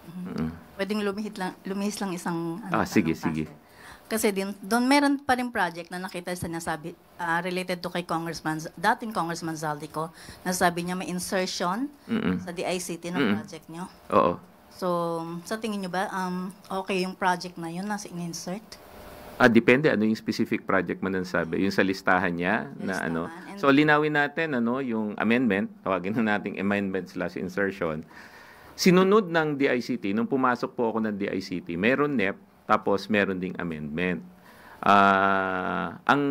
Mm. Pwedeng lumihit lang, lumihis lang isang ano, Ah, sige, tanong, sige. Pastor. Kasi din, doon meron pa rin project na nakita sa nasabi, ah, related to kay Congressman, Z- dating Congressman Zaldy Co, nasabi niya may insertion Mm-mm. sa D I C T ng Mm. project niyo. Oo. So, sa tingin niyo ba, um, okay yung project na yun na in-insert? Ah, depende ano yung specific project man ang sabi. Yung sa listahan niya na Listahan. Ano. And- So, linawin natin ano, yung amendment, tawagin na nating amendment slash insertion. Sinunod ng D I C T, nung pumasok po ako ng D I C T, meron nep, tapos meron ding amendment. Ah, ang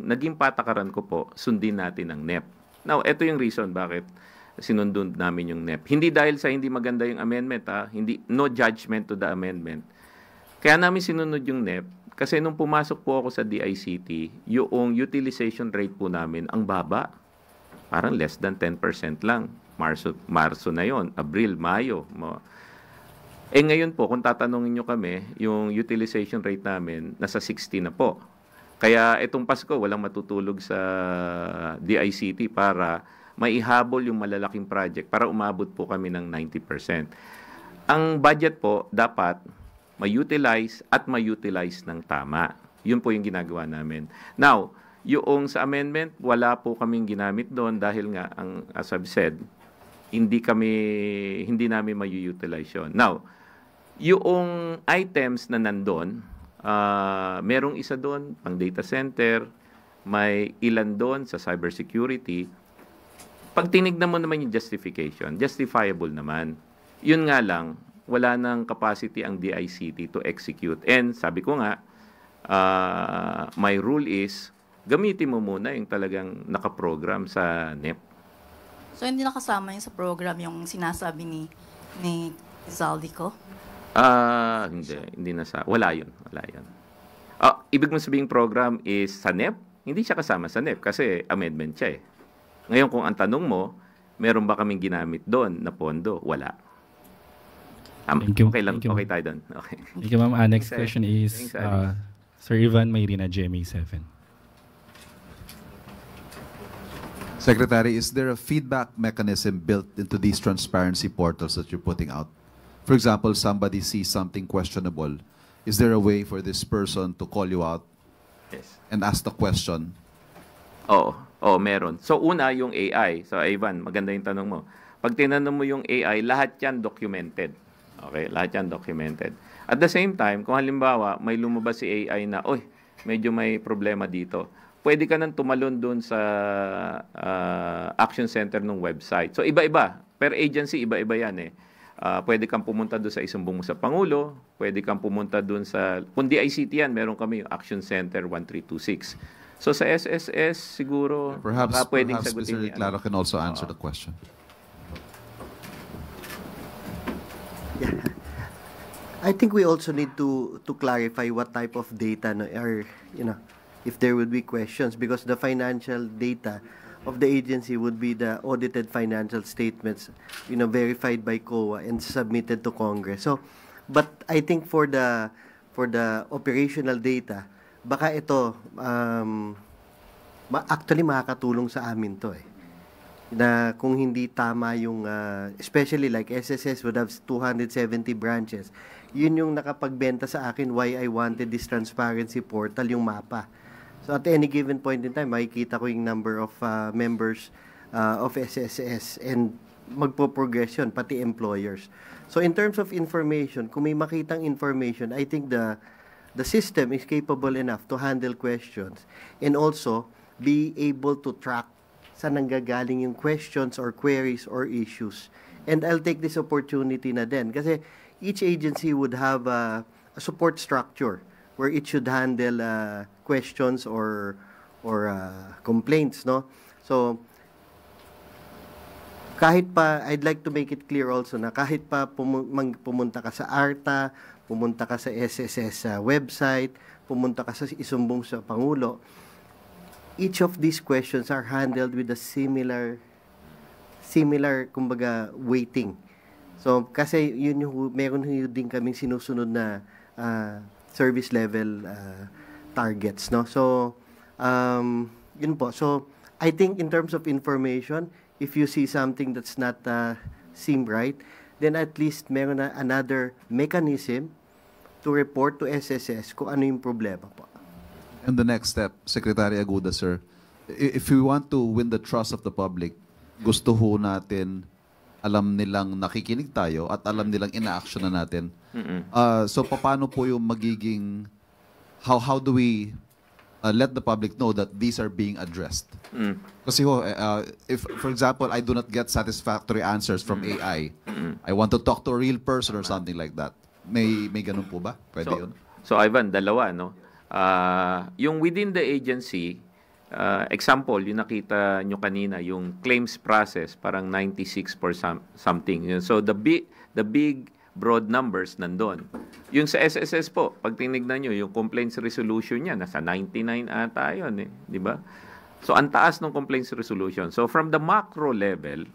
naging patakaran ko po, sundin natin ang nep. Now, ito yung reason bakit sinundo namin yung nep. Hindi dahil sa hindi maganda yung amendment, ha? Hindi, no judgment to the amendment. Kaya namin sinunod yung nep kasi nung pumasok po ako sa D I C T, yung utilization rate po namin ang baba. Parang less than ten percent lang. Marso, Marso na yon, Abril, Mayo. Mo. Eh ngayon po, kung tatanungin nyo kami, yung utilization rate namin nasa sixty na po. Kaya itong Pasko, walang matutulog sa D I C T para maihabol yung malalaking project para umabot po kami ng ninety percent. Ang budget po, dapat ma-utilize at ma-utilize ng tama. Yun po yung ginagawa namin. Now, yung sa amendment, wala po kaming ginamit doon dahil nga, ang, as I've said, hindi kami, hindi namin ma-utilize yun. Now, yung items na nandun, ah, merong isa doon, pang data center, may ilan doon sa cybersecurity. Pag tinignan mo naman yung justification, justifiable naman. Yun nga lang, wala nang capacity ang D I C T to execute. And sabi ko nga, ah, my rule is, gamitin mo muna yung talagang nakaprogram sa nep. So, hindi nakasama yun sa program yung sinasabi ni, ni Zaldy Co? Ah, hindi, hindi na sa, wala yun, wala yun. Ah, ibig mo sabihin program is sa nep? Hindi siya kasama sa nep kasi amendment siya eh. Ngayon kung ang tanong mo, meron ba kaming ginamit doon na pondo? Wala. Am- Thank you. Okay lang, Thank you, okay ma'am. Tayo doon. Okay. Thank you, ma'am. Our next Thanks, question Alex. is Thanks, Alex. Uh, Sir Ivan Mayrina, G M A seven. Secretary, is there a feedback mechanism built into these transparency portals that you're putting out? For example, somebody sees something questionable. Is there a way for this person to call you out Yes. and ask the question? Oo, oo, meron. So una, yung A I. So Ivan, maganda yung tanong mo. Pag tinanong mo yung A I, lahat yan documented. Okay, lahat yan documented. At the same time, kung halimbawa, may lumabas si A I na, oy, medyo may problema dito, pwede ka nang tumalon doon sa ah, action center ng website. So iba-iba. Per agency, iba-iba yan eh. Ah, pwede kang pumunta doon sa isumbong mo sa Pangulo, pwede kang pumunta doon sa, kung D I C T yan, meron kami yung Action Center one three two six. So sa S S S, siguro, Perhaps, baka pwedeng perhaps sagutin Mister niya. Claro can also answer the question. Yeah. I think we also need to to clarify what type of data no, are, you know, if there would be questions, because the financial data of the agency would be the audited financial statements, you know, verified by COA and submitted to Congress. So, but I think for the for the operational data, baka ito um, ma- actually makakatulong sa amin to eh. na kung hindi tama yung, ah, especially like S S S would have two hundred seventy branches. Yun yung nakapagbenta sa akin why I wanted this transparency portal, yung mapa. So at any given point in time, makikita ko yung number of, ah, members, ah, of S S S and magpo-progress yun, pati employers. So in terms of information, kung may makitang information, I think the the system is capable enough to handle questions and also be able to track saan nanggagaling yung questions or queries or issues. And I'll take this opportunity na din kasi each agency would have a, a support structure where it should handle, uh, questions or or, uh, complaints, no? So kahit pa, I'd like to make it clear also na kahit pa pumu-, mang-, pumunta ka sa ARTA, pumunta ka sa S S S, uh, website, pumunta ka sa isumbong sa Pangulo, each of these questions are handled with a similar, similar, kumbaga, weighting. So kasi yun yung, meron ho din kaming sinusunod na, ah, service level, ah, targets, no? So um, yun po. So I think in terms of information, if you see something that's not, uh, seem right, then at least meron na another mechanism to report to S S S kung ano yung problema po. And the next step, Secretary Aguda, sir, i- if we want to win the trust of the public, gusto ho natin alam nilang nakikinig tayo at alam nilang ina-action na natin. Ah, so paano po yung magiging, how how do we uh, let the public know that these are being addressed? Kasi ho, eh, uh, if for example, I do not get satisfactory answers from A I, I want to talk to a real person or something like that. May may ganun po ba? Pwede So, yun? So Ivan, dalawa, no? Ah, yung within the agency, ah, example, yung nakita nyo kanina, yung claims process, parang ninety-six for some, something. Yun. So the big, the big broad numbers nandun. Yung sa S S S po, pag tinignan nyo, yung complaints resolution niya, nasa ninety-nine ata yun eh, di ba? So ang taas ng complaints resolution. So from the macro level,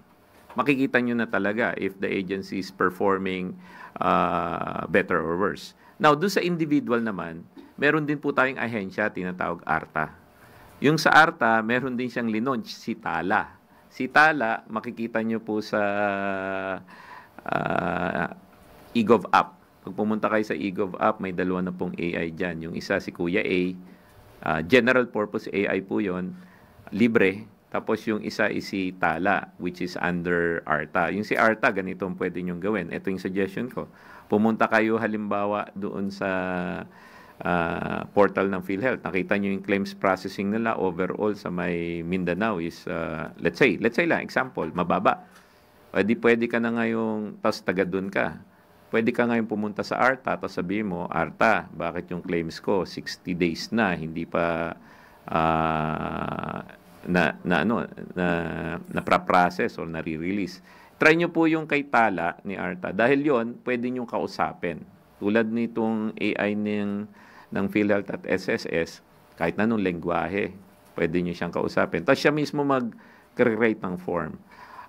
makikita nyo na talaga if the agency is performing uh, better or worse. Now, doon sa individual naman, meron din po tayong ahensya, tinatawag ARTA. Yung sa ARTA, meron din siyang linunch, si TALA. Si TALA, makikita nyo po sa uh, eGov app. Pag pumunta kayo sa eGov app, may dalawa na pong A I dyan. Yung isa, si Kuya A, uh, general purpose A I po yon, libre. Tapos yung isa is si TALA, which is under ARTA. Yung si ARTA, ganito ang pwede niyong gawin. Ito yung suggestion ko. Pumunta kayo halimbawa doon sa uh, portal ng PhilHealth. Nakita niyo yung claims processing nila overall sa may Mindanao is, uh, let's say, let's say lang, example, mababa. Pwede, pwede ka na ngayong, tas taga doon ka. Pwede ka ngayon pumunta sa ARTA, tapos sabihin mo, "ARTA, bakit yung claims ko sixty days na, hindi pa uh, na, na ano na napraprocess or nare-release?" Try nyo po yung kay TALA ni ARTA dahil yon pwede nyo kausapin. Tulad nitong A I ng, ng PhilHealth at S S S, kahit na anong lengguwahe, pwede nyo siyang kausapin. Tapos siya mismo mag-create ng form.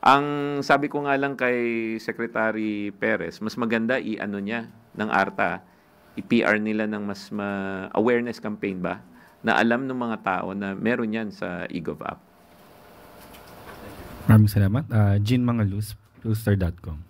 Ang sabi ko nga lang kay Secretary Perez, mas maganda i-ano niya ng ARTA, i-P R nila ng mas ma- awareness campaign ba na alam ng mga tao na meron yan sa eGov app. Maraming salamat. Uh, Jean Mangalus, rooster dot com.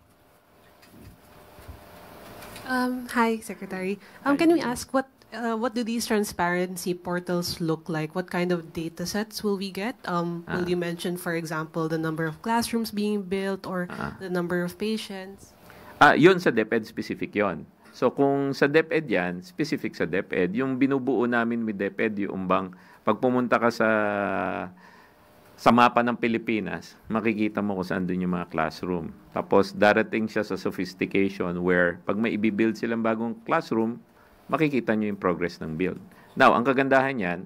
Um, hi, Secretary. Um, can we ask what uh, what do these transparency portals look like? What kind of data sets will we get? Um, will you mention, for example, the number of classrooms being built or the number of patients? Ah, yun sa DepEd specific yon. So kung sa DepEd yan, specific sa DepEd, yung binubuo namin with DepEd, yung bang pag pumunta ka sa sa mapa ng Pilipinas, makikita mo kung saan dun yung mga classroom. Tapos darating siya sa sophistication where pag may ibibuild silang bagong classroom, makikita nyo yung progress ng build. Now, ang kagandahan yan,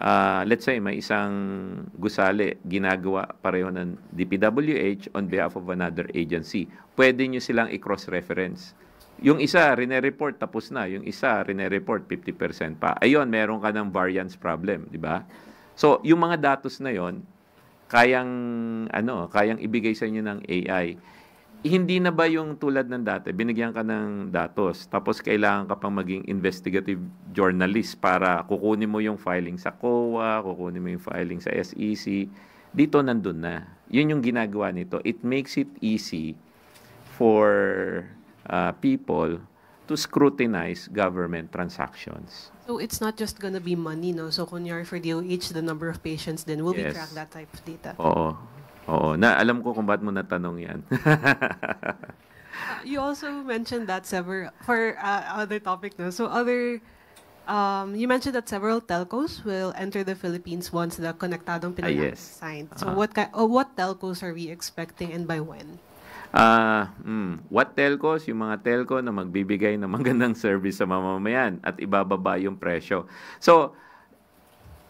ah, let's say may isang gusali ginagawa pareho ng D P W H on behalf of another agency. Pwede nyo silang i-cross-reference. Yung isa, rine-report, tapos na. Yung isa, rine-report, fifty percent pa. Ayun, meron ka ng variance problem, di ba? So, yung mga datos na yon, kayang, ano, kayang ibigay sa inyo ng A I. Hindi na ba yung tulad ng dati, binigyan ka ng datos, tapos kailangan ka pang maging investigative journalist para kukunin mo yung filing sa COA, kukunin mo yung filing sa S E C. Dito nandun na. Yun yung ginagawa nito. It makes it easy for, ah, people to scrutinize government transactions. So it's not just gonna be money, no? So kunyari for D O H, the number of patients, then will we Yes. track that type of data? Oo. Oo. Na, alam ko kung ba't mo natanong yan. Uh, you also mentioned that several, for uh, other topic, no? So other, um, you mentioned that several telcos will enter the Philippines once the Konektadong Pinoy Ah, Act yes. is signed. So Ah. what ki- oh, what telcos are we expecting and by when? Ah, mm, what telcos? Yung mga telco na magbibigay ng magandang service sa mamamayan at ibababa yung presyo. So,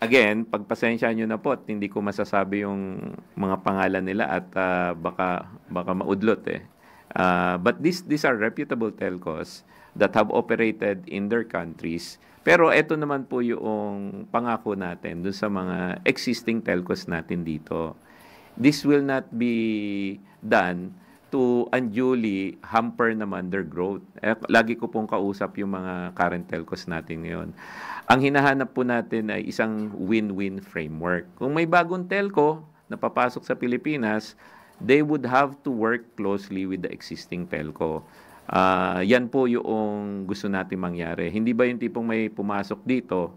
again, pagpasensya nyo na po at hindi ko masasabi yung mga pangalan nila at, ah, baka, baka maudlot eh. Ah, but these, these are reputable telcos that have operated in their countries. Pero eto naman po yung pangako natin dun sa mga existing telcos natin dito. This will not be done to unduly hamper naman their growth. Eh, lagi ko pong kausap yung mga current telcos natin ngayon. Ang hinahanap po natin ay isang win-win framework. Kung may bagong telco na papasok sa Pilipinas, they would have to work closely with the existing telco. Ah, yan po yung gusto natin mangyari. Hindi ba yung tipong may pumasok dito,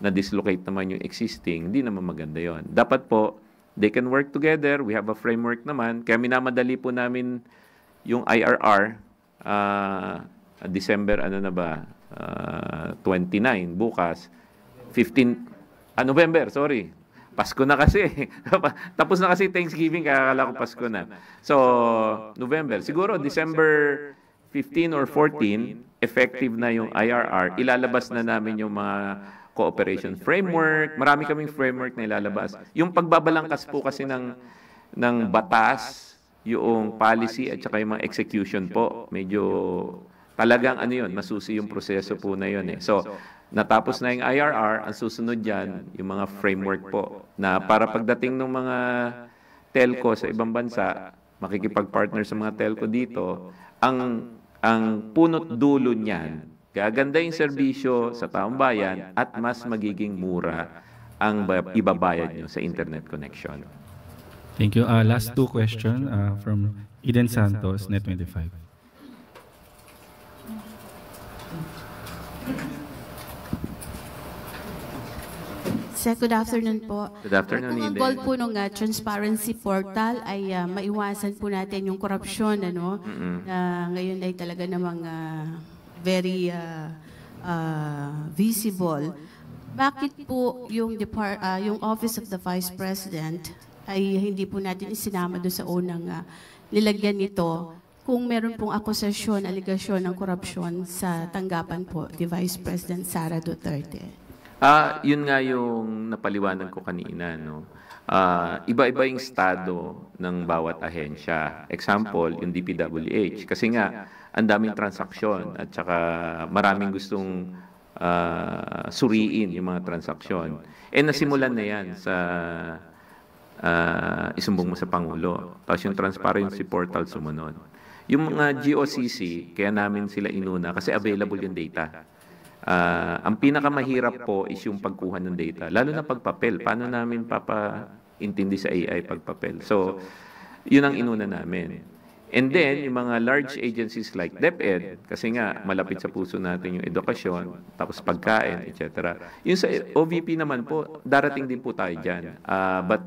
na-dislocate naman yung existing, hindi naman maganda yon. Dapat po, they can work together. We have a framework naman. Kaya minamadali po namin yung I R R, ah, December, ano na ba, ah, twenty-nine, bukas, fifteen, ah, November, sorry. Pasko na kasi. Tapos na kasi Thanksgiving, kaya akala ko Pasko na. So, November. Siguro December fifteen or fourteen, effective na yung I R R. Ilalabas na namin yung mga cooperation framework. Marami kaming framework na ilalabas. Yung pagbabalangkas po kasi ng, ng batas, yung policy at saka yung mga execution po, medyo talagang ano yun, masusi yung proseso po na yun eh. So, natapos na yung I R R, ang susunod dyan, yung mga framework po, na para pagdating ng mga telco sa ibang bansa, makikipag-partner sa mga telco dito, ang, ang punot dulo niyan, gaganda yung serbisyo sa taong bayan at mas magiging mura ang ba- ibabayad nyo sa internet connection. Thank you. Uh, last two question uh, from Eden Santos, Net twenty-five. Sec, good afternoon po. Good afternoon, Kung ang Eden. Goal po ng uh, transparency portal ay uh, maiwasan po natin yung korupsyon, ano? Na ngayon ay talaga namang uh, very uh, uh, visible. Bakit po yung depart uh, yung Office of the Vice President ay hindi po natin isinama doon sa unang uh, nilagyan nito kung meron pong akusasyon, alegasyon ng korupsyon sa tanggapan po ni Vice President Sara Duterte? Ah, yun nga yung napaliwanag ko kanina, no? Ah, iba-iba yung estado ng bawat ahensya. Example, yung D P W H. Kasi nga, ang daming transaksyon at saka maraming gustong ah, suriin yung mga transaksyon. Eh, nasimulan na yan sa ah, isumbong mo sa Pangulo. Tapos yung transparency portal sumunod. Yung mga G O C C, kaya namin sila inuna kasi available yung data. Ah, ang pinakamahirap po is yung pagkuha ng data, lalo na pagpapel. Paano namin papaintindi sa A I pagpapel? So, yun ang inuna namin. And then, yung mga large agencies like DepEd, kasi nga malapit sa puso natin yung edukasyon, tapos pagkain, et cetera. Yung sa O V P naman po, darating din po tayo dyan. Ah, but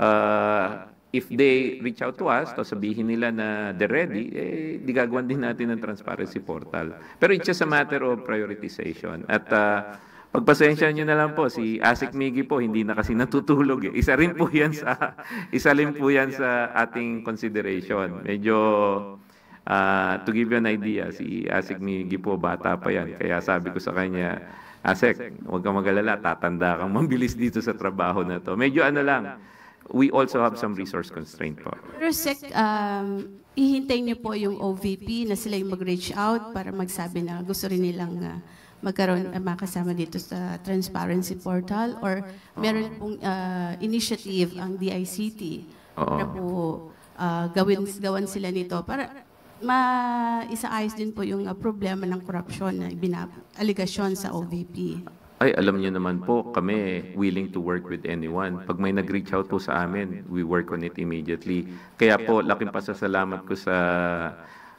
ah, if they reach out to us, to sabihin nila na they're ready, eh, di gagawan din natin ng transparency portal. Pero it's just a matter of prioritization. At ah, pagpasensya nyo na lang po, si Asik Miggy po, hindi na kasi natutulog eh. Isa rin po yan sa, isa rin po yan sa ating consideration. Medyo, ah, to give you an idea, si Asik Miggy po, bata pa yan. Kaya sabi ko sa kanya, Asik, huwag kang magalala, tatanda kang mabilis dito sa trabaho na to. Medyo ano lang, we also have some resource constraint po. Pero Sec, um, ihintay niyo po yung O V P na sila yung mag-reach out para magsabi na gusto rin nilang uh, magkaroon uh, makasama dito sa transparency portal or meron pong uh, initiative ang D I C T Oo. para po uh, gawin gawan sila nito para ma isaayos din po yung uh, problema ng korupsyon na ibinab aligasyon sa O V P. Ay, alam niyo naman po, kami willing to work with anyone. Pag may nag-reach out po sa amin, we work on it immediately. Kaya po, laking pasasalamat ko sa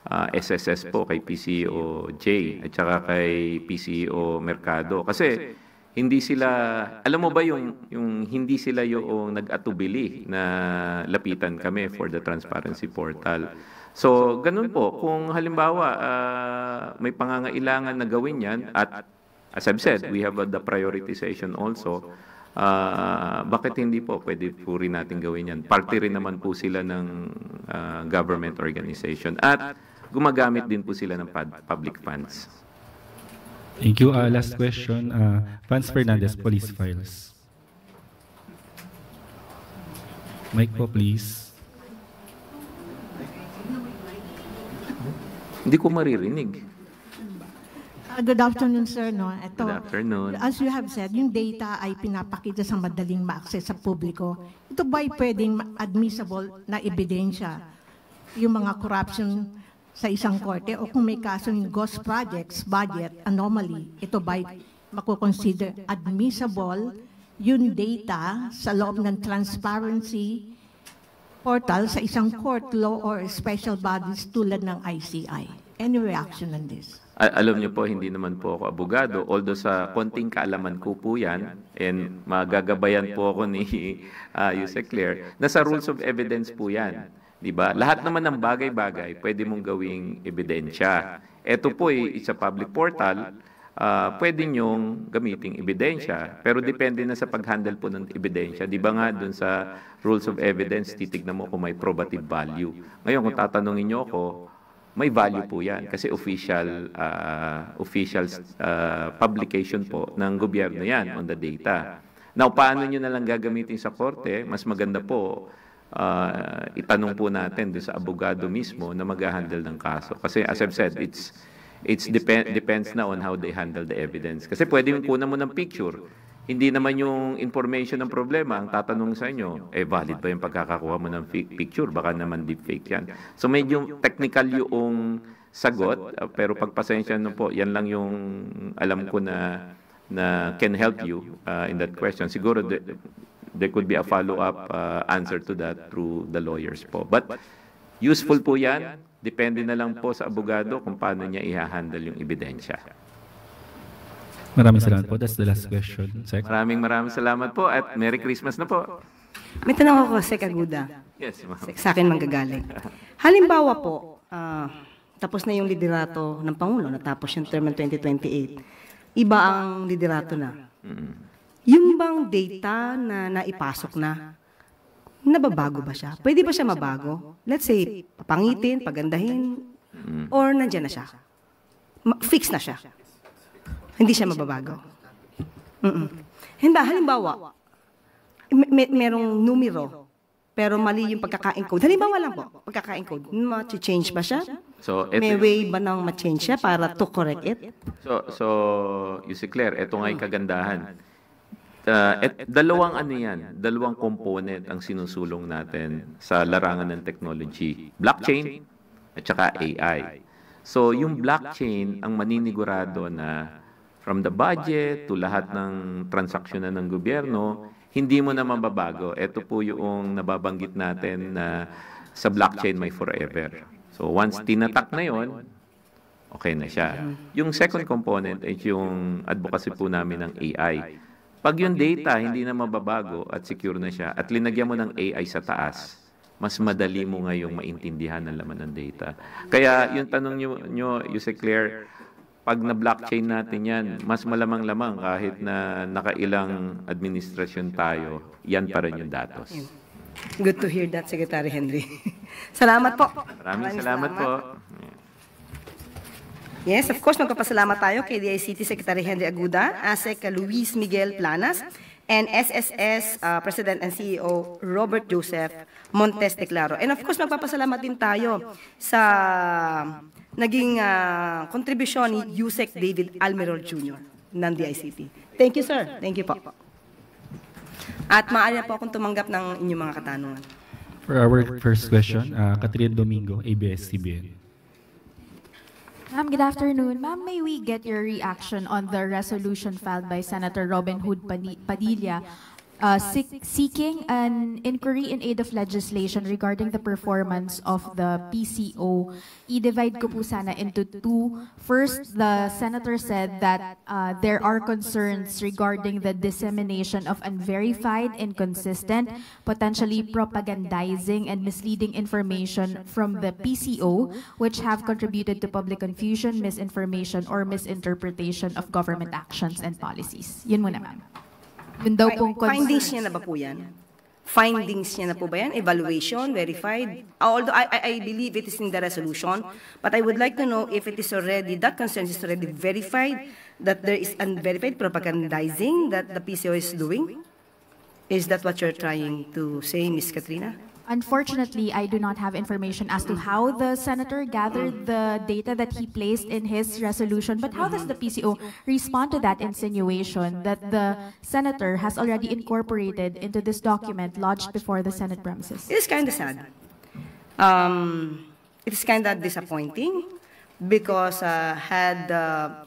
ah, S S S po, kay P C E O Jay at saka kay P C E O Mercado. Kasi hindi sila, alam mo ba yung, yung hindi sila yung nag-atubili na lapitan kami for the transparency portal. So, ganun po, kung halimbawa ah, may pangangailangan na gawin yan at as I've said, we have uh, the prioritization also. Ah, bakit hindi po? Pwede po rin natin gawin yan. Parte rin naman po sila ng ah, government organization at gumagamit din po sila ng pad- public funds. Thank you. Uh, last question, uh, Vance Fernandez, Police Files. Mic po, please. Hindi ko maririnig. Uh, good afternoon, sir. No? Ito, Good afternoon. As you have said, yung data ay pinapakita sa madaling ma-access sa publiko. Ito ba'y pwedeng ma- admissible na ebidensya? Yung mga corruption sa isang korte o kung may kaso yung ghost projects, budget, anomaly, ito ba'y makukonsider admissible yung data sa loob ng transparency portal sa isang court, law, or special bodies tulad ng I C I? Any reaction on this? A- alam niyo po, hindi naman po ako abogado. Although sa konting kaalaman ko po yan, and magagabayan po ako ni uh, Yusek Claire, nasa rules of evidence po yan. Di ba? Lahat naman ng bagay-bagay, pwede mong gawing ebidensya. Ito po, it's a public portal, ah, pwede niyong gamiting ebidensya, pero depende na sa pag-handle po ng ebidensya. Di ba nga, dun sa rules of evidence, titignan mo kung may probative value. Ngayon, kung tatanungin niyo ako, may value po yan kasi official ah, official ah, publication po ng gobyerno yan on the data. Now, paano nyo nalang gagamitin sa korte? Mas maganda po ah, itanong po natin doon sa abogado mismo na mag-handle ng kaso. Kasi as I've said, it's it's depend depends na on how they handle the evidence. Kasi pwede yung kunan mo ng picture, hindi naman yung information ang problema, ang tatanong sa inyo, eh valid ba yung pagkakakuha mo ng fake picture? Baka naman deepfake yan. So medyo technical yung sagot, uh, pero pagpasensya na po, yan lang yung alam ko na na can help you uh, in that question. Siguro there, there could be a follow-up uh, answer to that through the lawyers po. But useful po yan. Depende na lang po sa abogado kung paano niya i-handle yung ebidensya. Maraming salamat po. That's the last question, Sec. Maraming maraming salamat po at Merry Christmas na po. May tanong ako, Sec Aguda. Yes, ma'am. Sa akin manggagaling. Halimbawa po, ah, tapos na yung liderato ng Pangulo, natapos yung term ng twenty twenty-eight. Iba ang liderato na. Yung bang data na naipasok na, nababago ba siya? Pwede ba siya mabago? Let's say, papangitin, pagandahin, or nandyan na siya? Ma- fix na siya. Hindi siya mababago. Mm-mm. Halimbawa, halimbawa, may, may, merong numero, pero mali yung pagkaka-encode. Halimbawa lang po, pagkaka-encode. Ma-change ba siya? So, May ito, way ba nang ma-change siya para to correct it? so, so, you see, Claire, ito nga yung kagandahan. Uh, et, dalawang ano yan, dalawang component ang sinusulong natin sa larangan ng technology. Blockchain at saka A I. So, yung blockchain ang maninigurado na from the budget to lahat ng transaksyonan ng gobyerno, hindi mo na mababago. Ito po yung nababanggit natin na sa blockchain may forever. So, once tinatak na yon, okay na siya. Yung second component ay yung advocacy po namin ng A I. Pag yung data hindi na mababago at secure na siya at linagyan mo ng A I sa taas, mas madali mo ngayong maintindihan ang laman ng data. Kaya yung tanong nyo, nyo Yusek Claire, pag na-blockchain natin yan, mas malamang-lamang kahit na nakailang administrasyon tayo, yan pa rin yung datos. Good to hear that, Secretary Henry. Salamat po. Maraming salamat po. Yes, of course, magpapasalamat tayo kay D I C T Secretary Henry Aguda, ASEC Luis Miguel Planas, and S S S uh, President and C E O Robert Joseph Montes de Claro. And of course, magpapasalamat din tayo sa naging uh, kontribusyon ni Yusek David Almirol Junior ng D I C T. Thank you, sir. Thank you po. At maaari na po akong tumanggap ng inyong mga katanungan. For our first question, uh, Catherine Domingo, A B S C B N. Ma'am, good afternoon. Ma'am, may we get your reaction on the resolution filed by Senator Robin Hood Pani- Padilla, uh, seek- seeking an inquiry in aid of legislation regarding the performance of the P C O? I-divide ko po sana into two. First, the senator said that, uh, there are concerns regarding the dissemination of unverified, inconsistent, potentially propagandizing and misleading information from the P C O, which have contributed to public confusion, misinformation, or misinterpretation of government actions and policies. Yun muna, ma'am. Yun daw pong Findings concerns. Niya na ba po yan? Findings niya na po ba yan? Evaluation, verified? Although I, I, I believe it is in the resolution, but I would like to know if it is already, that concern is already verified, that there is unverified propagandizing that the P C O is doing? Is that what you're trying to say, Miss Katrina? Unfortunately, I do not have information as to how the senator gathered the data that he placed in his resolution, but how does the P C O respond to that insinuation that the senator has already incorporated into this document lodged before the Senate premises? It's kind of sad. Um, it's kind of disappointing because uh, had uh,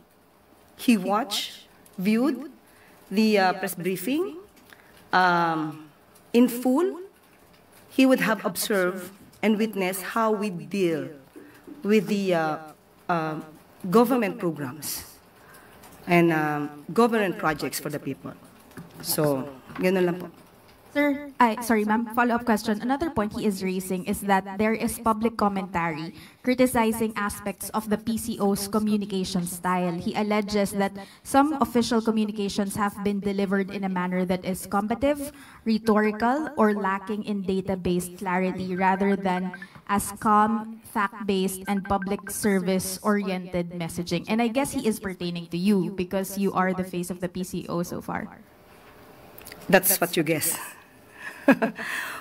he watched, viewed the uh, press briefing um, in full, he would have observed and witnessed how we deal with the uh, uh, government programs and um, government projects for the people. So, ganun lang po. Sir, ay, sorry, ma'am. Follow-up question. Another point he is raising is that there is public commentary criticizing aspects of the P C O's communication style. He alleges that some official communications have been delivered in a manner that is combative, rhetorical, or lacking in data-based clarity rather than as calm, fact-based, and public service-oriented messaging. And I guess he is pertaining to you because you are the face of the P C O so far. That's what you guess.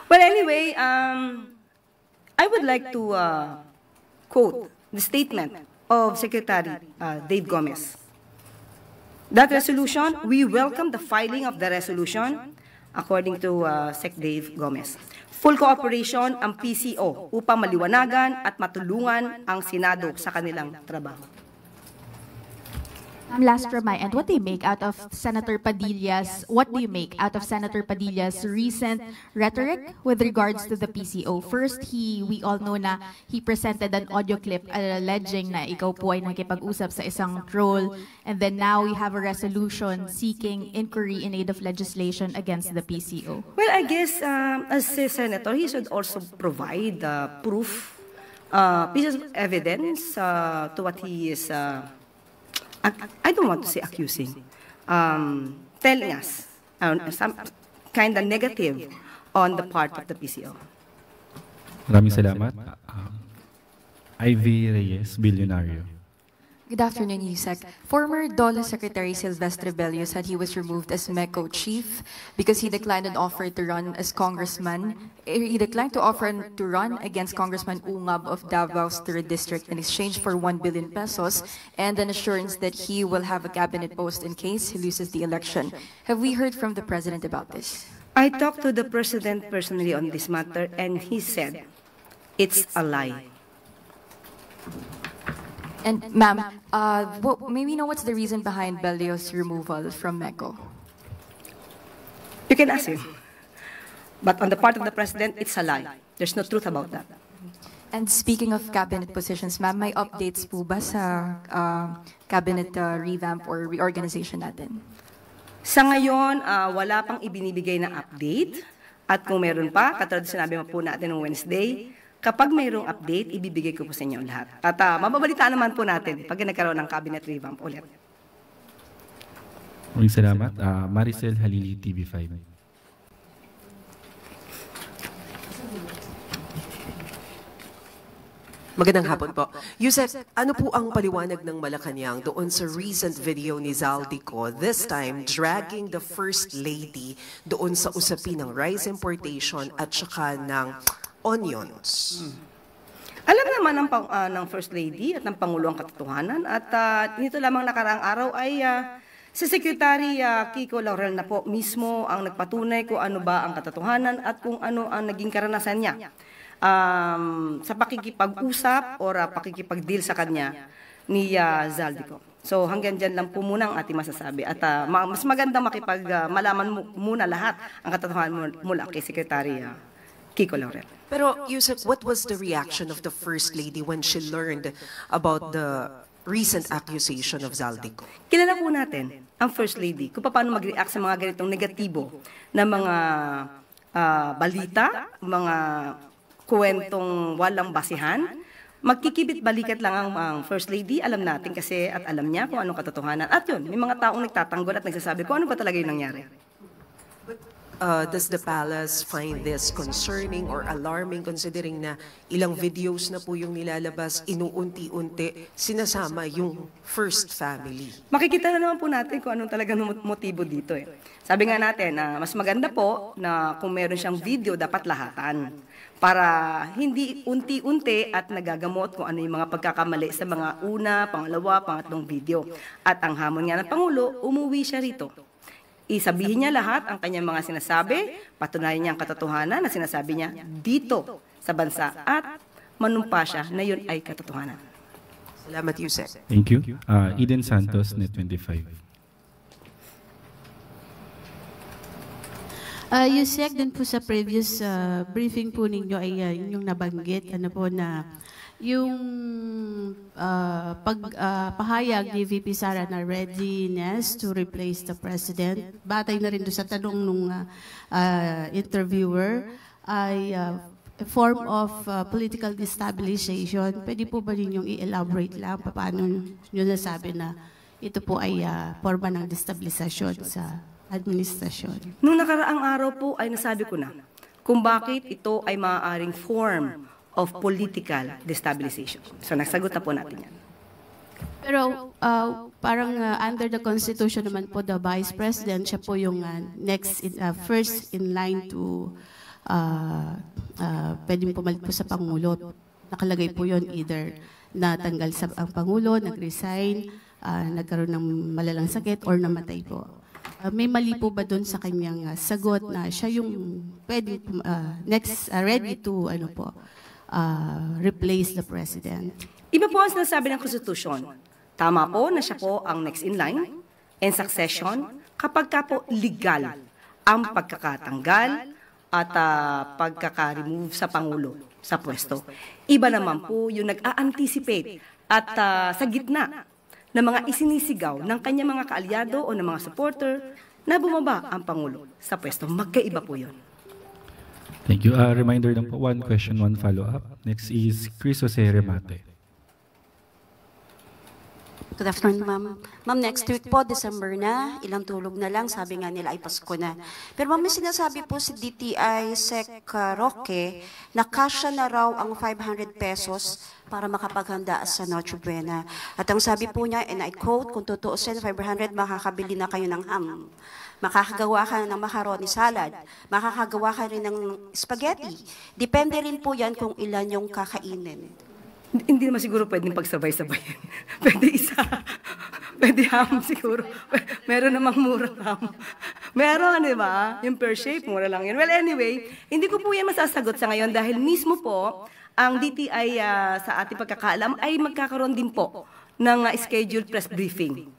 Well, anyway, um, I would like to uh, quote the statement of Secretary uh, Dave Gomez. That resolution, we welcome the filing of the resolution, according to uh, Sec Dave Gomez. Full cooperation ang P C O upang maliwanagan at matulungan ang Senado sa kanilang trabaho. Ma'am, last from my end, what do you make out of Senator Padilla's, what do you make out of Senator Padilla's recent rhetoric with regards to the P C O? First, he, we all know na he presented an audio clip alleging na ikaw po ay nakipag-usap sa isang troll, and then now we have a resolution seeking inquiry in aid of legislation against the P C O. Well, I guess um, as a senator, he should also provide uh, proof, uh, pieces of evidence uh, to what he is, uh, ac- I don't want to say accusing, um, telling us uh, some kind of negative on the part of the P C O. Maraming salamat. Um, Ivy Reyes, Bilyonaryo. Good afternoon, Yusek. Former DOLE Secretary Silvestre Bello said he was removed as MECO chief because he declined an offer to run as congressman. He declined to offer to run against Congressman Ungab of Davao's third District in exchange for one billion pesos and an assurance that he will have a cabinet post in case he loses the election. Have we heard from the president about this? I talked to the president personally on this matter, and he said it's a lie. And ma'am, uh, what, may we know what's the reason behind Bello's removal from MECO? You can ask him. But on the part of the president, it's a lie. There's no truth about that. And speaking of cabinet positions, ma'am, may updates po ba sa uh, cabinet uh, revamp or reorganization natin? Sa ngayon, uh, wala pang ibinibigay na update. At kung meron pa, katulad sinabi mo po natin noong Wednesday, kapag mayroong update, ibibigay ko po sa inyo lahat. At uh, mababalitaan naman po natin pag nagkaroon ng cabinet revamp ulit. Maraming salamat. Uh, Maricel Halili, T V five. Magandang hapon po. Yusek, ano po ang paliwanag ng Malacanang doon sa recent video ni Zaldy Co, this time dragging the First Lady doon sa usapin ng rice importation at saka ng onions? Alam naman ng, pang, uh, ng First Lady at ng Pangulo ang katotohanan at uh, nito lamang nakaraang araw ay uh, si Secretary uh, Kiko Laurel na po mismo ang nagpatunay kung ano ba ang katotohanan at kung ano ang naging karanasan niya um, sa pakikipag-usap or uh, pakikipag-deal sa kanya ni, ah, Zaldy ko. So, hanggang diyan lang po muna ang ating masasabi. At, ah, ma-, mas maganda makipag, ah, malaman mu-, muna lahat ang katotohanan mu-, mula kay Secretary, ah, Kiko Laurel. Pero, Yusek, what was the reaction of the First Lady when she learned about the recent accusation of Zaldy ko? Kilala po natin ang First Lady kung paano mag-react sa mga ganitong negatibo na mga, ah, balita, mga kwentong walang basihan. Magkikibit-balikat lang ang, ang First Lady. Alam natin kasi at alam niya kung anong katotohanan. At yun, may mga taong nagtatanggol at nagsasabi kung ano ba talaga yung nangyari. Uh, does the palace find this concerning or alarming, considering na ilang videos na po yung nilalabas, inuunti-unti sinasama yung first family? Makikita na naman po natin kung anong talagang mo-, motibo dito eh. Sabi nga natin, ah, mas maganda po na kung meron siyang video, dapat lahatan. Para hindi unti-unti at nagagamot kung ano yung mga pagkakamali sa mga una, pangalawa, pangatlong video. At ang hamon nga ng Pangulo, umuwi siya rito. Isabihin niya lahat ang kanyang mga sinasabi, patunayan niya ang katotohanan na sinasabi niya dito sa bansa at manumpa siya na yun ay katotohanan. Salamat, Yusek. Thank you. Uh, Eden Santos, Net twenty-five. Uh, Yusek, dun po sa previous uh, briefing po ninyo ay uh, inyong nabanggit, ano po na yung uh, pag uh, pahayag ni V P Sara na readiness to replace the president. Batay na rin doon sa tanong nung uh, uh, interviewer ay uh, a form of uh, political destabilization. Pwede po ba ninyong i-elaborate lang paano nyo nasabi na ito po ay uh, forma ng destabilization sa administrasyon? Nung nakaraang araw po ay nasabi ko na kung bakit ito ay maaaring form of political destabilization. So, nasagot na po natin yan. Pero uh, parang uh, under the Constitution naman po, the Vice President, siya po yung uh, next, in, uh, first in line to uh, uh, pwedeng pumalit po sa Pangulo. Nakalagay po yon either natanggal sa ang Pangulo, nag-resign, uh, nagkaroon ng malalang sakit, or namatay po. Uh, may mali po ba doon sa kanyang uh, sagot na siya yung pwedeng uh, next uh, ready to ano po uh, replace the president? Iba po ang sinasabi ng konstitusyon. Tama po na siya po ang next in line and succession kapag ka po legal ang pagkakatanggal at uh, pagkaka-remove sa Pangulo sa pwesto. Iba naman po yung nag-a-anticipate at uh, sa gitna ng mga isinisigaw ng kanyang mga kaalyado o ng mga supporter na bumaba ang Pangulo sa pwesto. Magkaiba po yun. Thank you. Uh, reminder lang po, one question, one follow-up. Next is Chris Jose Remate. Good afternoon, ma'am. Ma'am, next week po, December na, ilang tulog na lang, sabi nga nila ay Pasko na. Pero ma'am, may sinasabi po si D T I Sec uh, Roque na kasya na raw ang five hundred pesos para makapaghanda sa Noche Buena. At ang sabi po niya, and I quote, kung tutuusin, five hundred, makakabili na kayo ng ham. Makakagawa ka ng macaroni salad. Makakagawa ka rin ng spaghetti. Depende rin po yan kung ilan yung kakainin. Hindi naman siguro pwedeng pagsabay-sabayan. Pwede isa. Pwede ham siguro. Meron namang murang ham. Meron, di ba? Yung per shape, mura lang yun. Well, anyway, hindi ko po yan masasagot sa ngayon dahil mismo po ang D T I uh, ah, sa ating pagkakaalam ay magkakaroon din po ng uh, scheduled press briefing.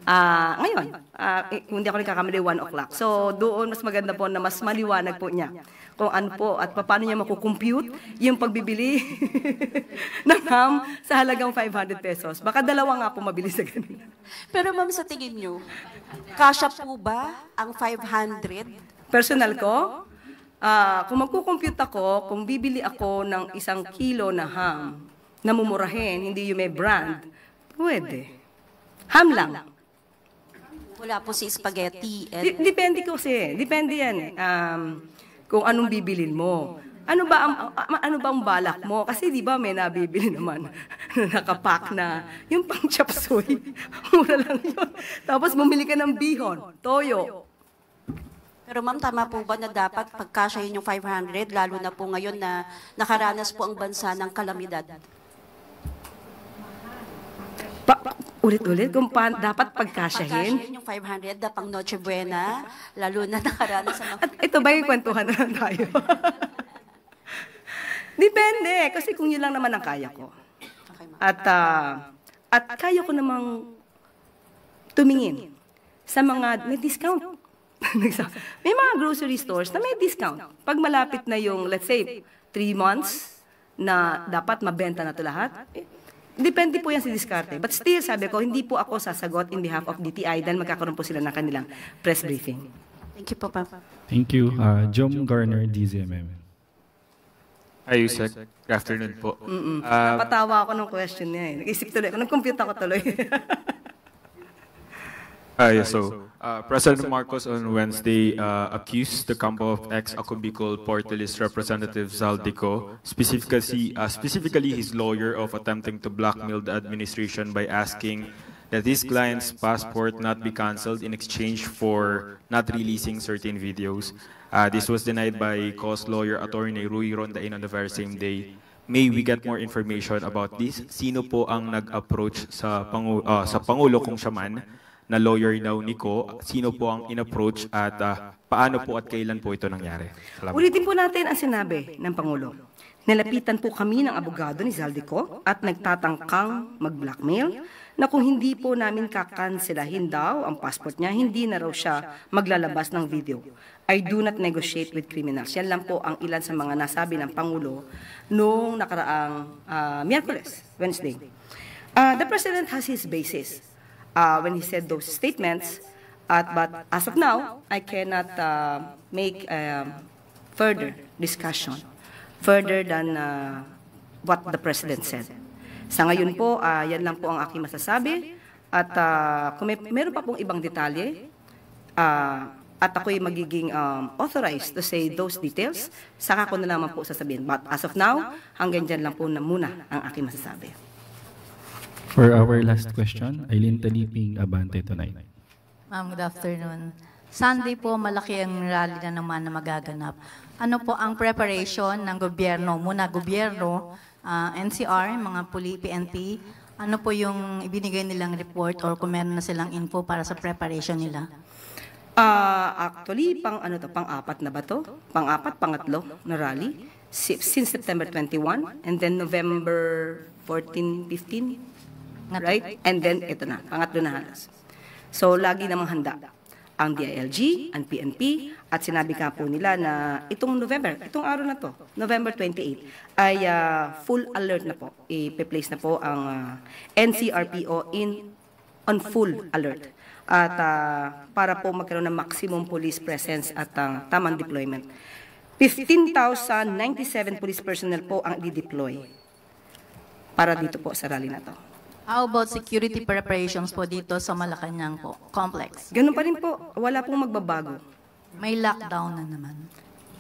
Uh, ngayon, uh, kung hindi ako nagkakamali, one o'clock. So doon mas maganda po na mas maliwanag po niya kung ano po at paano niya makukompute yung pagbibili ng ham sa halagang five hundred pesos. Baka dalawa nga po mabili sa ganun. Pero ma'am, sa tingin nyo, kasya po ba ang five hundred? Personal ko, uh, kung magkukompute ako, kung bibili ako ng isang kilo na ham, na mumurahin, hindi yung may brand, pwede. Ham lang. Wala po si spaghetti. And... Depende ko kasi. Depende yan eh. Um, kung anong bibilin mo. Ano ba ang ano ba ang balak mo? Kasi 'di ba may nabibili naman na nakapack na yung pang chop suey. Mura lang 'yun. Tapos bumili ka ng bihon, toyo. Pero ma'am, tama po ba na dapat pagkasyahin yung five hundred, lalo na po ngayon na nakaranas po ang bansa ng kalamidad? Pa, ulit-ulit kung pa, dapat pagkasyahin. Pagkasyahin yung five hundred na pang Noche Buena, lalo na nakaranas sa mga... At ito ba yung kwentuhan na lang tayo? Depende, kasi kung yun lang naman ang kaya ko. Okay, at uh, At kaya ko namang tumingin sa mga may discount. May mga grocery stores na may discount. Pag malapit na yung, let's say, three months na dapat mabenta na to lahat, eh, depende po yan sa diskarte. But still, sabi ko, hindi po ako sasagot in behalf of D T I dahil magkakaroon po sila ng kanilang press briefing. Thank you po, Papa. Thank you. Uh, Jom Garner, D Z M M. Hi, Yusek. Good afternoon po. Mm-mm. Ah, Napatawa ako ng question niya eh. Nag-isip tuloy ako. Nag-compute ako tuloy. Ah, yes, so, uh, President Marcos on Wednesday uh, accused the camp of ex-Akubicol Party List Representative Zaldy Co, specifically, uh, specifically his lawyer, of attempting to blackmail the administration by asking that his client's passport not be canceled in exchange for not releasing certain videos. Uh, this was denied by Co's lawyer, Attorney Rui Rondain, on the very same day. May we get more information about this? Sino po ang nag-approach sa, Pangu- ah, sa Pangulo kung siya man na lawyer daw ni Co? Sino po ang in-approach at ah, paano po at kailan po ito nangyari? Salamat. Ulitin po natin ang sinabi ng Pangulo. Nilapitan po kami ng abogado ni Zaldy Co at nagtatangkang mag-blackmail na kung hindi po namin kakanselahin daw ang passport niya, hindi na raw siya maglalabas ng video. I do not negotiate with criminals. Yan lang po ang ilan sa mga nasabi ng Pangulo noong nakaraang ah, Miyerkules, Wednesday. Uh, the President has his basis uh, when he said those statements, at, but as of now, I cannot uh, make um, further discussion further than uh, what the President said. Sa ngayon po, uh, yan lang po ang aking masasabi. At uh, kung may, meron pa pong ibang detalye, uh, at ako'y magiging um, authorized to say those details, saka ko na lamang po sasabihin. But as of now, hanggang dyan lang po na muna ang aking masasabi. For our last question, Eileen Taliping, Abante Tonight. Ma'am, good afternoon. Sunday po, malaki ang rally na naman na magaganap. Ano po ang preparation ng gobyerno? Muna gobyerno, ah, N C R, mga puli, P N P, ano po yung ibinigay nilang report or kung meron na silang info para sa preparation nila? Ah, actually, pang ano to, pang-apat na ba to? Pang-apat, pangatlo na rally si- since September twenty-one and then November fourteen, fifteen, right? And then ito na, pangatlo na halos. So lagi namang handa ang D I L G, ang P N P, at sinabi nga po nila na itong November, itong araw na to, November twenty-eight, ay ah, full alert na po. Ipe-place na po ang ah, N C R P O in on full alert at ah, para po magkaroon ng maximum police presence at ah, tamang deployment. Fifteen thousand ninety-seven police personnel po ang i-deploy para dito po sa rally na to. How about security preparations po dito sa Malacanang po complex? Ganun pa rin po, wala pong magbabago. May lockdown na naman.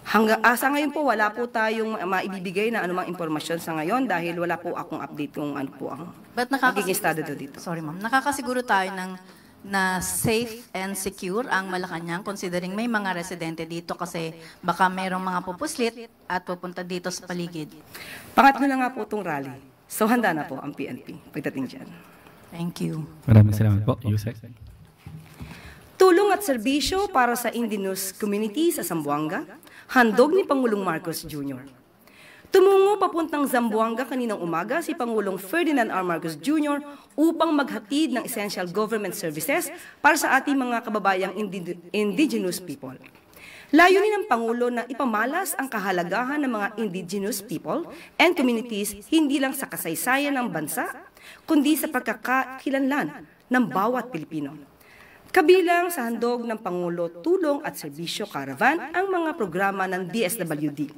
Hanggang asa ngayon po, wala po tayong ma- maibibigay na anumang impormasyon sa ngayon dahil wala po akong update kung ano po ang But nakaka- magiging estado do dito. Sorry, ma'am. Nakakasiguro tayo ng na safe and secure ang Malacanang, considering may mga residente dito kasi baka merong mga pupuslit at pupunta dito sa paligid. Pangatlo na nga po itong rally. So handa na po ang P N P pagdating dyan. Thank you. Maraming salamat po, Yusek. Tulong at serbisyo para sa indigenous community sa Zamboanga, handog ni Pangulong Marcos Junior. Tumungo papuntang Zamboanga kaninang umaga si Pangulong Ferdinand R. Marcos Junior upang maghatid ng essential government services para sa ating mga kababayang indi- indigenous people. Layunin ng Pangulo na ipamalas ang kahalagahan ng mga indigenous people and communities hindi lang sa kasaysayan ng bansa, kundi sa pagkakakilanlan ng bawat Pilipino. Kabilang sa handog ng Pangulo Tulong at Serbisyo Caravan ang mga programa ng D S W D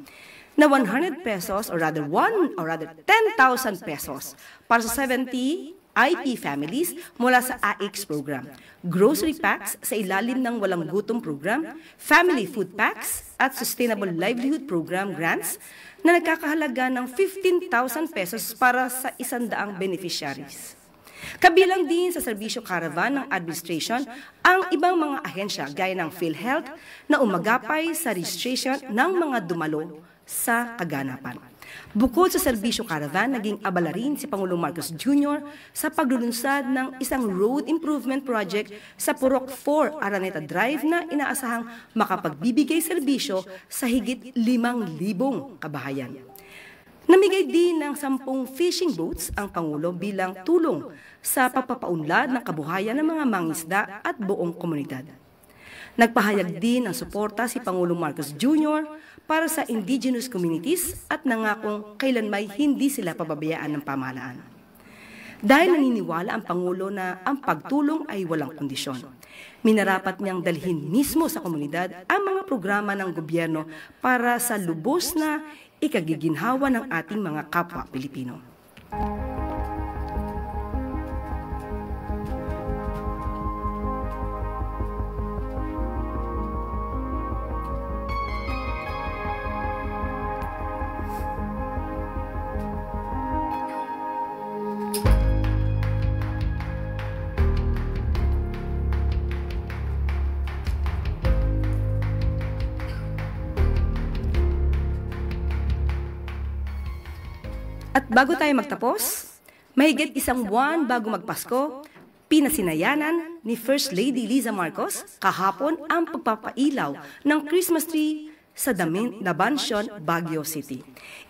na one hundred pesos or rather one or rather ten thousand pesos para sa seventy I P families mula sa A I C S program, grocery packs sa ilalim ng Walang Gutom program, family food packs at Sustainable Livelihood Program grants na nagkakahalaga ng fifteen thousand pesos para sa isandaang beneficiaries. Kabilang din sa serbisyo caravan ng administration ang ibang mga ahensya gaya ng PhilHealth na umagapay sa registration ng mga dumalo sa kaganapan. Bukod sa serbisyo caravan, naging abala rin si Pangulong Marcos Junior sa paglulunsad ng isang road improvement project sa Purok four Araneta Drive na inaasahang makapagbibigay serbisyo sa higit limang libong kabahayan. Namigay din ng sampung fishing boats ang Pangulo bilang tulong sa pagpapaunlad ng kabuhayan ng mga mangisda at buong komunidad. Nagpahayag din ng suporta si Pangulong Marcos Junior para sa indigenous communities at nangakong kailanmay hindi sila pababayaan ng pamahalaan. Dahil naniniwala ang Pangulo na ang pagtulong ay walang kondisyon, minarapat niyang dalhin mismo sa komunidad ang mga programa ng gobyerno para sa lubos na ikagiginhawa ng ating mga kapwa Pilipino. At bago tayo magtapos, mahigit isang buwan bago magpasko, pinasinayanan ni First Lady Liza Marcos kahapon ang pagpapailaw ng Christmas tree sa Damin-, Dabancion, Baguio City.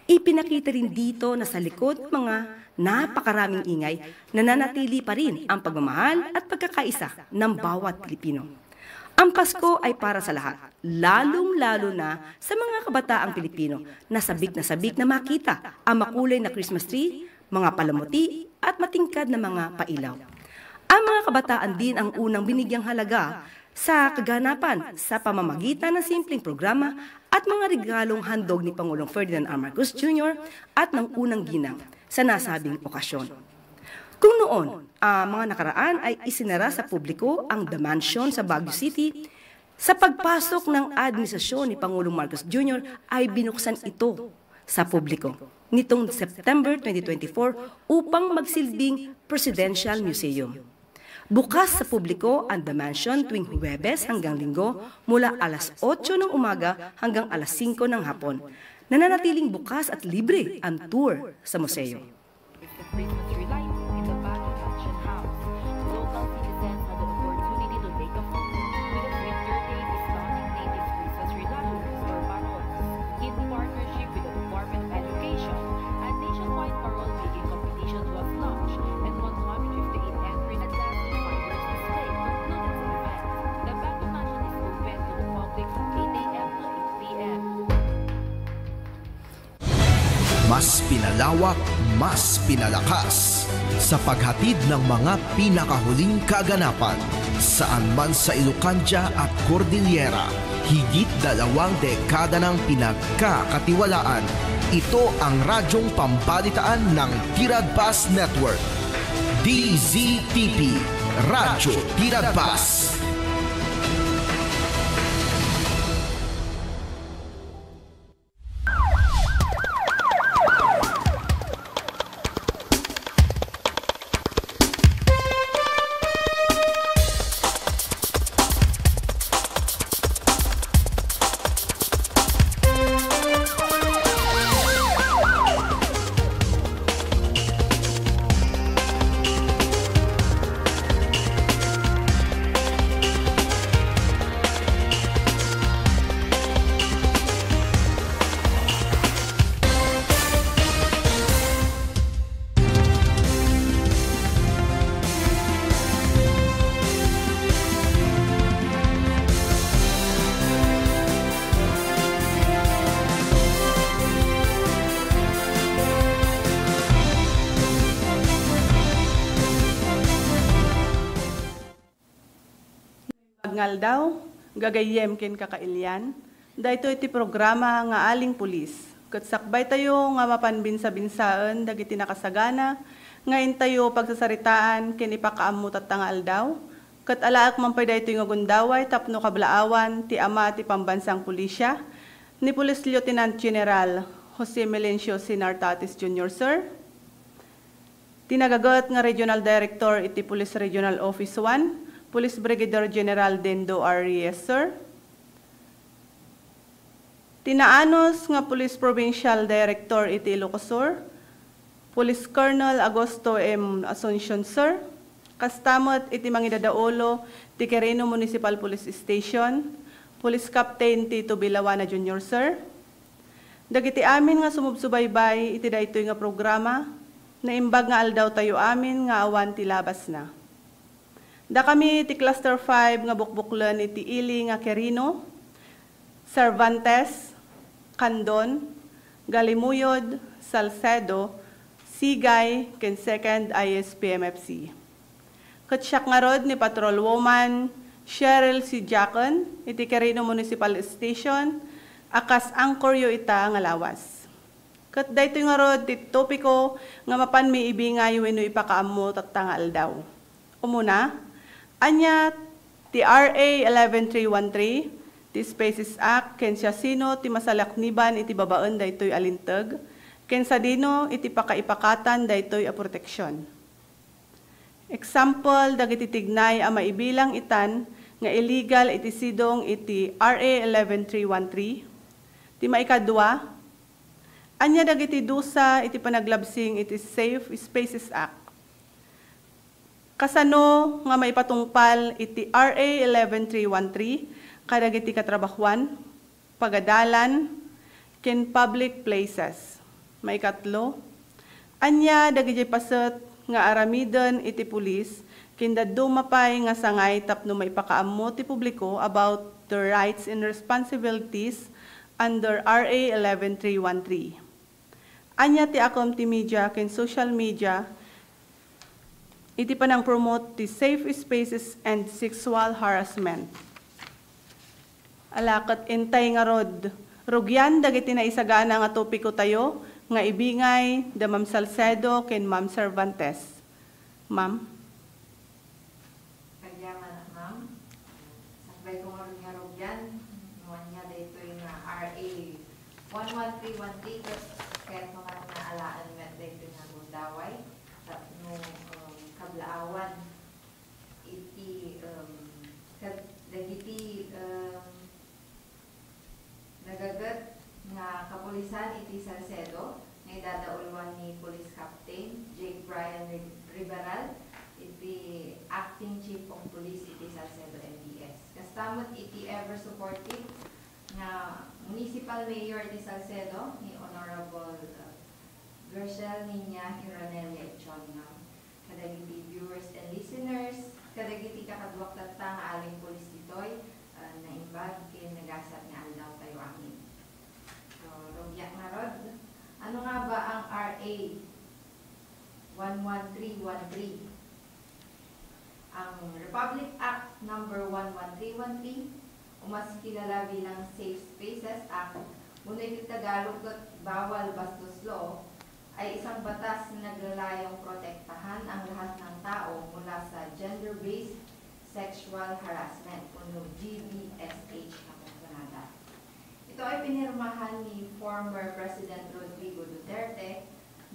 Ipinakita rin dito na sa likod ng mga napakaraming ingay, nananatili pa rin ang pagmamahal at pagkakaisa ng bawat Pilipino. Ang Pasko ay para sa lahat, lalong-lalo na sa mga kabataang Pilipino na sabik na sabik na makita ang makulay na Christmas tree, mga palamuti, at matingkad na mga pailaw. Ang mga kabataan din ang unang binigyang halaga sa kaganapan sa pamamagitan ng simpleng programa at mga regalong handog ni Pangulong Ferdinand R. Marcos Junior at ng unang ginang sa nasabing okasyon. Kung noon, ang mga nakaraan ay isinara sa publiko ang The Mansion sa Baguio City, sa pagpasok ng administrasyon ni Pangulong Marcos Junior ay binuksan ito sa publiko nitong September twenty twenty-four upang magsilbing Presidential Museum. Bukas sa publiko ang The Mansion tuwing Huwebes hanggang Linggo mula alas otso ng umaga hanggang alas singko ng hapon. Nananatiling bukas at libre ang tour sa museo. Christmas tree lighting in the Baguio Mansion House. Local citizens had the opportunity to take a photo with a picture tape stunning native Christmas tree lighting or paroles. In partnership with the Department of Education, a nationwide parole making competition was launched and one hundred fifty-eight entries. A dazzling fireworks display concluded the event. The Baguio Mansion is open to the public from eight a m to eight p m. Mas pinalawak, mas pinalakas sa paghatid ng mga pinakahuling kaganapan saan man sa Ilocandia at Cordillera. Higit dalawang dekada ng pinagkakatiwalaan. Ito ang radyong pambalitaan ng Tiradpas Network. D Z T P, Radyo Tiradpas. Nga aldaw, gagayyem ken kakailian, daytoy ti programa nga Aling Pulis, ket sakbaytayo nga mapan binsa-binsaen dagiti nakasagana nga intayo pagsasaritaan ken ipakaammo tatta nga aldaw, ket alaek man pay daytoy nga gundaway tapno kablaawan ti ama ti pambansang pulisia, ni Police Lieutenant General Jose Melencio C. Nartates Junior, sir. Ti nagaget nga Regional Director iti Police Regional Office one, Police Brigadier General Dendo R. Reyes, sir. Ti naanus nga Police Provincial Director iti Ilocos Sur, Police Colonel Augusto M. Asuncion, sir. Kasta met iti mangidadaulo ti Quirino Municipal Police Station, Police Captain Tito Villawana Junior, sir. Dagiti amin nga sumubsubaybay iti daytoy nga programa, naimbag nga aldawtayo amin nga awan ti labasna. Dakami ti Cluster five nga bukbuklen iti ili nga Quirino, Cervantes, Candon, Galimuyod, Salcedo, Sigay, ken Second I S P M F C. Ket siak ngarud ni Patrol Woman Cheryl C. Jacon iti Quirino Municipal Station a kas anchoryo ita nga lawas. Ket daytoy ngarud ti topiko nga mapanmi ibingay wenno ipakaammo tatta nga aldaw. Umuna, ania ti R A eleven three one three, ti Spaces Act, ken siasino ti masalakniban iti babaen daytoy a linteg, ken sadino iti pakaipakatan daytoy a proteksyon. Example dagiti tignay a maibilang itan nga illegal iti sidong iti R A eleven three one three. Ti maikadua, ania dagiti dusa iti panaglabsing iti Safe Spaces Act? Kasano nga maipatungpal iti R A eleven three one three kadagiti katrabahuan, pagadalan, ken public places? Maikatlo, ania dagiti paset nga aramiden iti pulis ken dadduma pay nga sangay tapno maipakaammo ti publiko about their rights and responsibilities under R A eleven three one three? Ania ti akem ti media ken social media iti panangpromote ti safe spaces and sexual harassment? Ala, ket intay ngarud, rugian dagiti naisagana nga topiko tayo nga ibingay da Ma'am Salcedo ken Ma'am Cervantes. Ma'am? Agyaman, ma'am. Sakbay ko ngarud nga rugian, no ania daytoy nga R A one one three one three, ket kayatko ngarud nga alaen met daytoy nga gundaway tapno, um, kablaawan iti, um, kad-, dagiti, um, nagaget nga kapulisan iti Salcedo nga idadauluan ni Police Captain Jake Brian Ri-, Riveral, iti Acting Chief of Police iti Salcedo M P S. Kasta met iti ever supportive nga Municipal Mayor iti Salcedo, ni Honorable, uh, Gershel Niña Hironelia Ichon, ma'am. Kadagiti viewers and listeners, kadagiti kakaduak tatta nga alimpulis ditoy, ah, naimbag ken nagasat nga aldawtayo amin. So, rugiak ngarud, ano nga ba ang R A one one three one three? Ang Republic Act Number one one three one three, o mas kilala bilang Safe Spaces Act, wenno iti Tagalog ket Bawal Bastos Law, ay isang batas na naglalayong protektahan ang lahat ng tao mula sa gender-based sexual harassment, wenno G B S H na pagkunada. Ito ay pinirmahan ni former President Rodrigo Duterte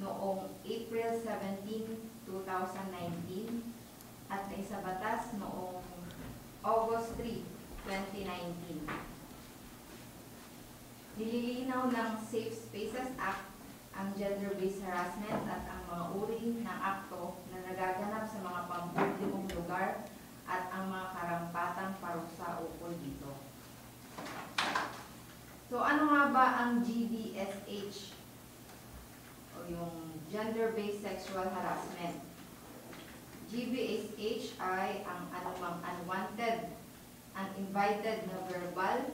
noong April seventeen, two thousand nineteen, at naisabatas noong August three, twenty nineteen. Nililinaw ng Safe Spaces Act ang gender-based harassment at ang mga uri ng akto na nagaganap sa mga pampublikong lugar at ang mga karampatang parusa ukol dito. So, ano nga ba ang G B S H o yung gender-based sexual harassment? G B S H ay ang anumang unwanted, uninvited na verbal,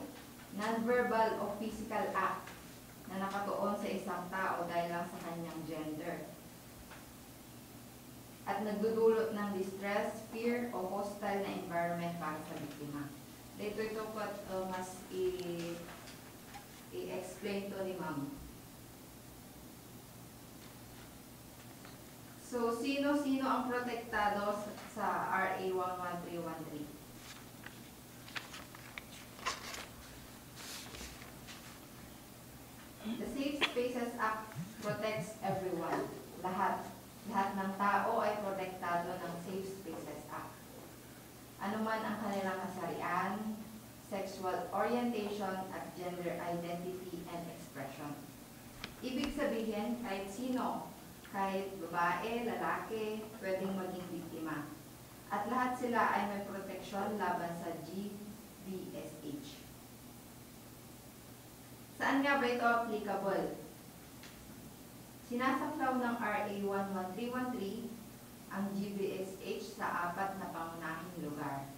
non-verbal o physical act na nakatuon sa isang tao dahil lang sa kanyang gender at nagdudulot ng distress, fear, o hostile na environment para sa biktima. Dito ito pat, uh, mas i-, i-explain to ni ma'am. So, sino-sino ang protektado sa, sa R A one one three one three? The Safe Spaces Act protects everyone. Lahat. Lahat ng tao ay protektado ng Safe Spaces Act. Anuman ang kanilang kasarian, sexual orientation, at gender identity and expression. Ibig sabihin, kahit sino, kahit babae, lalaki, pwedeng maging biktima. At lahat sila ay may proteksyon laban sa G B S H. Saan nga ba ito applicable? Sinasaklaw ng R A one one three one three ang G B S H sa apat na pangunahing lugar.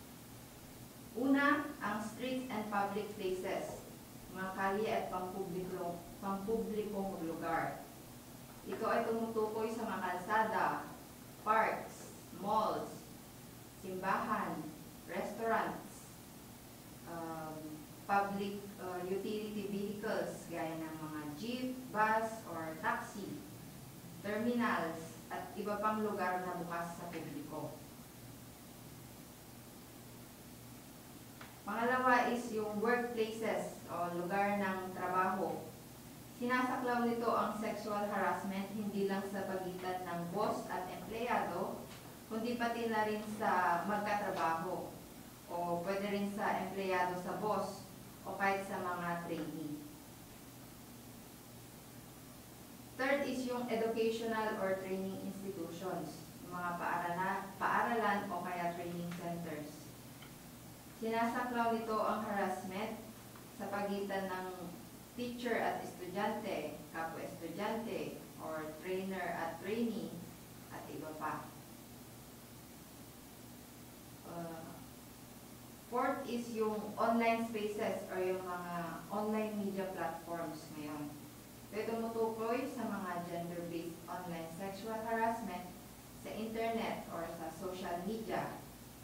Una, ang streets and public places, mga kalye at pampubliko, pampublikong lugar. Ito ay tumutukoy sa mga kalsada, parks, malls, simbahan, restaurants, um, public uh, utility vehicles gaya ng mga jeep, bus, or taxi, terminals, at iba pang lugar na bukas sa publiko. Pangalawa is yung workplaces o lugar ng trabaho. Sinasaklaw nito ang sexual harassment hindi lang sa pagitan ng boss at empleyado, kundi pati na rin sa magkatrabaho o pwede rin sa empleyado sa boss o kahit sa mga trainee. Third is yung educational or training institutions, yung mga paarana, paaralan o kaya training centers. Sinasaklaw nito ang harassment sa pagitan ng teacher at estudyante, kapwa-estudyante, or trainer at trainee, at iba pa. Uh, fourth is yung online spaces or yung mga online media platforms ngayon. Ito tumutukoy sa mga gender-based online sexual harassment sa internet or sa social media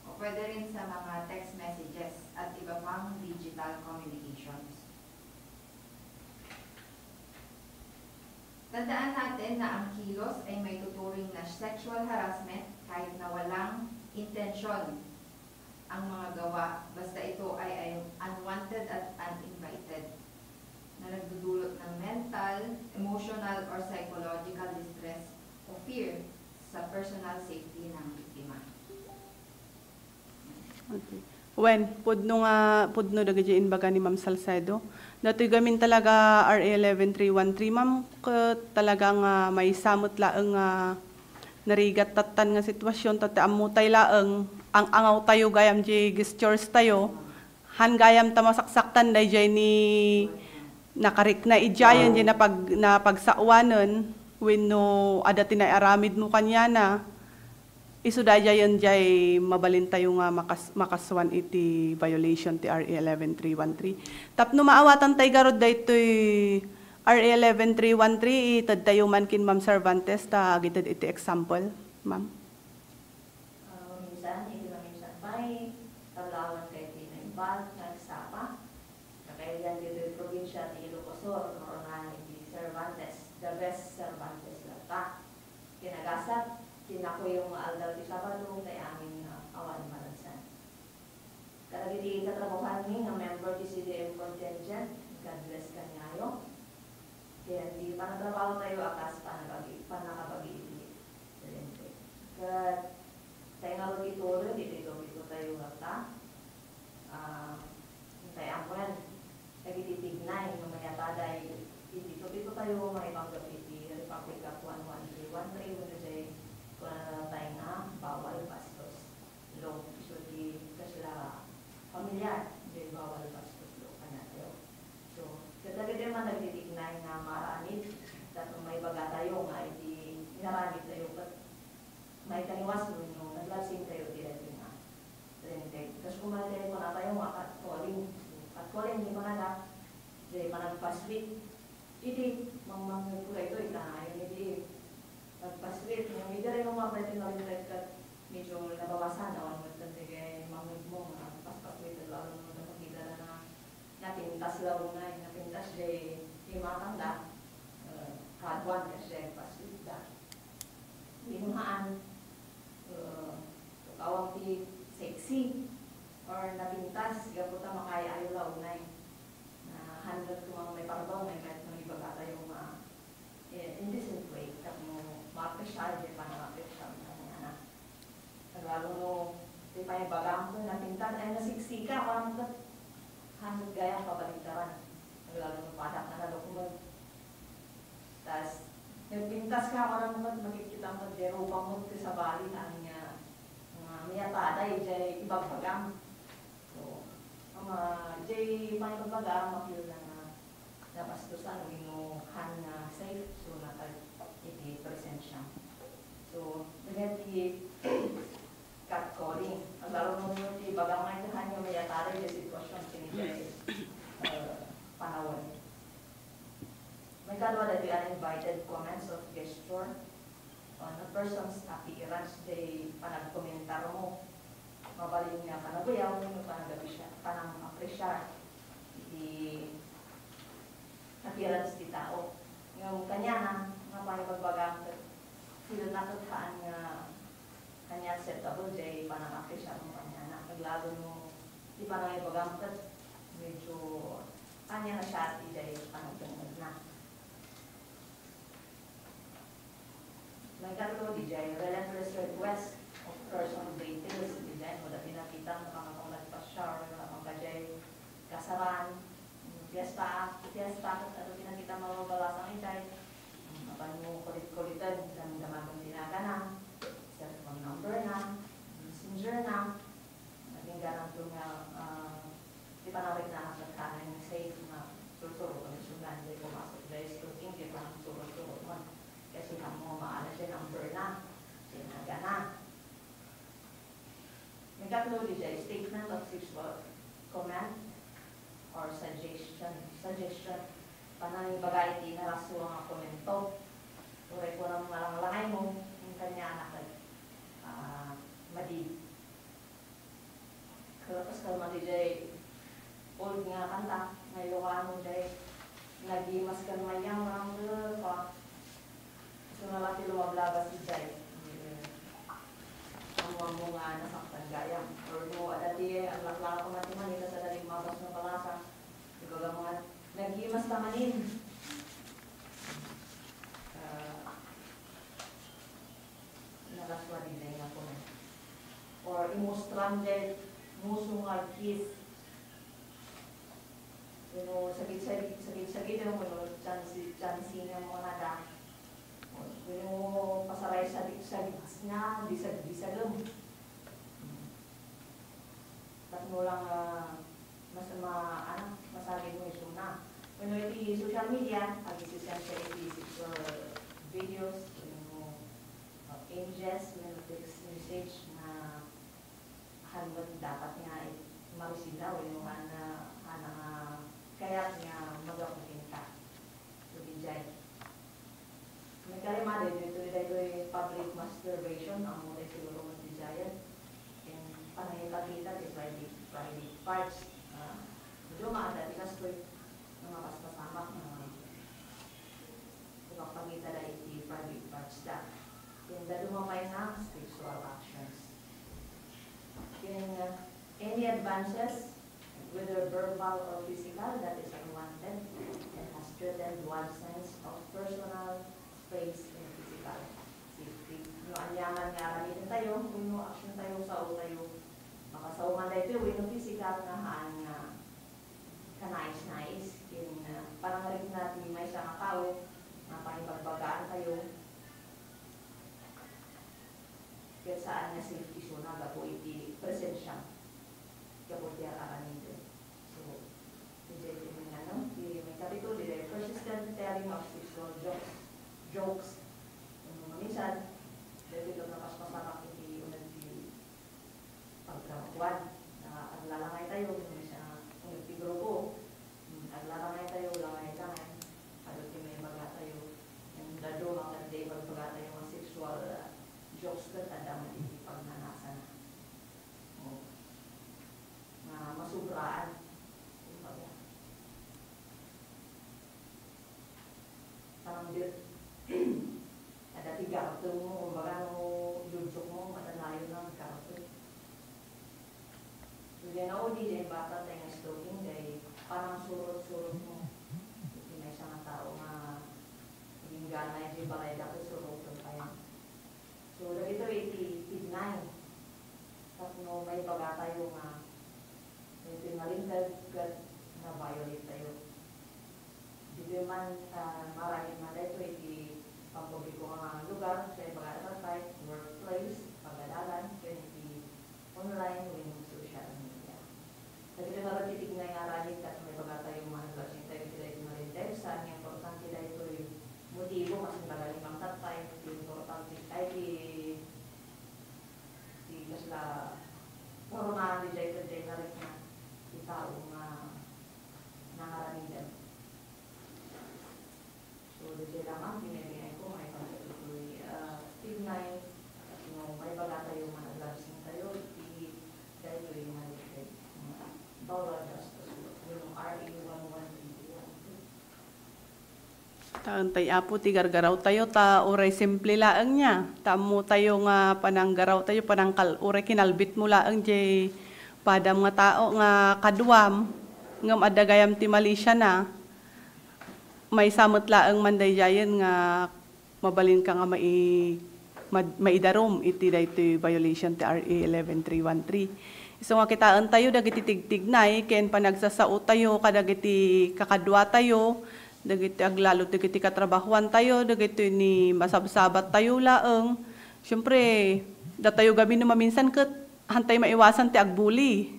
o pwede rin sa mga text messages at iba pang digital communications. Tandaan natin na ang kilos ay may tuturing na sexual harassment kahit na walang intensyon ang mga gawa, basta ito ay, ay unwanted at uninvited, na nagdudulot ng mental, emotional, or psychological distress o fear sa personal safety ng biktima. Okay. Wen, pudno nga, pudno dagiti imbaga ni Ma'am Salcedo. Datoy gamin talaga R A eleven three one three, ma'am, ket talaga nga maysa met laeng nga narigat tattan nga sitwasyon, ta ti ammotay laeng, ang-angawtayo gayam di gestures tayo, han gayam ta masaksaktan daydiay ni nakarikna idiayen, di napag-, napagsawanen, wenno adda ti naiaramidmo kaniana. Isu daydiayen diay mabalintayo nga makas-, makasuan iti violation ti R A eleven three one three. Tapno maawatantay garud daytoy R A eleven three one three, itedtayo man ken Ma'am Cervantes ta agited iti example, ma'am. Ah, maminsan, iti maminsan pay, tablawan kay ti naimbag, nagsapa. Kakailan ditoy probinsia ti Ilocos Sur, Coronel, iti Cervantes, the best Cervantes latta. Kinagasat, kinakuyog nga aldaw ti Sabado, tay amin nga awan maragsan. Kadagiti katrabahoanmi nga member ti C D M contingent, God bless kaniayo. Ken ti panatrabaho tayo a kas panagagi-, panakabagi iti Trinity. Ket tay ngarud ituloy iti topiko tayo ngata, ah, tay amuen, dagiti tignay nga mayataday iti topiko tayo maipanggep iti Republic Act one one three one three wenno jay kunana tay nga bawal bastos. Law, isu ti kasla familiar, jay bawal bastos law, kanatayo. So, ket dagiti man nagtitignay nga maaramid, tapno maibaga tayo nga iti inaramid tayo ket maikaliwas wenno naglabsing tayo ti daytoy nga trended. Kas koma ti kunatayo nga catcalling. So, catcalling ti panagak, jay panagpasweet. Idi mangmangngegko daytoy, ta ayon idi nagpasweet, ngem idi rinumar daytoy nalinteg ket medyo nabawasan, awan met dagiti mangngegmo nga nagpaspasweet, lalo no napakita da nga napintas la unay, napintas jay imatangda, eh, kaduan ket jay pasweetda. Binuhaan, eh, awan ti sexy or napintas gapu ta makaay-ayo la unay. Nahanlet koma nga maiparbaw nga ibaga tayo nga, eh, indecent way tapno ma-appreciate, di pa na-appreciate na nga na. Lalo no, di pa ibagam ko napintas, ay, nasiksika, parang ket hanlet gayam pabaliktaran. Lalo no, padak na nalo kumag. Tas, nagpintas ka, parang ket makikita mo, di rupang mo, kasabali, tani nga, nga, miyataday, di ibagbagam. So, ama, jay pangibagbaga, mapil na nga, nabastusan wenno haan nga safe, so natay iti presensiam. So, dagiti catcalling. Aglalo no ti bagam nga iti haan nga mayatari ti sitwasion ken iti, eh, panawen. Maikadua, dagiti uninvited comments of gesture on a person's appearance, diay panagkomentarmo. Mabalin nga panaguyaw wenno panagapresia-, panang-apresiar iti appearance ti tao. Ngem kaniana, nga pangibagbagam ket feel na ket haan nga, haan nga acceptable diay panang-apresiarmo kaniana. Aglalo no ti panangibagam ket medyo ania na siya ti diay panagdengngegna. Maikatlo, diay relentless request of personal details. Diay, no, dati nakitam, nakangapang nagpa-shower, nakangapang ka diay kasaran, fiesta, fiesta, ket adu ti nakitam a mabalasang idiay. Apan no kulit-kuliten, damdamagen ti nagana, cellphone number na, messenger na, nagingga ngarud nga, ah, ti panangriknaan ket haan nga safe nga sursuro, ken isu nga diay pumasok diay stalking, diay panagsursuro man. Kasi ammo maala diay number na, diay nagana. Maikatlo, diay statement of sexual comment or suggestion. Suggestion. Panangibaga iti narasua nga komento. Uray kunam nga langlangaymo, ken kaniana ket, ah, madi. Kas kalman diay old nga kanta, nga ilokaano diay, nagimas ken mayang, nangngegko. Isu na la ti lumablabas idiay. Ammo-ammo nga nasaktan gayam. Or no, adda ti aglaklaka koma ti mani, kas adda ti mabas nga palasa. Ibagam nga, nagimas ta manin. Ah, Nalaswa diay nga comment. Or imustram diay muso nga kiss. Wenno sagid-sagid, sagid-sagid, wenno chansi-, chansingem nga nada. Wenno pasaray sagid-sagid nga bisag-bisagem. Tapno lang, ah, mas ma-, ano, masagidmo isuna. Wenno iti social media, agsisend ka iti sexual videos, wenno, uh, images, wenno text message nga haan met dapat nga it-, marisibna wenno haan, haan nga kayat nga magapu kenka. So, diay. Maikatlo, daytoy public masturbation, ammo tay siguro met diay. Ken panangipakita ti private, private parts. Ah, medyo maada ti kastoy nga mapaspasamak nga ipapakita da iti private parts da. Ken dadduma pay nga sexual actions. Ken, ah, any advances, whether verbal or physical, that is unwanted and has threatened one's sense of personal space and physical safety. No aniaman nga aramidentayo wenno aksiontayo, saotayo, makasao man daytoy wenno physical nga haan nga kanais-nais, ken, ah, panangrikna ti maysa nga tao nga pangibagbagaantayo. Ket saan nga safe isuna gapu iti presensiam gapu ti ar-aramiden. So, diay ti main-ano, ti maikapito, diay persistent telling of sexual jokes, jokes. Wenno maminsan, daytoy ket napaspasamak iti uneg ti pagkakuan. Ah, aglalangaytayo, wenno maminsan, uneg ti grupo. Hmm, aglalangaytayo, langay-langay. Adu ti maibagatayo. Ken dadduma ket diay ibagbagatayo nga sexual, ah, jokes ket adda met iti pagnanasana. Oh. Nga masubraan. Kumbaga. Parang di-, adda ti gartengmo, kumbaga, no, iludsokmo, adda nayon nga garteng. Diay naudi, diay imbatan tayo nga stalking, diay panangsurot-surotmo. Iti maysa nga tao nga agingganay diay balayda ket suroten tayo. So, dagitoy iti tignay. Tapno maibagatayo nga, dagitoy nalinteg ket na-violate tayo. Ditoy man, ah, maragid man daytoy iti pampubliko nga lugar, sa ibaga ita pay, workplace, pagadalan, ken iti online wenno social media. Dagitoy ngarud ti tignay nga aramid ket maibagatayo nga naglasintayo iti daytoy nga linteg, Kitaentayo, Apo, ti gargarawtayo, ta uray simple laeng nia. Ta ammotayo nga pananggarawtayo, panangkal-, uray kinalbitmo laeng diay padam nga tao nga kaduam, ngem adda gayam ti malisiana. Maysa met laeng man daydiayen nga mabalinka nga mai-, mad-, maidarum iti daytoy violation ti R A eleven three one three. Isu nga kitaentayo dagiti tigtignay ken panagsasaotayo kadagiti kakaduatayo, dagiti aglalo dagiti katrabahoantayo, dagiti ni masabsabattayo laeng. Siempre, datayo gamin no maminsan ket hantay maiwasan ti agbuli.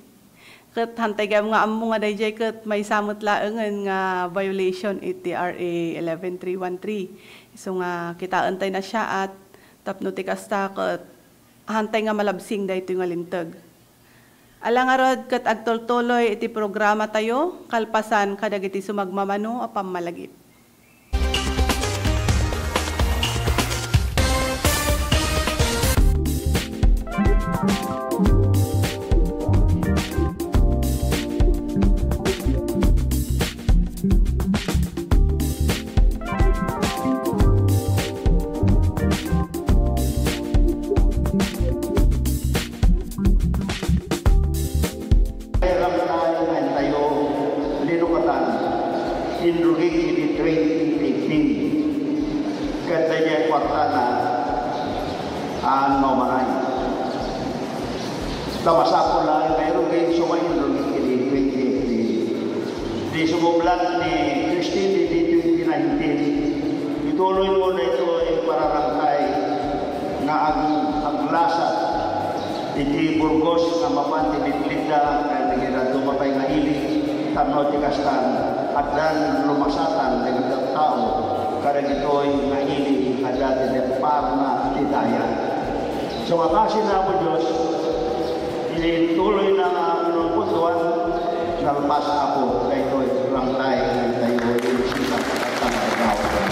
Ket hantay gayam nga ammo nga daydiay ket maysa met laengen nga violation iti R A eleven three one three. Isu nga kitaentayo na siya at tapno ti kasta ket hantay nga malabsing daytoy nga linteg. Ala ngarud ket agtultuloy iti programatayo kalpasan kadagiti sumagmamano a pammalagip. Kailangan tayo, linukatan, inrugik iti twenty eighteen. Ket daydiay kuartana, aan maumanay. Ta masapul laeng nga irugik, sumainrugik iti twenty eighteen. Di sumublat ni Christine iti twenty nineteen, ituloy mo daytoy pararangkay nga ag-, aglasat iti Burgos nga mapan ti bitlitda ken dagiti dadduma pay nga ili, tapno ti kastan, addan lumasatan dagiti tattao kadagitoy nga ili, adda ti depparna ti dayag. So, nga kaasi na, Apo Dios, iti tuloy na nga panungkutuan, nalpas, Apo, daytoy, rangkay, daytoy, iti sikat, at ang araw.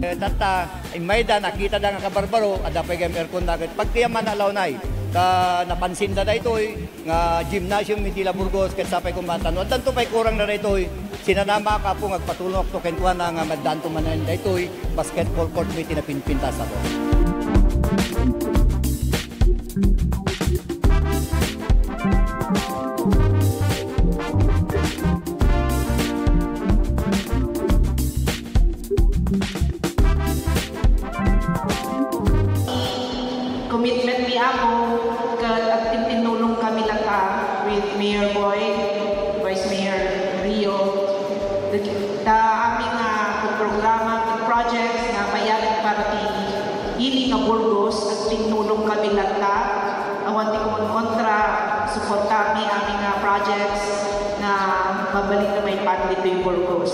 Eh, tatta, immay da, nakitada nga kabarbaro, adda pay gayam aircon da ket pagtiaman a lawnay. Ta napansinda daytoy nga gymnasium iti La Burgos ket sapay koma ta no addanto pay kurangna daytoy, sinanamaak, Apo, nga agpatulongakto kenkuana nga maddaanto manen daytoy basketball court iti napinpintasanto. Commitment mi, Apo, ket agtintinnulong kami latta with Mayor Boy, Vice Mayor Rio, ta amin nga programa, projects nga payag para ti ili nga Burgos, agtinnulong kami latta. Awan ti kumonkontra, suporta mi amin nga projects nga mabalin nga maipan ditoy Burgos.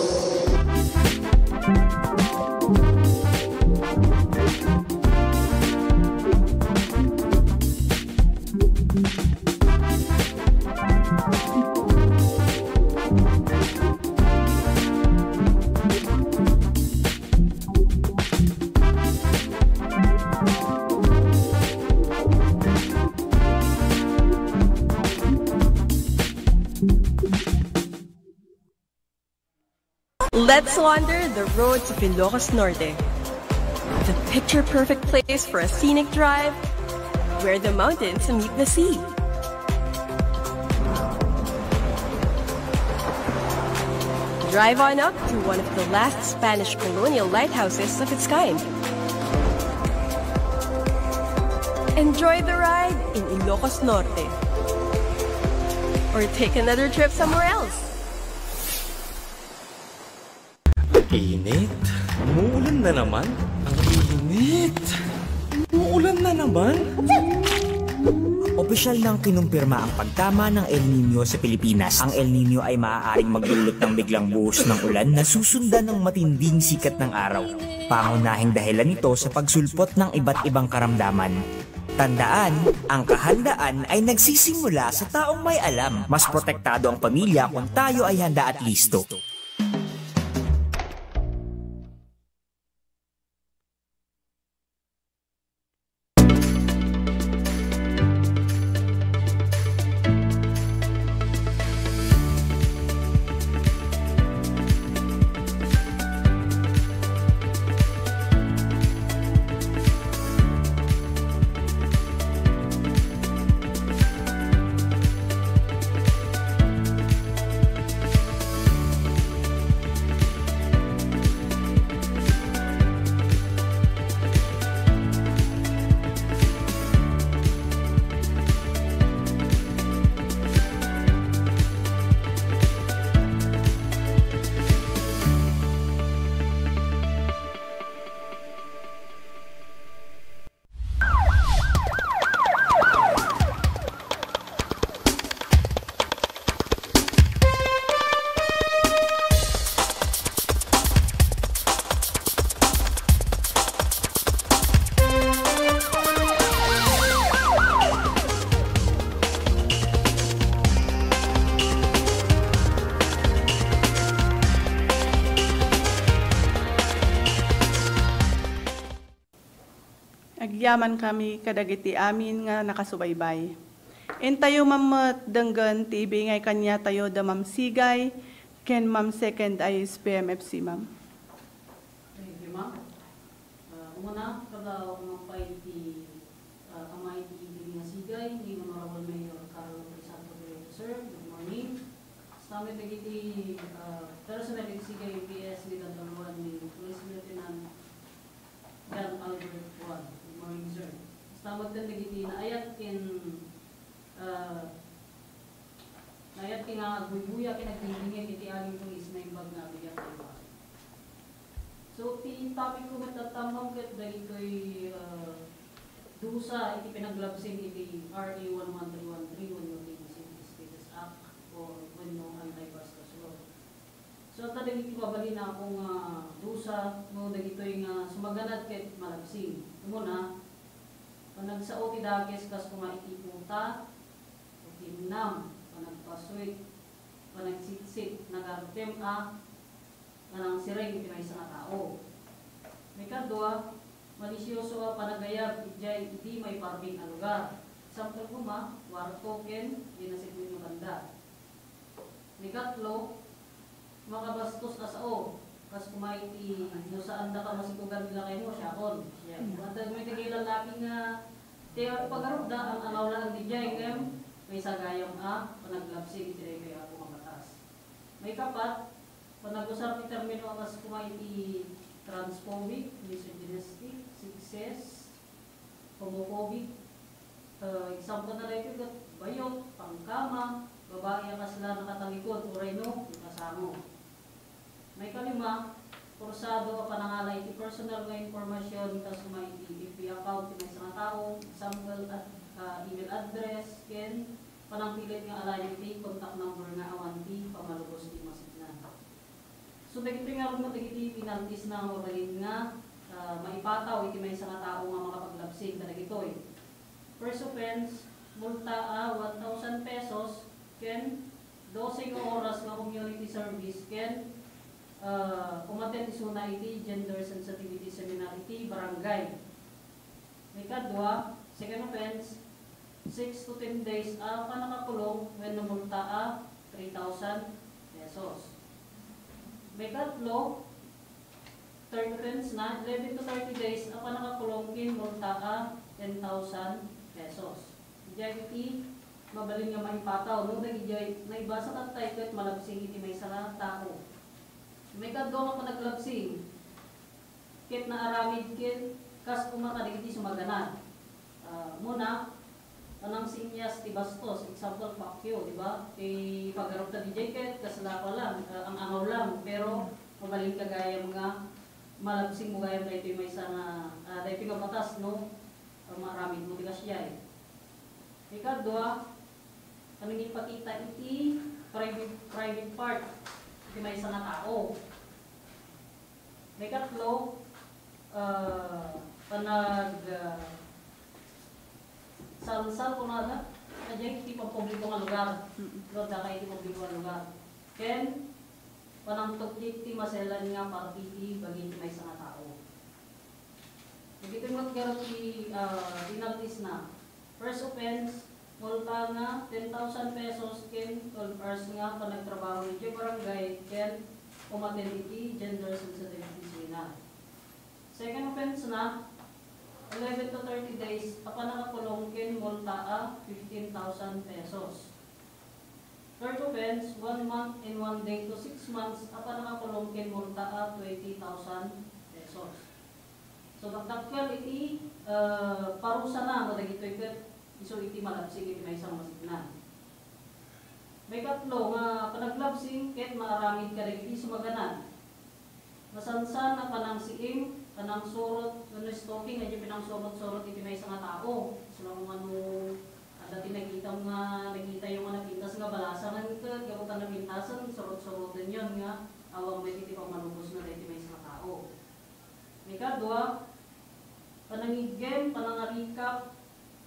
Let's wander the roads of Ilocos Norte, the picture-perfect place for a scenic drive where the mountains meet the sea. Drive on up to one of the last Spanish colonial lighthouses of its kind. Enjoy the ride in Ilocos Norte. Or take another trip somewhere else. Init. Umuulan na naman. Ang init. Umuulan na naman. Opisyal nang kinumpirma ang pagtama ng El Niño sa Pilipinas. Ang El Niño ay maaaring magdulot ng biglang buhos ng ulan na susundan ng matinding sikat ng araw. Pangunahing dahilan ito sa pagsulpot ng iba't ibang karamdaman. Tandaan, ang kahandaan ay nagsisimula sa taong may alam. Mas protektado ang pamilya kung tayo ay handa at listo. Agyamankami kadagiti amin nga nakasubaybay. Intayo, Ma'am, met denggen ti ibingay kaniatayo da Ma'am Sigay ken Ma'am Second I S P M F C, Ma'am. Thank you, Ma'am. Ah, umuna, kada umangpay ti, ah, amay ti ibili nga sigay ni Honorable Mayor Carlo Crisanto Barreto, sir. Good morning. Kasta met dagiti, ah, personnel iti Sigay M P S nga dadalwan ni Police Lieutenant John Albert Juan. Good morning, sir. Kasta met ken dagiti naayat ken, ah, naayat ken nga agbuybuya ken agdingdingit iti amin pulis naimbag nga abigat tayo. So, ti topic ko met tatta, ma'am, ket dagitoy, ah, dusa iti pinaglabsing iti R A one one three one three wenno ti City Status Act o wenno Anti-Bastos Law. So, adda dagiti mabalin a ko nga dusa no dagitoy nga sumaganad ket malabsing. Umuna, panagsao ti dakes kas koma iti puta, o kimnam, panagpasuit, panagsitsit, nagartem a panangsiring iti maysa nga tao. Maikadua, malisioso a panagayab idiay idi maiparmin a lugar. Example koma, kuarto ken di nasipnget nga banda. Maikatlo, makabastos a sao, kas koma iti no saandaka masikugan ti lakaymo, siakon. Siak. Adda met dagiti lallaki nga ti ipagarupda, ang-angaw laeng diay ngem maysa gayam a panaglabsing iti daytoy a batas. Maikapat, panagusar ti termino a kas koma iti transphobic, misogynistic, sexist, homophobic. Eh, example na daytoy ket bayot, pangkama, babai a kasla nakatalikod uray no nakasango. Maikalima, forsado a panangala iti personal nga impormasyon kas koma iti F B account ti maysa nga tao, example, ad-, ah, email address, ken panangpilit nga alayo iti contact number nga awan ti pamalubos ti masikna. So, dagitoy ngarud met dagiti penalties na mabalin nga, ah, maipataw iti maysa nga tao nga makapaglabsing kadagitoy. First offense, multa a one thousand pesos, ken dose nga oras nga community service, ken, ah, umattend isuna iti gender sensitivity seminar iti barangay. Maikadua, second offense, six to ten days a pannakakulong wenno multa a three thousand pesos. Maikatlo, third offense na, eleven to thirty days a pannakakulong ken multa a ten thousand pesos. Idiay iti mabalin nga maipataw no dagidiay naibasa tattay ket malabsing iti maysa nga tao. Maikadua nga panaglabsing, ket naaramid ken kas koma kadagiti sumaganad. Ah, muna, panangsinyas ti bastos, example, pakyo, di ba? Ti pagarupta didiay ket kasla ko lang, ah, ang-angaw lang, pero mabalin ka gayam nga malabsing mo gayam daytoy maysa nga, ah, daytoy nga batas, no? Ah, maaramid mo ti kasdiay. Ikadua, panangipakita iti private, private part iti maysa nga tao. Ikatlo, ah, panag, ah, salsal, kunada, adiay iti pampubliko nga lugar. Mm. Lugar da kay iti publiko nga lugar. Ken, panangtuplik ti maselan nga parti iti bagi iti maysa nga tao. Dagitoy met garud ti, ah, penalties na. First offense, multa nga ten thousand pesos ken twelve hours nga panagtrabaho iti barangay ken umattend iti gender sensitive seminar. Second offense na, eleven to thirty days a pannakakulong ken multa a fifteen thousand pesos. Third offense, one month and one day to six months a pannakakulong ken multa a twenty thousand pesos. So, dakdakkel iti, ah, parusana no dagitoy ket isu iti malabsing iti maysa nga masiknan. Maikatlo nga panaglabsing ket maaramid kadagiti sumaganad. Masansan a panangsiim, panangsurot, wenno stalking, idiay panangsurot-surot iti maysa nga tao. Isu la no adda ti nakitam nga, nakitayo nga napintas nga balasang ket gapu ta napintasen, surot-surotenyon nga awan met iti pammalubosna daytoy maysa nga tao. Ikadua, panangiggem, panangarikap,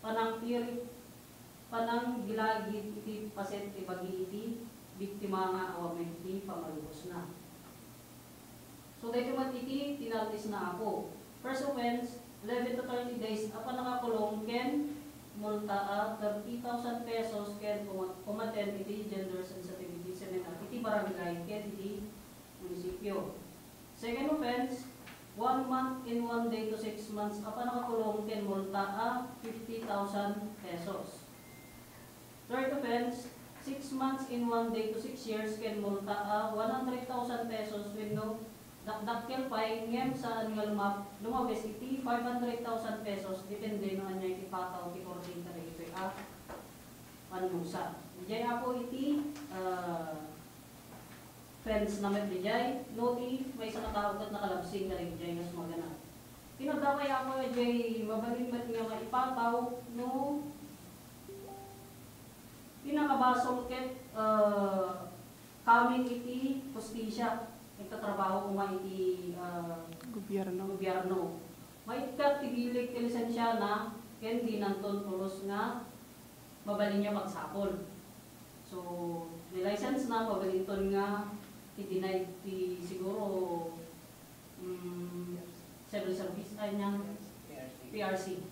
panangpirit, pananggilagid iti paset ti bagi iti biktima nga awan met iti pammalubosna. So, daytoy met iti penalties na, Apo. First offense, eleven to thirty days a pannakakulong ken multa a thirty thousand pesos ken uma-, umattend iti gender sensitivity seminar iti barangay ken iti munisipyo. Second offense, one month and one day to six months a pannakakulong ken multa a fifty thousand pesos. Third offense, six months and one day to six years ken multa a one hundred thousand pesos wenno dakdakkel pay ngem saan nga lumab-, lumabes iti five hundred thousand pesos, depende no ania iti pataw ti korte kadagitoy a pannusa. Idiay, Apo, iti, ah, offense na met idiay, no ti maysa nga tao ket nakalabsing kadagijay nga sumaganad. Ti nadda pay, Apo, idiay mabalin met nga maipataw no ti nakabasol ket, ah, coming iti hustisya, nagtatrabaho koma iti, ah, Gobyerno. Gobyerno. Maikkat ti bileg ti lisensiana ken dinanton pulos nga mabalinyo pagsapol. So, ni-license na, mabalinton nga i-deny ti siguro, mm, civil service, ay, nia, P R C.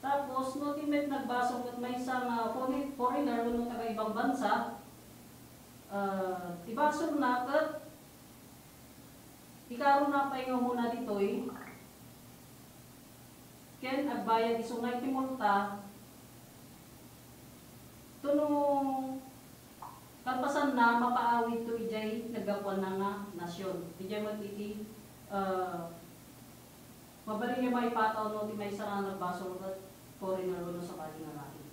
Tapos, no ti met nagbasol ket maysa nga foreign-, foreigner wenno taga ibang bansa, ah, ti basolna ket ikaruna pay nga umuna ditoy, ken agbayad isuna iti multa, tapno kalpasanna, mapaawidto idiay naggapuanna nga nasion. Idiay met iti, ah, mabalinyo maipataw no ti maysa nga nagbasol ket foreigner wenno sabali nga lahi.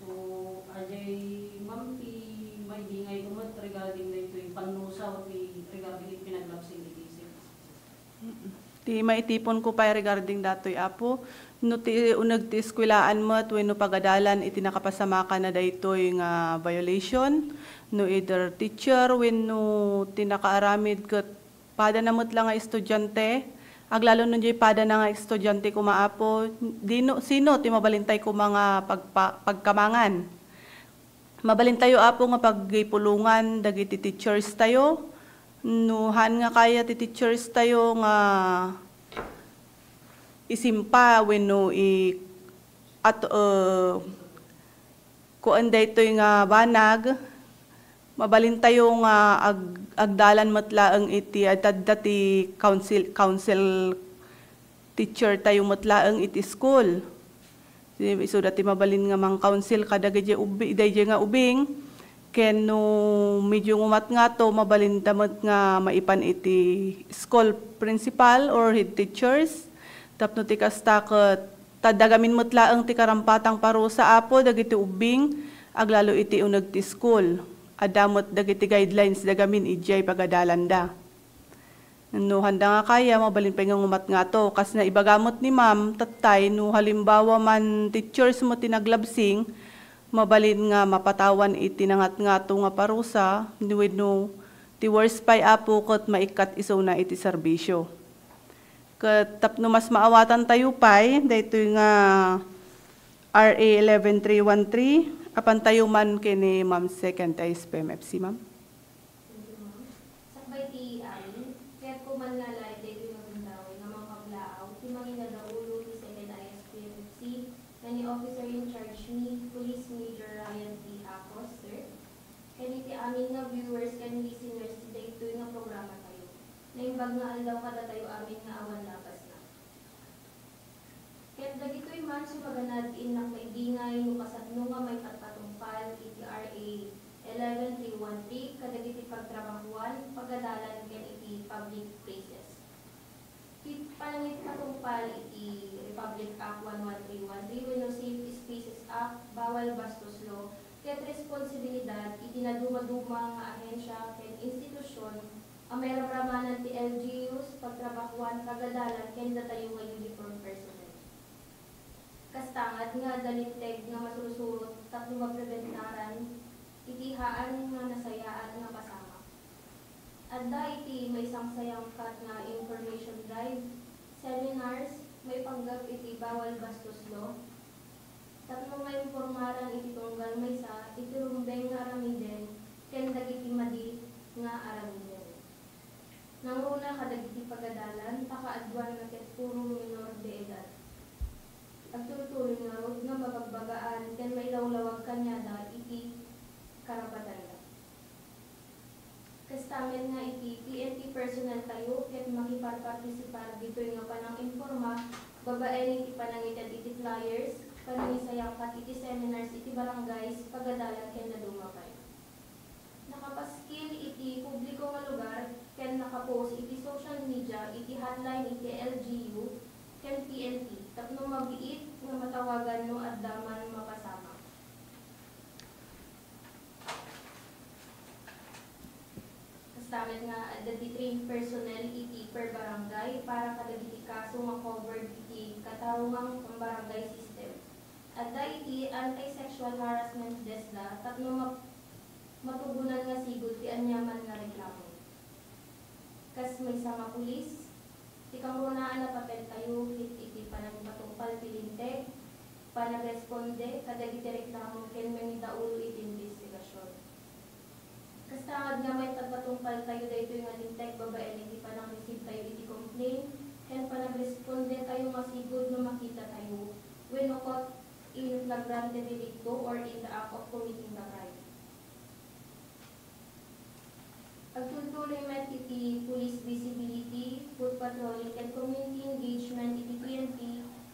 So, adiay, ma'am, ti maibingayko met regarding daytoy pannusa ti regarding iti pinaglabsing iti sex. Mm-mm. Ti maitiponko pay regarding datoy, Apo, no ti uneg ti eskuelaan met wenno pagadalan iti nakapasamakan na daytoy nga violation, no either teacher wenno ti nakaaramid ket padana met la nga estudiante, aglalo no diay padana nga estudiante koma, Apo, dino, sino ti mabalintay koma nga pagpa-, pagkamangan? Mabalintayo, Apo, nga paggipulongan dagiti teachers tayo. No haan nga kaya ti teachers tayo nga isimpa wenno i-, at, eh, kuan daytoy nga banag, mabalintayo nga ag-, agdalan met laeng iti, adda ti council, council teacher tayo met laeng iti school. Isuda ti mabalin nga mang-counsel kadagiti ubbi-, daydiay nga ubing, ken no medyo ngumatngato, mabalinda met nga maipan iti school principal or head teachers. Tapno ti kasta ket, ta adda gamin met laeng ti karampatang parusa, Apo, dagiti ubbing, aglalo iti uneg ti school. Adda met dagiti guidelines da gamin idiay pagadalanda. No handa nga kaya, mabalin pay nga ngumat ngato. Kas naibaga met ni ma'am, tattay, no halimbawa man teachers mo ti naglabsing, mabalin nga mapatawan iti nangatngato nga parusa, wenno ti worst pay, Apo, ket maikkat isuna iti serbisyo. Ket tapno mas maawatantayo pay, daytoy nga R A eleven three one three, apantayo man ken ni Ma'am Second Vice P M F C, ma'am. Thank you, ma'am. Sakbay ti amin, kayatko man nga alaen daytoy nga gundaway nga mangpablaaw ti manginadaulo ti Second I S P M F C nga ni Officer in Charge mi, Police Major Ryan T. Acos, sir, ken iti amin nga viewers ken listeners ti daytoy nga programa tayo. Naimbag nga aldaw kadatayo amin nga awan labasna. Ket dagitoy man ti maganad, innak maidingay no kasano nga maipatpatungpal iti R A eleven three one three kadagiti pagtrabahuan, pagadalan ken iti public places. Ti panangipatungpal iti Republic Act one one three one three wenno Safe Spaces Act, bawal bastos law, ket responsibilidad iti nadumaduma nga ahensya ken institusion a mairamramanan ti L G Us, pagtrabahuan, pagadalan, ken datayo nga uniform personnel. Kasta nga adda linteg nga masursurot tapno mapreventaran iti haan nga nasayaat nga pasamak. Adda iti maisangsayangkat nga information drive, seminars, maipanggep iti bawal bastos law, tapno maimpormaran iti tunggal maysa iti rumbeng nga aramiden ken dagiti madi nga aramiden. Nangruna kadagiti pagadalan ta kaaduanna ket puro minor de edad. Agtultuloy ngarud nga mabagbagaan ken mailawlawag kaniada iti karapatanda. Kasta met nga iti P N P personnel tayo ket makiparpartisipar ditoy nga panangimporma babaen iti panangited iti flyers, panangisayangkat iti seminars iti barangays, pagadalan ken dadduma pay. Nakapaskil iti publiko nga lugar ken nakapost iti social media iti hotline iti L G U ken P N P tapno mabiit nga matawagan no adda man mapasamak. Kasta met nga adda ti trained personnel iti per barangay para kadagiti kaso nga covered iti katarungang pambarangay system. Adda iti anti-sexual harassment desk da tapno ma-, matugonan nga sigud ti aniaman nga reklamo. Kas maysa nga pulis, ti kangrunaan a papeltayo ket iti panangipatungpal ti linteg, panagresponde kadagiti reklamo ken mangidaulo iti imbestigasion. Kasta nga adda nga maipatpatungpaltayo daytoy nga linteg babaen iti panangreceive tayo iti complaint ken panagresponde tayo nga sigud no makita tayo wenno caught in flagrante delicto or in the act of committing the crime. Agtultuloy met iti police visibility, foot patrolling, ken community engagement iti P N P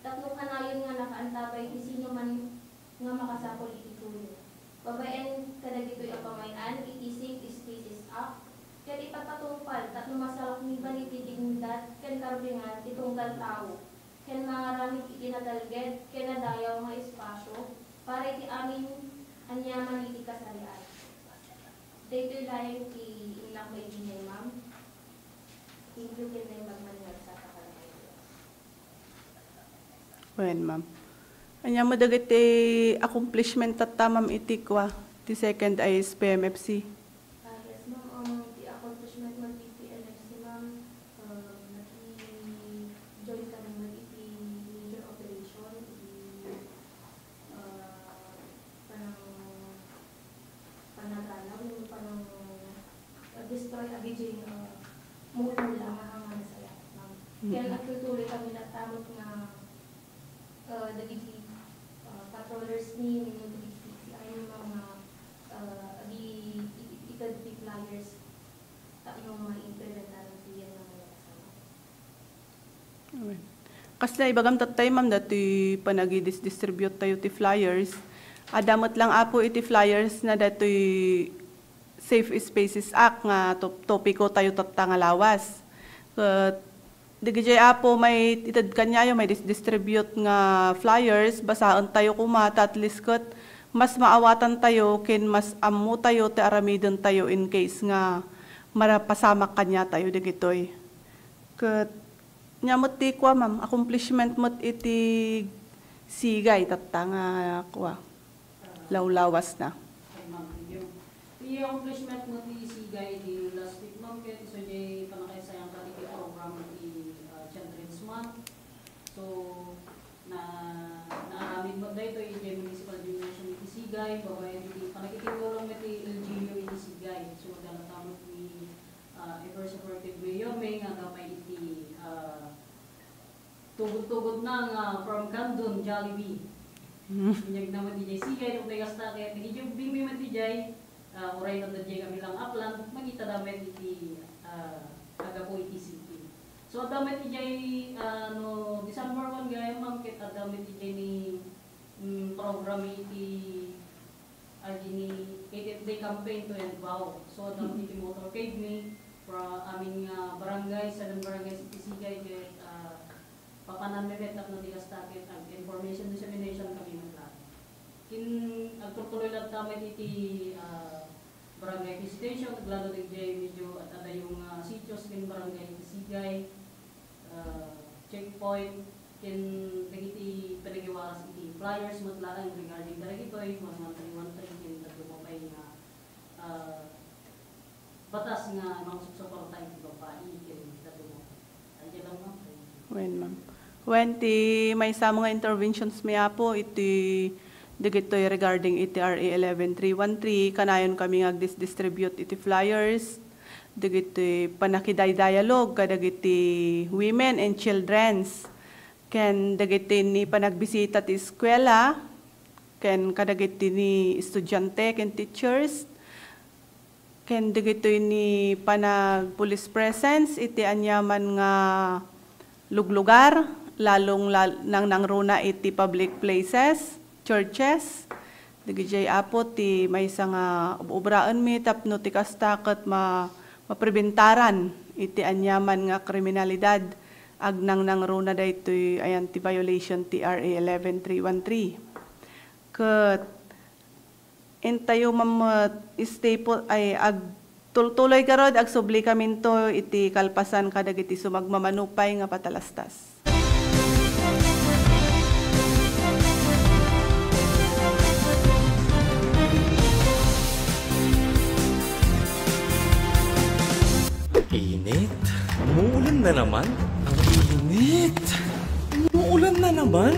tapno kanayon nga nakaantabay ti sinoman nga makasapul iti tulong. Babaen kadagitoy a pamay-an iti Safe Spaces Act, ket ipatpatungpal tapno masalakniban iti dignidad ken karupigan ti tunggal tao, ken mangaramid iti natalged ken nadayaw nga espasyo para iti amin aniaman iti kasarian. Daytoy laeng ti innak maidingay, ma'am. Thank you ken naimbag man nga agsapa kadakayo. Wen, ma'am. Ania met dagiti accomplishment tatta, ma'am, iti kua, ti second I S P M F C? Ah, yes, ma'am. Um, ti accomplishment met iti M F C, ma'am, um, naki-join kami met iti major operation, iti, uh, panang-, panagana, wenno panang-, uh, destroy a D J, uh, mula nga hanggang saya, ma'am. Mm. Kaya nagtutuloy kami na tamot nga ah, dagiti, ah, patrollers mi wenno dagiti P C I mi, ma'am, nga, ah, adi-, it-, ited ti flyers tapno maipreventaran ti ania nga kasama. Amen. Kasla ibagam tattay, ma'am, datoy panagidis-distribute tayo ti flyers. Adda met lang, Apo, iti flyers na datoy Safe Spaces Act nga top-, topiko tayo tatta nga lawas. Ket dagiti Apo, maited kaniayo, maidis-distribute nga flyers, basaentayo koma ta at least ket mas maawatantayo ken mas ammotayo ti aramidentayo in case nga marapasamak kaniatayo dagitoy. Ket nia met ti kua, ma'am, accomplishment met iti sigay tatta nga kua, lawlawasna. Okay, ma'am. Thank you. Ti accomplishment met ti sigay iti last week, ma'am, ket isu diay pannakaisayangka iti program iti, ah, Children's Month. So, na, naaramid met daytoy idiay municipal gymnasium iti sigay, babaen iti pannakikittulong met ti L G U iti sigay. So, adda latta met ni, ah, ever supportive Mayor Ming nga agpay iti, ah, tugod-tugodna nga from Candon, Jollibee. Binyagna met idiay sigay, no kasta ket, nagijubbingmi met idiay, ah, uray adda diay kabilang a plan, mangitada met iti, ah, aggapu iti city. So, adda met idiay, ah, no December one gayam, ma'am, ket adda met idiay ni, mm, program iti, ah, iti ni eightieth Day Campaign to End Vow. So, adda met iti motorcade mi, para amin nga barangay, seven barangays iti sigay, ket, ah, papananmi met tapno ti kasta ket ag-information dissemination kami met laeng. Kin-, agturtuloy latta met iti, ah, barangay visitation, aglalo dagiti medyo ad-adayo nga sitios ken barangay iti sigay, ah, checkpoint, ken dagiti panagiwaras iti flyers met laeng regarding dagitoy, one one three one three, ken dadduma pay nga, ah, batas nga mangsuporta iti babai ken dadduma. Ay, di lang, ma'am. Wen, ma'am. Wen, ti maysa nga interventions mi, Apo, iti dagitoy regarding iti R A eleven three one three, kanayon kami nga agdis-distribute iti flyers, dagiti pannakidaydialog kadagiti women and children's, ken dagiti ni panagbisita ti eskuela, ken kadagiti ni estudiante ken teachers, ken dagitoy ni panag-police presence iti aniaman nga luglugar, lalong lal-, nangnangruna iti public places, churches. Dagijay, Apo, ti maysa nga ub-ubraenmi tapno ti kasta ket ma-, mapribentaran iti aniaman nga kriminalidad. Agnangnangruna daytoy ayan ti violation ti R A eleven three one three. Ket intayo, ma'am, met, stay put, ay, agtultuloy garud, agsubli kaminto iti kalpasan kadagiti sumagmamano pay nga patalastas. Init? Umuulan na naman? Ang init! Umuulan na naman?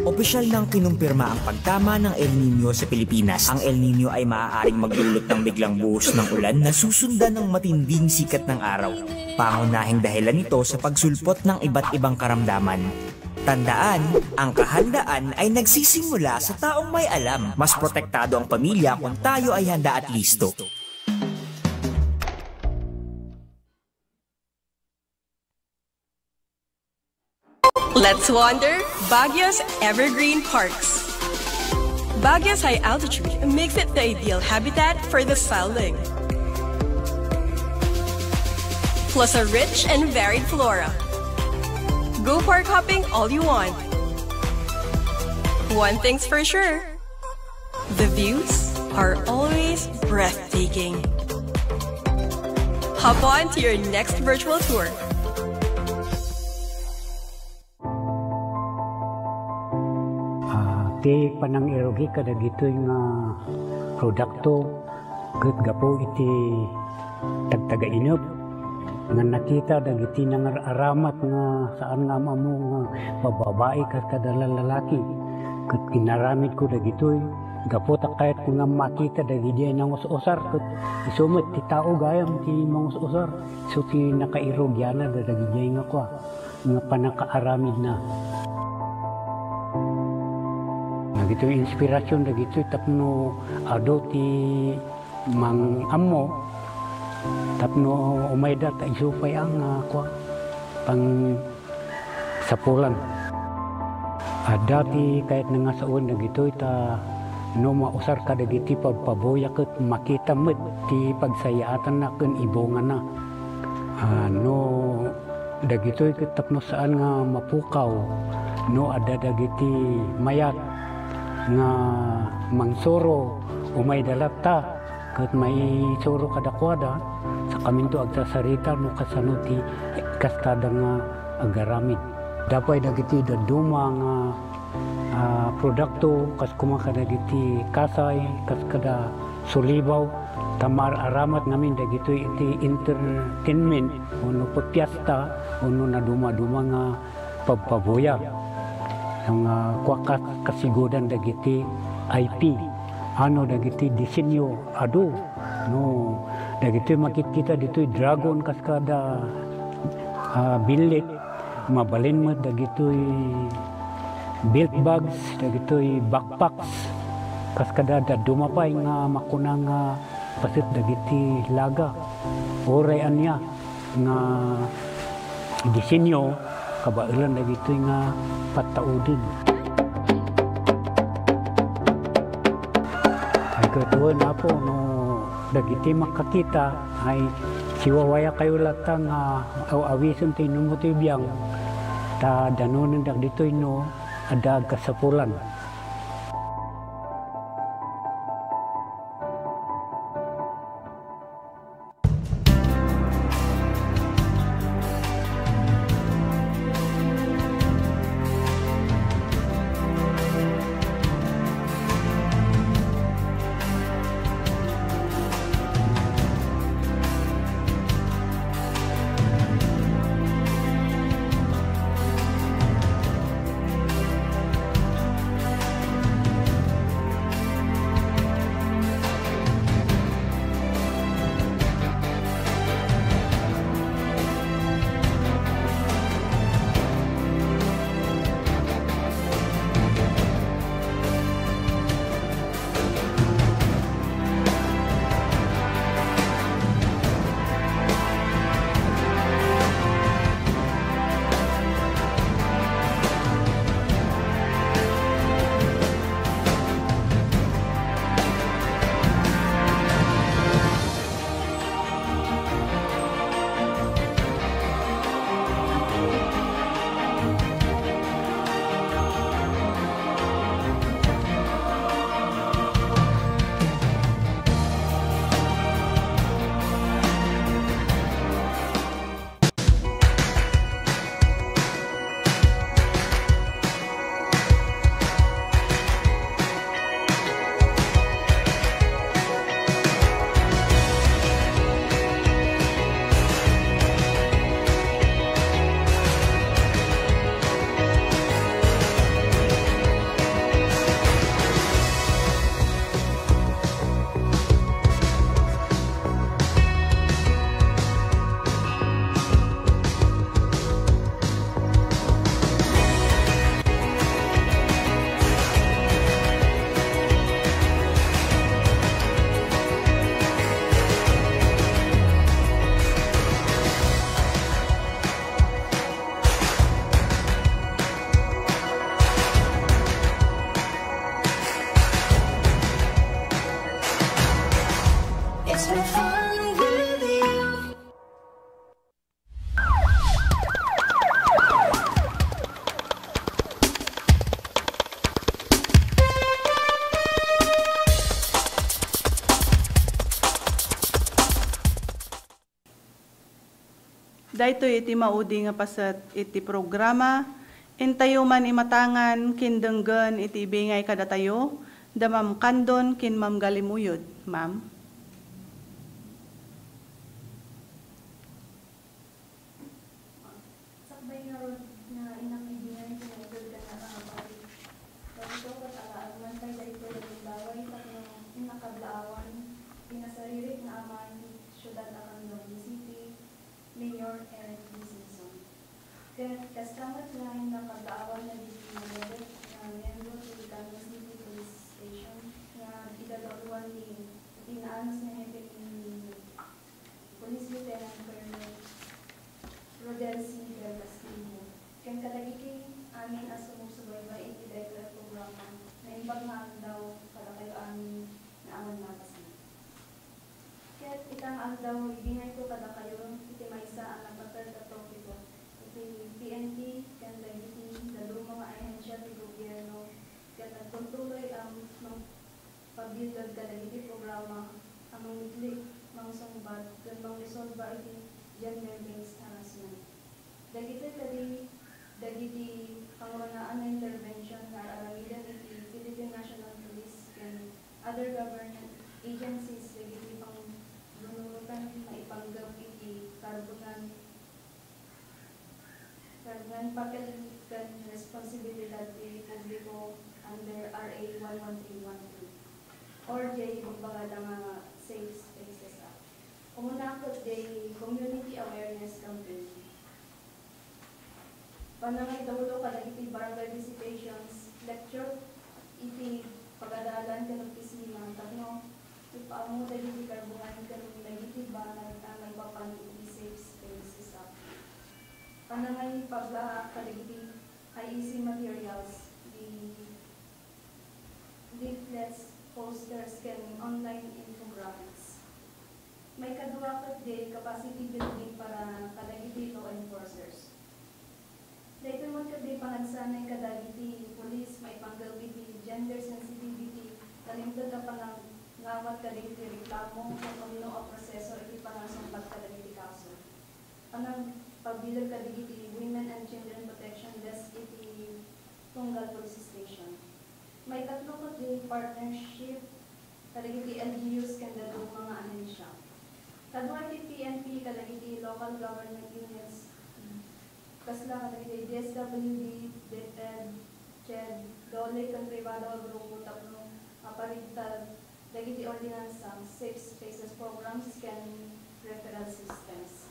Opisyal nang kinumpirma ang pagtama ng El Niño sa Pilipinas. Ang El Niño ay maaaring magdulot ng biglang buhos ng ulan na susundan ng matinding sikat ng araw. Pangunahing dahilan nito sa pagsulpot ng iba't ibang karamdaman. Tandaan, ang kahandaan ay nagsisimula sa taong may alam. Mas protektado ang pamilya kung tayo ay handa at listo. Let's wander Baguio's evergreen parks. Baguio's high altitude makes it the ideal habitat for the silent. Plus a rich and varied flora. Go park hopping all you want. One thing's for sure, the views are always breathtaking. Hop on to your next virtual tour. Ah, ti panangirugi kadagitoy nga produkto ket gapu iti tagtagainep nga nakita dagiti nangar-aramat nga saan nga am-ammo nga bababai ket kada lalaki. Ket inaramidko dagitoy gapu ta kayatko nga makita dagidiay nangus-usar ket isu met ti tao gayam ti mangus-usar. Isu ti nakairugianna dagijay nga kua, nga pannakaaramidna. Dagitoy inspirasyon dagitoy tapno adu ti mang-ammo tapno umayda ta isu pay a nga kua, pangsapulan. Adda ti kayatna nga sawen dagitoy ta no mausar kadagiti pabpabuya ket makita met ti pagsayaatanna ken ibungana. Ah, no dagitoy ket tapno saan nga mapukaw no adda dagiti mayat nga mangsuro, umayda latta Ket maisuro kadakuada, sakaminto agsasarita no kasano ti kastada nga agaramid. Adda pay dagiti dadduma nga, ah, produkto, kas koma kadagiti kasay, kas kada sulibaw, ta maar-aramat ngamin dagitoy iti entertainment wenno pipiesta wenno nadumaduma nga pagpabuya. Nga kua ka-, kasigudan dagiti I P, ano dagiti disenyo adu, no, dagitoy makitkita ditoy dragon kas kada, ah, billit, mabalin met dagitoy belt bags, dagitoy backpacks, kas kada dadduma pay nga makuna nga paset dagiti laga. Uray ania nga disenyo, kabaelan dagitoy nga pattauden. Ay, ket wen, Apo, no dagiti makakita, ay siwawayakayo latta nga aw-awisen ti inummo ti biang, ta danonen dagitoy no adda agkasapulan. It's been fun with you. Daytoy iti maudi nga paset iti programa. Intayo man imatangan ken denggen iti ibingay kadatayo da Ma'am Candon ken Ma'am Galimuyod. Ma'am. Sakbay ngarud nga innak ibingay ti naited ken nakangabay, dagito ket alaag man pay daytoy a gundaway tapno innak kablaawan ti nasaririt nga ama iti siudad a Canlaon City, Mayor Eric D. Singson. Ket kasta met nga innak kablaawan dagiti nalabit nga miyembro ti Canlaon City Police Station nga igagapuan ti, ti naanus nga hepe ni Police Lieutenant Colonel Rodel C. Del Castillo, ken kadagiti amin a sumsubaybay iti daytoy a programa, naimbag nga aldaw kadakayo amin nga awan napasna. Ket ita nga aldaw, ibingayko kadakayo iti maysa a napated a topiko iti P N P ken dagiti dadduma nga ahensya ti gobierno ket agturtuloy a mangpabileg kadagiti programa a Dagitoy kadi dagiti pangrunaan nga intervention nga ar-aramiden iti Philippine National Police ken other government agencies dagiti pangrunurotan maipanggep iti karbengan, karbengan papel ken responsibilidad ti publiko under R A one one three one three or diay ibagbagada nga Safe Spaces Act. Umuna ket diay community awareness campaign. Panangaydaulaw kadagiti barangay visitations, lecture iti pagadalan ken opisina tapno ipaammo dagiti karbengan ken dagiti banag a maipapan iti Safe Spaces Act. Panangipablaak kadagiti I E C materials, di leaflets, posters, ken online infographics. Maikadua ket diay capacity building para kadagiti law enforcers. Daytoy met ket diay panagsanay kadagiti pulis maipanggep iti gender sensitivity, nalinteg a panangawat kadagiti reklamo ken umno a proseso iti panangsumpad kadagiti kaso. Panangpabileg kadagiti Women and Children Protection Desk iti tunggal police station. Maikatlo ket diay partnership kadagiti L G Us ken dadduma nga ahensya. Kadua iti P N P kadagiti local government units, kasla kadagiti D S W D, DepEd, CHED, DOLE ken pribado nga grupo tapno maparigtad dagiti ordinansa, safe spaces programs, ken referral systems.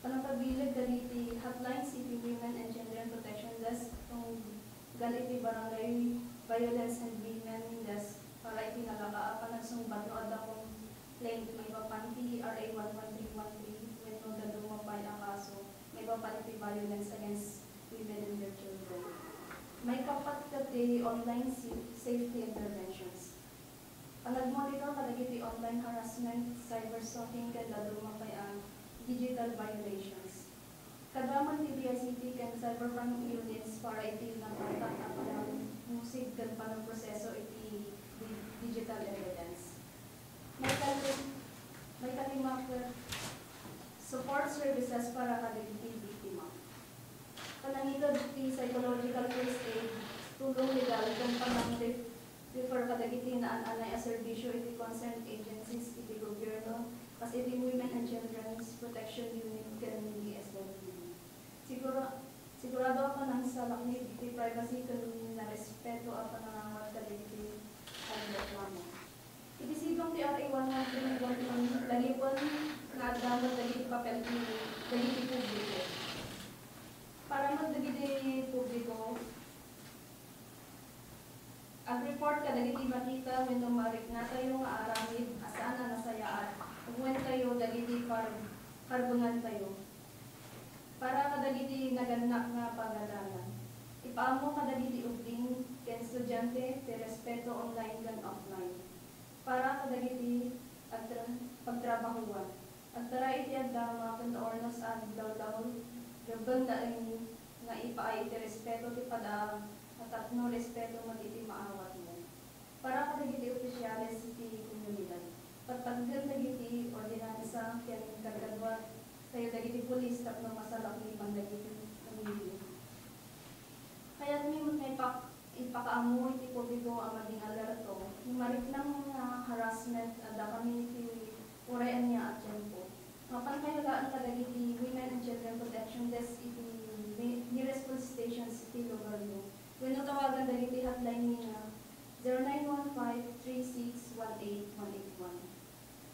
Panangpabileg dagiti hotlines iti Women and Children Protection Desk tunggal iti barangay violence and women desk para iti nalaka a panagsungbat no adda complaint maipapan ti R A one one three one three wenno dadduma pay a kaso maipapan iti violence against women and their children. Maikapat ket ti online sa-, safety interventions. Panagmonitor kadagiti online harassment, cyberstalking, ken dadduma pay a digital violations. Kadua met ti D I C T ken cybercrime units para iti napatak a panangusig ken panangproseso iti di-, digital evidence. Maikali-, maikalima ket support services para kadagiti biktima. Panangited ti psychological first aid, tulong legal, ken panang-re-, refer kadagiti naan-anay a serbisyo iti concerned agencies iti gobyerno, kas iti Women and Children's Protection Unit ken D S W D. Sigura-, sigurado a panangsalaknib iti privacy ken narespeto a panangawat kadagiti agreklamo. Iti sidong ti R A one one three one one, lagipon nga adda met dagiti papel ti dagiti publiko. Para met dagiti publiko, ag-report kadagiti makita wenno mariknatayo nga aramid a saan a nasayaat, ugwentayo dagiti par-, karbengantayo. Para kadagiti nagannak nga pagadalan, ipaammo kadagiti ubing ken estudiante ti respeto online ken offline. Para kadagiti agtra-, pagtrabahoan, agtara iti agdama ken naurnos a aglawlaw, rebbeng laeng nga ipaay iti respeto ti padaam a tapno respeto met iti maawatmo. Para kadagiti opisyales iti komunidad, patpatgen dagiti ordinansa ken kaggaduatayo dagiti pulis tapno masalakniban dagiti umili. Kayatmi met nga ipak-, ipakaammo iti publiko a maging alerto no mariknam nga harassment, addakamin iti uray ania a tiempo. Mapankayo laeng kadagiti Women and Children Protection Desk iti ne-, nearest police stations iti lugaryo wenno tawagan dagiti hotline ni nga zero nine one five three six one eight one eight one.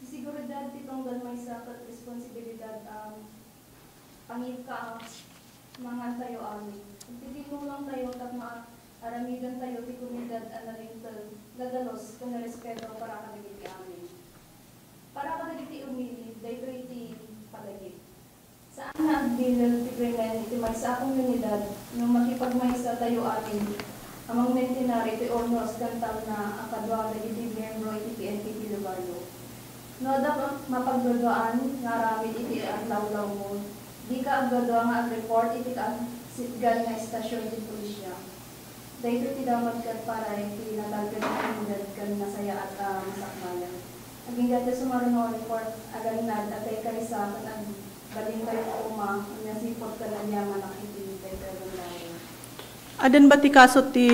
Ti seguridad ti tunggal maysa ket responsibilidad a pangikaamangantayo amin. Agtitinulongtayo tapno a-, aramidantayo ti komunidad a nalinteg, nadalus, ken narespeto para kadagiti amin. Para kadagiti umili, daytoy ti palagip. Saan nga agbilin ti krimen iti maysa a komunidad no makipagmaysatayo amin a mangmentenar iti urnos ken talna a kadua dagiti miyembro iti P N P ti lugaryo. No adda ma-, mapagduaduaan nga aramid iti aglawlawmo, dika agduadua nga ag-report iti kaasitgan nga estasion ti pulisya. Daytoy ti damag ket para iti natalged a komunidad ken nasayaat a masakbayan. Aginggato sumaruno a report, agannad a kaysa ken ag-, Balin tayo, Uma, ania sipud ka nagyaman a iti daytoy a gundaway. Adan ba ti kaso ti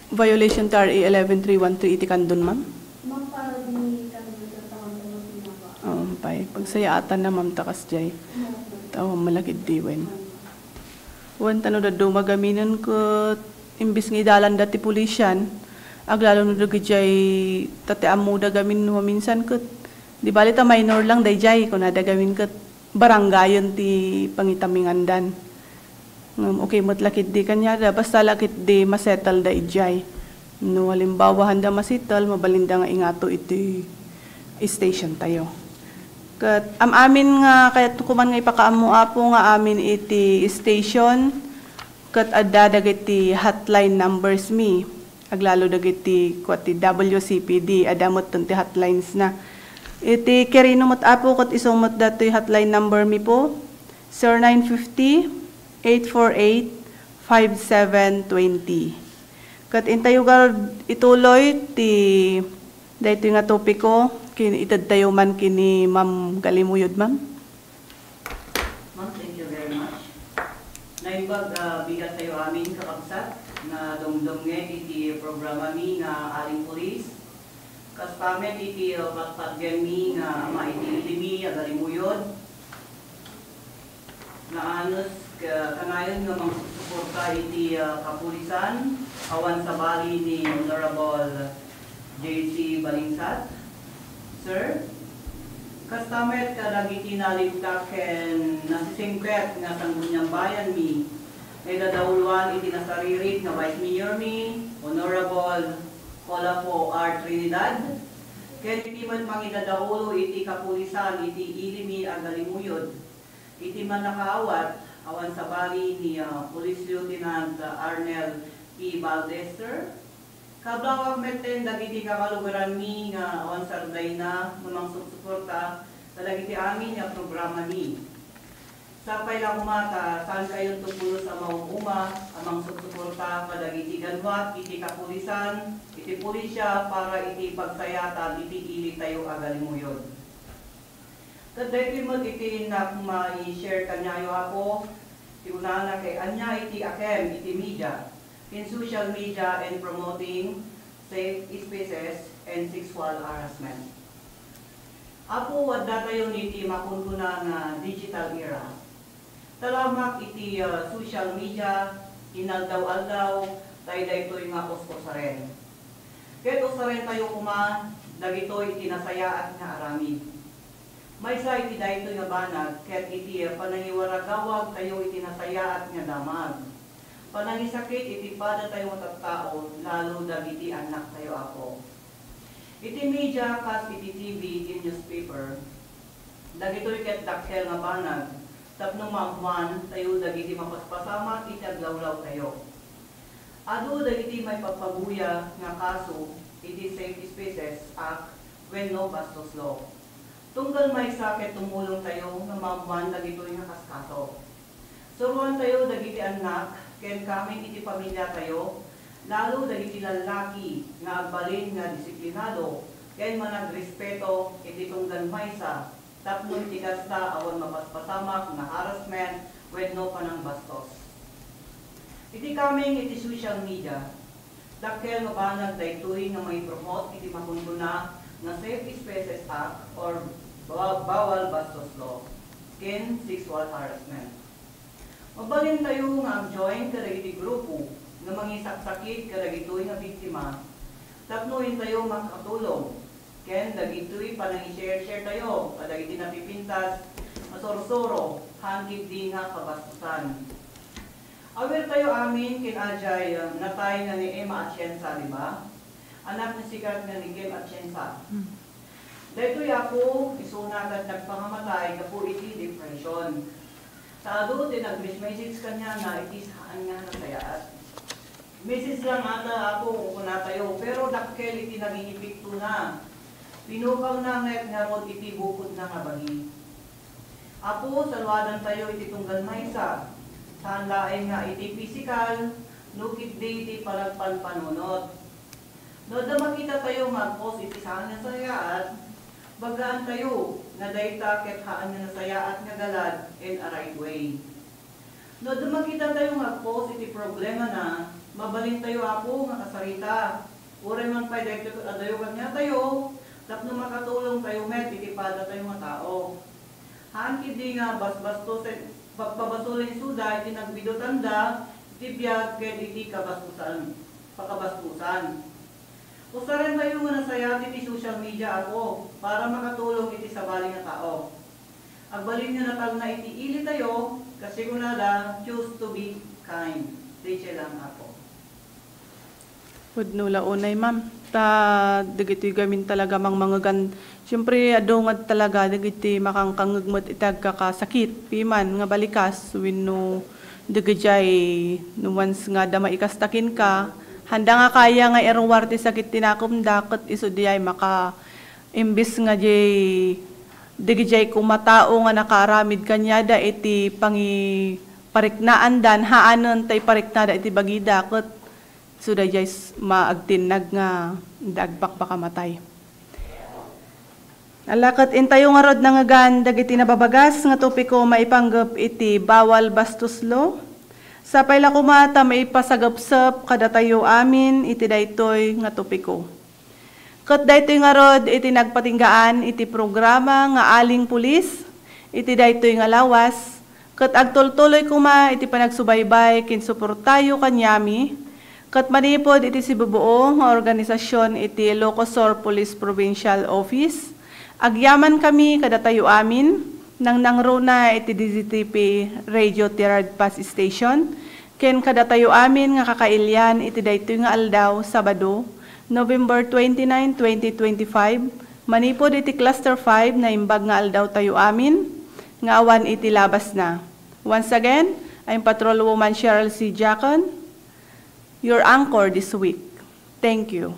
violation ti R A eleven three one three iti Candon, ma'am? Ma'am, para di kami nagtatawan tayo tinapa. Oo, pay. Pagsayaatan na, ma'am, ta kasjay. Ano? Tawa malakid di wen. Wen, tano dadduma gaminen ket imbis nga idalanda ti polisian, aglalo no dagijay ta ti ammoda gamin no minsan ket di bali ta minor lang dayjay, kunada gamin ket barangayen ti pangitamingandan. Ngem okay met la ketdi kaniada, basta la ketdi masettle da idiay. No halimbawa, handa masettle, mabalinda nga ingato iti station tayo. Ket am-amin nga kayatko koman nga ipakaammo, Apo, nga amin iti station, ket adda dagiti hotline numbers mi. Aglalo dagiti kua ti W C P D, adda metten ti hotlines na. Iti Quirino met, Apo, ket isu met datoy hotline number mi po, zero nine fifty, eight four eight, five seven twenty. Ket intayo gar ituloy ti daytoy nga topiko, kin-, itedtayo man ken ni Ma'am Galimuyod, ma'am. Ma'am, thank you very much. Naimbag a bigat tayo amin, kakabsat, nga dumdumngeg iti programa mi nga Aling Pulis. Kasta met iti, uh, patpatgen mi nga ama iti ili mi a Galimuyod. Naanos ka-, kanayon nga mangsusuporta iti, uh, kapulisan, awan sabali ni Honorable J C Balingsat. Sir, kasta met kadagiti nalibtak ken nasisingpet nga sangguniang bayan mi, nga idadauloan iti nasaririt nga Vice Mayor mi, Honorable Colapo R Trinidad, ken iti met mangidadaulo iti kapulisan iti ili mi a Galimuyod. Iti mannakaawat, awan sabali ni, ah, Police Lieutenant, ah, Arnel P. Valdez, sir. Kablawak metten dagiti kakalugaranmi nga awan sardayna nga mangsusuporta kadagiti amin nga programa mi. Sapay la koma ta saankayonto pulos a maum-uma a mangsusuporta kadagiti ganwat iti kapulisan, iti pulisya para iti pagsayatan iti ili tayo a Galimuyod. Ket daytoy met iti innak mai-share kaniayo, Apo, ti kunana ket ania iti akem iti media, in social media and promoting safe spaces and sexual harassment. Apo, adda tayo iti makunkuna nga digital era. Talamak iti, ah, social media, inaldaw-aldaw, tay daytoy nga us-usaren. Ket usaren tayo koma dagitoy iti nasayaat nga aramid. Maysa iti daytoy nga banag ket iti panangiwaragawag tayo iti nasayaat nga damag. Panangisakit iti pada tayo nga tattao, lalo dagiti annak tayo, Apo. Iti media, kas iti T V ken newspaper, dagitoy ket dakkel nga banag tapno maammoan tayo dagiti mapaspasamak iti aglawlaw tayo. Adu dagiti maipagpaguya nga kaso iti Safe Spaces Act wenno Bastos Law. Tunggal maysa ket tumulong tayo nga maammoan dagitoy nga kaskaso. Suroan tayo dagiti annak ken kameng iti pamilya tayo, lalo dagiti lallaki nga agbalin nga disiplinado ken managrespeto iti tunggal maysa tapno iti kasta awan mapaspasamak nga harassment wenno panangbastos. Iti kameng iti social media, dakkel nga banag daytoy nga mangipromote iti makunkuna nga Safe Spaces Act or ba-, Bawal Bastos Law ken sexual harassment. Mabalin tayo nga ag-join kadagiti grupo nga mangisaksakit kadagitoy nga biktima tapno intayo makatulong ken dagitoy panangi-share-share tayo kadagiti napipintas nga sursuro haan ketdi nga kabastosan. Aware tayo amin ken adiay, uh, natay nga ni Emma Atienza, di ba? Anak ni sikat nga ni Kim Atienza. Daytoy, Apo, isuna ket nagpangamatay gapu iti depression. Ta adu ti nag-message kaniana iti saan nga nasayaat. Message lang ata, Apo, kunatayo, pero dakkel iti naging epektona. Pinukawna met ngarud iti bukodna nga bagi. Apo, saluadantayo iti tunggal maysa. Saan laeng nga iti pisikal, no ketdi iti panagpanpanunot. No adda makitatayo nga agpost iti saan nga sayaat, bagaantayo, nga dayta ket haan nga nasayaat nga galad and a right way. No adda makitatayo nga agpos iti problemana, mabalintayo, Apo, nga kasarita. Uray man pay daytoy ket adayo kaniatayo tapno makatulongtayo met iti padatayo nga tao. Haan ketdi nga basbastosen, pagpabasolen isuda iti nagbidutanda iti biag ken iti kabastusan, pakabastusan. Usarentayo nga nasayaat iti social media, Apo, para makatulong iti sabali nga tao. Agbalin nga natalna iti ilitayo, kas kunada, "Choose to be kind." Rachel lang, Apo. Pudno la unay, ma'am. Ta dagitoy gamin talaga mangmangegan. Siyempre, adu nga talaga dagiti makangkangeg met iti agkakasakit, piman nga balikas, wenno dagijay no once nga adda maikasta kenka, handa nga kaya nga iruar ti sakit ti nakemda, ket isu diay maka, imbes nga diay dagijay koma tao nga nakaaramid kaniada iti pangipariknaandan, haanen ta ipariknada iti bagida, ket isu daydiay s-, maagtinnag nga adda agbakbakamatay. Ala, ket intayo ngarud nangegan dagiti nababagas nga topiko maipanggep iti bawal bastos law. Sapay la koma ta maipasagepsep kadatayo amin iti daytoy nga topiko. Ket daytoy ngarud iti nagpatinggaan iti programa nga Aling Pulis iti daytoy nga lawas, ket agtultuloy koma iti panagsubaybay ken suportayo kaniami, ket manipud iti sibubuo nga organisasyon iti Ilocos Sur Police Provincial Office, agyamankami kadatayo amin, nangnangruna iti D Z T P Radio Tiradpas Station, ken kadatayo amin nga kakailian iti daytoy nga aldaw, Sabado, November twenty-nine, twenty twenty-five, manipud iti Cluster five, naimbag nga aldawtayo amin nga awan iti labasna. Once again, I'm Patrol Woman Cheryl C Diacon, your anchor this week. Thank you.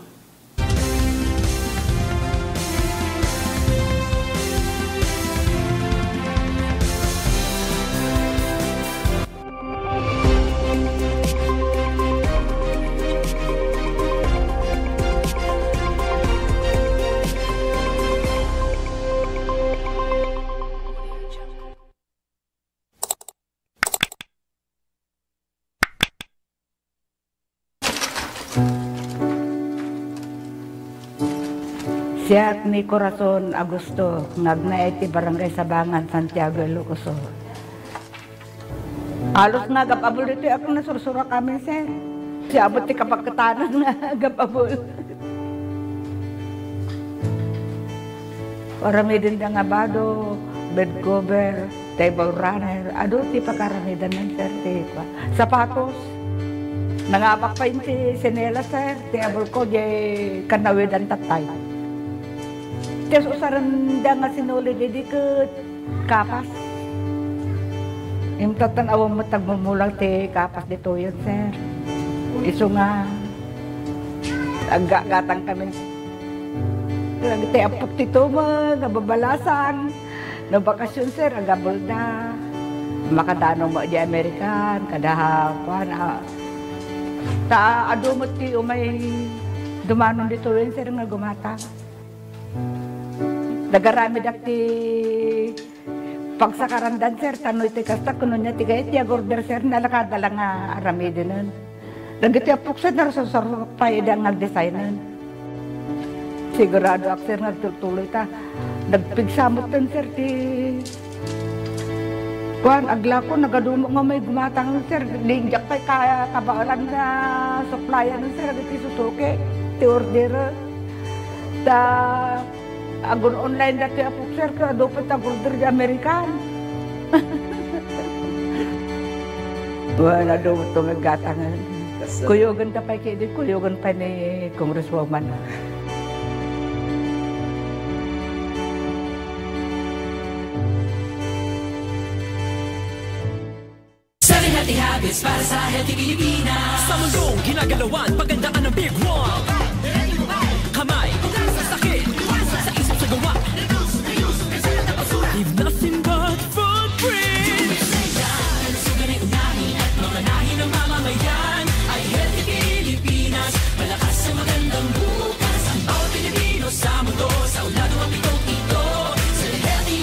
Siak ni Corazon Augusto, nga agnaed iti Barangay Sabangan, Santiago, Ilocos Sur. Halos nga agab-abul ditoy a nasursurak amin, sir. Siya abot ti kapaketanan nga agab-abul. Aramidenda nga bado, bed cover, table runner, adu ti pakaramidanna, sir, ti kua-, sapatos. Nangabak pay ti sinelas, sir, ti abulko, diay kanawidan tattay. Ti usurenda nga sinulid idi ket kapas. Imtatan awan met agmumulang ti kapas ditoyen, sir. Isu nga aggatang kami. Ti appok ti tumeng, nababalasang. No bakasyon, sir, agabelda. Makadano mo di American, kada kuan, ah. Ta adu met ti umay dumanon ditoyen, sir, nga gumatang. Nagaramedak ti pagsakarandan, sir, tano iti kasta, kuno niya ti kayat ti agorder, sir, nalakada lang nga aramidenen. Dagiti appok, sir, narsursuro pay ida nga agdesignen. Siguradoak, sir, nga agtultuloy ta. Nagpigsa metten, sir, ti kuan, aglako, nagadumo nga may gumatang, sir. Linjak pay ka-, kabaelan nga supplyan, sir, dagiti susuki, ti order. Ta, agun-online dati a boxer, ket adu pay ti agorder di American. Wen, adu met ti aggatangen. Kuyogen ta pay ketdi, kuyogen pay ni Congresswoman. Seven healthy habits para sa healthy Pilipinas. Sa mundong ginagalawan, pagandaan ang big one. Kamay, sa sakit, sa isip, sa gawa. Leave nothing but footprints. Kalusugan ay unahin at mamanahin ng mamamayan. Ay healthy Pilipinas, malakas ang magandang bukas. Ang bawat Pilipino sa mundo, sa ulado ang pitong ito. Sa healthy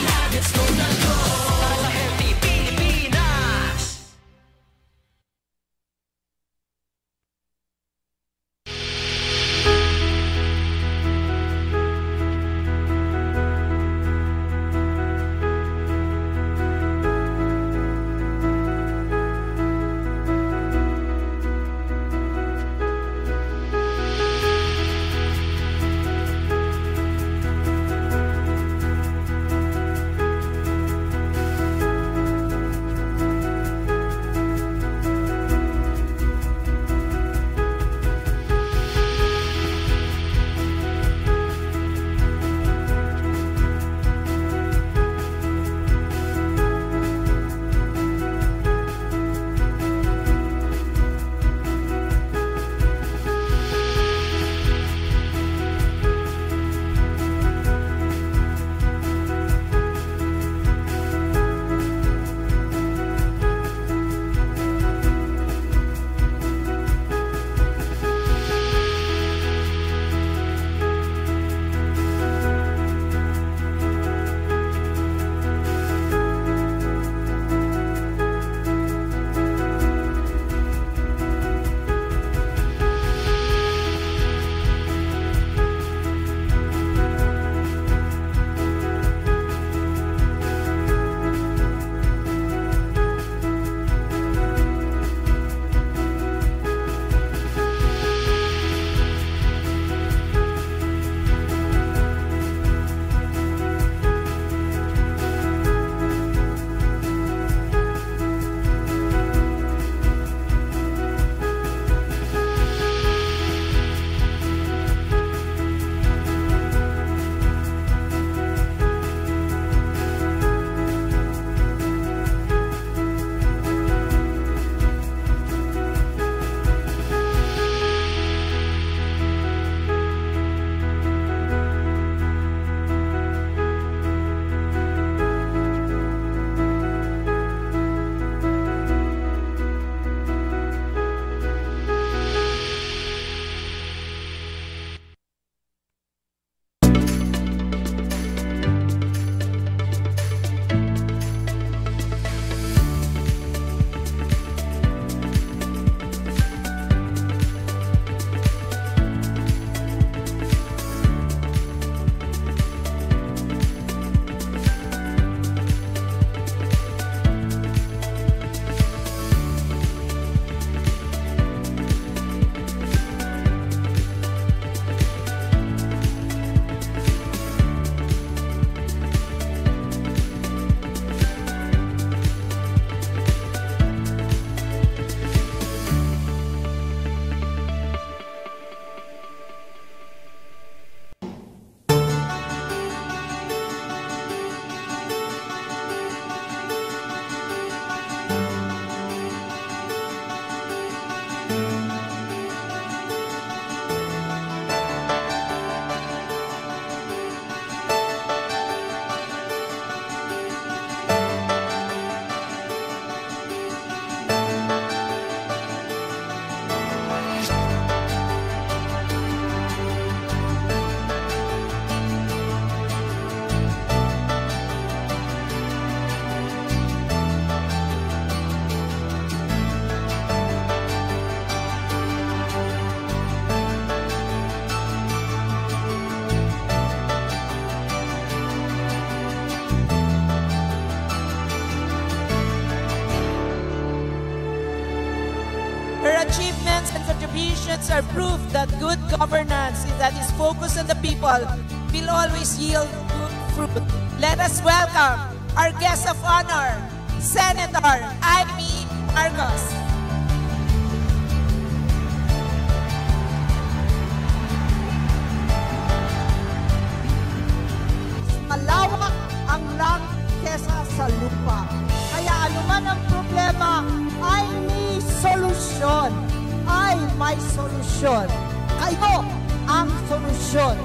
achievements and contributions are proof that good governance that is focused on the people will always yield good fruit. Let us welcome our guest of honor, Senator Imee Marcos. Malawak ang langit kesa sa lupa. Kaya anuman ang problema, ay may solusyon. Ay may solusyon. Kayo ang solusyon.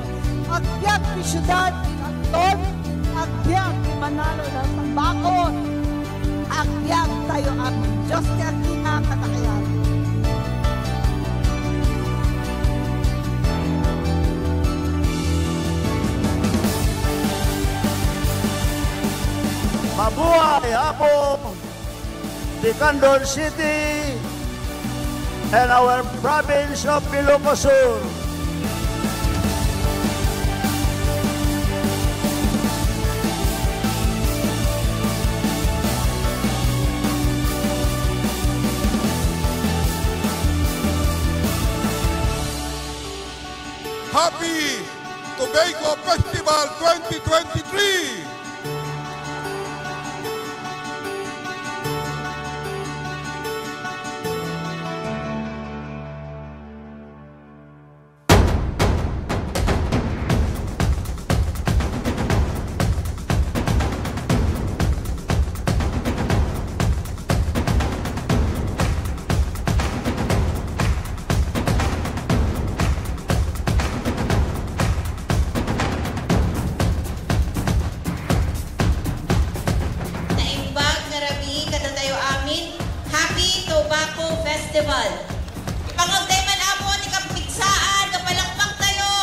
Agbiag ti siudad ti Cantón, agbiag ti Manalo ng Tabaco, agbiag tayo amin. Diyos ti agina kadakayan. Mabuhay, Apo! The Candon City and our province of Ilocos Sur. Happy Tobacco Festival twenty twenty-three! Naimbag nga rabii kadatayo amin, Happy Tobacco Festival! Ipangagtayo man, Apo, ti kapigsaan nga palakpaktayo!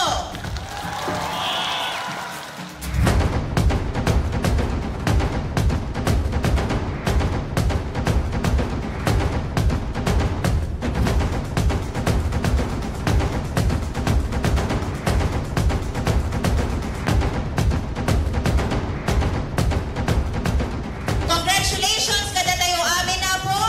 Congratulations kadatayo amin, Apo!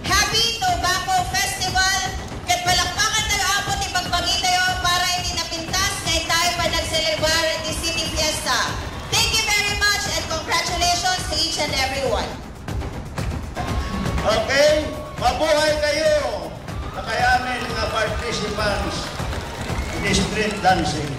Happy Tobacco Festival! Ket palakpakantayo, Apo, ti bagbagitayo para iti napintas nga intayo panagselebrar iti City Fiesta. Thank you very much and congratulations to each and everyone. Okay, mabuhay kayo, dakayamin nga participants in street dancing.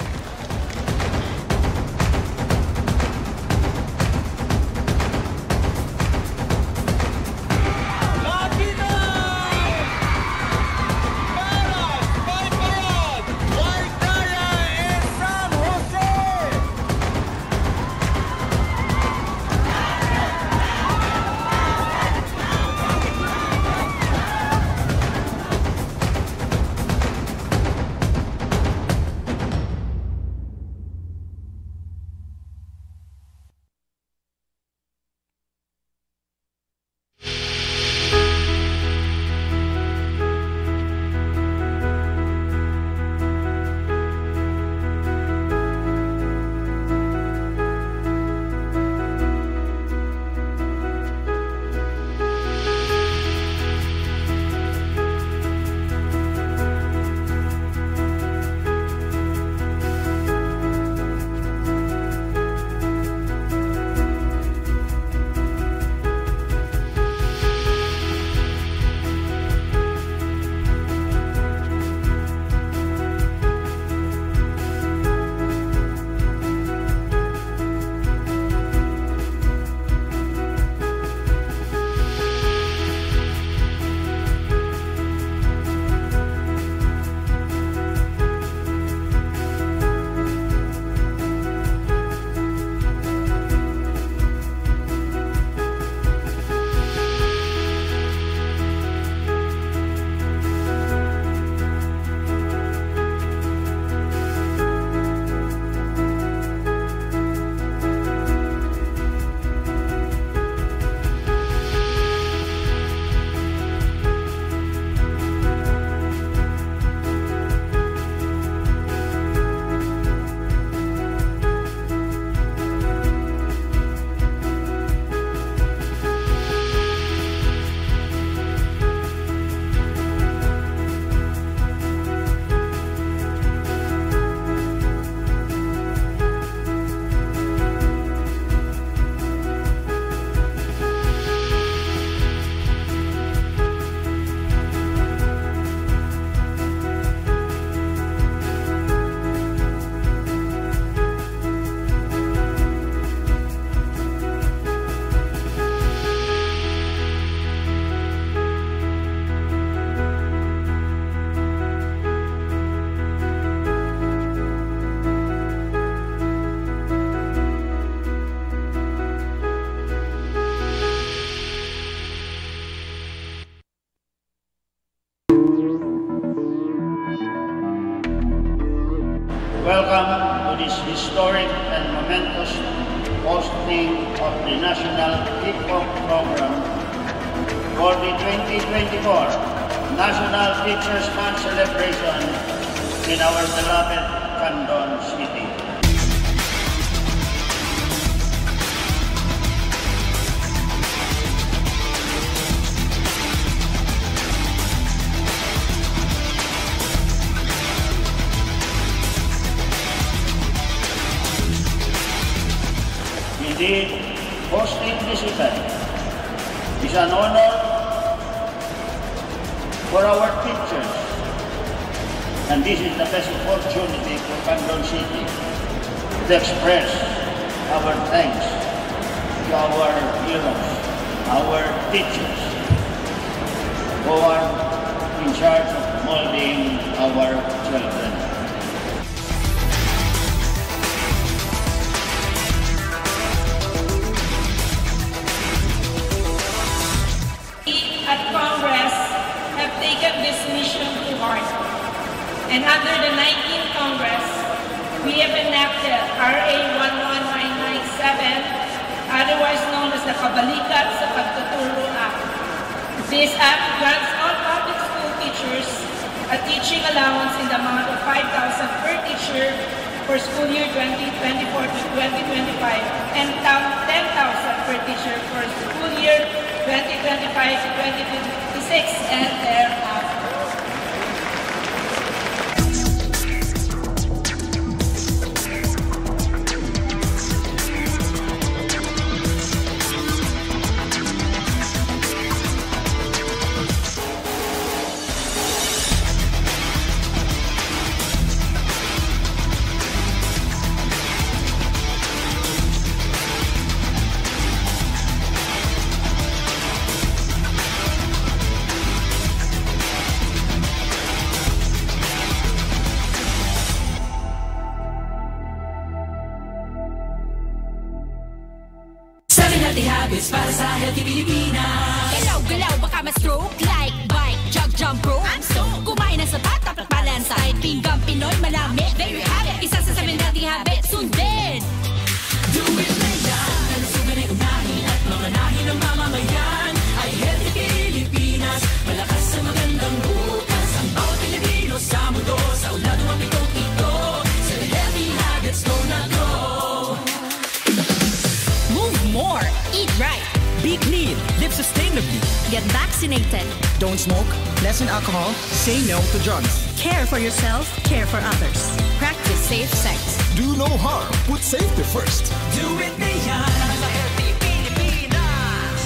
Historic and momentous posting of the National Kickoff Program for the twenty twenty-four National Teachers' Month celebration in our beloved Candon City. Indeed, hosting this event is an honor for our teachers, and this is the best opportunity for Candon City to express our thanks to our heroes, our teachers, who are in charge of molding our children. We at Congress have taken this mission to heart, and under the nineteenth Congress, we have enacted R A one one nine nine seven, otherwise known as the Kabalikat sa Pagtuturo Act. This act grants all public school teachers a teaching allowance in the amount of five thousand per teacher for school year twenty twenty-four to twenty twenty-five and tam-, ten thousand per teacher for school year twenty twenty-five to twenty twenty-six and thereafter. Seven healthy habits para sa healthy Pilipinas. Galaw-galaw, baka ma-stroke. Like, bike, jog, jump rope. I'm stoked. Kumain ng sapat, dapat balansa. Kahit pinggang Pinoy, malami. There you have it. Isa sa seven healthy habits. Sundin. Do it na yan. Kalusugan ay unahin at mamanahin ng mamamayan. Ay healthy Pilipinas. Malakas sa magandang bukas. Ang bawat Pilipino sa mundo. Sa ulado ang pitong ito. Seven healthy habits, go na go. Move more. Eat right. Be clean. Live sustainably. Get vaccinated. Don't smoke. Lessen alcohol. Say no to drugs. Care for yourself. Care for others. Practice safe sex. Do no harm. Put safety first. Do it na yan. Sa Healthy Pilipinas.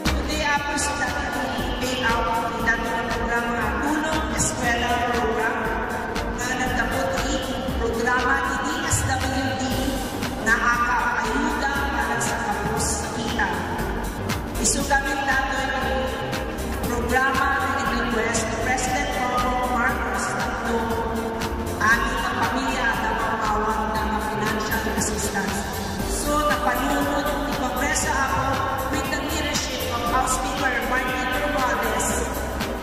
Today, Apo, sa dati payout, ti dati nga programa, Tulong Eskwela Program, nga naggapu ti programa ti D S W D nga AKAP, Ayuda para sa Kapos sa Kita. Isu gamin datoy ti programa nga nag-request ni President Bongbong Marcos tapno amin nga pamilya adda maawat nga financial assistance. So, napanunot ti Kongreso, Apo, with the leadership of House Speaker Martin Romualdez,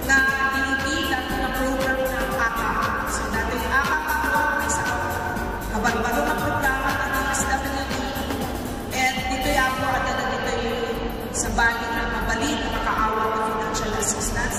nga inimbita ti program nga AKAP. So, datoy AKAP, Apo, maysa a kabarbaro nga programa ti D S W D. And ditoy, Apo, adda dagitoy sabali nga mabalin nga makaawat ti financial assistance.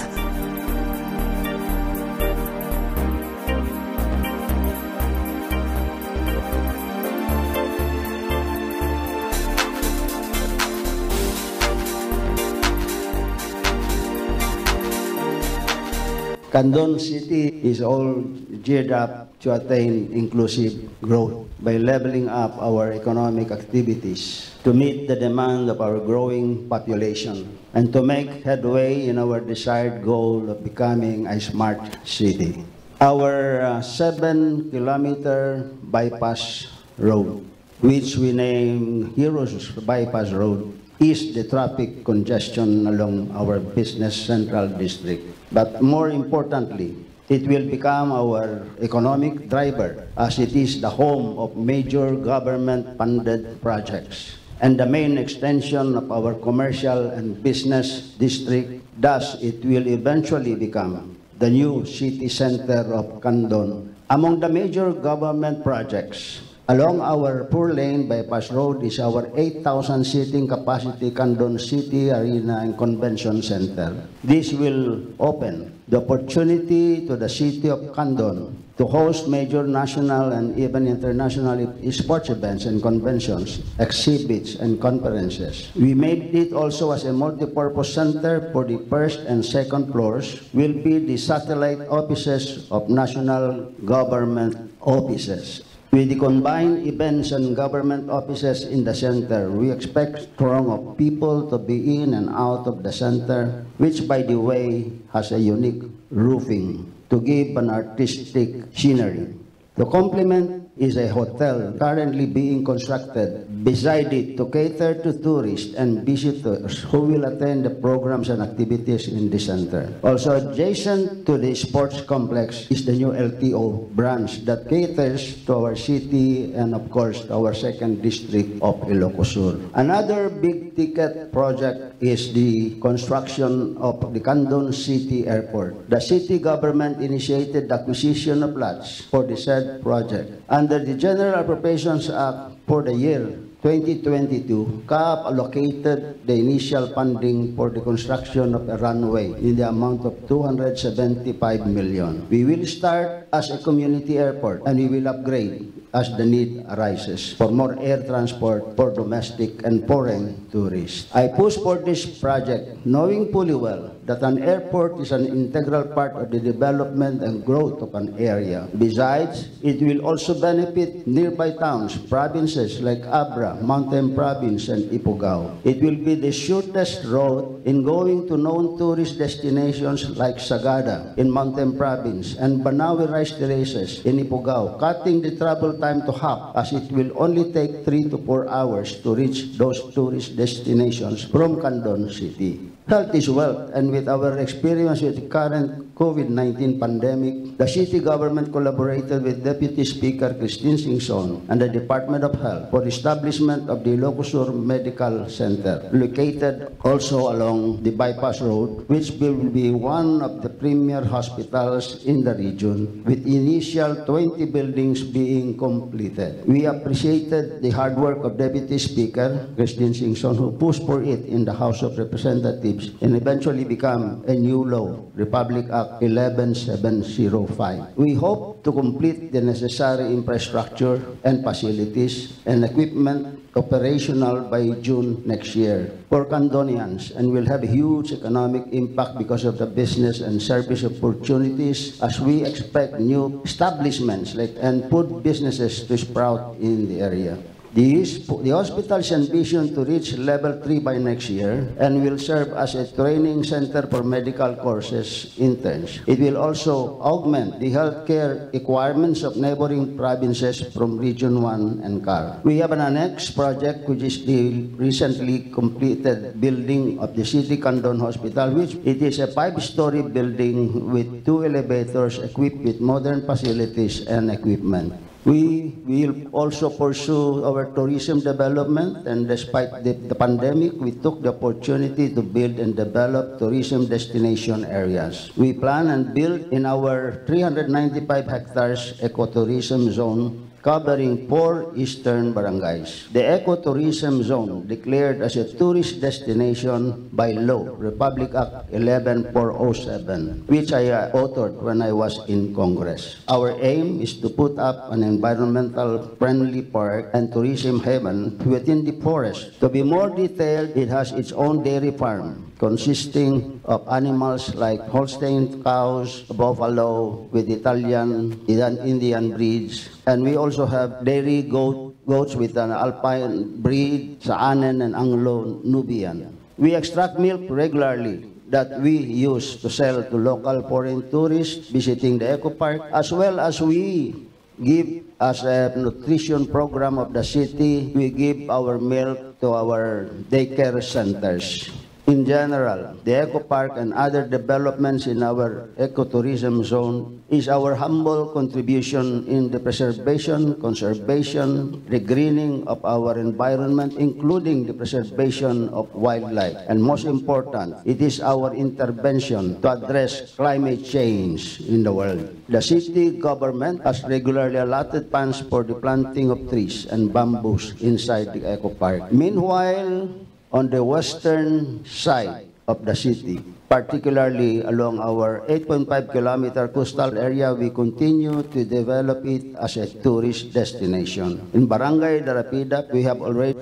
Candon City is all geared up to attain inclusive growth by leveling up our economic activities to meet the demand of our growing population and to make headway in our desired goal of becoming a smart city. Our uh, seven kilometer bypass road, which we name Heroes Bypass Road, is the traffic congestion along our business central district. But more importantly, it will become our economic driver as it is the home of major government funded projects and the main extension of our commercial and business district. Thus, it will eventually become the new city center of Candon. Among the major government projects along our four-lane bypass road is our eight thousand seating capacity Candon City Arena and Convention Center. This will open the opportunity to the city of Candon to host major national and even international sports events and conventions, exhibits and conferences. We made it also as a multipurpose center for the first and second floors will be the satellite offices of national government offices. With the combined events and government offices in the center, we expect throng of people to be in and out of the center, which by the way has a unique roofing to give an artistic scenery. To complement is a hotel currently being constructed beside it to cater to tourists and visitors who will attend the programs and activities in the center. Also adjacent to the sports complex is the new L T O branch that caters to our city and of course to our second district of Ilocos Sur. Another big ticket project is the construction of the Candon City Airport. The city government initiated the acquisition of lots for the said project. Under the General Appropriations Act for the year twenty twenty-two, CAAP allocated the initial funding for the construction of a runway in the amount of two hundred seventy-five million. We will start as a community airport and we will upgrade as the need arises for more air transport for domestic and foreign tourists. I push for this project knowing fully well that an airport is an integral part of the development and growth of an area. Besides, it will also benefit nearby towns, provinces like Abra, Mountain Province, and Ifugao. It will be the shortest route in going to known tourist destinations like Sagada in Mountain Province and Banawe Rice Terraces in Ifugao, cutting the travel time to half as it will only take three to four hours to reach those tourist destinations from Candon City. Health is wealth, and with our experience with the current COVID nineteen pandemic, the city government collaborated with Deputy Speaker Christine Singson and the Department of Health for establishment of the Ilocos Sur Medical Center, located also along the bypass road, which will be one of the premier hospitals in the region, with initial twenty buildings being completed. We appreciated the hard work of Deputy Speaker Christine Singson, who pushed for it in the House of Representatives and eventually become a new law, Republic Act eleven seven zero five. We hope to complete the necessary infrastructure and facilities and equipment operational by June next year for Candonians and will have a huge economic impact because of the business and service opportunities as we expect new establishments like and food businesses to sprout in the area. This, the hospital's ambition to reach level three by next year and will serve as a training center for medical courses interns. It will also augment the healthcare requirements of neighboring provinces from Region one and CAR. We have an annex project, which is the recently completed building of the City Candon Hospital, which it is a five-story building with two elevators equipped with modern facilities and equipment. We will also pursue our tourism development, and despite the, the pandemic, we took the opportunity to build and develop tourism destination areas. We plan and build in our three hundred ninety-five hectares ecotourism zone covering four eastern barangays. The ecotourism zone declared as a tourist destination by law, Republic Act eleven four oh seven, which I uh, authored when I was in Congress. Our aim is to put up an environmental friendly park and tourism haven within the forest. To be more detailed, it has its own dairy farm consisting of animals like Holstein cows, buffalo with Italian, Idan- Indian breeds, and we also have dairy goat, goats with an alpine breed, Saanen and Anglo-Nubian. We extract milk regularly that we use to sell to local foreign tourists visiting the Eco Park, as well as we give as a nutrition program of the city, we give our milk to our daycare centers. In general, the Eco Park and other developments in our ecotourism zone is our humble contribution in the preservation, conservation, regreening of our environment, including the preservation of wildlife. And most important, it is our intervention to address climate change in the world. The city government has regularly allotted funds for the planting of trees and bamboos inside the Eco Park. Meanwhile, on the western side of the city, particularly along our eight point five kilometer coastal area, we continue to develop it as a tourist destination. In Barangay Darapidap, we have already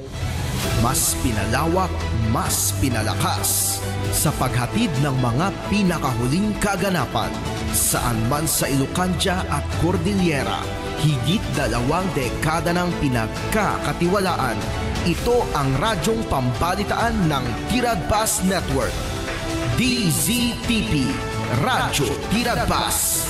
Mas pinalawak, mas pinalakas sa paghatid ng mga pinakahuling kaganapan saan man sa Ilocandia at Cordillera. Higit dalawang dekada ng pinagkakatiwalaan. Ito ang radyong pambalitaan ng Tiradpas Network. D Z T P, Radyo Tiradpas.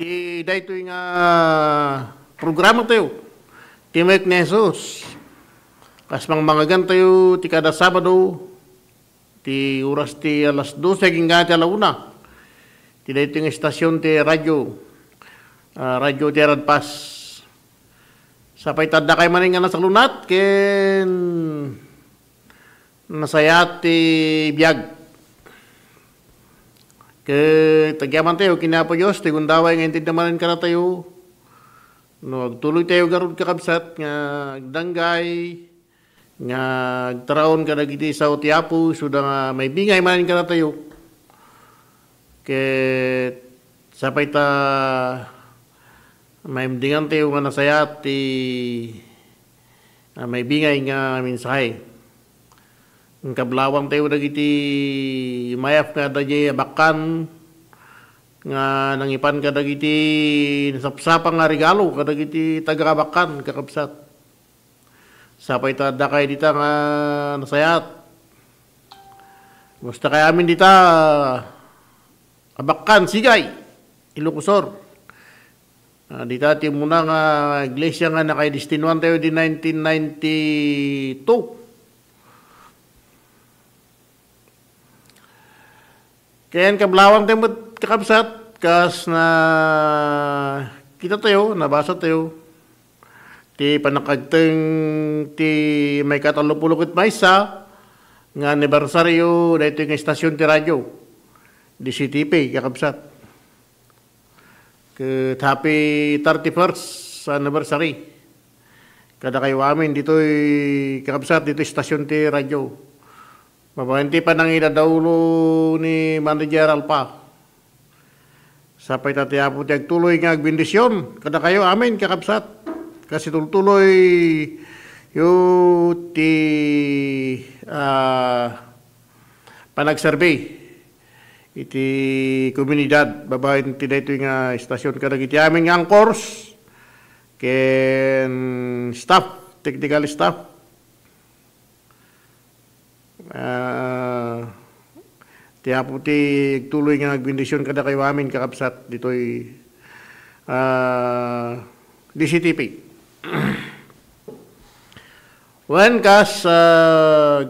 Ti daytoy nga programa tayo, ti mayat ni Jesus. Kas mangmangagan tayo ti kada Sabado, ti oras ti alas dose agingga ti ala una. Ti daytoy nga estasyon ti radyo, ah, Radyo ti Aradpas. Sapay ta addakay manen nga nasalunat ken nasayaat ti biag. Ket agyaman tayo ken Apo Dios ti gundaway nga intedna manen kadatayo. No agtuloy tayo garud, kakabsat, nga agdanggay, nga agtaraon kadagiti sao ti Apo, isuda nga maibingay manen kadatayo. Ket sapay ta maimdingan tayo nga nasayaat ti, ah, maibingay nga mensahe. Kablawang tayo dagiti mayap nga adda diay a bakkan nga nangipan kadagiti nasapsapa nga regalo kadagiti taga-abakkan, kakabsat. Sapay ta addakay dita nga nasayaat. Kumusta kay amin dita, abakkan, Sigay, Ilocos Sur? Ah, dita ti umuna nga iglesia nga nakaidestinuan tayo di nineteen ninety-two. Ken kablawang tayo met, kakabsat, kas nakita tayo, nabasa tayo, ti pannakagteng ti maikatallopulo ket maysa nga anibersaryo daytoy nga estasyon ti radyo, D C T P, kakabsat. Ket happy thirty-first anniversary kadakayo amin ditoy, kakabsat, ditoy estasyon ti radyo. Babaen ti panangidadaulo ni Manager Alpa. Sapay ta ti Apo ti agtuloy nga agbendisyon kadakayo amin, kakabsat. Kasitultuloy yo ti, ah, panagserbi iti komunidad babaen ti daytoy nga estasyon kadagiti amin nga anchors ken staff, technical staff. Ah, ti Apo ti agtuloy nga agbendisyon kadakayo amin, kakabsat, ditoy, ah, D C T P. Wen, kas, ah,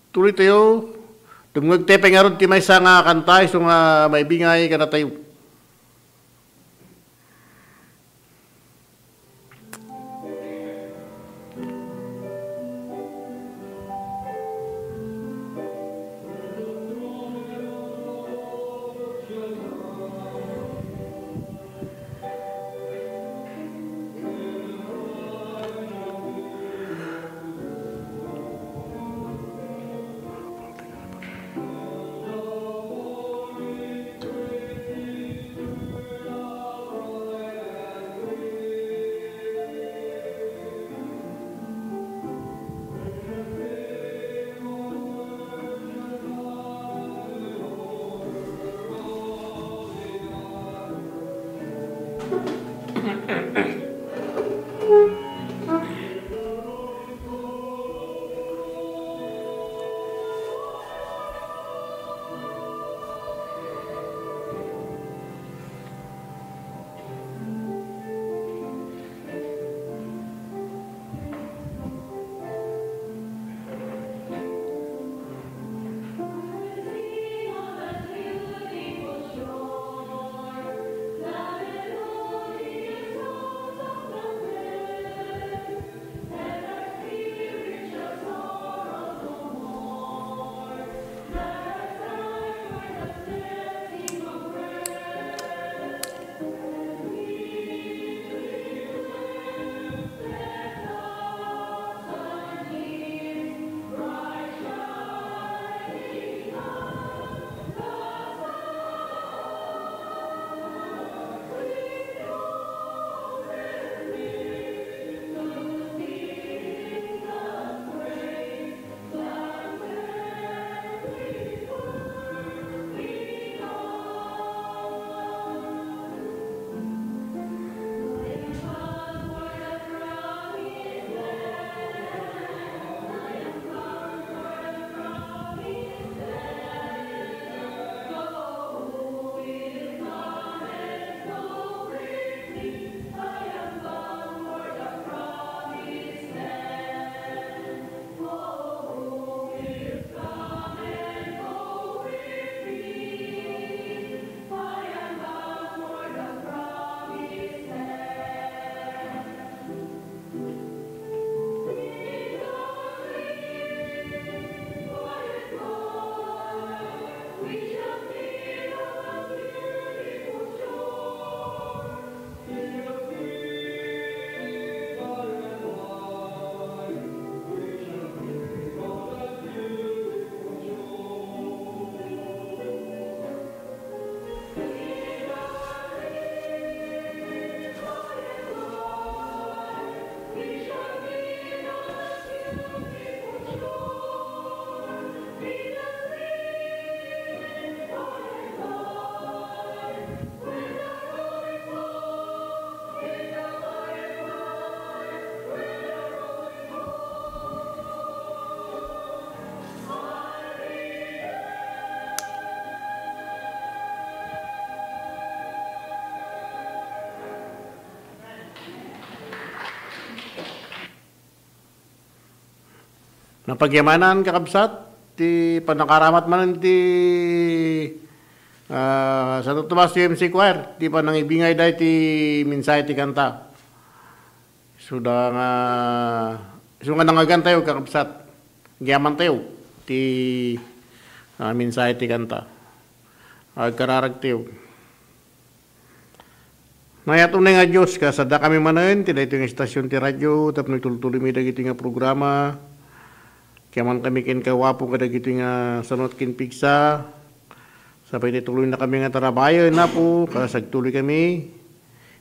tuloy tayo, dumngeg tayo pay ngarud ti maysa nga kanta, isu nga maibingay kadatayo. Napagyamanan, kakabsat, ti pannakaramat manen ti, ah, Santo Tomas U M C Choir, ti panangibingay dayta mensahe ti kanta. Isu da nga, isu nga nangagantayo, kakabsat. Agyamantayo ti, ah, mensahe ti kanta. Agkararagtayo. Mayat unay nga Dios, kas addakami manen ti daytoy nga istasyon ti radio tapno itultuloymi dagitoy nga programa. Agyaman kami kenka, Apo, kadagitoy nga sanot ken pigsa. Sapay ti tuloynakami nga tarabayen, Apo, kas agtuloy kami.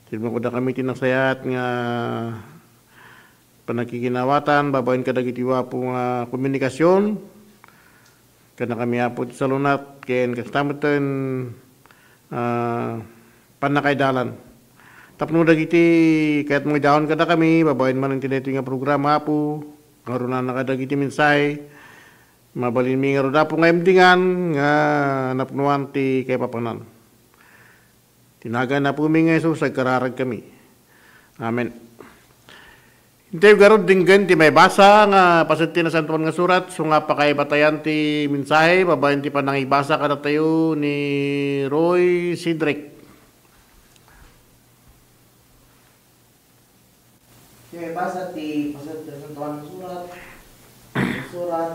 Itedmo kadakami ti nasayaat nga panagkikinawatan babaen kadagiti, Apo, nga komunikasion. Kadakami, Apo, ti salunat, ken kasta metten, ah, pannakaidalan. Tapno dagiti kayatmo idaon kadakami, babaen manen ti daytoy nga programa, Apo, ngarunana kadagiti mensahe, mabalinmi ngarud, Apo, nga imdingan nga napnoan ti kaipapanan. Ti nagan Apomi nga Jesus, agkararagkami. Amen. Intayo garud denggen ti maibasa nga paset ti Nasantoan nga Surat, isu nga pakaibatayan ti mensahe babaen ti panangibasa kadatayo ni Roy Cedric. Ti maibasa ti paset ti Nasantoan nga Surat, surat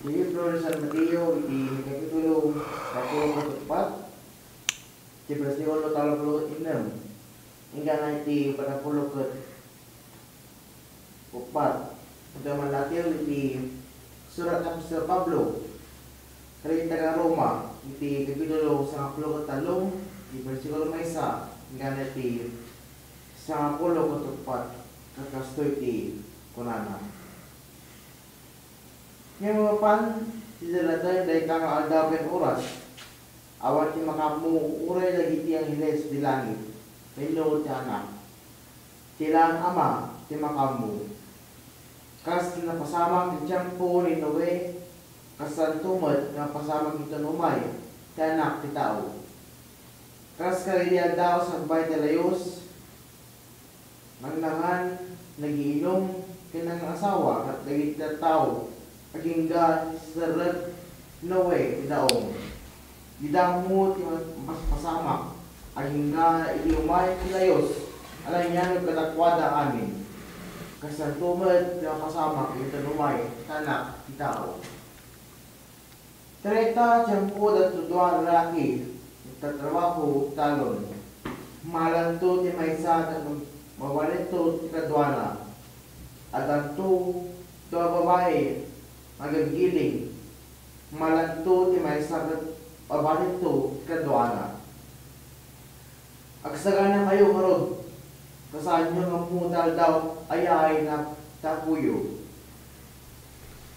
ti libro ni San Mateo, iti kapitulo sangapulo ket uppat, ti bersikulo tallo puluh ennem, inggana iti patappulo ket uppat. Iti mannakil iti surat ni Apostol Pablo kadagiti taga-Roma, iti kapitulo sangapulo ket tallo, iti bersikulo maysa, inggana iti sangapulo ket uppat, ket kastoy ti kunana. Ngem mapan ti dalaten dayta nga aldaw ken oras, awan ti makaammo, uray dagiti angheles ti langit wenno ti Anak, ti la nga Ama ti makaammo. Kas ti napasamak iti tiempo ni Noe, kasanto met nga napasamak inton umay ti Anak ti Tao. Kas kadagiti aldaw sakbay ti layus, nangnangan, nagiinum, ken nangngasawa kadagiti tattao, agingga ti serrek ni Noe ti daong. Dida ammo ti mas-, maspasamak, agingga idi umay ti layus a nangyano kadakuada amin. Kasanto met ti mapasamak inton umay ti Anak ti Tao. Iti dayta a tiempo, addanto dua a lalaki nagtatrabaho iti talon. Malanto ti maysa ket mabalinto ti kaduana. Addanto dua a babai nga aggiling. Malanto ti maysa ket mabalinto ti kaduana. Agsaganakayo ngarud, ta saanyo nga ammo ti aldaw a yaayna ti apoyo.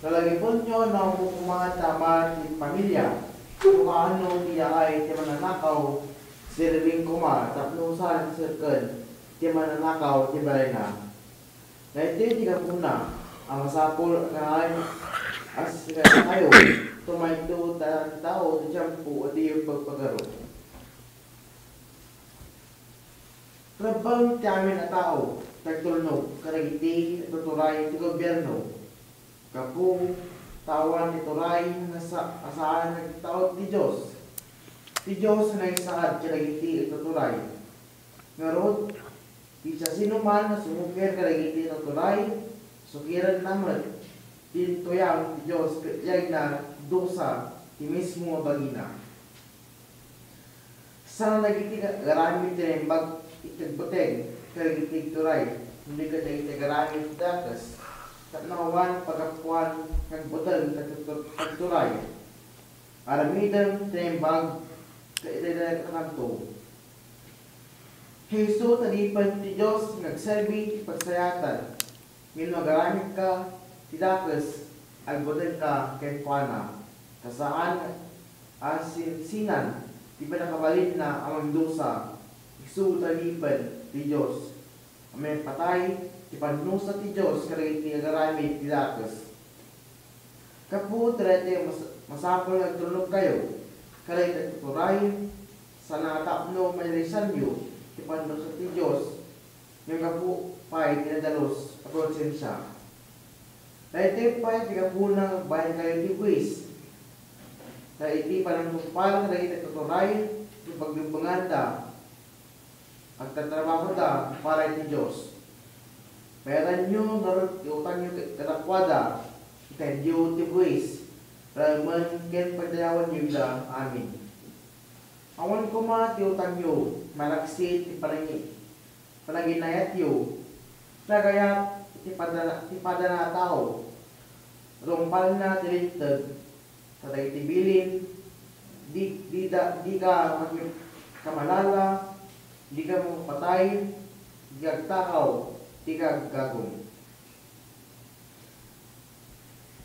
Lalagipenyo no ammo koma ti ama ti familia, no kaano ti yaay ti mannanakaw, siriring koma tapno saan a serken ti mannanakaw ti balayna. Daytoy ti gapuna a masapul a kanayon a sisikadakayo, tumayto ta ti tao ti tiempo a diyo pagpagarup. Rebbeng ti amin a tao ti agtulnog kadagiti agtuturay ti gobierno. Gapu ta awan ti turay nga sa-, a saan nga agtaud ti Dios. Ti Dios a naisaad kadagiti agtuturay. Ngarud, ti siasinoman a sumukir kadagiti agtuturay, sukirenna met ti tuyang ti Dios ket iyagna ti dusa ti mismo a bagina. Saan dagiti ga-, agaramid ti naimbag iti agbuteng kadagiti agturay, wenno ket dagiti agaramid ti dakes, tapno awan paggapuan nga agbuteng ti agtu-, agturay. Aramidem ti naimbag ket itedkanto. Hesus, adipen ti Dios nga agserbi ti pagsayaatan. Ngem no agaramidka ti dakes, agbutengka kenkuana, ta saan a sinsinan ti pannakabalinna a mangdusa, isu ti adipen ti Dios. A mangpatay ti pannusa ti Dios kadagiti agaramid ti dakes. Gapu ta daytoy mas-, masapul nga agtulnogkayo kadagiti agtuturay, saan a tapno mairisanyo ti pannusa ti Dios, ngem gapu pay ti nadalus a konsensia. Daytoy pay ti gapuna nga agbayankayo ti buis. Ta iti panangtungpal kadagiti agtuturay ti pagbigbinganda, agtatrabahoda para iti Dios. Bayaranyo ngarud ti utangyo kadakuada, itedyo ti buis, raemen ken pagdayawanyo ida. Amen. Awan koma ti utangyo, malaksid ti panangi-, panaginayatyo, ta gayat ti padana-, ti padana a tao. Rumpalna ti linteg, ta dagiti bilin, di, di da, di ka makikamalala, di ka mapapatay, di ka agtakaw, di ka aggagum.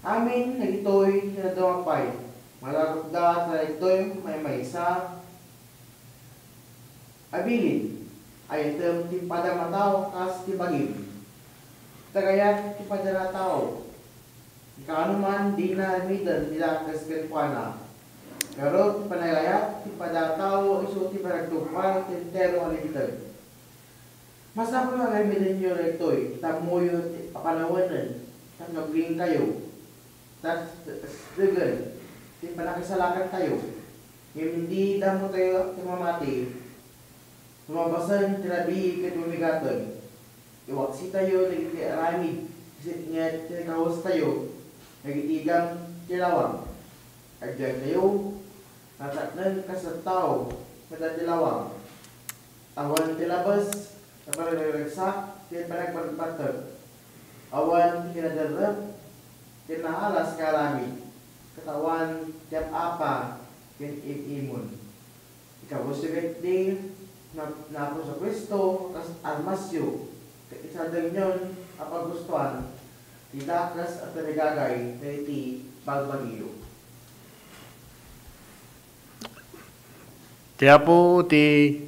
Amin dagitoy ti naduma pay, malagipda ta dagitoy maymaysa a bilin, ayatem ti padam a tao kas ti bagim. Ta gayat ti padana a tao. Kaano man, dina aramiden ti dakes kenkuana. Ngarud, ti panagayat ti pada a tao isu ti panagtungpal ti entero a linteg. Masapul nga aramidenyo daytoy, ta ammoyo ti papanawenen, tapno agingkayo, ta s-, s-, degen ti pannakisalakantayo. Ngem idi dammotayo ti mamati, lumabasen ti rabii ket bumigaten. Iwaksitayo dagiti aramid, isip ngarud ti kawestayo, dagiti dam ti lawang. Agbiagtayo, natakneng kas tattao, kada ti lawang. Awan ti labes, nga panagregragsak, ken panagpatpateg. Awan ti kinaderrep, ken naalas nga aramid. Ket awan ti ap-apa, ken im-imon. Ikabusyo ketdi, na-, ni Apo Jesu-Cristo, kas armasyo, ket isadengyon a paggustoan, ti dakes a tarigagay dagiti bagbagiyo. Ti Apo ti,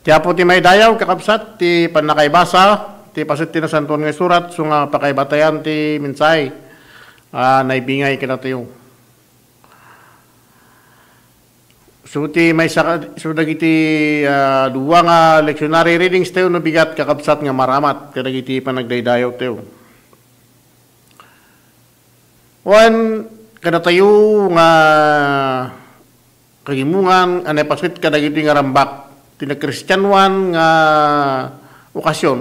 ti Apo ti maidayaw, kakabsat, ti pannakaibasa ti paset ti Nasantoan nga Isurat, isu nga pakaibatayan ti mensahe a naibingay kadatayo. So, ti maysa ka, so, dagiti, ah, dua nga lectionary readings tayo no bigat, kakabsat, nga maramat kadagiti panagdaydayaw tayo. Wen, kadatayo nga kagimongan a napaset kadagiti nga rambak ti nagkristianoan nga okasyon.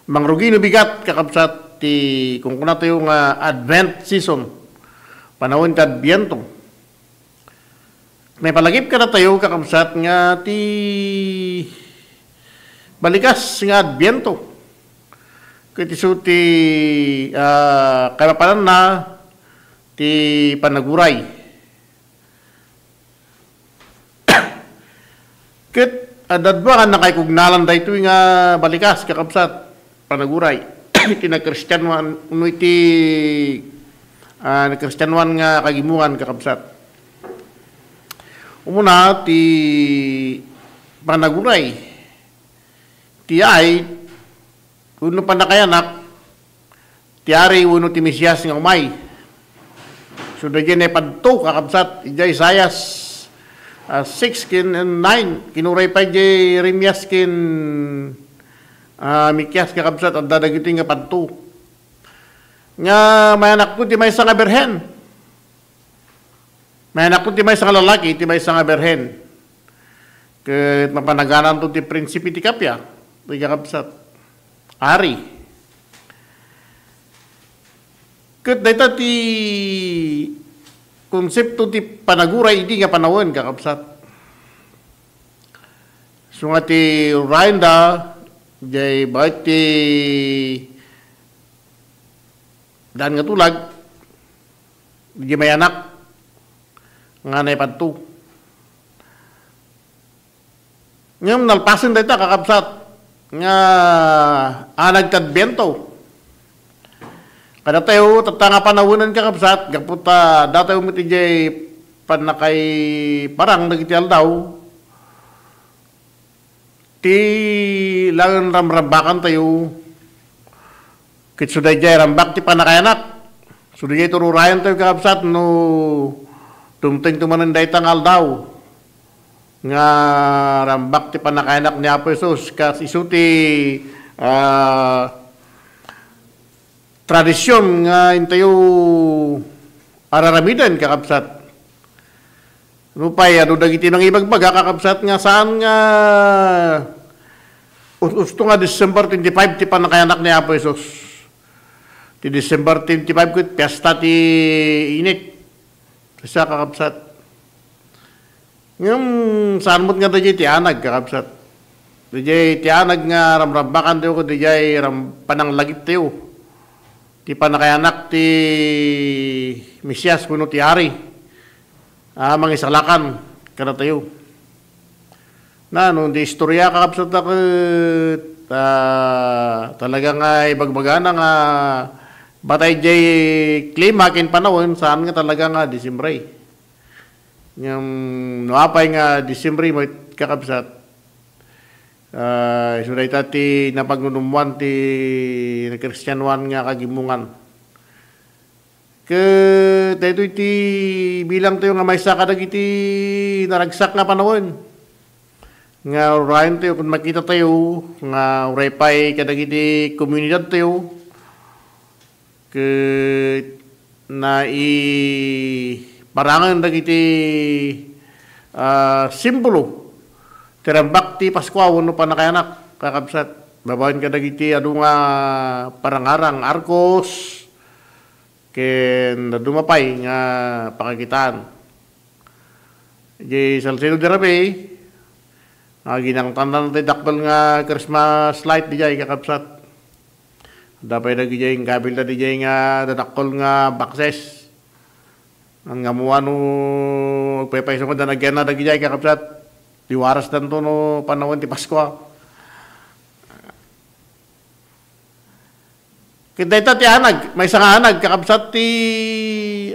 Mangrugi no bigat, kakabsat, ti kunkunatayo nga Advent season, panawen ti Adbiento. Naipalagip kadatayo, kakabsat, nga ti balikas nga Adbiento ket isu ti, ah, kaipapananna ti panaguray. Ket adda dua nga nakaikugnalan daytoy nga balikas, kakabsat, panaguray. Iti nagkristianoan, wenno iti, ah, nagkristianoan nga kagimongan, kakabsat. Umuna, ti panaguray. Ti ay, wenno pannakayanak ti Ari wenno ti Mesias nga umay. So, daydiay naipadto, kakabsat, idiay Isaias, ah, six ken nine. Ken uray pay idiay Jeremias ken, ah, Mikias, kakabsat, adda dagiti nga padto. Nga mayanakko ti maysa nga birhen. Mayanakko ti maysa nga lalaki, ti maysa nga birhen. Ket mapanagananto ti prinsipe ti kappia, ti kakabsat. Ari. Ket dayta ti konsepto ti panaguray idi nga panawen, kakabsat. Isu nga ti urayenda, jay baket ti daan nga tulag, di mayanak nga naipadto. Ngem nalpasen dayta, kakabsat, nga anag ti Adbiento. Kadatayo, tatta nga panawenen, kakabsat, gapu ta datayo met idiay pannakaiparang dagiti aldaw. Ti laeng ramrambakantayo, ket isu daydiay rambak ti pannakayanak. Isu daydiay ti ururayantayo, kakabsat, no tumtengto manen dayta nga aldaw nga rambak ti pannakayanak ni Apo Jesus, kas isu ti ah, tradisyon nga intayo araramiden, kakabsat. Nupay, adu dagiti nangibagbaga, kakabsat, nga saan nga us-, usto nga December twenty-five ti pannakayanak ni Apo Jesus. Ti December twenty-five ket piesta ti init. Siak, kakabsat. Ngem, saan met nga daydiay ti anag, kakabsat? Daydiay ti anag nga ramrambakantayo ket daydiay ram-, pananglagiptayo ti pannakayanak ti Mesias wenno ti Ari a mangisalakan kadatayo. Na, no, di istorya, kakabsat, ket, ah, talaga nga ibagbagana nga batay jay klima ken panawen, saan nga talaga nga Disyembre. Ngem no apay nga Disyembre met, kakabsat, ah, isu dayta ti napagnunummoan ti nakristianoan nga kagimongan. Ket daytoy ti bilangtayo nga maysa kadagiti naragsak nga panawen nga urayentayo ket makitatayo nga uray pay kadagiti komunidadtayo ket naiparangen dagiti, ah, simbolo ti rambak ti Paskua wenno pannakayanak, kakabsat. Babaen kadagiti adu nga parangarang, arkos, ken dadduma pay nga pakakitaan. Idiay Salcedo de Rabey, ah, ginangtanna ti dakkel nga Christmas light didiay, kakabsat. Adda pay dagidiay inggabilda didiay nga dadakkel nga boxes. Ngem ammoan no agpaypayso nga da nagyan dagidiay, kakabsat. Di warasdanto no panawen ti Paskua. Ket dayta ti anag, maysa nga anag, kakabsat, ti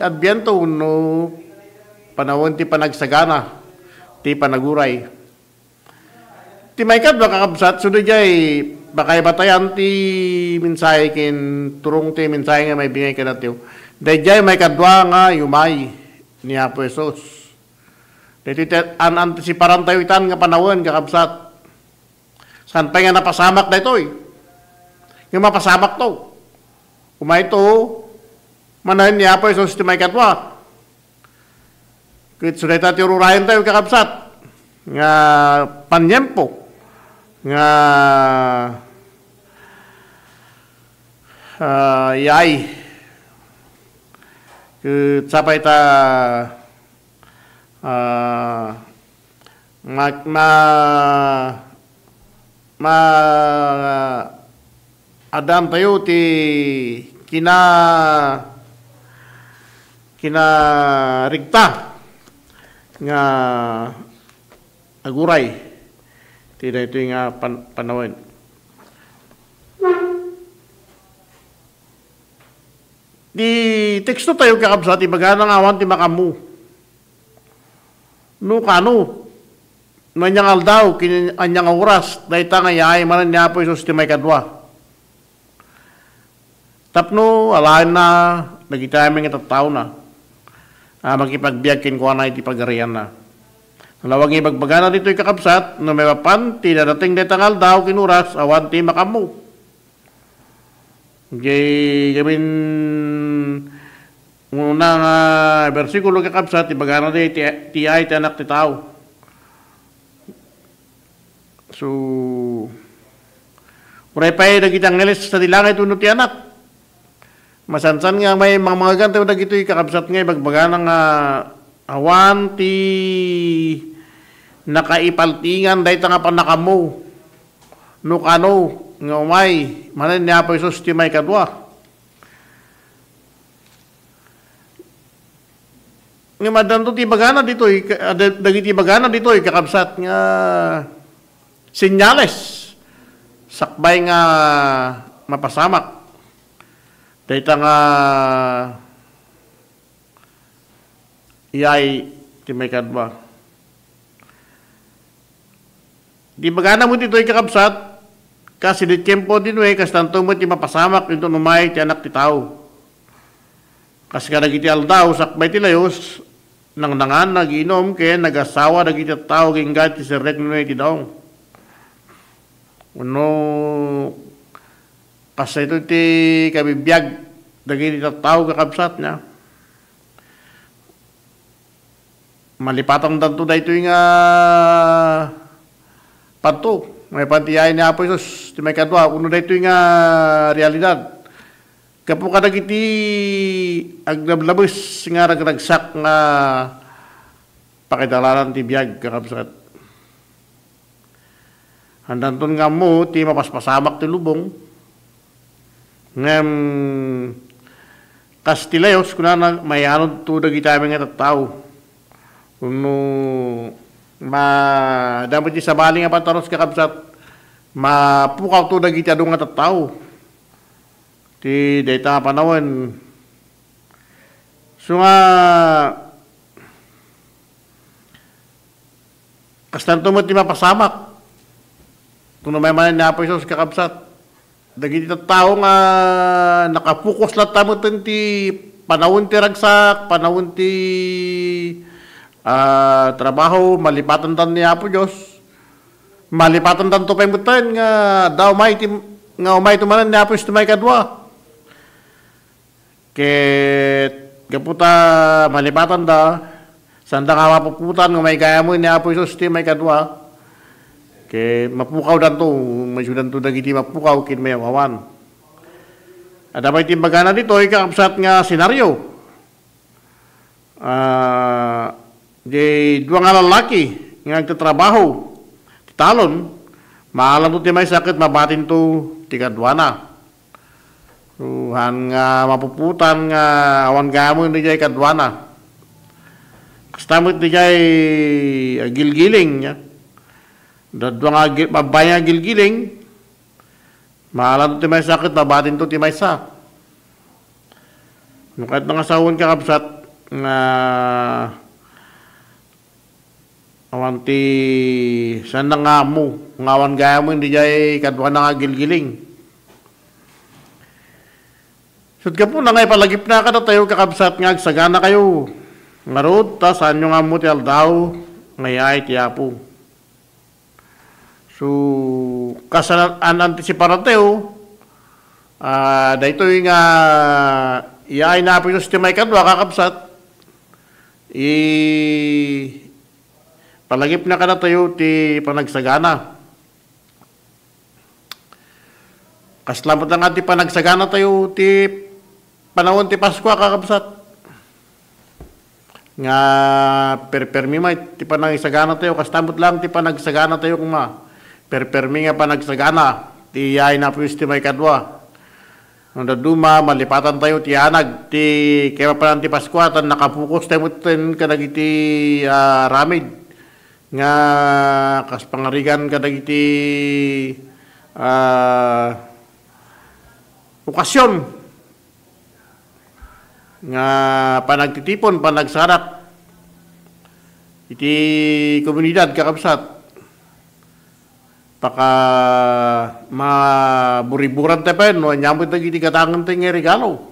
Adbiento wenno panawen ti panagsagana ti panaguray. Ti maikadua, kakabsat, isu daydiay, baka ibatayan ti mensahe ken turong ti mensahe nga maibingay kadatayo. Daydiay maikadua nga iumay ni Apo Jesus. Daytoy ti an-antisiparantayo itan nga panawen, kakabsat. Saan pay nga napasamak daytoy. Nga mapasamakto. Umayto, manayon ni Apo Jesus ti maikadua. Ket isu dayta ti ururayentayo, kakabsat, nga paniempo nga, ah, yaay. Ket sapay ta, ah, ma-, ma-, ma-, addantayo ti kina-, kinarigta nga aguray ti daytoy nga pan-, panawen. Ti tekstotayo, kakabsat, ibagana nga awan ti makaammo. No kano, no ania nga aldaw, ken ania nga oras, dayta nga yaay manen ni Apo Jesus ti maikadua. Tapno alaenna dagiti amin nga tattaona a makipagbiag kenkuana iti Pagarianna. Nalawag nga ibagbagana ditoy, kakabsat, no maipapan ti dadateng dayta nga aldaw ken oras, awan ti makaammo. Jay gamin una nga bersikulo, kakabsat, ibagana ti, ti, ti yaay ti Anak ti Tao. So, uray pay dagiti angheles sadi langit wenno ti Anak. Masansan nga may mangmangegantayo dagitoy, kakabsat, nga ibagbagana nga awan ti nakaipaltingan dayta nga pannakaammo. No kano nga umay manen ni Apo Jesus ti maikadua. Ngem addanto ti ibagana ditoy, ka-, ad-, dagiti ibagana ditoy, kakabsat, nga senyales sakbay nga mapasamak dayta nga yaay ti maikadua. Di bagana met ditoy, kakabsat, kas idi tiempo ni Noe, kastanto met ti mapasamak inton umay ti Anak ti Tao. Kas kadagiti aldaw sakbay ti layus, nangnangan, nagiinum, ken nagasawa dagiti tattao agingga ti sirrek ni Noe ti daong. Wenno, Kas daytoy ti kabibiag dagiti tattao, kakabsat, nga malipatandanto daytoy nga padto. Maipan ti yaay ni Apo Jesus, ti maikadua, uno daytoy nga realidad. Gapu kadagiti aglablabes nga ragragsak nga pakidalanan ti biag, kakabsat. Handanton nga ammo ti mapaspasamak ti lubong. Ngem, kas ti layos, kunana, mayanodto dagiti amin nga tattao. Wenno, ma-, damo ti sabali nga pantaros, kakabsat, mapukawto dagiti adu nga tattao. Ti dayta nga panawen. So nga, kastanto met ti mapasamak. Kuno manen ni Apo Jesus, kakabsat, dagiti tattao nga nakapokus latta metten ti panawen ti ragsak, panawen ti, ah, trabaho, malipatandan ni Apo Dios. Malipatandanto pay metten nga adda umay ti, nga umayto manen ni Apo Jesus ti maikadua. Ket gapu ta malipatanda, sanda nga mapuputan nga umay gayam ni Apo Jesus ti maikadua, ket mapukawdanto, maisudanto dagiti mapukaw ken mayawawan. Adda pay ti imbagana ditoy, kakabsat, nga senaryo. Ah, di dua nga lalaki nga agtatrabaho ti talon, maalanto ti maysa ket mabatinto ti kaduana. So, haan nga mapuputan nga awan gayam diay kaduana. Kasta met diay, ah, gilgiling, ya. Dadua nga gi-, babbai nga gilgiling, maalanto ti maysa ket mabatinto ti maysa. No kayatna nga sawen, kakabsat, nga awan ti saan nga ammo nga awan gayam diay kaduana nga gilgiling. Ket gapuna nga ipalagipna kadatayo, kakabsat, nga agsaganakayo ngarud ta saanyo nga ammo ti aldaw nga iyaay ti Apo. So, kas an-, an-, antisiparantayo, ah, daytoy nga iyaay ni Apo Jesus ti maikadua, kakabsat, i-, palagipna kadatayo ti panagsagana. Kasla met nga ti panagsaganatayo ti panawen ti Paskua, kakabsat. Nga perpermi met ti panagsaganatayo, kasta met laeng ti panagsaganatayo koma. Perpermi nga panagsagana ti iyaay ni Apo Jesus ti maikadua. No dadduma, malipatantayo ti yanag ti kaipapanan ti Paskua, ta nakapokus tayo metten kadagiti, ah, aramid nga kas pangarigan kadagiti, ah, okasion nga panagtitipon, panagsarak iti komunidad, kakabsat. Paka-, maburiburan tayo pay, no? Anya met dagiti gatangen tayo nga regalo.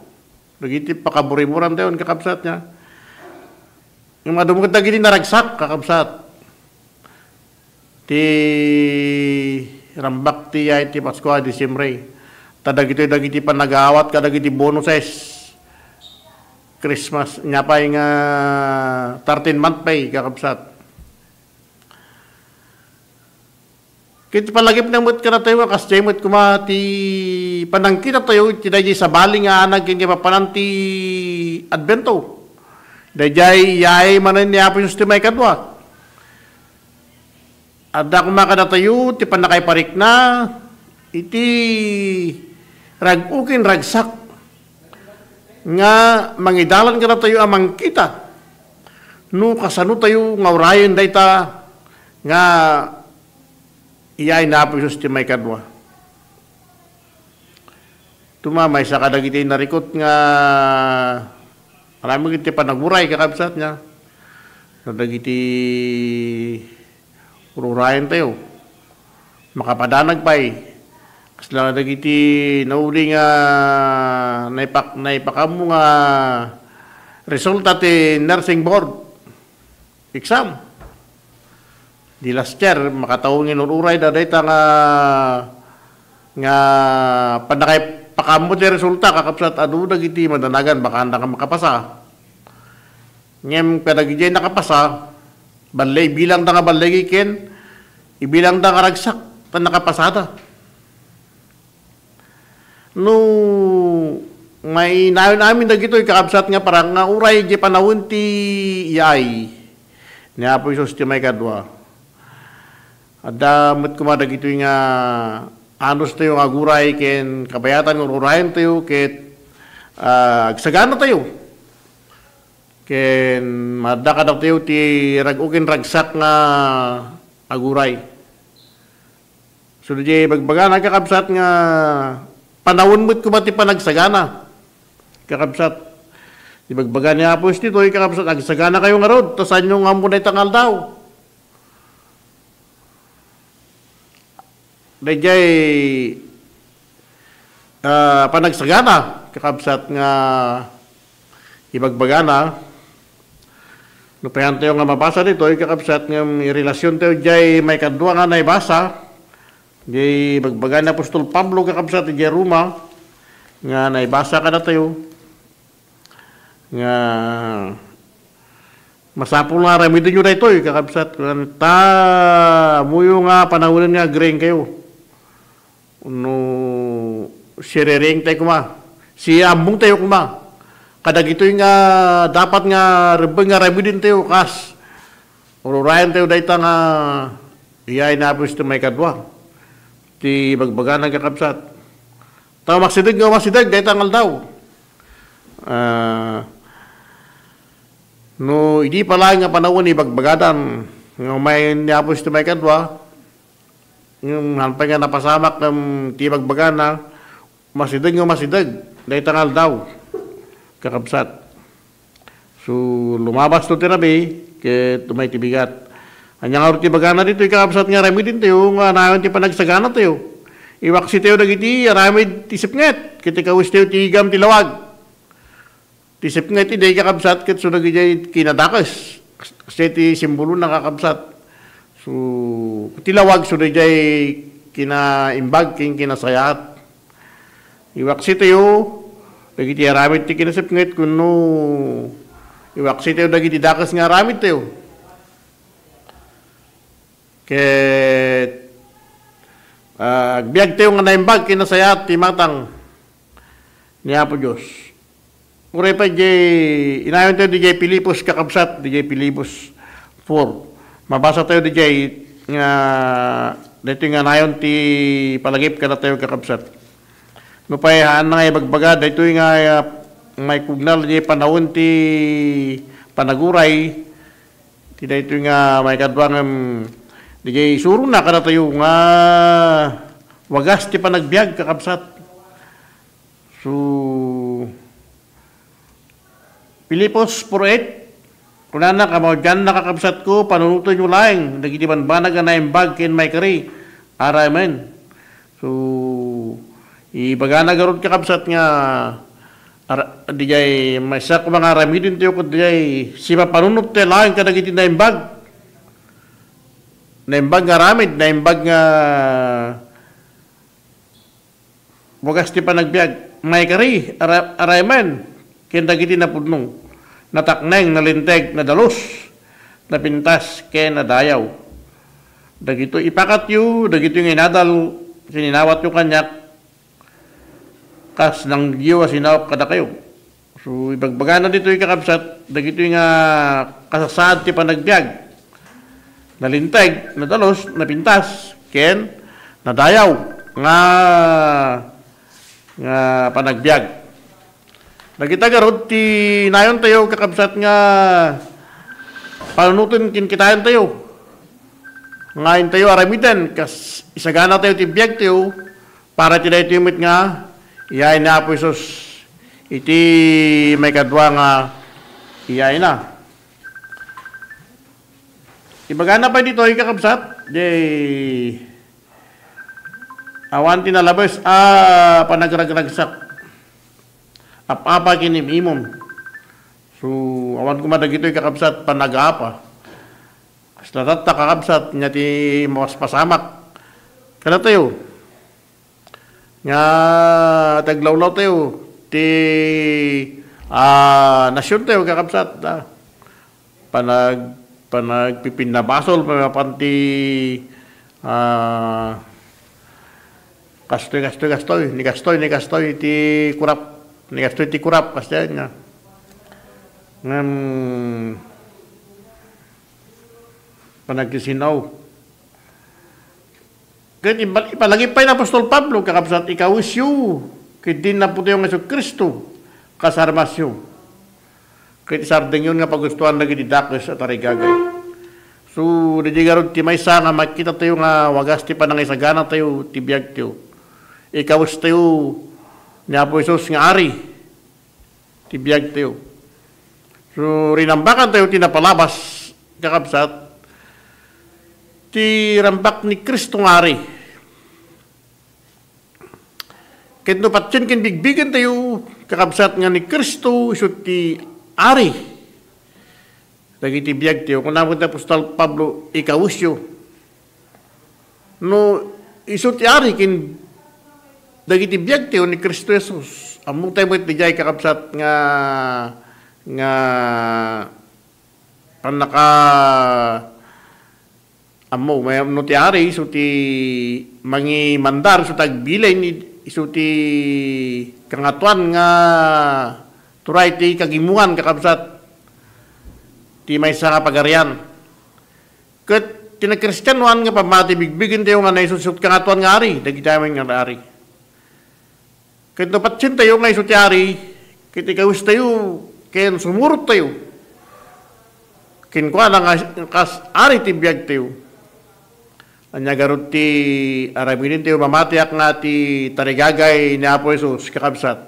Dagiti pakaburiburan tayo, kakabsat, nga. Nga madumgit dagiti naragsak, kakabsat. Ti rambak ti yaay ti Paskua, Disyembre. Ta dagitoy dagiti panagaawat kadagiti bonuses. Christmas, nya pay nga thirteen month pay, kakabsat. Ket palagipna met kadatayo nga kasdiay met koma ti panangkitatayo iti daydiay sabali nga anag ken kaipapanan ti Advento. Daydiay iyaay manen ni Apo Jesus ti maikadua. Adda koma kadatayo ti pannakaiparikna iti rag-o ken ragsak nga mangidalan kadatayo a mangkita no kasano tayo nga urayen dayta nga iyaay ni Apo Jesus ti maikadua. Tuma, maysa kadagiti narikot nga aramid iti panaguray, kakabsat, nga kadagiti ururayen tayo. Makapadanag pay. Kasla dagiti nauli nga naipak-, naipakammo nga resulta ti nursing board exam. Di last year, makatawen nga inur-uray da dayta nga nga pannakaipakaammo ti resulta, kakabsat, adu dagiti madanagan, baka anda nga makapasa. Ngem kadagiti nakapasa, balle-, ibilangda nga balligi ken ibilangda nga ragsak ta nakapasada. No mainayon amin dagitoy, kakabsat, nga parang nga uray di panawen ti iyaay ni Apo Jesus ti maikadua. Adda met koma dagitoy nga anos tayo nga aguray ken kabayatan nga ururayen tayo ket, ah, agsagana tayo. Ken madda kadatayo ti rag-, o ken ragsak nga aguray. So, diay bagbagana, kakabsat, nga panawen met koma ti panagsagana. Kakabsat, di bagbaga ni Apo Jesus ditoy, kakabsat, agsagana kayo ngarud, ta saanyo nga ammo dayta nga aldaw. Daydiay, ah, panagsagana, kakabsat, nga ibagbagana. Nupay haantayo nga mabasa ditoy, kakabsat, nga irelasiontayo diay maikadua nga naibasa, diay ibagbaga ni apostol Pablo, kakabsat, idiay Roma, nga naibasa kadatayo, nga masapul nga aramidenyo daytoy, kakabsat, ta ammoyo nga panawenen nga agriingkayo. No, siririingtayo koma, siammongtayo koma kadagitoy nga dapat nga rebbeng nga aramidentayo, kas ururayentayo dayta nga iyaay ni Apo Jesus ti maikadua ti bagbagana, kakabsat. Ta umasideg nga umasideg dayta nga aldaw. Ah, no idi pa laeng nga panawen ibagbagadan nga umay ni Apo Jesus ti maikadua, ngem haan pay nga napasamak ngem ti bagbagana, umasideg nga umasideg dayta nga aldaw, kakabsat. So, lumabasto ti rabii, ket umay ti bigat. Ania ngarud ti bagana ditoy, kakabsat, nga aramidentayo nga nayon ti panagsaganatayo? Iwaksitayo dagiti aramid ti sipnget, ket ikawistayo ti igam ti lawag. Ti sipnget idi, kakabsat, ket isu dagiti kinadakes. Kasi ti simbolona, kakabsat. So, ti lawag isu daydiay kinaimbag ken kinasayaat. Iwaksitayo dagiti aramid ti kinasipnget, wenno iwaksitayo dagiti dakes nga aramidtayo. Ket, ah, agbiagtayo nga naimbag ken nasayaat ti imatang ni Apo Dios. Uray pay diay, inayontayo diay Filipos, kakabsat, diay Filipos four. Mabasatayo diay nga, daytoy nga nayon ti palagip kadatayo, kakabsat. Nupay haanna nga ibagbaga daytoy nga, ah, maikugnal diay panawen ti panaguray, ti daytoy nga maikadua ngem diay isurona kadatayo nga wagas ti panagbiag, kakabsat. So, Filipos four eight, kunana, kamaudianna, kakabsatko, panunotenyo laeng dagiti bambanag a naimbag ken maikari. Amen. So, ibagana garud, kakabsat, nga ara-, diay maysa koma nga aramidentayo ket diay sipapanunot tayo laeng kadagiti naimbag. Naimbag nga aramid, naimbag nga wagas ti panagbiag, maikari, ara-, arayman, ken dagiti napudno, natakneng, nalinteg, nadalus, napintas, ken nadayaw. Dagitoy ipakatyo, dagitoy nga inadal, ken inawatyo kaniak, kas nangngegyo a sinaok kadakayo. So, ibagbagana ditoy, kakabsat, dagitoy nga kasasaad ti panagbiag. Nalinteg, nadalus, napintas, ken nadayaw nga, nga panagbiag. Dagita garud ti nayontayo, kakabsat, nga panunoten ken kitaentayo. Nga intayo aramiden, kas isaganatayo ti biagtayo, para ti daytoy met nga iyaay ni Apo Jesus iti maikadua nga iyayna. Ibagana pay ditoy, kakabsat, diay awan ti nalabes a panagragragsak. Ap-apa ken im-imon. So, awan koma dagitoy, kakabsat, panagaapa. Kasla tatta, kakabsat, nia ti mapaspasamak kadatayo. nga taglawlawtayo ti, ah, nasiontayo, kakabsat, ah. Panag-, panagpipinnabasol, mapan ti, ah, kastoy, kastoy, kastoy, ni kastoy, ni kastoy ti kurap, ni kastoy ti kurap, kastoy nga. Ngem, panagsisin-aw. Ket imbal-, ipalagip pay ni apostol Pablo, kakabsat, ikawesyo ket din naputayo nga Jesu-Cristo kas armasyo. Ket isardengyon nga pagustuan dagiti dakes a tarigagay. So, daydi garud ti maysa nga makitatayo nga wagas ti panangisaganatayo ti biagtayo. Ikawestayo ni Apo Jesus nga Ari ti biagtayo. So, rinambakantayo ti napalabas, kakabsat, ti rambak ni Cristo nga Ari. Ket no patien ken bigbigentayo, kakabsat, nga ni Cristo isu ti Ari dagiti biagtayo, kuna met ni apostol Pablo, ikawesyo. No isu ti Ari ken dagiti biagtayo ni Cristo Jesus, ammotayo met diay, kakabsat, nga, nga pannaka-, ammo, may-, no ti Ari, isu ti mangimandar, isu ti agbilin, isu ti Kangatoan nga turay ti kagimuan, kakabsat, ti maysa nga pagarian. Ket ti nakristianoan nga pammati, bigbigentayo nga ni Jesus ti Kangatoan nga Ari dagiti amin nga ari. Ket no patientayo nga isu ti Ari, ket ikawestayo ken sumurottayo kenkuana nga kas Ari ti biagtayo. Ania garud ti aramidentayo? Mamatiak nga ti tarigagay ni Apo Jesus, kakabsat.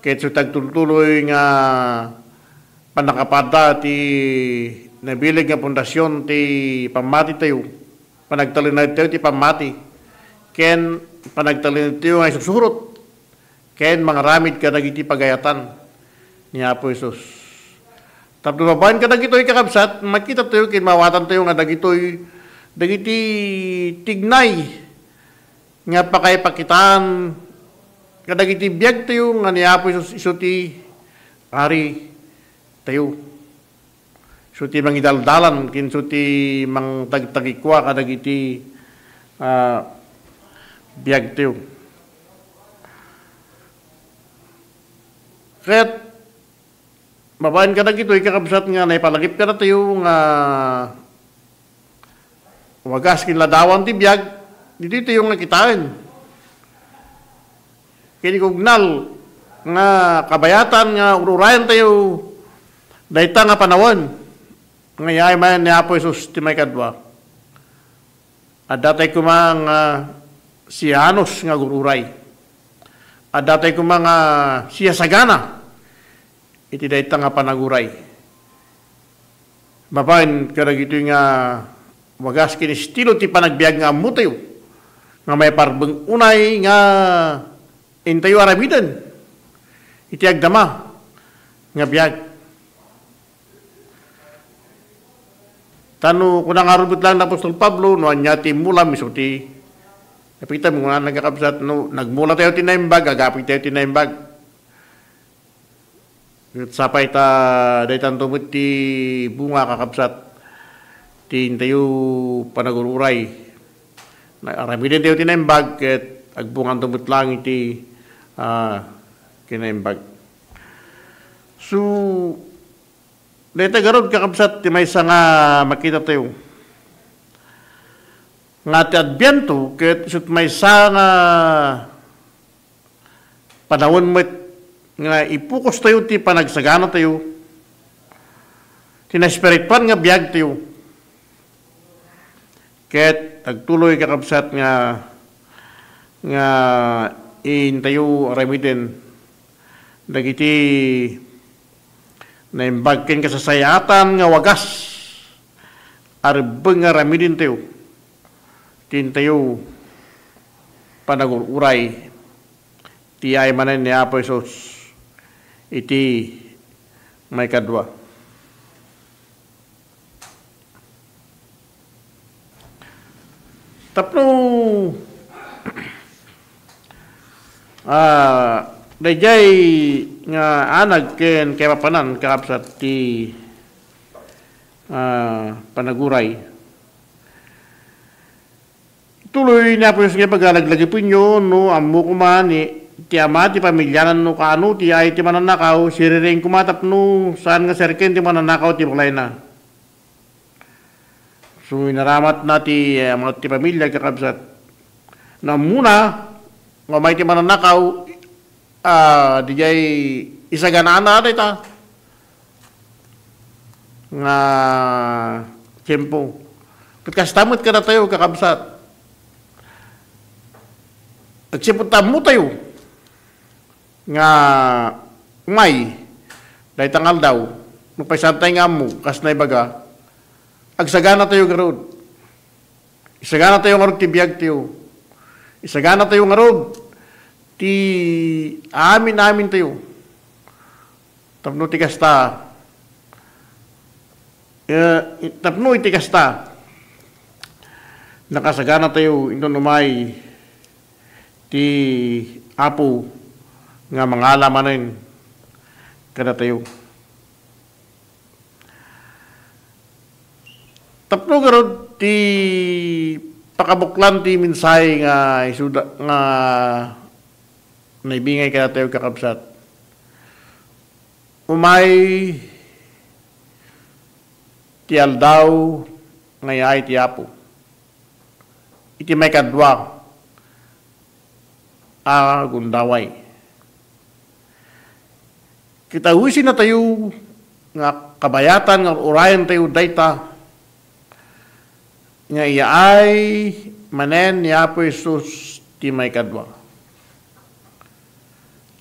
Ket isu ti agtultuloy nga pannakapaadda ti nabileg nga pundasion ti pammatitayo, panagtalinaedtayo ti pammati, ken panagtalinaedtayo nga isusurot ken mangaramid kadagiti pagayatan ni Apo Jesus. Tapno babaen kadagitoy, kakabsat, makitatayo ken maawatantayo nga dagitoy dagiti tignay nga pakaipakitaan kadagiti biagtayo nga ni Apo Jesus isu ti Ari tayo. Isu ti mangidaldalan ken isu ti mangtagtagikua kadagiti, ah, biagtayo. Ket babaen kadagitoy, kakabsat, nga naipalagip kadatayo nga wagas ken ladawan ti biag, ditoytayo nga kitaen. Ken ikugnal nga kabayatan nga ur-urayantayo dayta nga panawen nga iyaay manen ni Apo Jesus ti maikadua. Addatay koma nga sianos nga agur-uray. Addatay koma nga siasagana iti dayta nga panaguray. Babaen kadagitoy nga wagas ken estilo ti panagbiag nga ammotayo, nga maiparbeng unay nga intayo aramiden iti agdama nga biag. Ta no kuna ngarud met laeng ni apostol Pablo, no ania ti immulam, isu ti, napitem, kuna, nagkakabsat, no nagmulatayo ti naimbag, agapitayo ti naimbag. Ket sapay ta daytanto met ti bunga, kakabsat, ti intayo panagur-uray. Na-, aramidentayo ti naimbag ket agbunganto met laeng iti, ah, kinaimbag. So, dayta garud, kakabsat, ti maysa nga makitatayo nga ti Adbiento ket isu ti maysa nga panawen met nga ipukostayo ti panagsaganatayo ti naespirituan nga biagtayo. Ket agtuloy, kakabsat, nga, nga intayo aramiden dagiti naimbag ken kasasayaatan nga wagas a rebbeng nga aramidentayo ti intayo panagur-uray ti iyaay manen ni Apo Jesus iti maikadua. Tapno Ah, daydiay nga anag ken kaipapanan, kakabsat, ti, ah, panaguray. Tuloy ni Apo Jesus nga ibaga, laglagipenyo no ammo koma ni, ti ama ti pamilianan no kaano ti ay ti mananakaw, siriring koma tapno saan nga serken ti mananakaw ti balayna. So, inaramatna ti, eh, ama ti pamilya, kakabsat. No ammona nga umay ti mananakaw, ah, daydiay isaganaanna dayta nga tiempo. Ket kasta met kadatayo, kakabsat. Agsipud ta ammotayo nga umay dayta nga aldaw, nupay saantay nga ammo, kas naibaga, agsaganatayo garud. Isaganatayo ngarud ti biagtayo. Isaganatayo ngarud ti amin-amintayo. Tapno ti kasta, eh, tapno iti kasta, nakasaganatayo inton umay ti Apo nga mangala manen kadatayo. Tapno garud ti pakabuklan ti mensahe nga isuda, nga naibingay kadatayo, kakabsat. Umay ti aldaw nga iyaay ti Apo. Iti maikadua a gundaway. Ket awisenatayo nga kabayatan nga ur-urayentayo dayta nga iyaay manen ni Apo Jesus ti maikadua.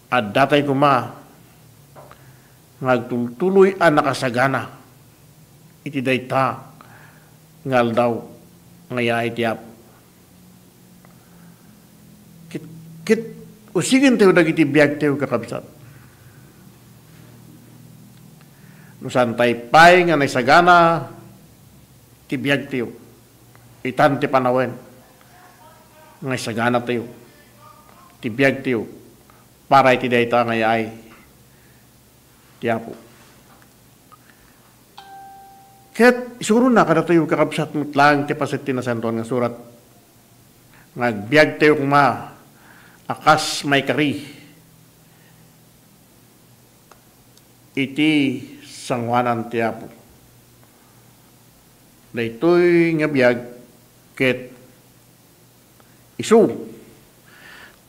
Addatay koma nga agtultuloy a nakasagana iti dayta nga aldaw nga iyaay ti Apo. Ket, ket usigentayo dagiti biagtayo, kakabsat. No saantay pay nga naisagana ti biagtayo, itan ti panawen nga isaganatayo ti biagtayo para iti dayta nga iyaay ti Apo. Ket isurona kadatayo, kakabsat, met laeng ti paset ti Nasantoan nga Surat nga agbiagtayo koma a kas maikari iti sangoanan ti Apo. Daytoy nga biag ket isu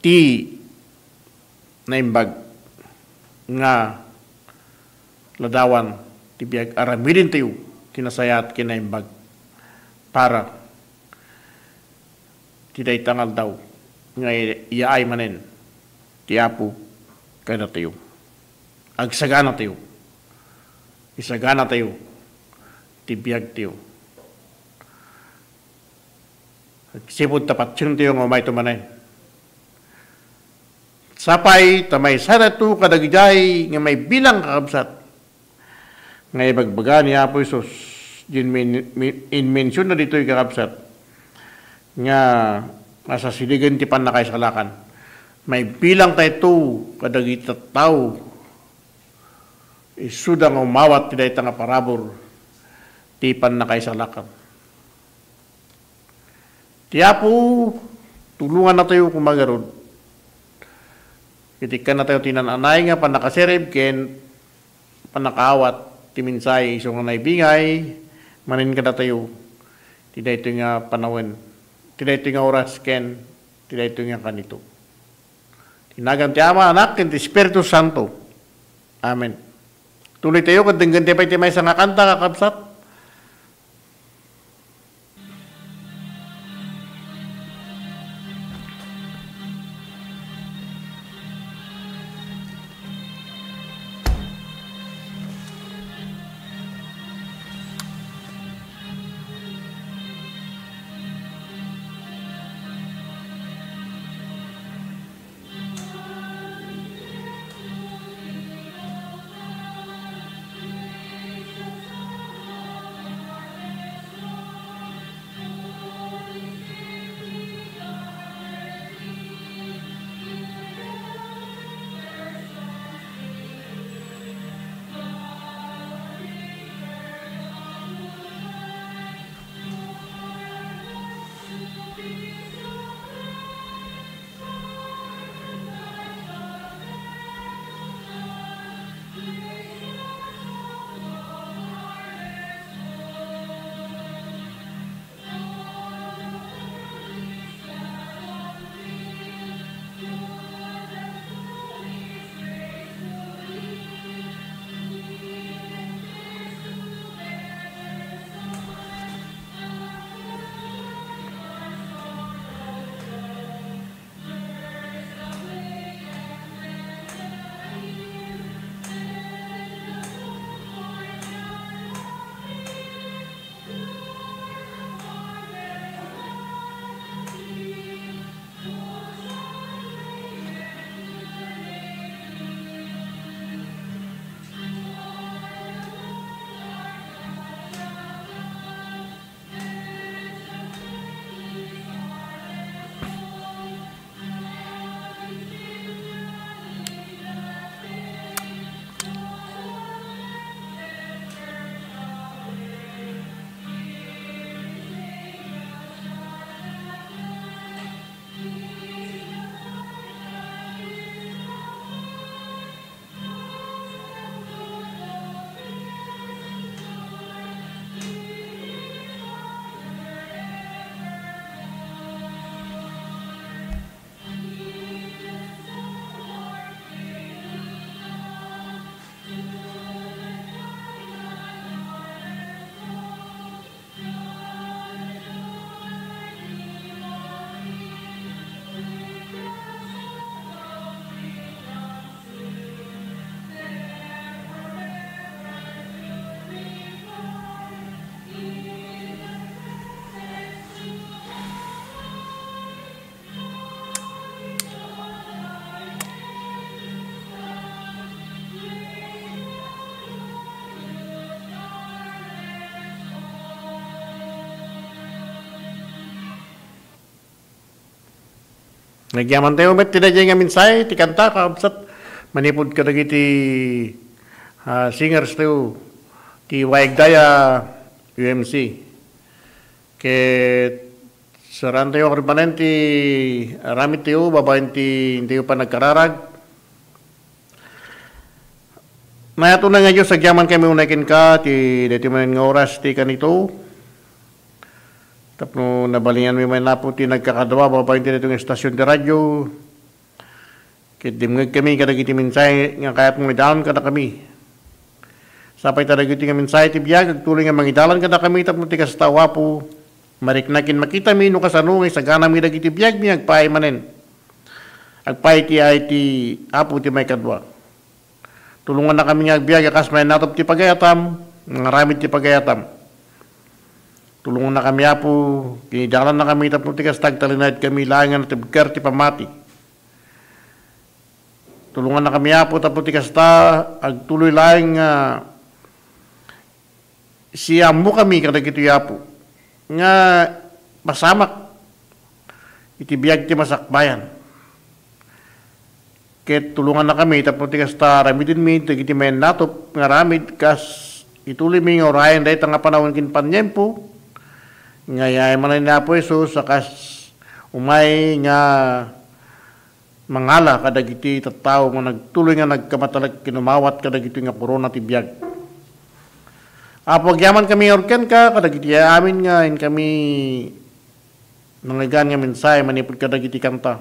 ti naimbag nga ladawan ti biag. Aramidentayo ti nasayaat ken naimbag para ti dayta nga aldaw nga iyaay manen ti Apo kadatayo. Agsaganatayo. Isaganatayo ti biagtayo. Agsipud ta patientayo nga umayto manen. Sapay ta maysa dayto kadagidiay nga maibilang, kakabsat, nga ibagbaga ni Apo Jesus. Din min-, min-, inmensionna ditoy, kakabsat, nga masasiligen ti pannakaisalakan. Maibilang dayto kadagiti tattao isuda nga umawat ti dayta nga parabur ti pannakaisalakan. Ti Apo, tulongannatayo koma ngarud. Iti kannatayo ti naan-anay nga pannakasirib ken pannakaawat ti mensahe isu nga naibingay manen kadatayo ti daytoy nga panawen, ti daytoy nga oras ken ti daytoy nga kanito. Ti nagan ti Ama, Anak, ken ti Espiritu Santo. Amen. Tuloytayo ket denggentayo pay ti maysa nga kanta, kakabsat. Nagyamantayo met ti daydiay nga mensahe ti kanta, kakabsat, manipud kadagiti, ah, singers tayo ti Wayagdaya U M C. Ket saraantayo ngarud manen ti aramidtayo babaen ti intayo panagkararag. Mayat unay nga Dios, agyaman kami unay kenka ti daytoy manen nga oras ti kanito. Tapno nabalianmi manen, Apo, ti nagkakadua babaen ti daytoy nga estasyon ti radyo. Ket dimngeg kami kadagiti mensahe nga kayatmo nga idalan kadakami. Sapay ta dagiti nga mensahe ti biag, agtuloy nga mangidalan kadakami tapno ti kasta, Apo, marikna ken makitami no kasano nga isaganami dagiti biagmi agpaay manen. Agpaay ti ay ti Apo ti maikadua. Tulongannakami nga agbiag a kas mainatop ti pagayatam, nga aramid ti pagayatam. Tulongannakami, Apo, ken idalannakami tapno ti kasta agtalinaed kami laeng nga natibker ti pammati. Tulongannakami, Apo, tapno ti kasta agtuloy laeng nga siammokami kadagitoy, Apo, nga pasamak iti biag ti masakbayan. Ket tulongannakami tapno ti kasta aramidenmi dagiti mainatop nga aramid kas ituloymi nga urayen dayta nga panawen ken paniempo nga iyayaman ni Apo Jesus a kas umay nga mangala kadagiti tattao nga nagtuloy nga nagkamatalek ken umawat kadagitoy nga korona ti biag. Apo, agyamankami ngarud kenka kadagiti amin nga inkami nangngegan nga mensahe manipud kadagiti kanta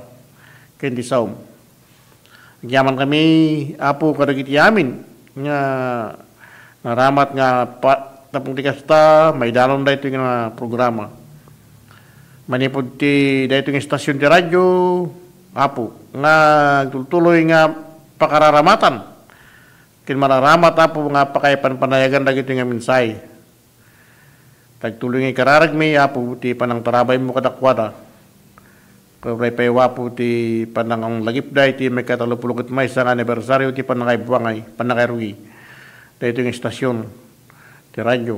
ken ti saom. Agyamankami, Apo, kadagiti amin nga naramat nga pa-, tapno ti kasta, maidanon daytoy nga programa. Manipud ti daytoy nga estasyon ti radyo, Apo, nga agtultuloy nga pakararamatan ken mararamat, Apo, nga pakaipanpanayagan dagitoy nga mensahe. Tagtuloy nga ikararagmi, Apo, ti panangtarabaymo kadakuada. Uray pay, Apo, ti pananglagipda iti maikatalo pulo ket maysa nga anibersaryo ti pannakaibuangay, pannakairugi daytoy nga estasyon ti radyo.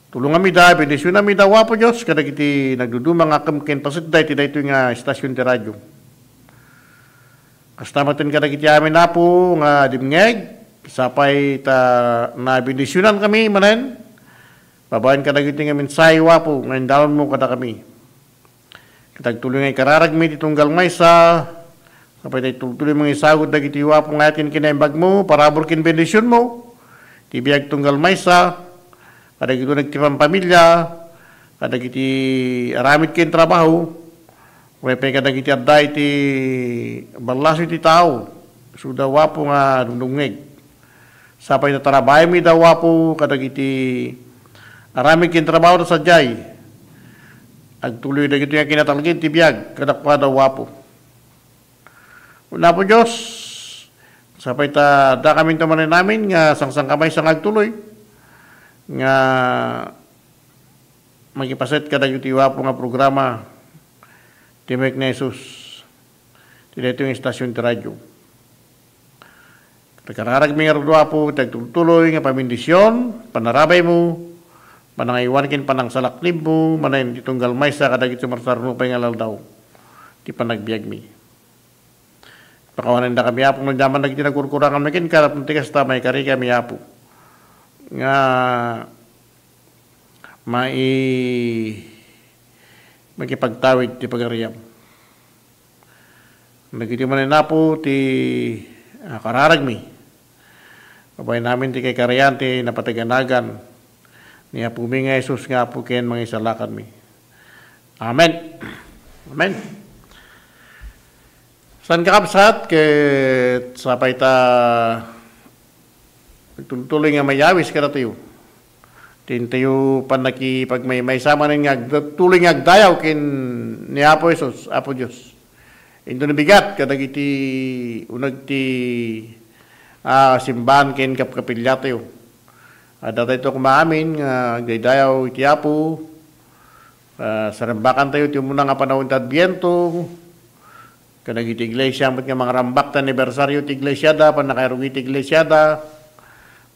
Tulonganmi da, bendisionanmi da, Apo Dios, kadagiti nagduduma nga kem ken pasetda iti daytoy nga estasyon ti radyo. Kasta met kadagiti amin, Apo, nga dimngeg, sapay ta nabendisionankami manen, babaen kadagiti nga mensahe, Apo, nga indalonmo kadakami. Ket agtuloy nga ikararagmi ti tunggal maysa, sapay ta itultuloy mangisagud dagiti, Apo, nga ayat ken kinaimbagmo, parabur ken bendisionmo, ti biag tunggal maysa, kadagiti uneg ti pampamilya, kadagiti aramid ken trabaho, uray pay kadagiti adda iti ballaso iti tao, isuda, Apo, nga dumdumngeg. Sapay ta tarabaymi da, Apo, kadagiti aramid ken trabaho ta sadiay. Agtuloy dagitoy nga kinatalged ti biag kadakuada, Apo. Apo Dios, sapay ta adda kamin manen amin nga sangsangkamaysa nga agtuloy nga makipaset kadagiti, Apo, nga programa ti Mek ni Jesus ti daytoy nga estasyon ti radyo. Ket ikararagmi ngarud, Apo, ti agtultuloy nga pambendision, panarabaymo, panangaywan ken panangsalaknibmo manen ti tunggal maysa kadagiti sumarsarno pay nga aldaw ti panagbiagmi. Pakawanendakami, Apo, ngem amin dagiti nagkurkuranganmi kenka, tapno ti kasta, maikarikami, Apo, nga mai-, makipagtawid ti pagariam. Dagiti manen, Apo, ti, ah, kararagmi. Babaen amin ti kaikarian ti napateg a nagan ni Apomi nga Jesus nga Apo ken Mangisalakanmi. Amen. Amen. Saan, kakabsat, ket sapay ta tultuloy nga mayawis kadatayo. Ti intayo pannakipagmaymaysa manen nga agda-, tuloy nga agdayaw ken ni Apo Jesus, Apo Dios. Inton bigat kadagiti uneg ti, ah, simbahan ken kapkapiliatayo. Adda daytoy koma amin nga agdaydayaw iti Apo. Ah, sarambakantayo ti umuna nga panawen ti Adbiento. Kadagiti iglesia met nga mangrambak ti anibersaryo ti iglesiada, pannakairugi ti iglesiada.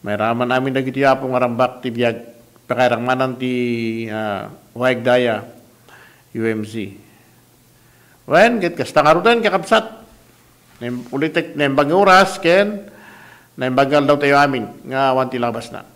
Mairaman amin dagiti, Apo, nga rambak ti biag. Pakairang manen ti, ah, Wayagdaya U M C. Wen, ket kasta ngaruden, kakabsat. Naim-, ulitek, naimbag nga oras, ken naimbag nga aldaw tayo amin, nga awan ti labasna.